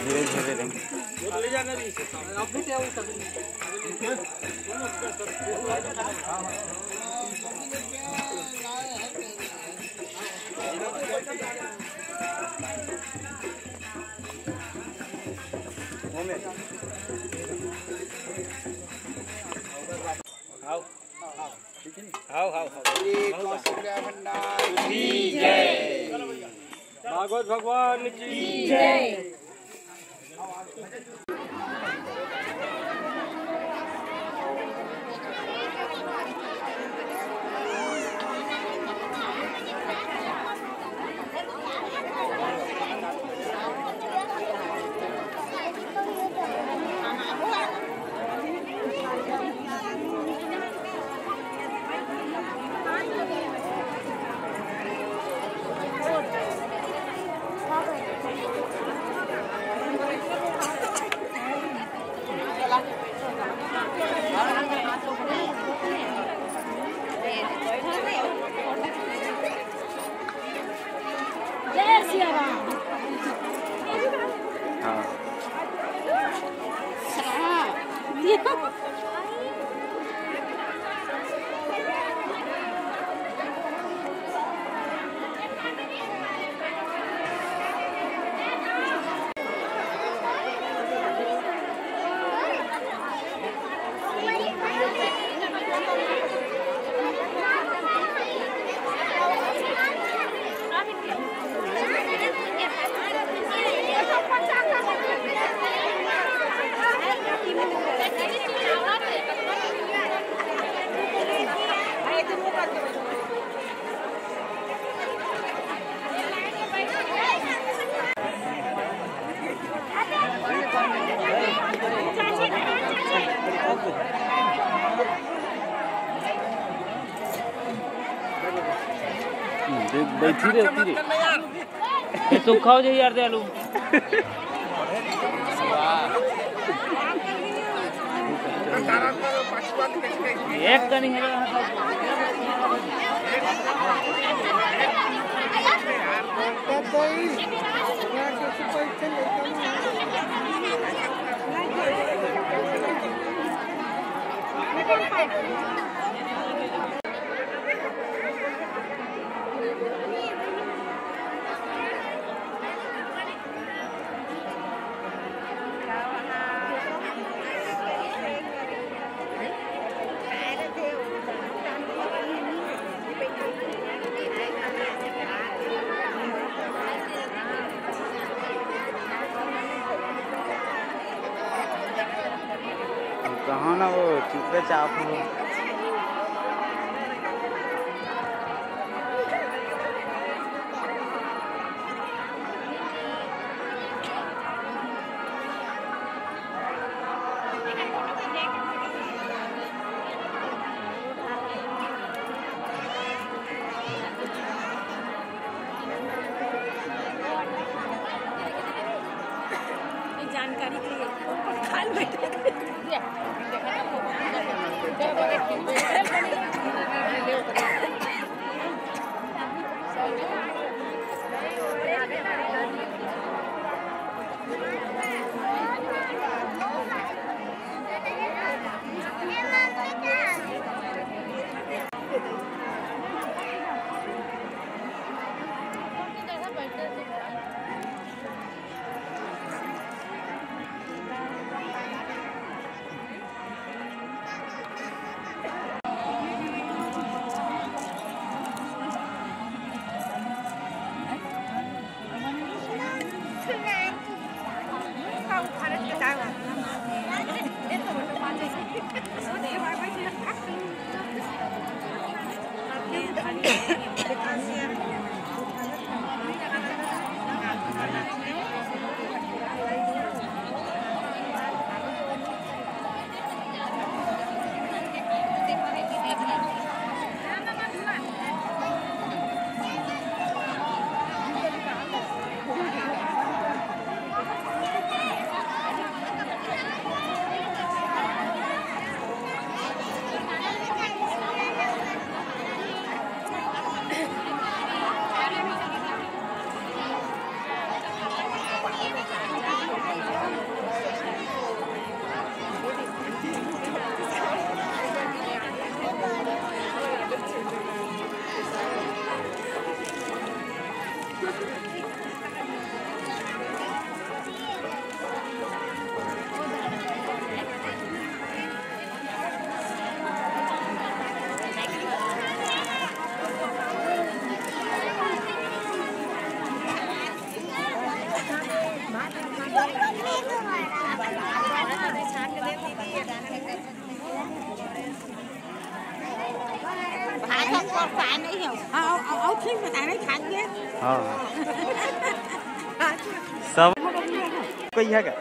धीरे धीरे रे। आओ, आओ, आओ। श्री कौशल्या भंडार की जय। भागवत भगवान की जय। जय सिया राम। हाँ। देख, बैठी रहती रे। ये सूखा हो जाए यार, दे आलू। एक कनी है। कहाँ ना वो चुपे चाप हो। जानकारी के लिए खाल बैठे। परेशान नहीं हो। हाँ, और, और, और ठीक बता रहे, खा लिए। हाँ। सब कोई है क्या?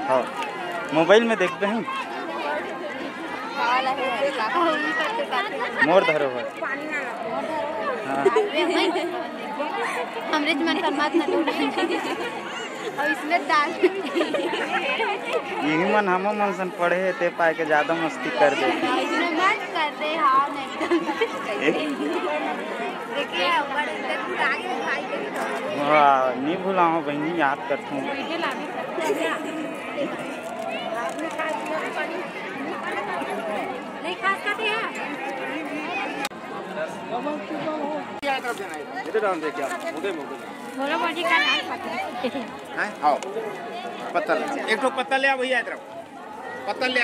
हाँ, मोबाइल में देखबे हैं। मोर धरो है। हाँ। हमरे मन कर मत ना। और इसमें दाल। यही मन हमो मन सन पढ़े हे, ते पाए के ज्यादा मस्ती कर दे। इसमें मत कर दे, हाँ, नहीं। देखिए, बड़े से भुला गए भाई के। वाह, नहीं भुलाओ बहनी, याद करथूं। नहीं, खास करते हैं। इधर डाल दे क्या? उधर में, उधर में। भोला भौजी का नाम पता है। हैं? आओ। पत्तल। एक ठो पत्तल ले आ भैया, इधर आओ। पत्तल ले आ।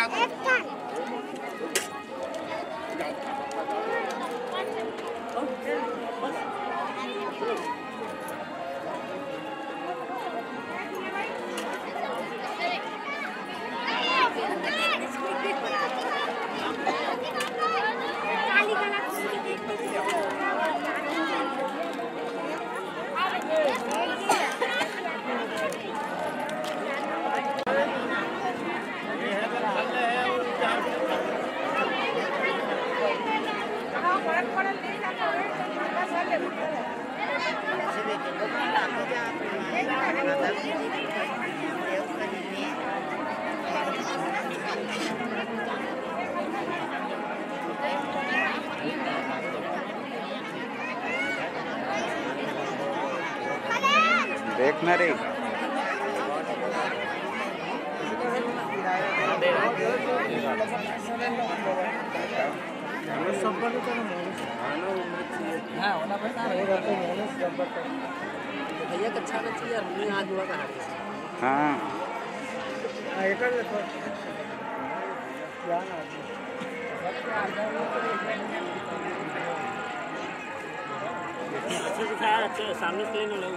देखना रे। भैया का अच्छा ना चाहिए, हमने आज हुआ कहा। हाँ। अच्छा दिखा, अच्छा, सामने से लेने लो।